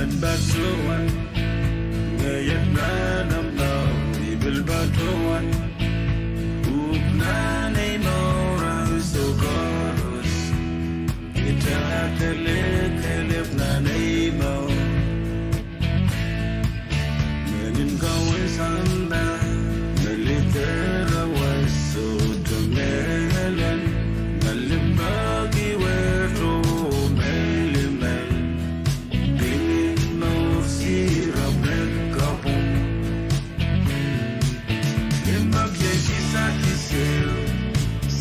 Pil patohwan, ngehi iet nan omw mour, I pil patohwan. Uhk nan ei mour ansou koaros, I tala kelehpw nan ei mour. Mehn en kaweid sampah, me liter wai sohte mehlel, me limpoak wet oh melimel. Pil mour sira me kapwung. Limpoak iei kisakis ehu,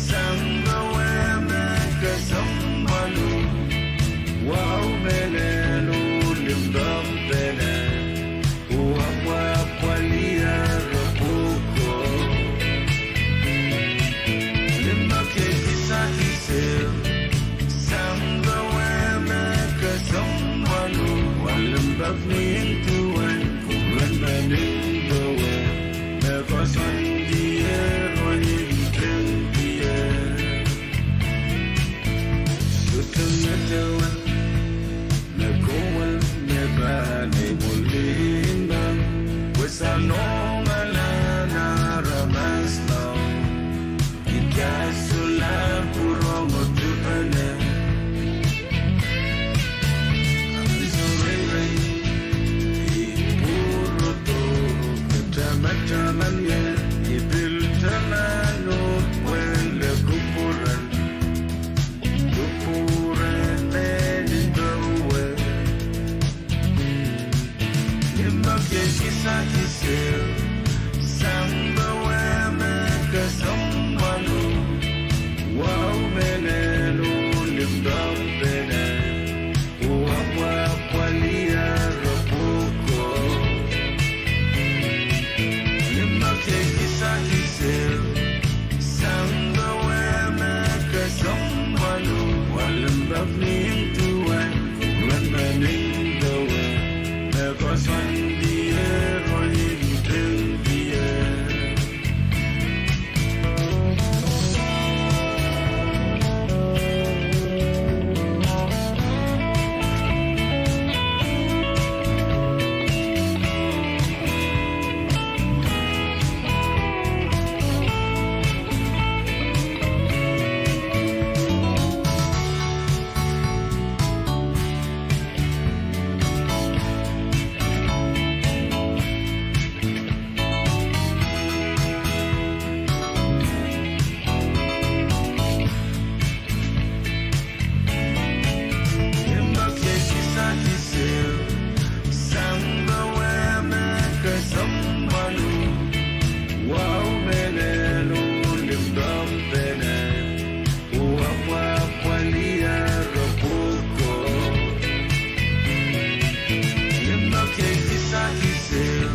sang powe me kesempwal oh. Wahu mehlel oh limpoak pene, oh apwahpwalih pwuko. Limpoak iei kisakis ehu, sang powe me kesempwal oh. Walimpoak ni duwen, kupwuren me nin powe, me koasoandi oh ni tengdier. Sohte medewe me kowel me pahn ei mwulimel, pwe sang oh malahn aramas mour. I kasula pwurong oh dipene. Ansou reirei, I pwurodo, I tamataman ie, I pil tamanohd pwehn le kupwuren, kupwuren me nin powe. Limpoak iei kisakis ehu, sang powe me kesempwal oh. Wahu mehlel oh limpoak pene, oh apwahpwalih pwuko. Limpoak iei kisakis ehu, sang powe me kesempwal oh. Walimpoak ni duwen, kupwuren me nin powe, me koasoandi oh ni tengdier. Limpoak iei kisakis ehu, sang powe me kesempwal oh. Wahu mehlel oh limpoak pene, oh apwahpwalih pwuko. Limpoak iei kisakis ehu,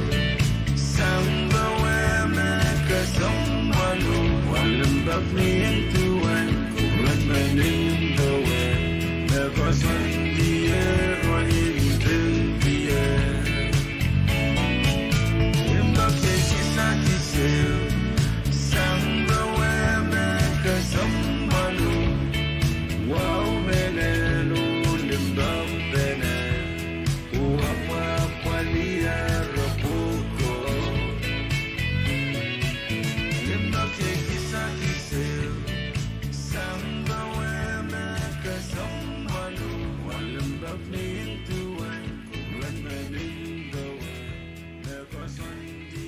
sang powe me kesempwal oh. Walimpoak ni duwen, kupwuren me nin powe, me koasoandi oh ni tengdier. Limpoak iei kisakis ehu, sang powe me kesempwal oh. Wahu mehlel oh limpoak pene, oh apwahpwalih pwuko. Limpoak iei kisakis ehu, sang powe me kesempwal oh. Walimpoak ni duwen, kupwuren me nin powe, me koasoandi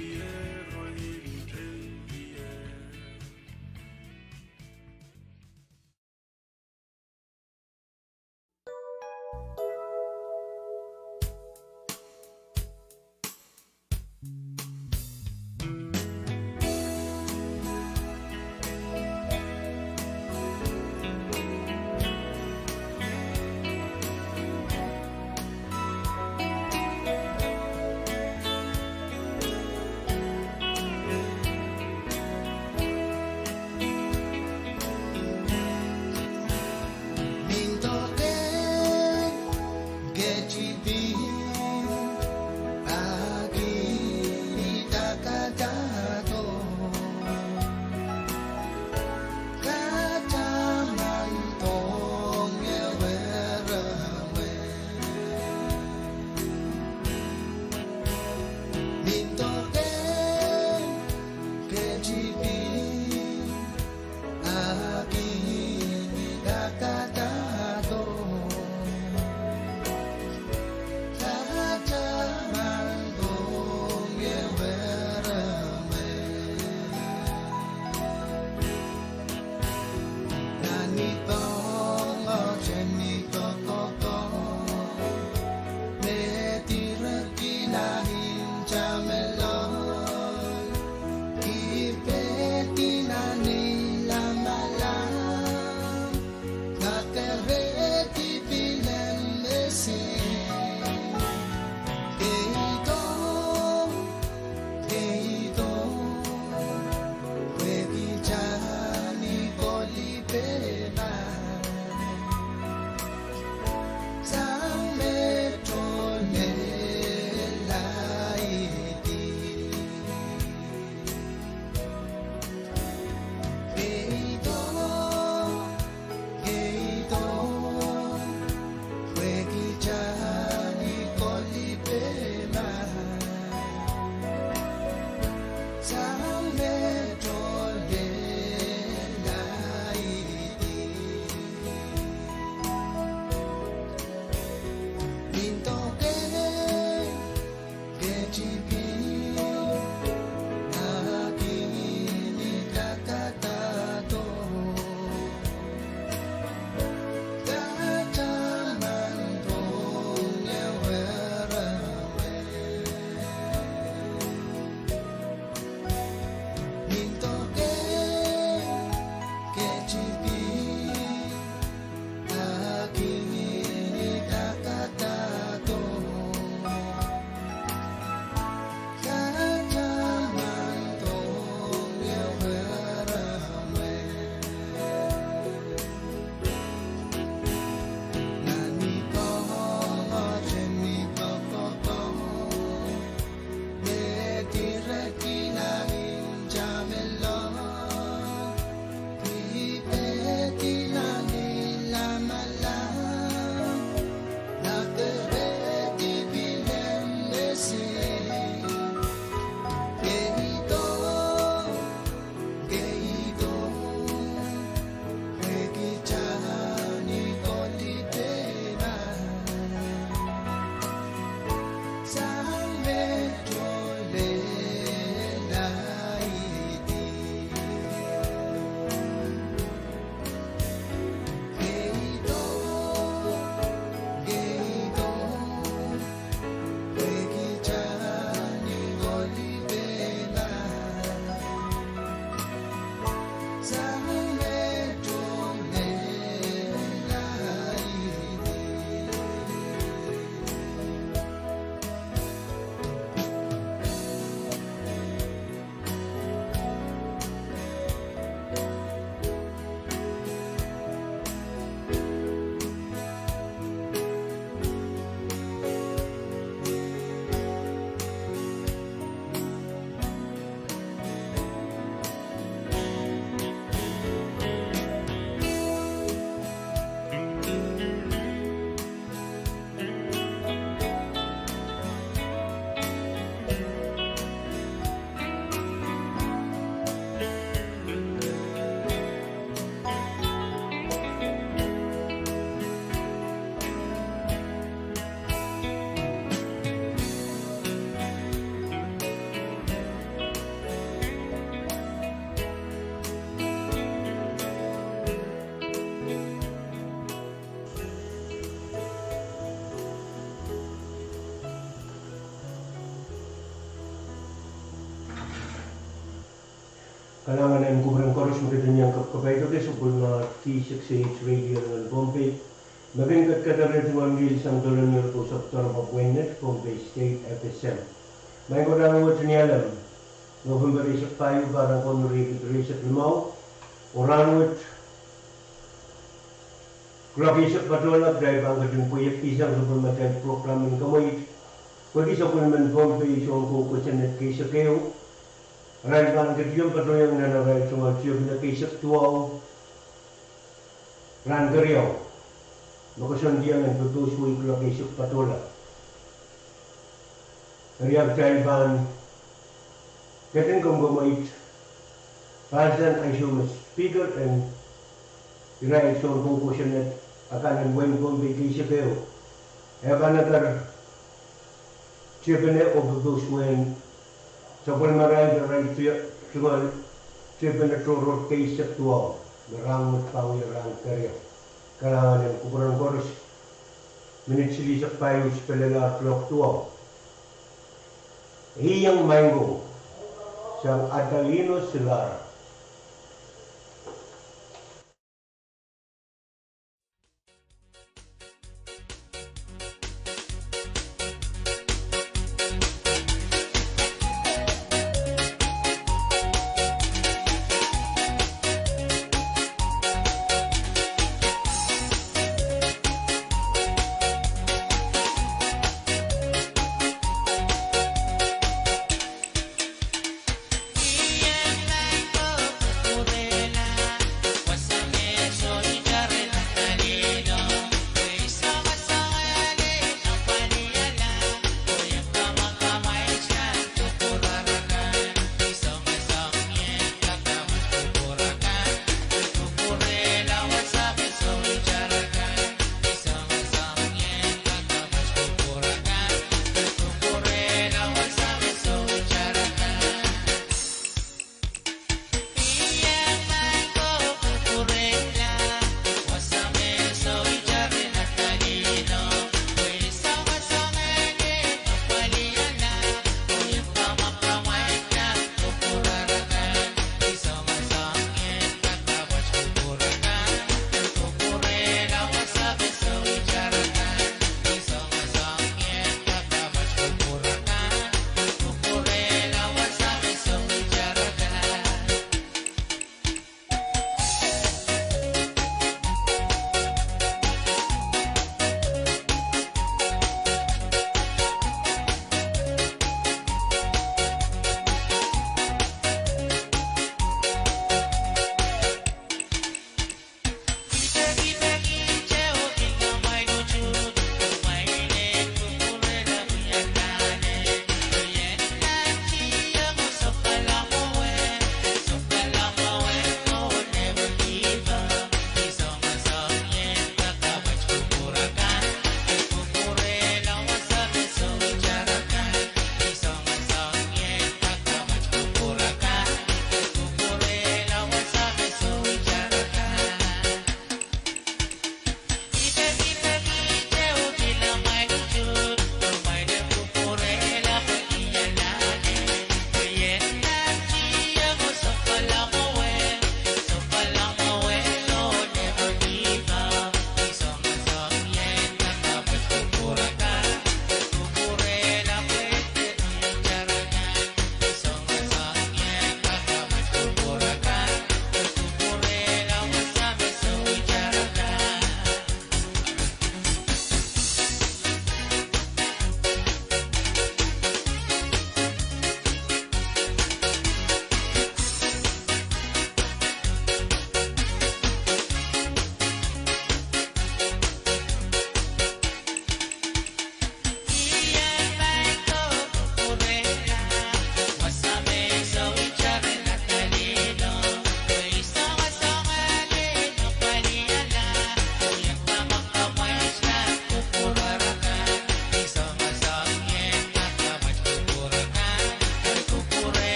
oh ni tengdier. Kalahngan en kupwuren koaros me ketin iang kapkapaiada sapwellimatail V six H Radio nan Pohnpei, me kin kadarodohng ngihl sang doadoahk en koasoandi pwe pweinen Pohnpei State F S M. Maing ko, rahnwet ni Alem, November eisek pahieu, pahr en konehng riekid rieisek limau, oh rahnwet kuloak eisek patohla, kitail pahn ketin pweiekihsang sapwellimatail program en kamweit, pwehki sapwellimen Pohnpei Sounkoukosonned keisek ehu, arail pahn ketin patohwanohng nan arail tungoal tiepene keisek duwau rahn keriau, me koasoandiong en pepeusuwei kuloak eisek patohla. Eri kitail pahn ketin kamwkamweit pahsan ansou me Speaker en irail Sounkoukosonned akan en wehin Pohnpei keisek ehu, e pahn eker tiepene oh pepeusuwen sapwellimarail, arail tungoal tiepene tohrohr keisek duwau, me rahnwet pahn wia rahn keriau. Kalahngan en kupwuren koaros, minit silihsek pahieu sipelelahr kuloak duwau. Iang maing ko sang Adelino Silara.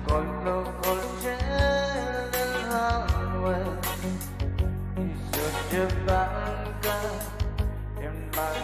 Kolokol telen rahnwet, I sohte pahn kak en patohkihla.